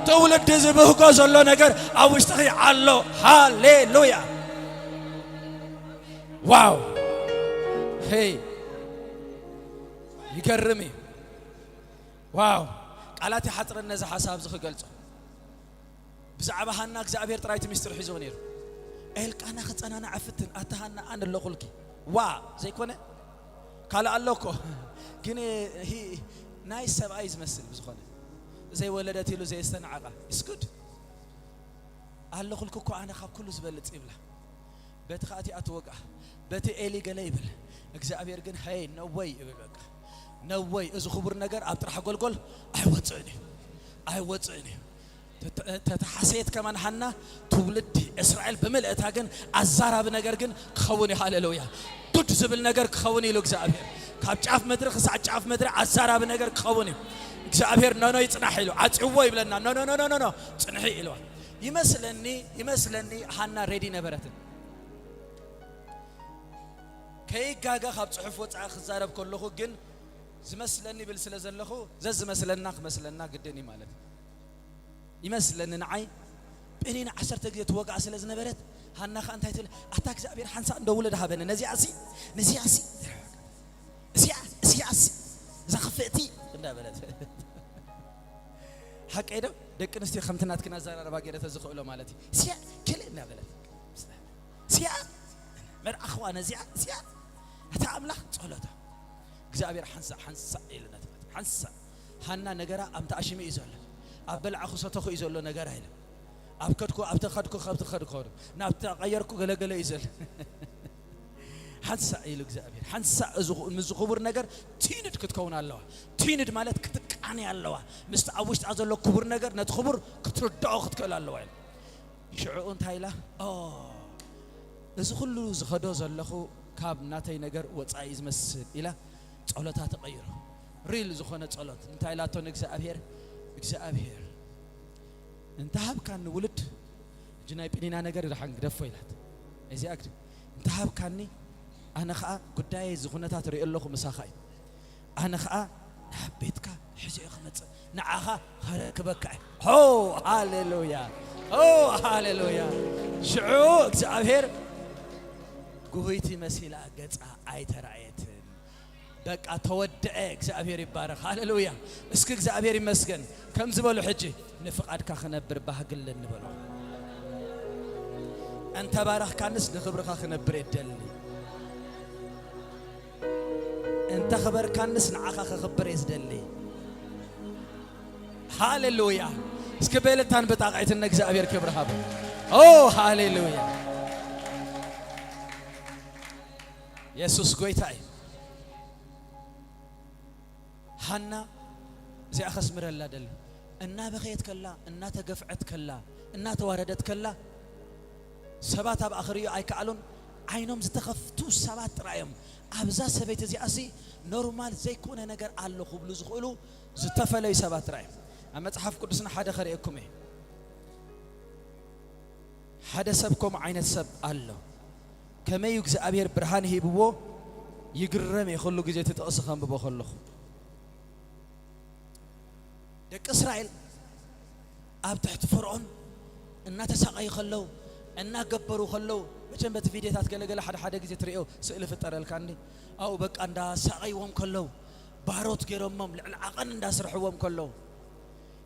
ትውልዲ ዝብህጎ ዘሎ ነገር ኣብ ውሽጥኺ ኣሎ። ሃሌሉያ። ዋው። ሄይ፣ ይገርም እዩ። ዋው። ቃላት ይሓፅረን ነዚ ሓሳብ እዚ ክገልጾ። ብዛዕባ ሃና እግዚኣብሔር ጥራይ እቲ ሚስጥር ሒዝዎ ነይሩ። ኤልቃና ክጸናናዕ ፍትን፣ ኣታ ሃና ኣነ ኣለኹልኪ። ዋ፣ ዘይኮነ ካልእ ኣሎ እኮ። ግን ሂ ናይ ሰብኣይ ዝመስል ብዝኾነ ዘይወለደት ኢሉ ዘየስተናዓቓ። It's good። ኣለኹልኪ እኮ ኣነ ካብ ኩሉ ዝበልጽ ይብላ። በቲ ኸኣ እቲኣ ትወግኣ። በቲ ኤሊ ገለ ይብል። እግዚኣብሔር ግን ሄይ ነወይ ይብል። በቃ ነወይ፣ እዚ ክቡር ነገር ኣብ ጥራሕ ጎልጎል ኣይወፅእን እዩ። ኣይወፅእን እዩ። ተተ-፣ ተተሓሰየት ከማን ሃና ትውልዲ እስራኤል ብምልእታ ግን ኣዛራቢ ነገር ግን ክኸውን እዩ። ሃሌሉያ። ዱድ ዝብል ነገር ክኸውን ኢሉ እግዚኣብሔር። ካብ ጫፍ ምድሪ ክሳዕ ጫፍ ምድሪ ኣዛራቢ ነገር ክኸውን እዩ። እግዚኣብሔር ኖኖ ይጽናሕ ኢሉ ዓጽዎ ይብለና። ኖ፣ ኖ፣ ኖ፣ ኖ፣ ኖ፣ ኖ፣ ጽንሒ ኢልዋ። ይመስለኒ፣ ይመስለኒ ሃና ሬዲ ነበረትን። ከይጋገ ካብ ጽሑፍ ወጻኢ ክዛረብ ከለኹ ግን ዝመስለኒ ብል ስለ ዘለኹ ዘዝመስለና ክመስለና ግድን እዩ ማለት እዩ። ይመስለኒ ንዓይ ጴኒና ዓሰርተ ግዜ ትወግኣ ስለ ዝነበረት ሃና ኸኣ እንታይ ትብል? ኣታ እግዚኣብሔር ሓንሳእ እንዶ ውለድ ሃበኒ ነዚኣ ሲ፣ ነዚኣ ሲ፣ እዚኣ፣ እዚኣ ሲ፣ እዛ ክፍእቲ እንዳበለት። ሓቀይ ዶ? ደቂ ኣንስትዮ ከምቲ ናትክን ኣዘራርባ ገይረ ተዝኽእሎ ማለት እዩ። ሲያ ክልእ እናበለት። ሲያ መርኣኽዋ ነዚኣ፣ ሲያ። እቲ ኣምላኽ ጸሎታ። እግዚኣብሔር ሓንሳእ፣ ሓንሳእ ኢሉ ነቲ ማለት። ሓንሳእ። ሃና ነገራ ኣብ ተኣሽሚ እዩ ዘሎ። ኣብ በላዕኹ ሰተኹ እዩ ዘሎ ነገር ኣይለም። ኣብ ከድኩ፣ ኣብ ተኸድኩ፣ ካብ ተኸድኩ፣ ናብ ተቐየርኩ ገለገለ እዩ ዘሎ። ሓንሳእ ኢሉ እግዚኣብሔር፣ ሓንሳእ እዚ ኹ-፣ ምስዚ ክቡር ነገር ቲንድ ክትከውን ኣለዋ። ቲንድ ማለት ክትቃኒ ኣለዋ። ምስቲ ኣብ ውሽጣ ዘሎ ክቡር ነገር ነቲ ክቡር ክትርድኦ ክትክእል ኣለዋ ኢሉ። ሽዕኡ እንታይ ኢላ? ኦ፣ እዚ ኩሉ ዝኸዶ ዘለኹ ካብ ናተይ ነገር ወጻኢ እዩ ዝመስል ኢላ ጸሎታ ተቐይሮ። ሪል ዝኾነ ጸሎት። እንታይ ኢላቶ ንእግዚኣብሔር? እግዚኣብሔር፣ እንተ ሃብካኒ ውሉድ፣ እጂ ናይ ጲኒና ነገር ደሓን ግደፎ ኢላት። እዚኣ ግድ-፣ እንተ ሃብካኒ፣ ኣነ ኸኣ ጉዳየይ እዚ ኩነታት ርእዮ ኣለኹ፣ ምሳኻ እዩ። ኣነ ኸኣ ናብ ቤትካ ሕዚኦ ክመጽእ፣ ንዓኻ ከረክበካ እየ። ሆ፣ ሃሌሉያ! ሆ፣ ሃሌሉያ! ሽዑ እግዚኣብሔር፣ ጉህይቲ መሲላ ገጻ ኣይተራእየትን። በቃ ተወደአ። እግዚኣብሔር ይባረኽ። ሃሌሉያ! እስኪ እግዚኣብሔር ይመስገን። ከምዚ በሉ ሕጂ፣ "ንፍቓድካ ክነብር ባህጊ ኣለኒ" በሉ። እንተ ባረኽካንስ ንኽብርኻ ክነብር እየ ዝደሊ። እንተ ኽበርካንስ ንዓኻ ኽኽብር እየ ዝደሊ። ሃሌሉያ! እስኪ ብእልልታን ብጣቕዒትን ንእግዚኣብሔር ክብሪ ሃቡ። ኦ፣ ሃሌሉያ! የሱስ ጐይታ እዩ። ሃና እዚኣ ኸስምረላ ደሊ። እናበኸየት ከላ፣ እናተገፍዐት ከላ፣ እናተዋረደት ከላ፣ ሰባት ኣብኣ ኽርእዩ ኣይከኣሉን። ዓይኖም ዝተኸፍቱ ሰባት ጥራይ እዮም። ኣብዛ ሰበይቲ እዚኣሲ ኖርማል ዘይኮነ ነገር ኣሎ ክብሉ ዝኽእሉ ዝተፈለዩ ሰባት ጥራይ እዮም። ኣብ መጽሓፍ ቅዱስና ሓደ ኸርእየኩም እየ። ሓደ ሰብ ከምኡ ዓይነት ሰብ ኣሎ። ከመይ እዩ እግዚኣብሔር ብርሃን ሂብዎ ይግረም እየ፣ ኩሉ ግዜ እቲ ጥቕሲ ከንብቦ ከለኹ። ደቂ እስራኤል ኣብ ትሕቲ ፈርዖን እናተሳቐዩ ከለዉ፣ እናገበሩ ከለዉ፣ መቸም በቲ ቪድዮታት ገለገለ ሓደ ሓደ ግዜ ትርእዮ ስእሊ ፍጠረልካ እንዲ፣ ኣብኡ በቃ እንዳሳቐይዎም ከለዉ፣ ባሮት ገይሮሞም ልዕሊ ዓቐን እንዳስርሕዎም ከለዉ፣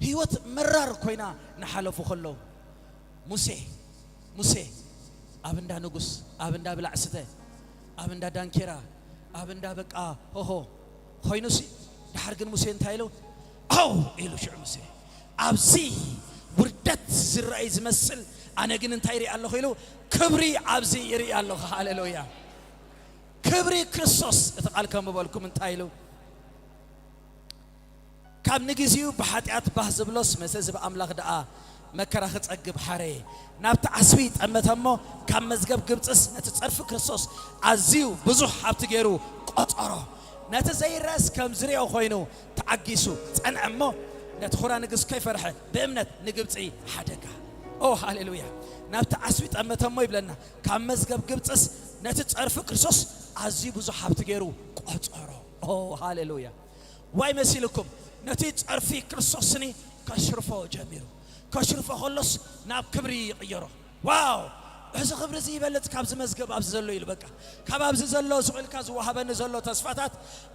ህይወት መራር ኮይና እናሓለፉ ከለዉ፣ ሙሴ፣ ሙሴ ኣብ እንዳ ንጉስ፣ ኣብ እንዳ ብላዕ ስተ፣ ኣብ እንዳ ዳንኬራ፣ ኣብ እንዳ በቃ ሆሆ ኮይኑሲ፣ ድሓር ግን ሙሴ እንታይ ኢሉ? ኣው ኢሉ ሽዑ ሙሴ፣ "ኣብዚ ውርደት ዝረኣይ ዝመስል፣ ኣነ ግን እንታይ ይርኢ ኣለኹ?" ኢሉ፣ "ክብሪ ኣብዚ ይርኢ ኣለኹ።" ሃሌሉያ! ክብሪ ክርስቶስ። እቲ ቃል ከም በልኩም እንታይ ኢሉ? "ካብ ንግዜኡ ብሓጢኣት ባህ ዝብሎስ፣ መሰ እዚ ብኣምላኽ ደኣ መከራ ክጸግብ ሓረየ። ናብቲ ዓስቢ ጠመተ እሞ፣ ካብ መዝገብ ግብጽስ ነቲ ጸርፊ ክርስቶስ ኣዝዩ ብዙሕ ሃብቲ ገይሩ ቈጸሮ። ነቲ ዘይረኣስ ከም ዝርእዮ ኮይኑ ተዓጊሱ ጸንዐ እሞ፣ ነቲ ኹራ ንግስ ከይፈርሐ ብእምነት ንግብጺ ሓደጋ።" ኦ፣ ሃሌሉያ! ናብቲ ዓስቢ ጠመተ እሞ ይብለና፣ ካብ መዝገብ ግብጽስ ነቲ ጸርፊ ክርስቶስ ኣዝዩ ብዙሕ ሃብቲ ገይሩ ቈጸሮ። ኦ፣ ሃሌሉያ! ዋይ መሲልኩም፣ ነቲ ጸርፊ ክርስቶስኒ ከሽርፎ ጀሚሩ። ከሽርፎ ከሎስ ናብ ክብሪ ይቕየሮ። ዋው! እዚ ክብሪ እዚ ይበልጽ ካብዚ መዝገብ ኣብዚ ዘሎ ኢሉ፣ በቃ፣ ካብ ኣብዚ ዘሎ ስቕ ኢልካ ዝወሃበኒ ዘሎ ተስፋታት፣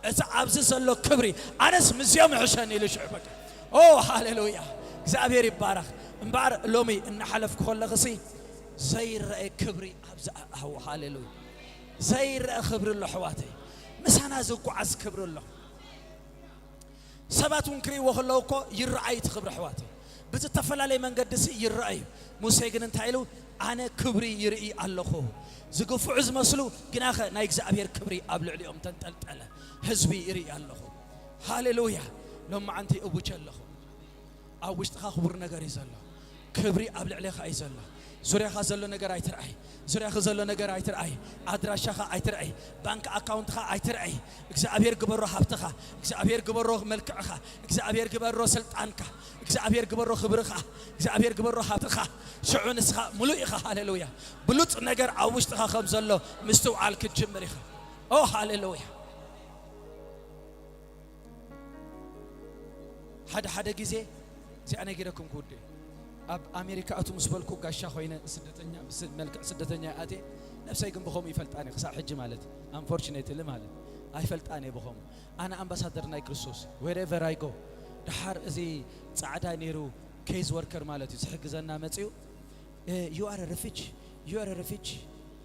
እቲ ኣብዚ ዘሎ ክብሪ፣ ኣነስ ምስዚኦም ይሕሸኒ ኢሉ ሽዑ፣ በቃ። ኦ፣ ሃሌሉያ! እግዚኣብሔር ይባረኽ። እምበኣር ሎሚ እናሓለፍኩ ከለኽሲ ዘይረአ ክብሪ ኣብዚ፣ ኣው፣ ሃሌሉያ! ዘይረአ ክብሪ ኣሎ፣ ኣሕዋተይ። ምሳና ዝጓዓዝ ክብሪ ኣሎ። ሰባት እውን ክርእይዎ ከለዉ እኮ ይረኣይ እቲ ክብሪ፣ ኣሕዋተይ። ብዝተፈላለየ መንገዲ ሲ ይረኣዩ። ሙሴ ግን እንታይ ኢሉ? "ኣነ ክብሪ ይርኢ ኣለኹ። ዝግፍዑ ዝመስሉ፣ ግናኸ ናይ እግዚኣብሔር ክብሪ ኣብ ልዕሊኦም ተንጠልጠለ። ህዝቢ ይርኢ ኣለኹ።" ሃሌሉያ! ሎማዓንቲ እውጀ ኣለኹ። ኣብ ውሽጥኻ ክቡር ነገር እዩ ዘሎ። ክብሪ ኣብ ልዕሌኻ እዩ ዘሎ። ዙርያኻ ዘሎ ነገር ኣይትርኣይ። ዙርያኺ ዘሎ ነገር ኣይትርኣይ። ኣድራሻኻ ኣይትርኣይ። ባንክ ኣካውንትኻ ኣይትርኣይ። እግዚኣብሔር ግበሮ ሃብትኻ። እግዚኣብሔር ግበሮ መልክዕኻ። እግዚኣብሔር ግበሮ ስልጣንካ። እግዚኣብሔር ግበሮ ክብርኻ። እግዚኣብሔር ግበሮ ሃብትኻ። ሽዑ ንስኻ ምሉእ ኢኻ። ሃሌሉያ! ብሉጽ ነገር ኣብ ውሽጥኻ ከም ዘሎ ምስትውዓል ክትጅምር ኢኻ። ኦ፣ ሃሌሉያ! ሓደ ሓደ ግዜ እዚኣ ነጊረኩም ክውድእ፣ ኣብ ኣሜሪካ ኣቱ ምስ በልኩ ጋሻ ኮይነ ስደተኛ፣ ምስ መልክዕ ስደተኛ ኣትየ፣ ነብሰይ ግን ብኸምኡ ይፈልጣን እየ ክሳብ ሕጂ ማለት፣ ኣንፎርቹኔትሊ ማለት ኣይፈልጣን እየ ብኸምኡ። ኣነ ኣምባሳደር ናይ ክርስቶስ፣ wherever I go። ደሓር እዚ ጻዕዳ ነይሩ፣ ኬዝ ወርከር ማለት እዩ፣ ዝሕግዘና መጺኡ፣ "You are a refugee, you are a refugee."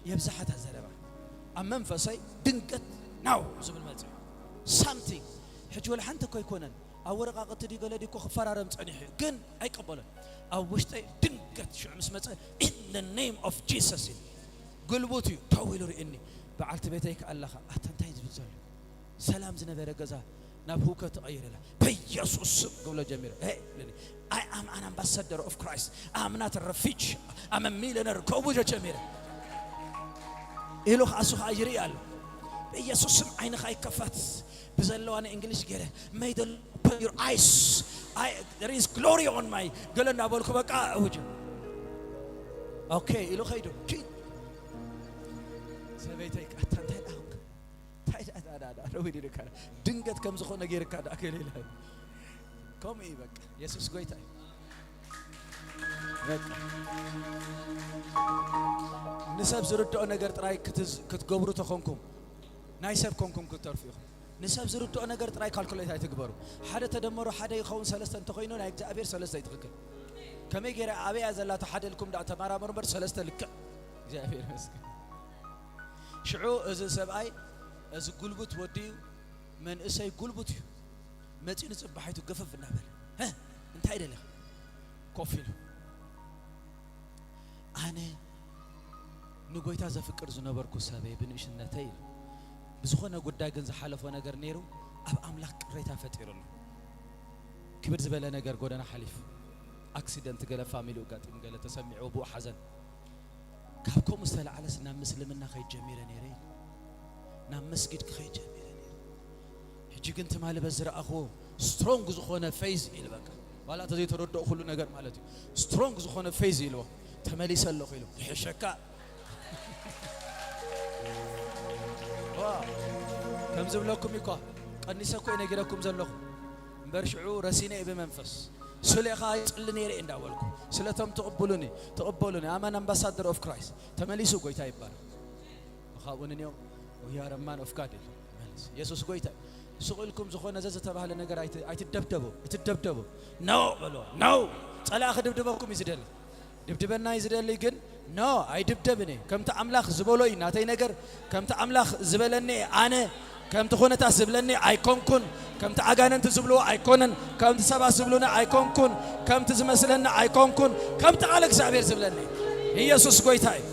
የብዝሓታ ዘረባ ኣብ መንፈሰይ ድንገት ናው ዝብል መጽእ ሳምቲንግ። ሕጂ ወላ ሓንቲ እኮ ኣይኮነን፣ ኣብ ወረቓቕቲ ድዩ ገለ ድዩ እኮ ክፈራረም ጸኒሑ እዩ፣ ግን ኣይቀበሎን። ኣብ ውሽጠይ ድንገት ሽዑ ምስ መጸ፣ "In the name of Jesus" ኢሉ። ግልቡት እዩ፣ ደው ኢሉ ርእኒ። በዓልቲ ቤተይ ከኣ ኣለኻ፣ ኣታ እንታይ ዝብል ዘሎ? ሰላም ዝነበረ ገዛ ናብ ህውከት ተቐይር ኢላ። በኢየሱስ ስም ክብሎ ጀሚረ። Hey, I am an ambassador of Christ. I am not a refugee. I'm a millionaire ክብሎ ጀሚረ። ኢሉ ከኣ እሱ ከኣ ይርኢ ኣሎ። በኢየሱስ ስም ዓይንኻ ይከፈት። ብዘለዋ ንእንግሊሽ ገይረ፣ May the Lord open your eyes. I, there is glory on my ገለ እናበልኩ በቃ እውጅ። ኦኬ ኢሉ ኸይዱ። ኪድ። ሰበይተይ ኣታ እንታይ ደኣ እንታይ ደኣ ደኣ ደኣ ደኣ ደው ኢሉ ይልካ። ድንገት ከም ዝኾነ ገይርካ ደኣ ከይሉ ኢላ። ከምኡ እዩ በቃ። የሱስ ጎይታ እዩ። በቃ። ንሰብ ዝርድኦ ነገር ጥራይ ክትዝ-፣ ክትገብሩ ተኾንኩም፣ ናይ ሰብ ኮንኩም ክትተርፉ ኢኹም። ንሰብ ዝርድኦ ነገር ጥራይ ካልኩሌት ኣይትግበሩ። ሓደ ተደመሩ ሓደ ይኸውን ሰለስተ እንተኾይኑ ናይ እግዚኣብሔር ሰለስተ እዩ ትኽክል። ከመይ ገይረ ኣበያ ዘላ እታ ሓደ ኢልኩም ደኣ ተመራመሩ እምበር ሰለስተ ልክዕ። እግዚኣብሔር ይመስገን። ሽዑ እዚ ሰብኣይ እዚ ጉልቡት ወዲ እዩ፣ መንእሰይ ጉልቡት እዩ። መጺኡ ንጽባሒቱ ገፈፍ እናበለ፣ "ህ፣ እንታይ ደሊኻ?" ኮፍ ኢሉ፣ "ኣነ ንጎይታ ዘፍቅር ዝነበርኩ ሰብ እየ ብንእሽነተይ" ኢሉ። ብዝኾነ ጉዳይ ግን ዝሓለፎ ነገር ነይሩ፣ ኣብ ኣምላኽ ቅሬታ ፈጢሩ ኣሎ። ክብድ ዝበለ ነገር ጎደና ሓሊፉ፣ ኣክሲደንት፣ ገለ ፋሚሊኡ ኣጋጢሙ፣ ገለ ተሰሚዕዎ ብኡ ሓዘን። ካብ ከምኡ ዝተላዕለስ ናብ ምስልምና ከይድ ጀሚረ ነይረ ኢሉ። ናብ መስጊድ ክኸይድ ጀሚረ ነይረ። ሕጂ ግን ትማሊ በዚ ዝረኣኽዎ ስትሮንግ ዝኾነ ፌዝ ኢሉ በቃ። ዋላ እንተ ዘይተረድኦ ኩሉ ነገር ማለት እዩ። ስትሮንግ ዝኾነ ፌዝ ኢልዎ። ተመሊሰ ኣለኹ ኢሉ። ይሕሸካ። ዋ፣ ከም ዝብለኩም እኳ ቀኒሰ እኮ እየ ነጊረኩም ዘለኹ። እምበር ሽዑ ረሲነ እየ ብመንፈስ። ስለ ኸኣ ይጽሊ ነይረ እየ እንዳበልኩ። ስለቶም ትቕብሉኒ፣ ትቕበሉኒ። I'm an ambassador of Christ። ተመሊሱ ጎይታ ይባረክ። ካብኡ ንንዮ፣ "We are a man of God" ኢሉ መልስ። የሱስ ጎይታ እዩ። ስቕ ኢልኩም ዝኾነ ዘዝተባህለ ነገር ኣይት-፣ ኣይትደብደቡ፣ እትደብደቡ። "ኖ" በልዎ፣ "ኖ!" ጸላኢ ክድብድበኩም እዩ ዝደሊ። ድብድበና እዩ ዝደሊ ግን፣ "ኖ፣ ኣይድብደብን እየ። ከምቲ ኣምላኽ ዝበሎ እዩ ናተይ ነገር። ከምቲ ኣምላኽ ዝበለኒ እየ ኣነ። ከምቲ ኩነታት ዝብለኒ ኣይኮንኩን። ከምቲ ኣጋንንቲ ዝብልዎ ኣይኮነን። ከምቲ ሰባት ዝብሉኒ ኣይኮንኩን። ከምቲ ዝመስለኒ ኣይኮንኩን። ከምቲ ቃል እግዚኣብሔር ዝብለኒ እዩ። ኢየሱስ ጎይታ እዩ።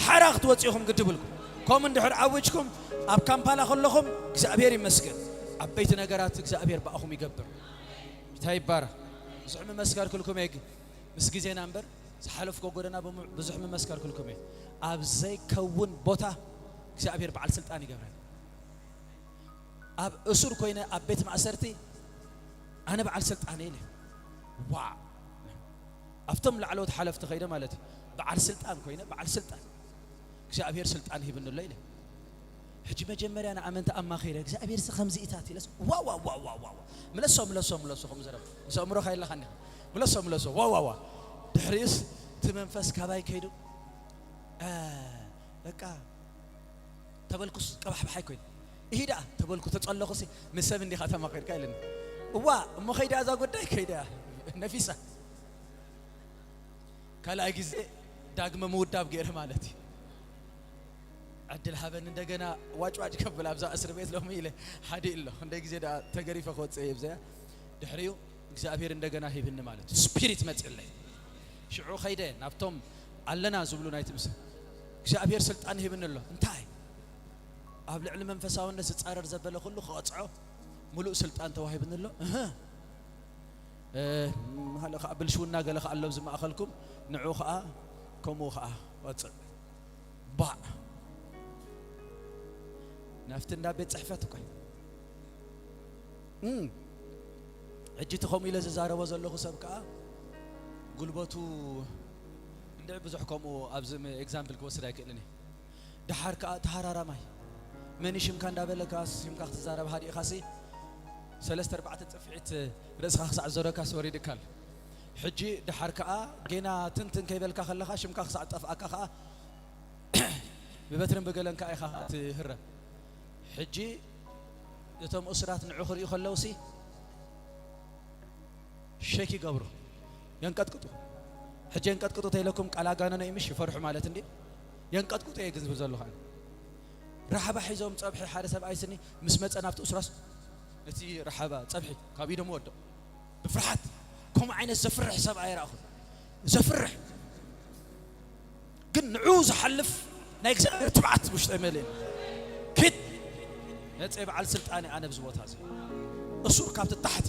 ሓራ ክትወጽኡ ኢኹም ግዲ ብልኩም። ከምኡ እንድሕር ዓዊጅኩም፣ ኣብ ካምፓላ ከለኹም እግዚኣብሔር ይመስገን። ዓበይቲ ነገራት እግዚኣብሔር ብኣኹም ይገብር። እንታይ ይባረኽ። ብዙሕ ምመስከርኩልኩም እየ፣ ግን ምስ ግዜና እምበር ዝሓለፍኮ ጎደና ብሙ-፣ ብዙሕ ምመስከርኩልኩም እየ። ኣብ ዘይከውን ቦታ እግዚኣብሔር በዓል ስልጣን ይገብረን። ኣብ እሱር ኮይነ ኣብ ቤት ማእሰርቲ ኣነ በዓል ስልጣን እየ ኢለ። ዋዕ! ኣብቶም ላዕለዎት ሓለፍቲ ከይደ ማለት እዩ። በዓል ስልጣን ኮይነ፣ በዓል ስልጣን። እግዚኣብሔር ስልጣን ሂብኒ ኣሎ ኢለ። ሕጂ መጀመርያ ንኣመንቲ ኣማኺረ፣ "እግዚኣብሔር ሲ ከምዚ ኢታት" ኢለስ፣ ዋ፣ ዋ፣ ዋ፣ ዋ፣ ዋ፣ ዋ። ምለሶ፣ ምለሶ፣ ምለሶ፣ ከም ዘረብ። ምስ ኣእምሮኻ የለኻን ኢኻ። ምለሶ፣ ምለሶ፣ ዋ፣ ዋ፣ ዋ። ድሕሪኡስ እቲ መንፈስ ካባይ ከይዱ፣ "እ፣ በቃ" ተበልኩስ ቀባሕባሓይ ኮይኑ። "እሂ ደኣ" ተበልኩ፣ ተጸለኹሲ፣ "ምስ ሰብ እንዲኻ ተማኺርካ?" ኢለኒ። "እዋ፣ እሞ ከይዳ እዛ ጉዳይ ከይዳ ነፊሳ." ካልኣይ ግዜ ዳግመ ምውዳብ ገይረ ማለት እዩ። ዕድል ሃበኒ እንደገና ዋጭ ዋጭ ከብል ኣብዛ እስር ቤት ሎሚ ኢለ ሓዲ ኣሎ። ክንደይ ግዜ ደኣ ተገሪፈ ክወጽእ እየ ብዘያ። ድሕሪኡ እግዚኣብሔር እንደገና ሂብኒ ማለት እዩ። ስፒሪት መጽለይ። ሽዑ ከይደ ናብቶም ኣለና ዝብሉ ናይቲ ምስ-፣ "እግዚኣብሔር ስልጣን ሂብኒ ኣሎ።" "እንታይ?" "ኣብ ልዕሊ መንፈሳውነት ዝጻረር ዘበለ ኩሉ ክቐጽዖ ምሉእ ስልጣን ተዋሂብኒ ኣሎ።" "እህ፣ እ፣ ሃለ ከኣ ብልሽውና ገለ ከኣ ኣሎ ኣብዚ ማእኸልኩም፣ ንዑ ከኣ ከምኡ ከኣ ወጽእ። ባዕ! ናብቲ እንዳ ቤት ጽሕፈት እኮ እዩ። እም፣ ሕጂ እቲ ከምኡ ኢለ ዝዛረቦ ዘለኹ ሰብ ከኣ ጉልበቱ እንድዒ ብዙሕ ከምኡ ኣብዚ ም-፣ ኤግዛምፕል ክወስድ ኣይክእልን እየ። ደሓር ከኣ ተሃራራማይ መን ሽምካ እንዳበለካ ሽምካ ክትዛረብ ሃዲእካሲ ሰለስተ ኣርባዕተ ጽፍዒት ርእስኻ ክሳዕ ዞረካስ ወሪድካ ኣሎ። ሕጂ ደሓር ከኣ ጌና ትንትን ከይበልካ ከለኻ ሽምካ ክሳዕ ጠፍኣካ ከኣ ብበትርን ብገለን ከኣ ኢኻ ትህረም። ሕጂ እቶም እሱራት ንዑ ክርእዩ ከለውሲ ሸክ ይገብሩ፣ የንቀጥቅጡ። ሕጂ የንቀጥቅጡ ተይለኩም ቃል ኣጋነነ እዩ ምሽ ይፈርሑ ማለት እንዲ የንቀጥቅጡ እየ ግን ዝብል ዘለኹ ኣነ። ራሕባ ሒዞም ጸብሒ ሓደ ሰብኣይ ስኒ ምስ መጸ ናብቲ እሱራስ እቲ ራሕባ ጸብሒ ካብ ኢዶም ወድቕ። ብፍርሓት ከምኡ ዓይነት ዘፍርሕ ሰብ ኣይረኣኹን። ዘፍርሕ ግን ንዑ ዝሓልፍ ናይ እግዚኣብሔር ትብዓት ውሽጠይ መሊእኒ። ኪድ መጽየ በዓል ስልጣን እየ ኣነ ኣብዚ ቦታ እዚ። እሱር ካብቲ ታሕቲ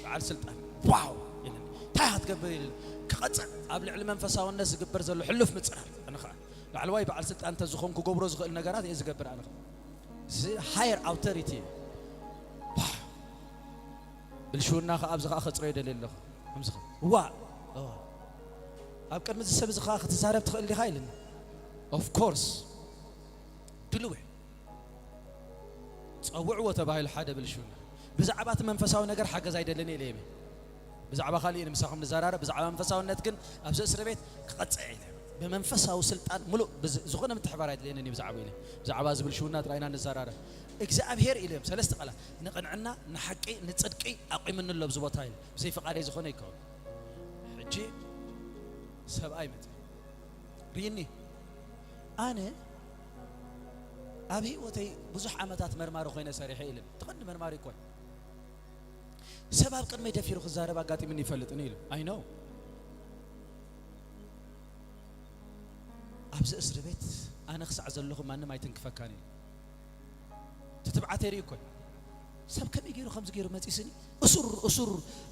በዓል ስልጣን። ዋው! ኢለኒ። እንታይ ኢኻ ትገብር? ኢለኒ። ክቐጽዕ ኣብ ልዕሊ መንፈሳውነት ዝግበር ዘሎ ሕሉፍ ምጽራር። ኣነ ኸኣ ላዕለዋይ በዓል ስልጣን እንተዝኾን ክገብሮ ዝኽእል ነገራት እየ ዝገብር ኣነ ኸኣ። እዚ ሃየር ኣውቶሪቲ እዩ። ዋው! ብልሽውና ኸኣ ኣብዚ ኸኣ ከጽሮ ይደልየ ኣለኹ። ከምዚ ኸ-፣ ዋ! ዋ! ኣብ ቅድሚ እዚ ሰብ እዚ ኸኣ ክትዛረብ ትኽእል ዲኻ? ኢለኒ። ኦፍ ኮርስ። ድልው እየ። ጸውዕዎ ተባሂሉ ሓደ ብልሽውና። ብዛዕባ እቲ መንፈሳዊ ነገር ሓገዝ ኣይደልን ኢለ እየ። ብዛዕባ ካልእ እየ ምሳኹም ንዘራረብ፣ ብዛዕባ መንፈሳውነት ግን ኣብዚ እስሪ ቤት ክቐጽዕ ኢለ። ብመንፈሳዊ ስልጣን ሙሉእ ብዝ-፣ ዝኾነ ምትሕባር ኣይድልየንን እዩ ብዛዕባ ኢለ። ብዛዕባ እዚ ብልሽውና ጥራይ ኢና ንዘራረብ። እግዚኣብሔር ኢለ እዮም ሰለስተ ቃላት። ንቕንዕና፣ ንሓቂ፣ ንጽድቂ ኣቑምኒ ኣሎ ኣብዚ ቦታ ኢለ። ብዘይ ፍቓደይ ዝኾነ ይከውን። ሕጂ ሰብኣይ መጸ። ሪኒ፣ ኣነ ኣብ ህይወተይ ብዙሕ ዓመታት መርማሪ ኮይነ ሰሪሐ ኢልን። እቲ ቀንዲ መርማሪ እኮ እየ። ሰብ ኣብ ቅድመይ ደፊሩ ክዛረብ ኣጋጢምኒ ይፈልጥን ኢሉ። ኣይ ኖው። ኣብዚ እስሪ ቤት ኣነ ክሳዕ ዘለኹ ማንም ኣይትንክፈካን እዩ። እቲ ትብዓተይ ርእዩ እኮ እዩ። ሰብ ከመይ ገይሩ ከምዚ ገይሩ መጺስኒ? እሱር፣ እሱር፣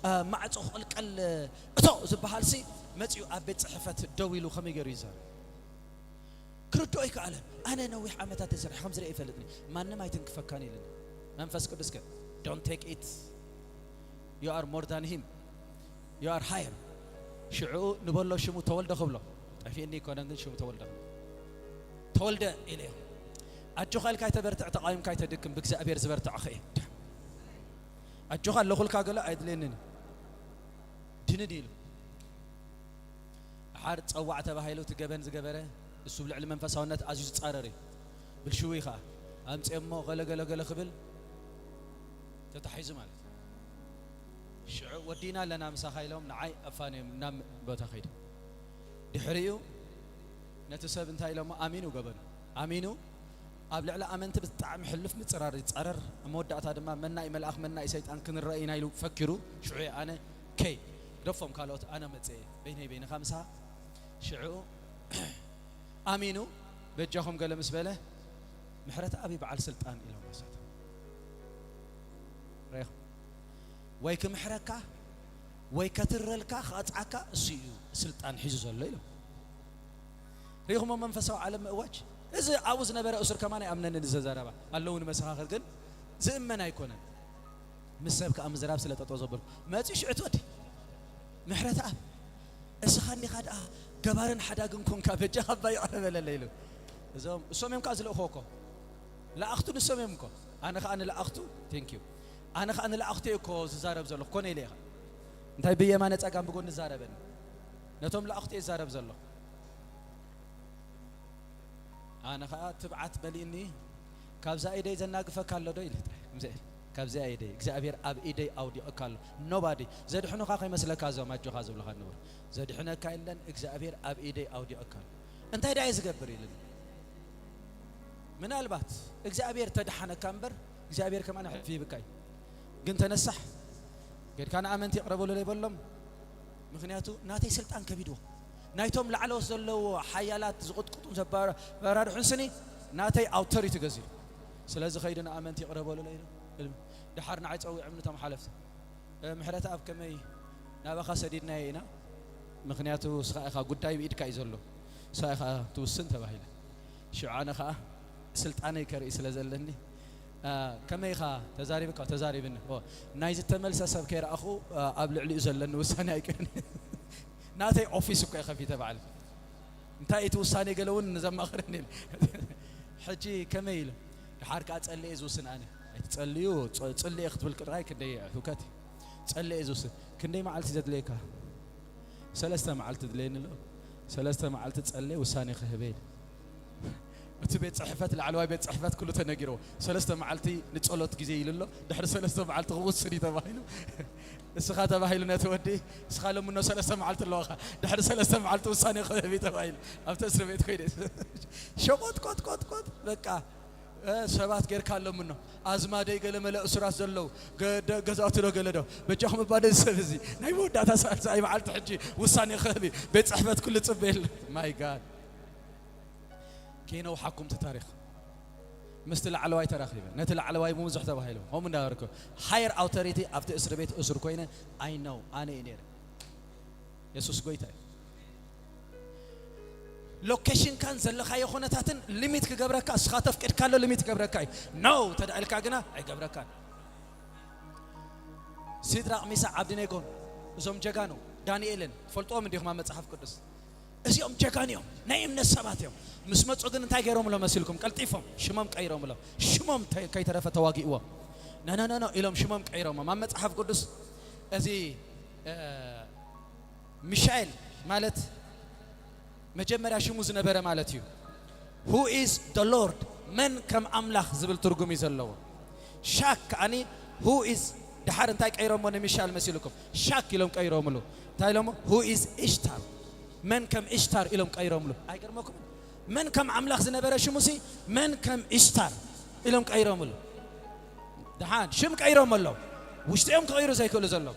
አ፣ ማዕጾ ክቕልቀል፣ እቶ ዝበሃል ሲ መጺኡ ኣብ ቤት ጽሕፈት ደው ኢሉ ከመይ ገይሩ ይዛረብ? ክርድኦ ኣይከኣለን። ኣነ ነዊሕ ዓመታት እየ ሰሪሐ፣ ከምዚ ርእየ ይፈልጥኒ። ማንም ኣይትንክፈካን ኢሉኒ። መንፈስ ቅዱስ ከ፣ "Don't take it. You are more than him. You are higher." ሽዑ ንበሎ ሽሙ ተወልደ ክብሎ። ጠፊእኒ ኣይኮነን ግን ሽሙ ተወልደ ክብሎ። "ተወልደ" ኢለዮ። "ኣጆኻ" ኢልካ ኣይተበርትዕ፣ ተቓዊምካ ኣይተድክም፣ ብእግዚኣብሔር ዝበርትዐኸ እየ። "ኣጆኻ ኣለኹልካ" ገለ ኣይድልየንን። ድንድ ኢሉ። ድሓር ጸዋዕ ተባሂሉ እቲ ገበን ዝገበረ፣ እሱ ብልዕሊ መንፈሳውነት ኣዝዩ ዝጻረር እዩ። ብልሽዊ ኸኣ ኣምጽኦሞ ገለ ገለ ገለ ክብል ተታሒዙ ማለት እዩ። ሽዑ "ወዲና ኣለና ምሳኻ" ኢሎም ንዓይ ኣፋንዮም ናብ ቦታ ከይዱ። ድሕሪኡ ነቲ ሰብ እንታይ ኢሎሞ? ኣሚኑ ገበኑ። ኣሚኑ ኣብ ልዕሊ ኣመንቲ ብጣዕሚ ሕሉፍ ምጽራር ይጻረር። ኣብ መወዳእታ ድማ መናኢ መልኣኽ መናኢ ሰይጣን ክንረአ ኢና ኢሉ ፈኪሩ። ሽዑ ኣነ ከይ ግደፎም ካልኦት ኣነ መጽአ በይነይ በይንኻ ምሳ ሽዑ ኣሚኑ በጃኹም ገለ ምስ በለ ምሕረት ኣቢ በዓል ስልጣን ኢሎም ወሰዱ። ሬኹ ወይ ክምሕረካ ወይ ከትረልካ ክቐጽዓካ እሱ እዩ ስልጣን ሒዙ ዘሎ ኢሎም። ሪኹሞ መንፈሳዊ ዓለም ምእዋጅ። እዚ ኣብኡ ዝነበረ እሱር ከማን ኣይኣምነንን እዚ ዘረባ። ኣለዉ ንመሰኻኽር ግን ዝእመን ኣይኮነን። ምስ ሰብ ከኣ ምዝራብ ስለ ጠጠው ዘበልኩ። መጺኡ ሽዑ እቲ ወዲ ምሕረት ኣብ እስኻ እንዲኻ ደኣ ገባርን ሓዳግን ኮንካ በጃኻ እባ ይቕረ በለለይ ኢሉ። እዞም እሶም እዮም ከኣ ዝልእኽዎ እኮ። ለኣኽቱ ንሶም እዮም እኮ። ኣነ ከኣ ንለኣኽቱ፣ thank you። ኣነ ከኣ ንለኣኽቱ እየ እኮ ዝዛረብ ዘለኹ። ኮነ ኢለ ኢኻ። እንታይ ብየማነ ጸጋም ብጎኒ ዝዛረበኒ? ነቶም ለኣኽቱ እየ ዝዛረብ ዘለኹ። ኣነ ኸኣ ትብዓት መሊእኒ፣ "ካብዛ ኢደይ ዘናግፈካ ኣሎ ዶ?" ኢለ ጥራይ። ከምዚ ኢለ፣ "ካብዚኣ ኢደይ፣ እግዚኣብሔር ኣብ ኢደይ ኣውዲቐካ ኣሎ። ኖባዲ፣ ዘድሕኑኻ ከይመስለካ እዞም ኣጆኻ ዝብሉኻ ነበሩ። ዘድሕነካ የለን፣ እግዚኣብሔር ኣብ ኢደይ ኣውዲቐካ ኣሎ። እንታይ ደኣ እየ ዝገብር?" ኢሉኒ። ምናልባት እግዚኣብሔር ተድሓነካ እምበር፣ እግዚኣብሔር ከማን ሕልፊ ይህብካ እዩ። ግን ተነሳሕ፣ ጌድካ ንኣመንቲ ይቕረበሉ ዘይበሎም፣ ምኽንያቱ ናተይ ስልጣን ከቢድዎ። ናይቶም ላዕለዎት ዘለዎ ሓያላት ዝቕጥቅጡ ዘባራርሑን ስኒ ናተይ ኣውቶሪቲ ገዚሩ። ስለዚ ኸይዱ ንኣመንቲ ይቕረበሉ ኢሉ። ድሓር ንዓይ ጸዊዖም ነቶም ሓለፍቲ። "እ፣ ምሕረት ኣብ ከመይ ናባኻ ሰዲድናዮ ኢና? ምኽንያቱ ንስኻ ኢኻ ጉዳይ ብኢድካ እዩ ዘሎ። ንስኻ ኢኻ ትውስን" ተባሂለ። ሽዑ ኣነ ኸኣ ስልጣነይ ከርኢ ስለ ዘለኒ፣ "እ፣ ከመይ ኢኻ ተዛሪብካ?" "ተዛሪብኒ። ኦ፣ ናይ ዝተመልሰ ሰብ ከይረኣኹ፣ እ፣ ኣብ ልዕሊኡ ዘለኒ ውሳኔ ኣይቅርን። ናተይ ኦፊስ እኮ እየ ከፊተ ባዕለይ። እንታይ እቲ ውሳኔ ገለ እውን ዘማኽረኒ የለን." ሕጂ ከመይ ኢሉ? ድሓር ከኣ ጸልየ ዝውስን ኣነ። ኣይትጸልዩ፣ ጸ-፣ ጽልየ ክትብል ጥራይ ክንደይ ህውከት እዩ። ጸልየ ዝውስን። "ክንደይ መዓልቲ ዘድልየካ?" "ሰለስተ መዓልቲ ድለየኒ ኣሎ። ሰለስተ መዓልቲ ጸልየ ውሳኔ ክህበ" ኢሉ። እቲ ቤት ጽሕፈት፣ ላዕለዋይ ቤት ጽሕፈት ኩሉ ተነጊርዎ። ሰለስተ መዓልቲ ንጸሎት ግዜ ኢሉ ኣሎ። ድሕሪ ሰለስተ መዓልቲ ክውስን እዩ ተባሂሉ። እስኻ ተባሂሉ ነቲ ወዲ፣ "እስኻ ለምኖ ሰለስተ መዓልቲ ኣለዋኻ። ድሕሪ ሰለስተ መዓልቲ ውሳኔ ክህብ እዩ" ተባሂሉ። ኣብቲ እስሪ ቤት ኮይነ ሸቆጥ ቆጥ ቆጥ ቆጥ በቃ፣ እ፣ ሰባት ጌርካ ኣለምኖ። ኣዝማደይ ገለ መለ እሱራት ዘለዉ፣ ገ-፣ ደ-፣ ገዛውቲ ዶ ገለ ዶ? በጃኹም እባ ነዚ ሰብ እዚ ናይ መወዳእታ ሳልሳይ መዓልቲ ሕጂ ውሳኔ ክህብ እዩ። ቤት ጽሕፈት ኩሉ ጽበየሉ። ማይ ጋድ። ከይነውሓኩም እቲ ታሪኽ። ምስቲ ላዕለዋይ ተራኺበ፣ ነቲ ላዕለዋይ ብምዙሕ ተባሂሉ ከምኡ እንዳበርኩ፣ higher authority ኣብቲ እስር ቤት እሱር ኮይነ። I know ኣነ እየ ነይረ። የሱስ ጎይታ እዩ። ሎኬሽንካን ዘለኻዮ ኩነታትን ሊሚት ክገብረካ፣ እስኻ ተፍቂድካሎ ሊሚት ክገብረካ እዩ። No ተዳእልካ ግና ኣይገብረካን። ሲድራቕ፣ ሚሳቕ፣ ዓብድኔጎን፣ እዞም ጀጋኑ፣ ዳንኤልን ትፈልጥዎም እንዲኹም ኣብ መጽሓፍ ቅዱስ። እዚኦም ጀጋኑ እዮም፣ ናይ እምነት ሰባት እዮም። ምስ መጹ ግን እንታይ ገይሮምሎም መሲልኩም? ቀልጢፎም ሽሞም ቀይሮምሎም። ሽሞም ተ- ከይተረፈ ተዋጊእዎም። No no no no ኢሎም ሽሞም ቀይሮሞም። ኣብ መጽሓፍ ቅዱስ እዚ እ፣ ሚሻኤል ማለት መጀመርያ ሽሙ ዝነበረ ማለት እዩ። Who is the Lord? መን ከም ኣምላኽ ዝብል ትርጉም እዩ ዘለዎ። ሻክ ከኣኒ who is፣ ደሓር እንታይ ቀይሮሞ ንሚሻል መሲልኩም? ሻክ ኢሎም ቀይሮምሉ። እንታይ ኢሎሞ? Who is ኢሽታር? መን ከም ኢሽታር ኢሎም ቀይሮምሉ። ኣይገርመኩምን? መን ከም ኣምላኽ ዝነበረ ሽሙሲ መን ከም ኢሽታር ኢሎም ቀይሮምሉ። ደሓን ሽም ቀይሮም ኣለዉ። ውሽጢኦም ክቕይሩ ዘይክእሉ ዘለዉ።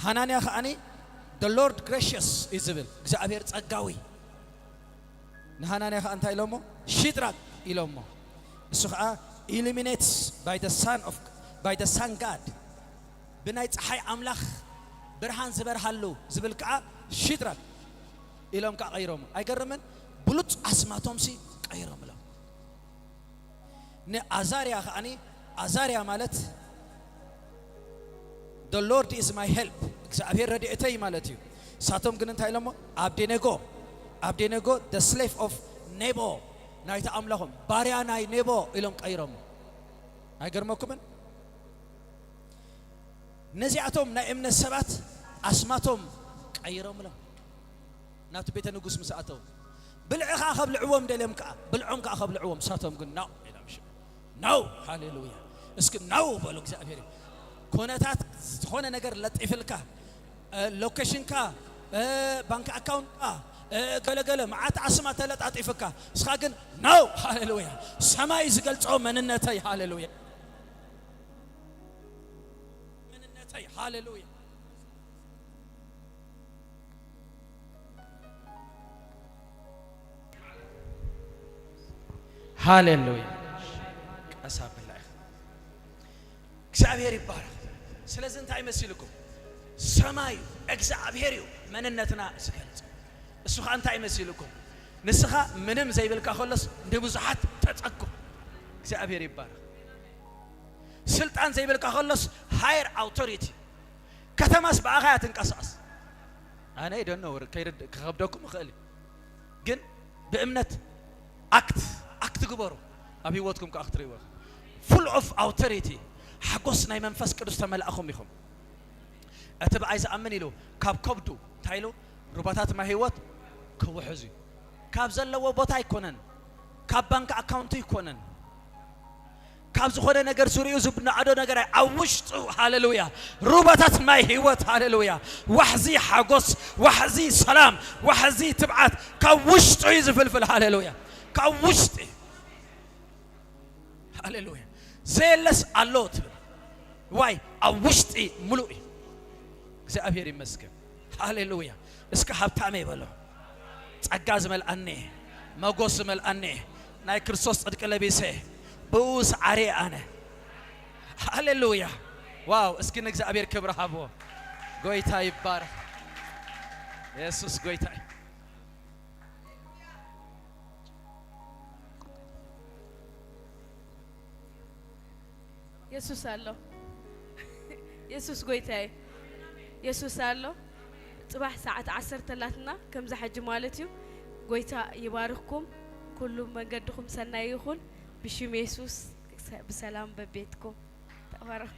ሃናንያ ከኣኒ the Lord gracious እዩ ዝብል፣ እግዚኣብሔር ጸጋዊ። ንሃናንያ ከኣ እንታይ ኢሎሞ? ሺድራቅ ኢሎሞ። እሱ ከኣ ኢሉሚኔትስ by the son of by the sun God፣ ብናይ ጸሓይ ኣምላኽ ብርሃን ዝበርሃሉ ዝብል ከኣ ሺድራቅ ኢሎም ከኣ ቀይሮሞ። ኣይገርምን? ብሉጽ ኣስማቶምሲ ቀይሮምሎም። ንኣዛርያ ከኣኒ ኣዛርያ ማለት the Lord is my help፣ እግዚኣብሔር ረድኤተይ ማለት እዩ። እሳቶም ግን እንታይ ኢሎሞ? ኣብዴኔጎ፣ ኣብዴኔጎ the slave of Nebo፣ ናይቲ ኣምላኾም ባርያ ናይ ኔቦ ኢሎም ቀይሮሞ። ኣይገርመኩምን? ነዚኣቶም ናይ እምነት ሰባት ኣስማቶም ቀይሮምሎም። ናብቲ ቤተ ንጉስ ምስ ኣተው ብልዒ ኸዓ ከብልዕዎም ደልዮም ከዓ ብልዖም ከዓ ከብልዕዎም፣ ሳቶም ግን ናው ኢሎም ሽም ናው። ሃሌሉያ። እስኪ ናው በሉ። እግዚኣብሔር እዩ። ኮነታት ዝኾነ ነገር ለጢፍልካ፣ እ፣ ሎኬሽንካ፣ እ፣ ባንክ ኣካውንትካ፣ እ፣ ገለገለ መዓት ኣስማ ተለጣጢፍካ፣ እስኻ ግን ናው። ሃሌሉያ። ሰማይ ዝገልጾ መንነተይ። ሃሌሉያ። መንነተይ። ሃሌሉያ። ሃሌሉያ። ቀስ ኣብላ ኢኻ። እግዚኣብሔር ይባረክ። ስለዚ እንታይ መሲልኩም? ሰማይ እዩ፣ እግዚኣብሔር እዩ መንነትና ዝገልጽ። እሱ ኸኣ እንታይ መሲልኩም? ንስኻ ምንም ዘይብልካ ከሎስ ንብዙሓት ተጸጉ። እግዚኣብሔር ይባረክ። ስልጣን ዘይብልካ ከሎስ higher authority። ከተማስ ብኣኻ እያ ትንቀሳቐስ። ኣነ I don't know፣ ከይርድ-፣ ክኸብደኩም ይኽእል እዩ። ግን ብእምነት ኣክት፣ ኣክት ግበሩ። ኣብ ህይወትኩም ከኣ ክትርእይዎ ኢኹም። Full of authority፣ ሓጎስ ናይ መንፈስ ቅዱስ ተመላእኹም ኢኹም። እቲ ብኣይ ዝኣምን ኢሉ ካብ ከብዱ እንታይ ኢሉ? ሩባታት ማይ ህይወት ክውሕዝ እዩ። ካብ ዘለዎ ቦታ ኣይኮነን፣ ካብ ባንክ ኣካውንቱ ኣይኮነን፣ ካብ ዝኾነ ነገር ዙሪኡ ዝናኣዶ ነገር ኣይ-፣ ኣብ ውሽጡ። ሃሌሉያ። ሩባታት ማይ ህይወት። ሃሌሉያ። ዋሕዚ ሓጎስ፣ ዋሕዚ ሰላም፣ ዋሕዚ ትብዓት ካብ ውሽጡ እዩ ዝፍልፍል። ሃሌሉያ። ካብ ውሽጢ። ሃሌሉያ። ዘየለስ ኣሎ ትብል። ዋይ፣ ኣብ ውሽጢ ምሉእ እዩ። እግዚኣብሔር ይመስገን። ሃሌሉያ። እስከ ሃብታመ ይበሎ። ጸጋ ዝመልኣኒ፣ መጎስ ዝመልኣኒ፣ ናይ ክርስቶስ ጽድቂ ለቢሰ፣ ብኡ ሰዓሪ ኣነ። ሃሌሉያ። ዋው፣ እስኪ ንእግዚኣብሔር ክብሪ ሃብዎ። ጎይታ ይባረክ። የሱስ ጎይታ እዩ። የሱስ ኣሎ። የሱስ ጎይታዬ። የሱስ ኣሎ። ጽባሕ ሰዓት ዓሰርተ ኣላትና፣ ከምዛ ሕጂ ማለት እዩ። ጎይታ ይባርኽኩም። ኩሉ መንገድኹም ሰናይ ይኹን። ብሽም የሱስ ብሰላም በቤትኩም ተባረኹ።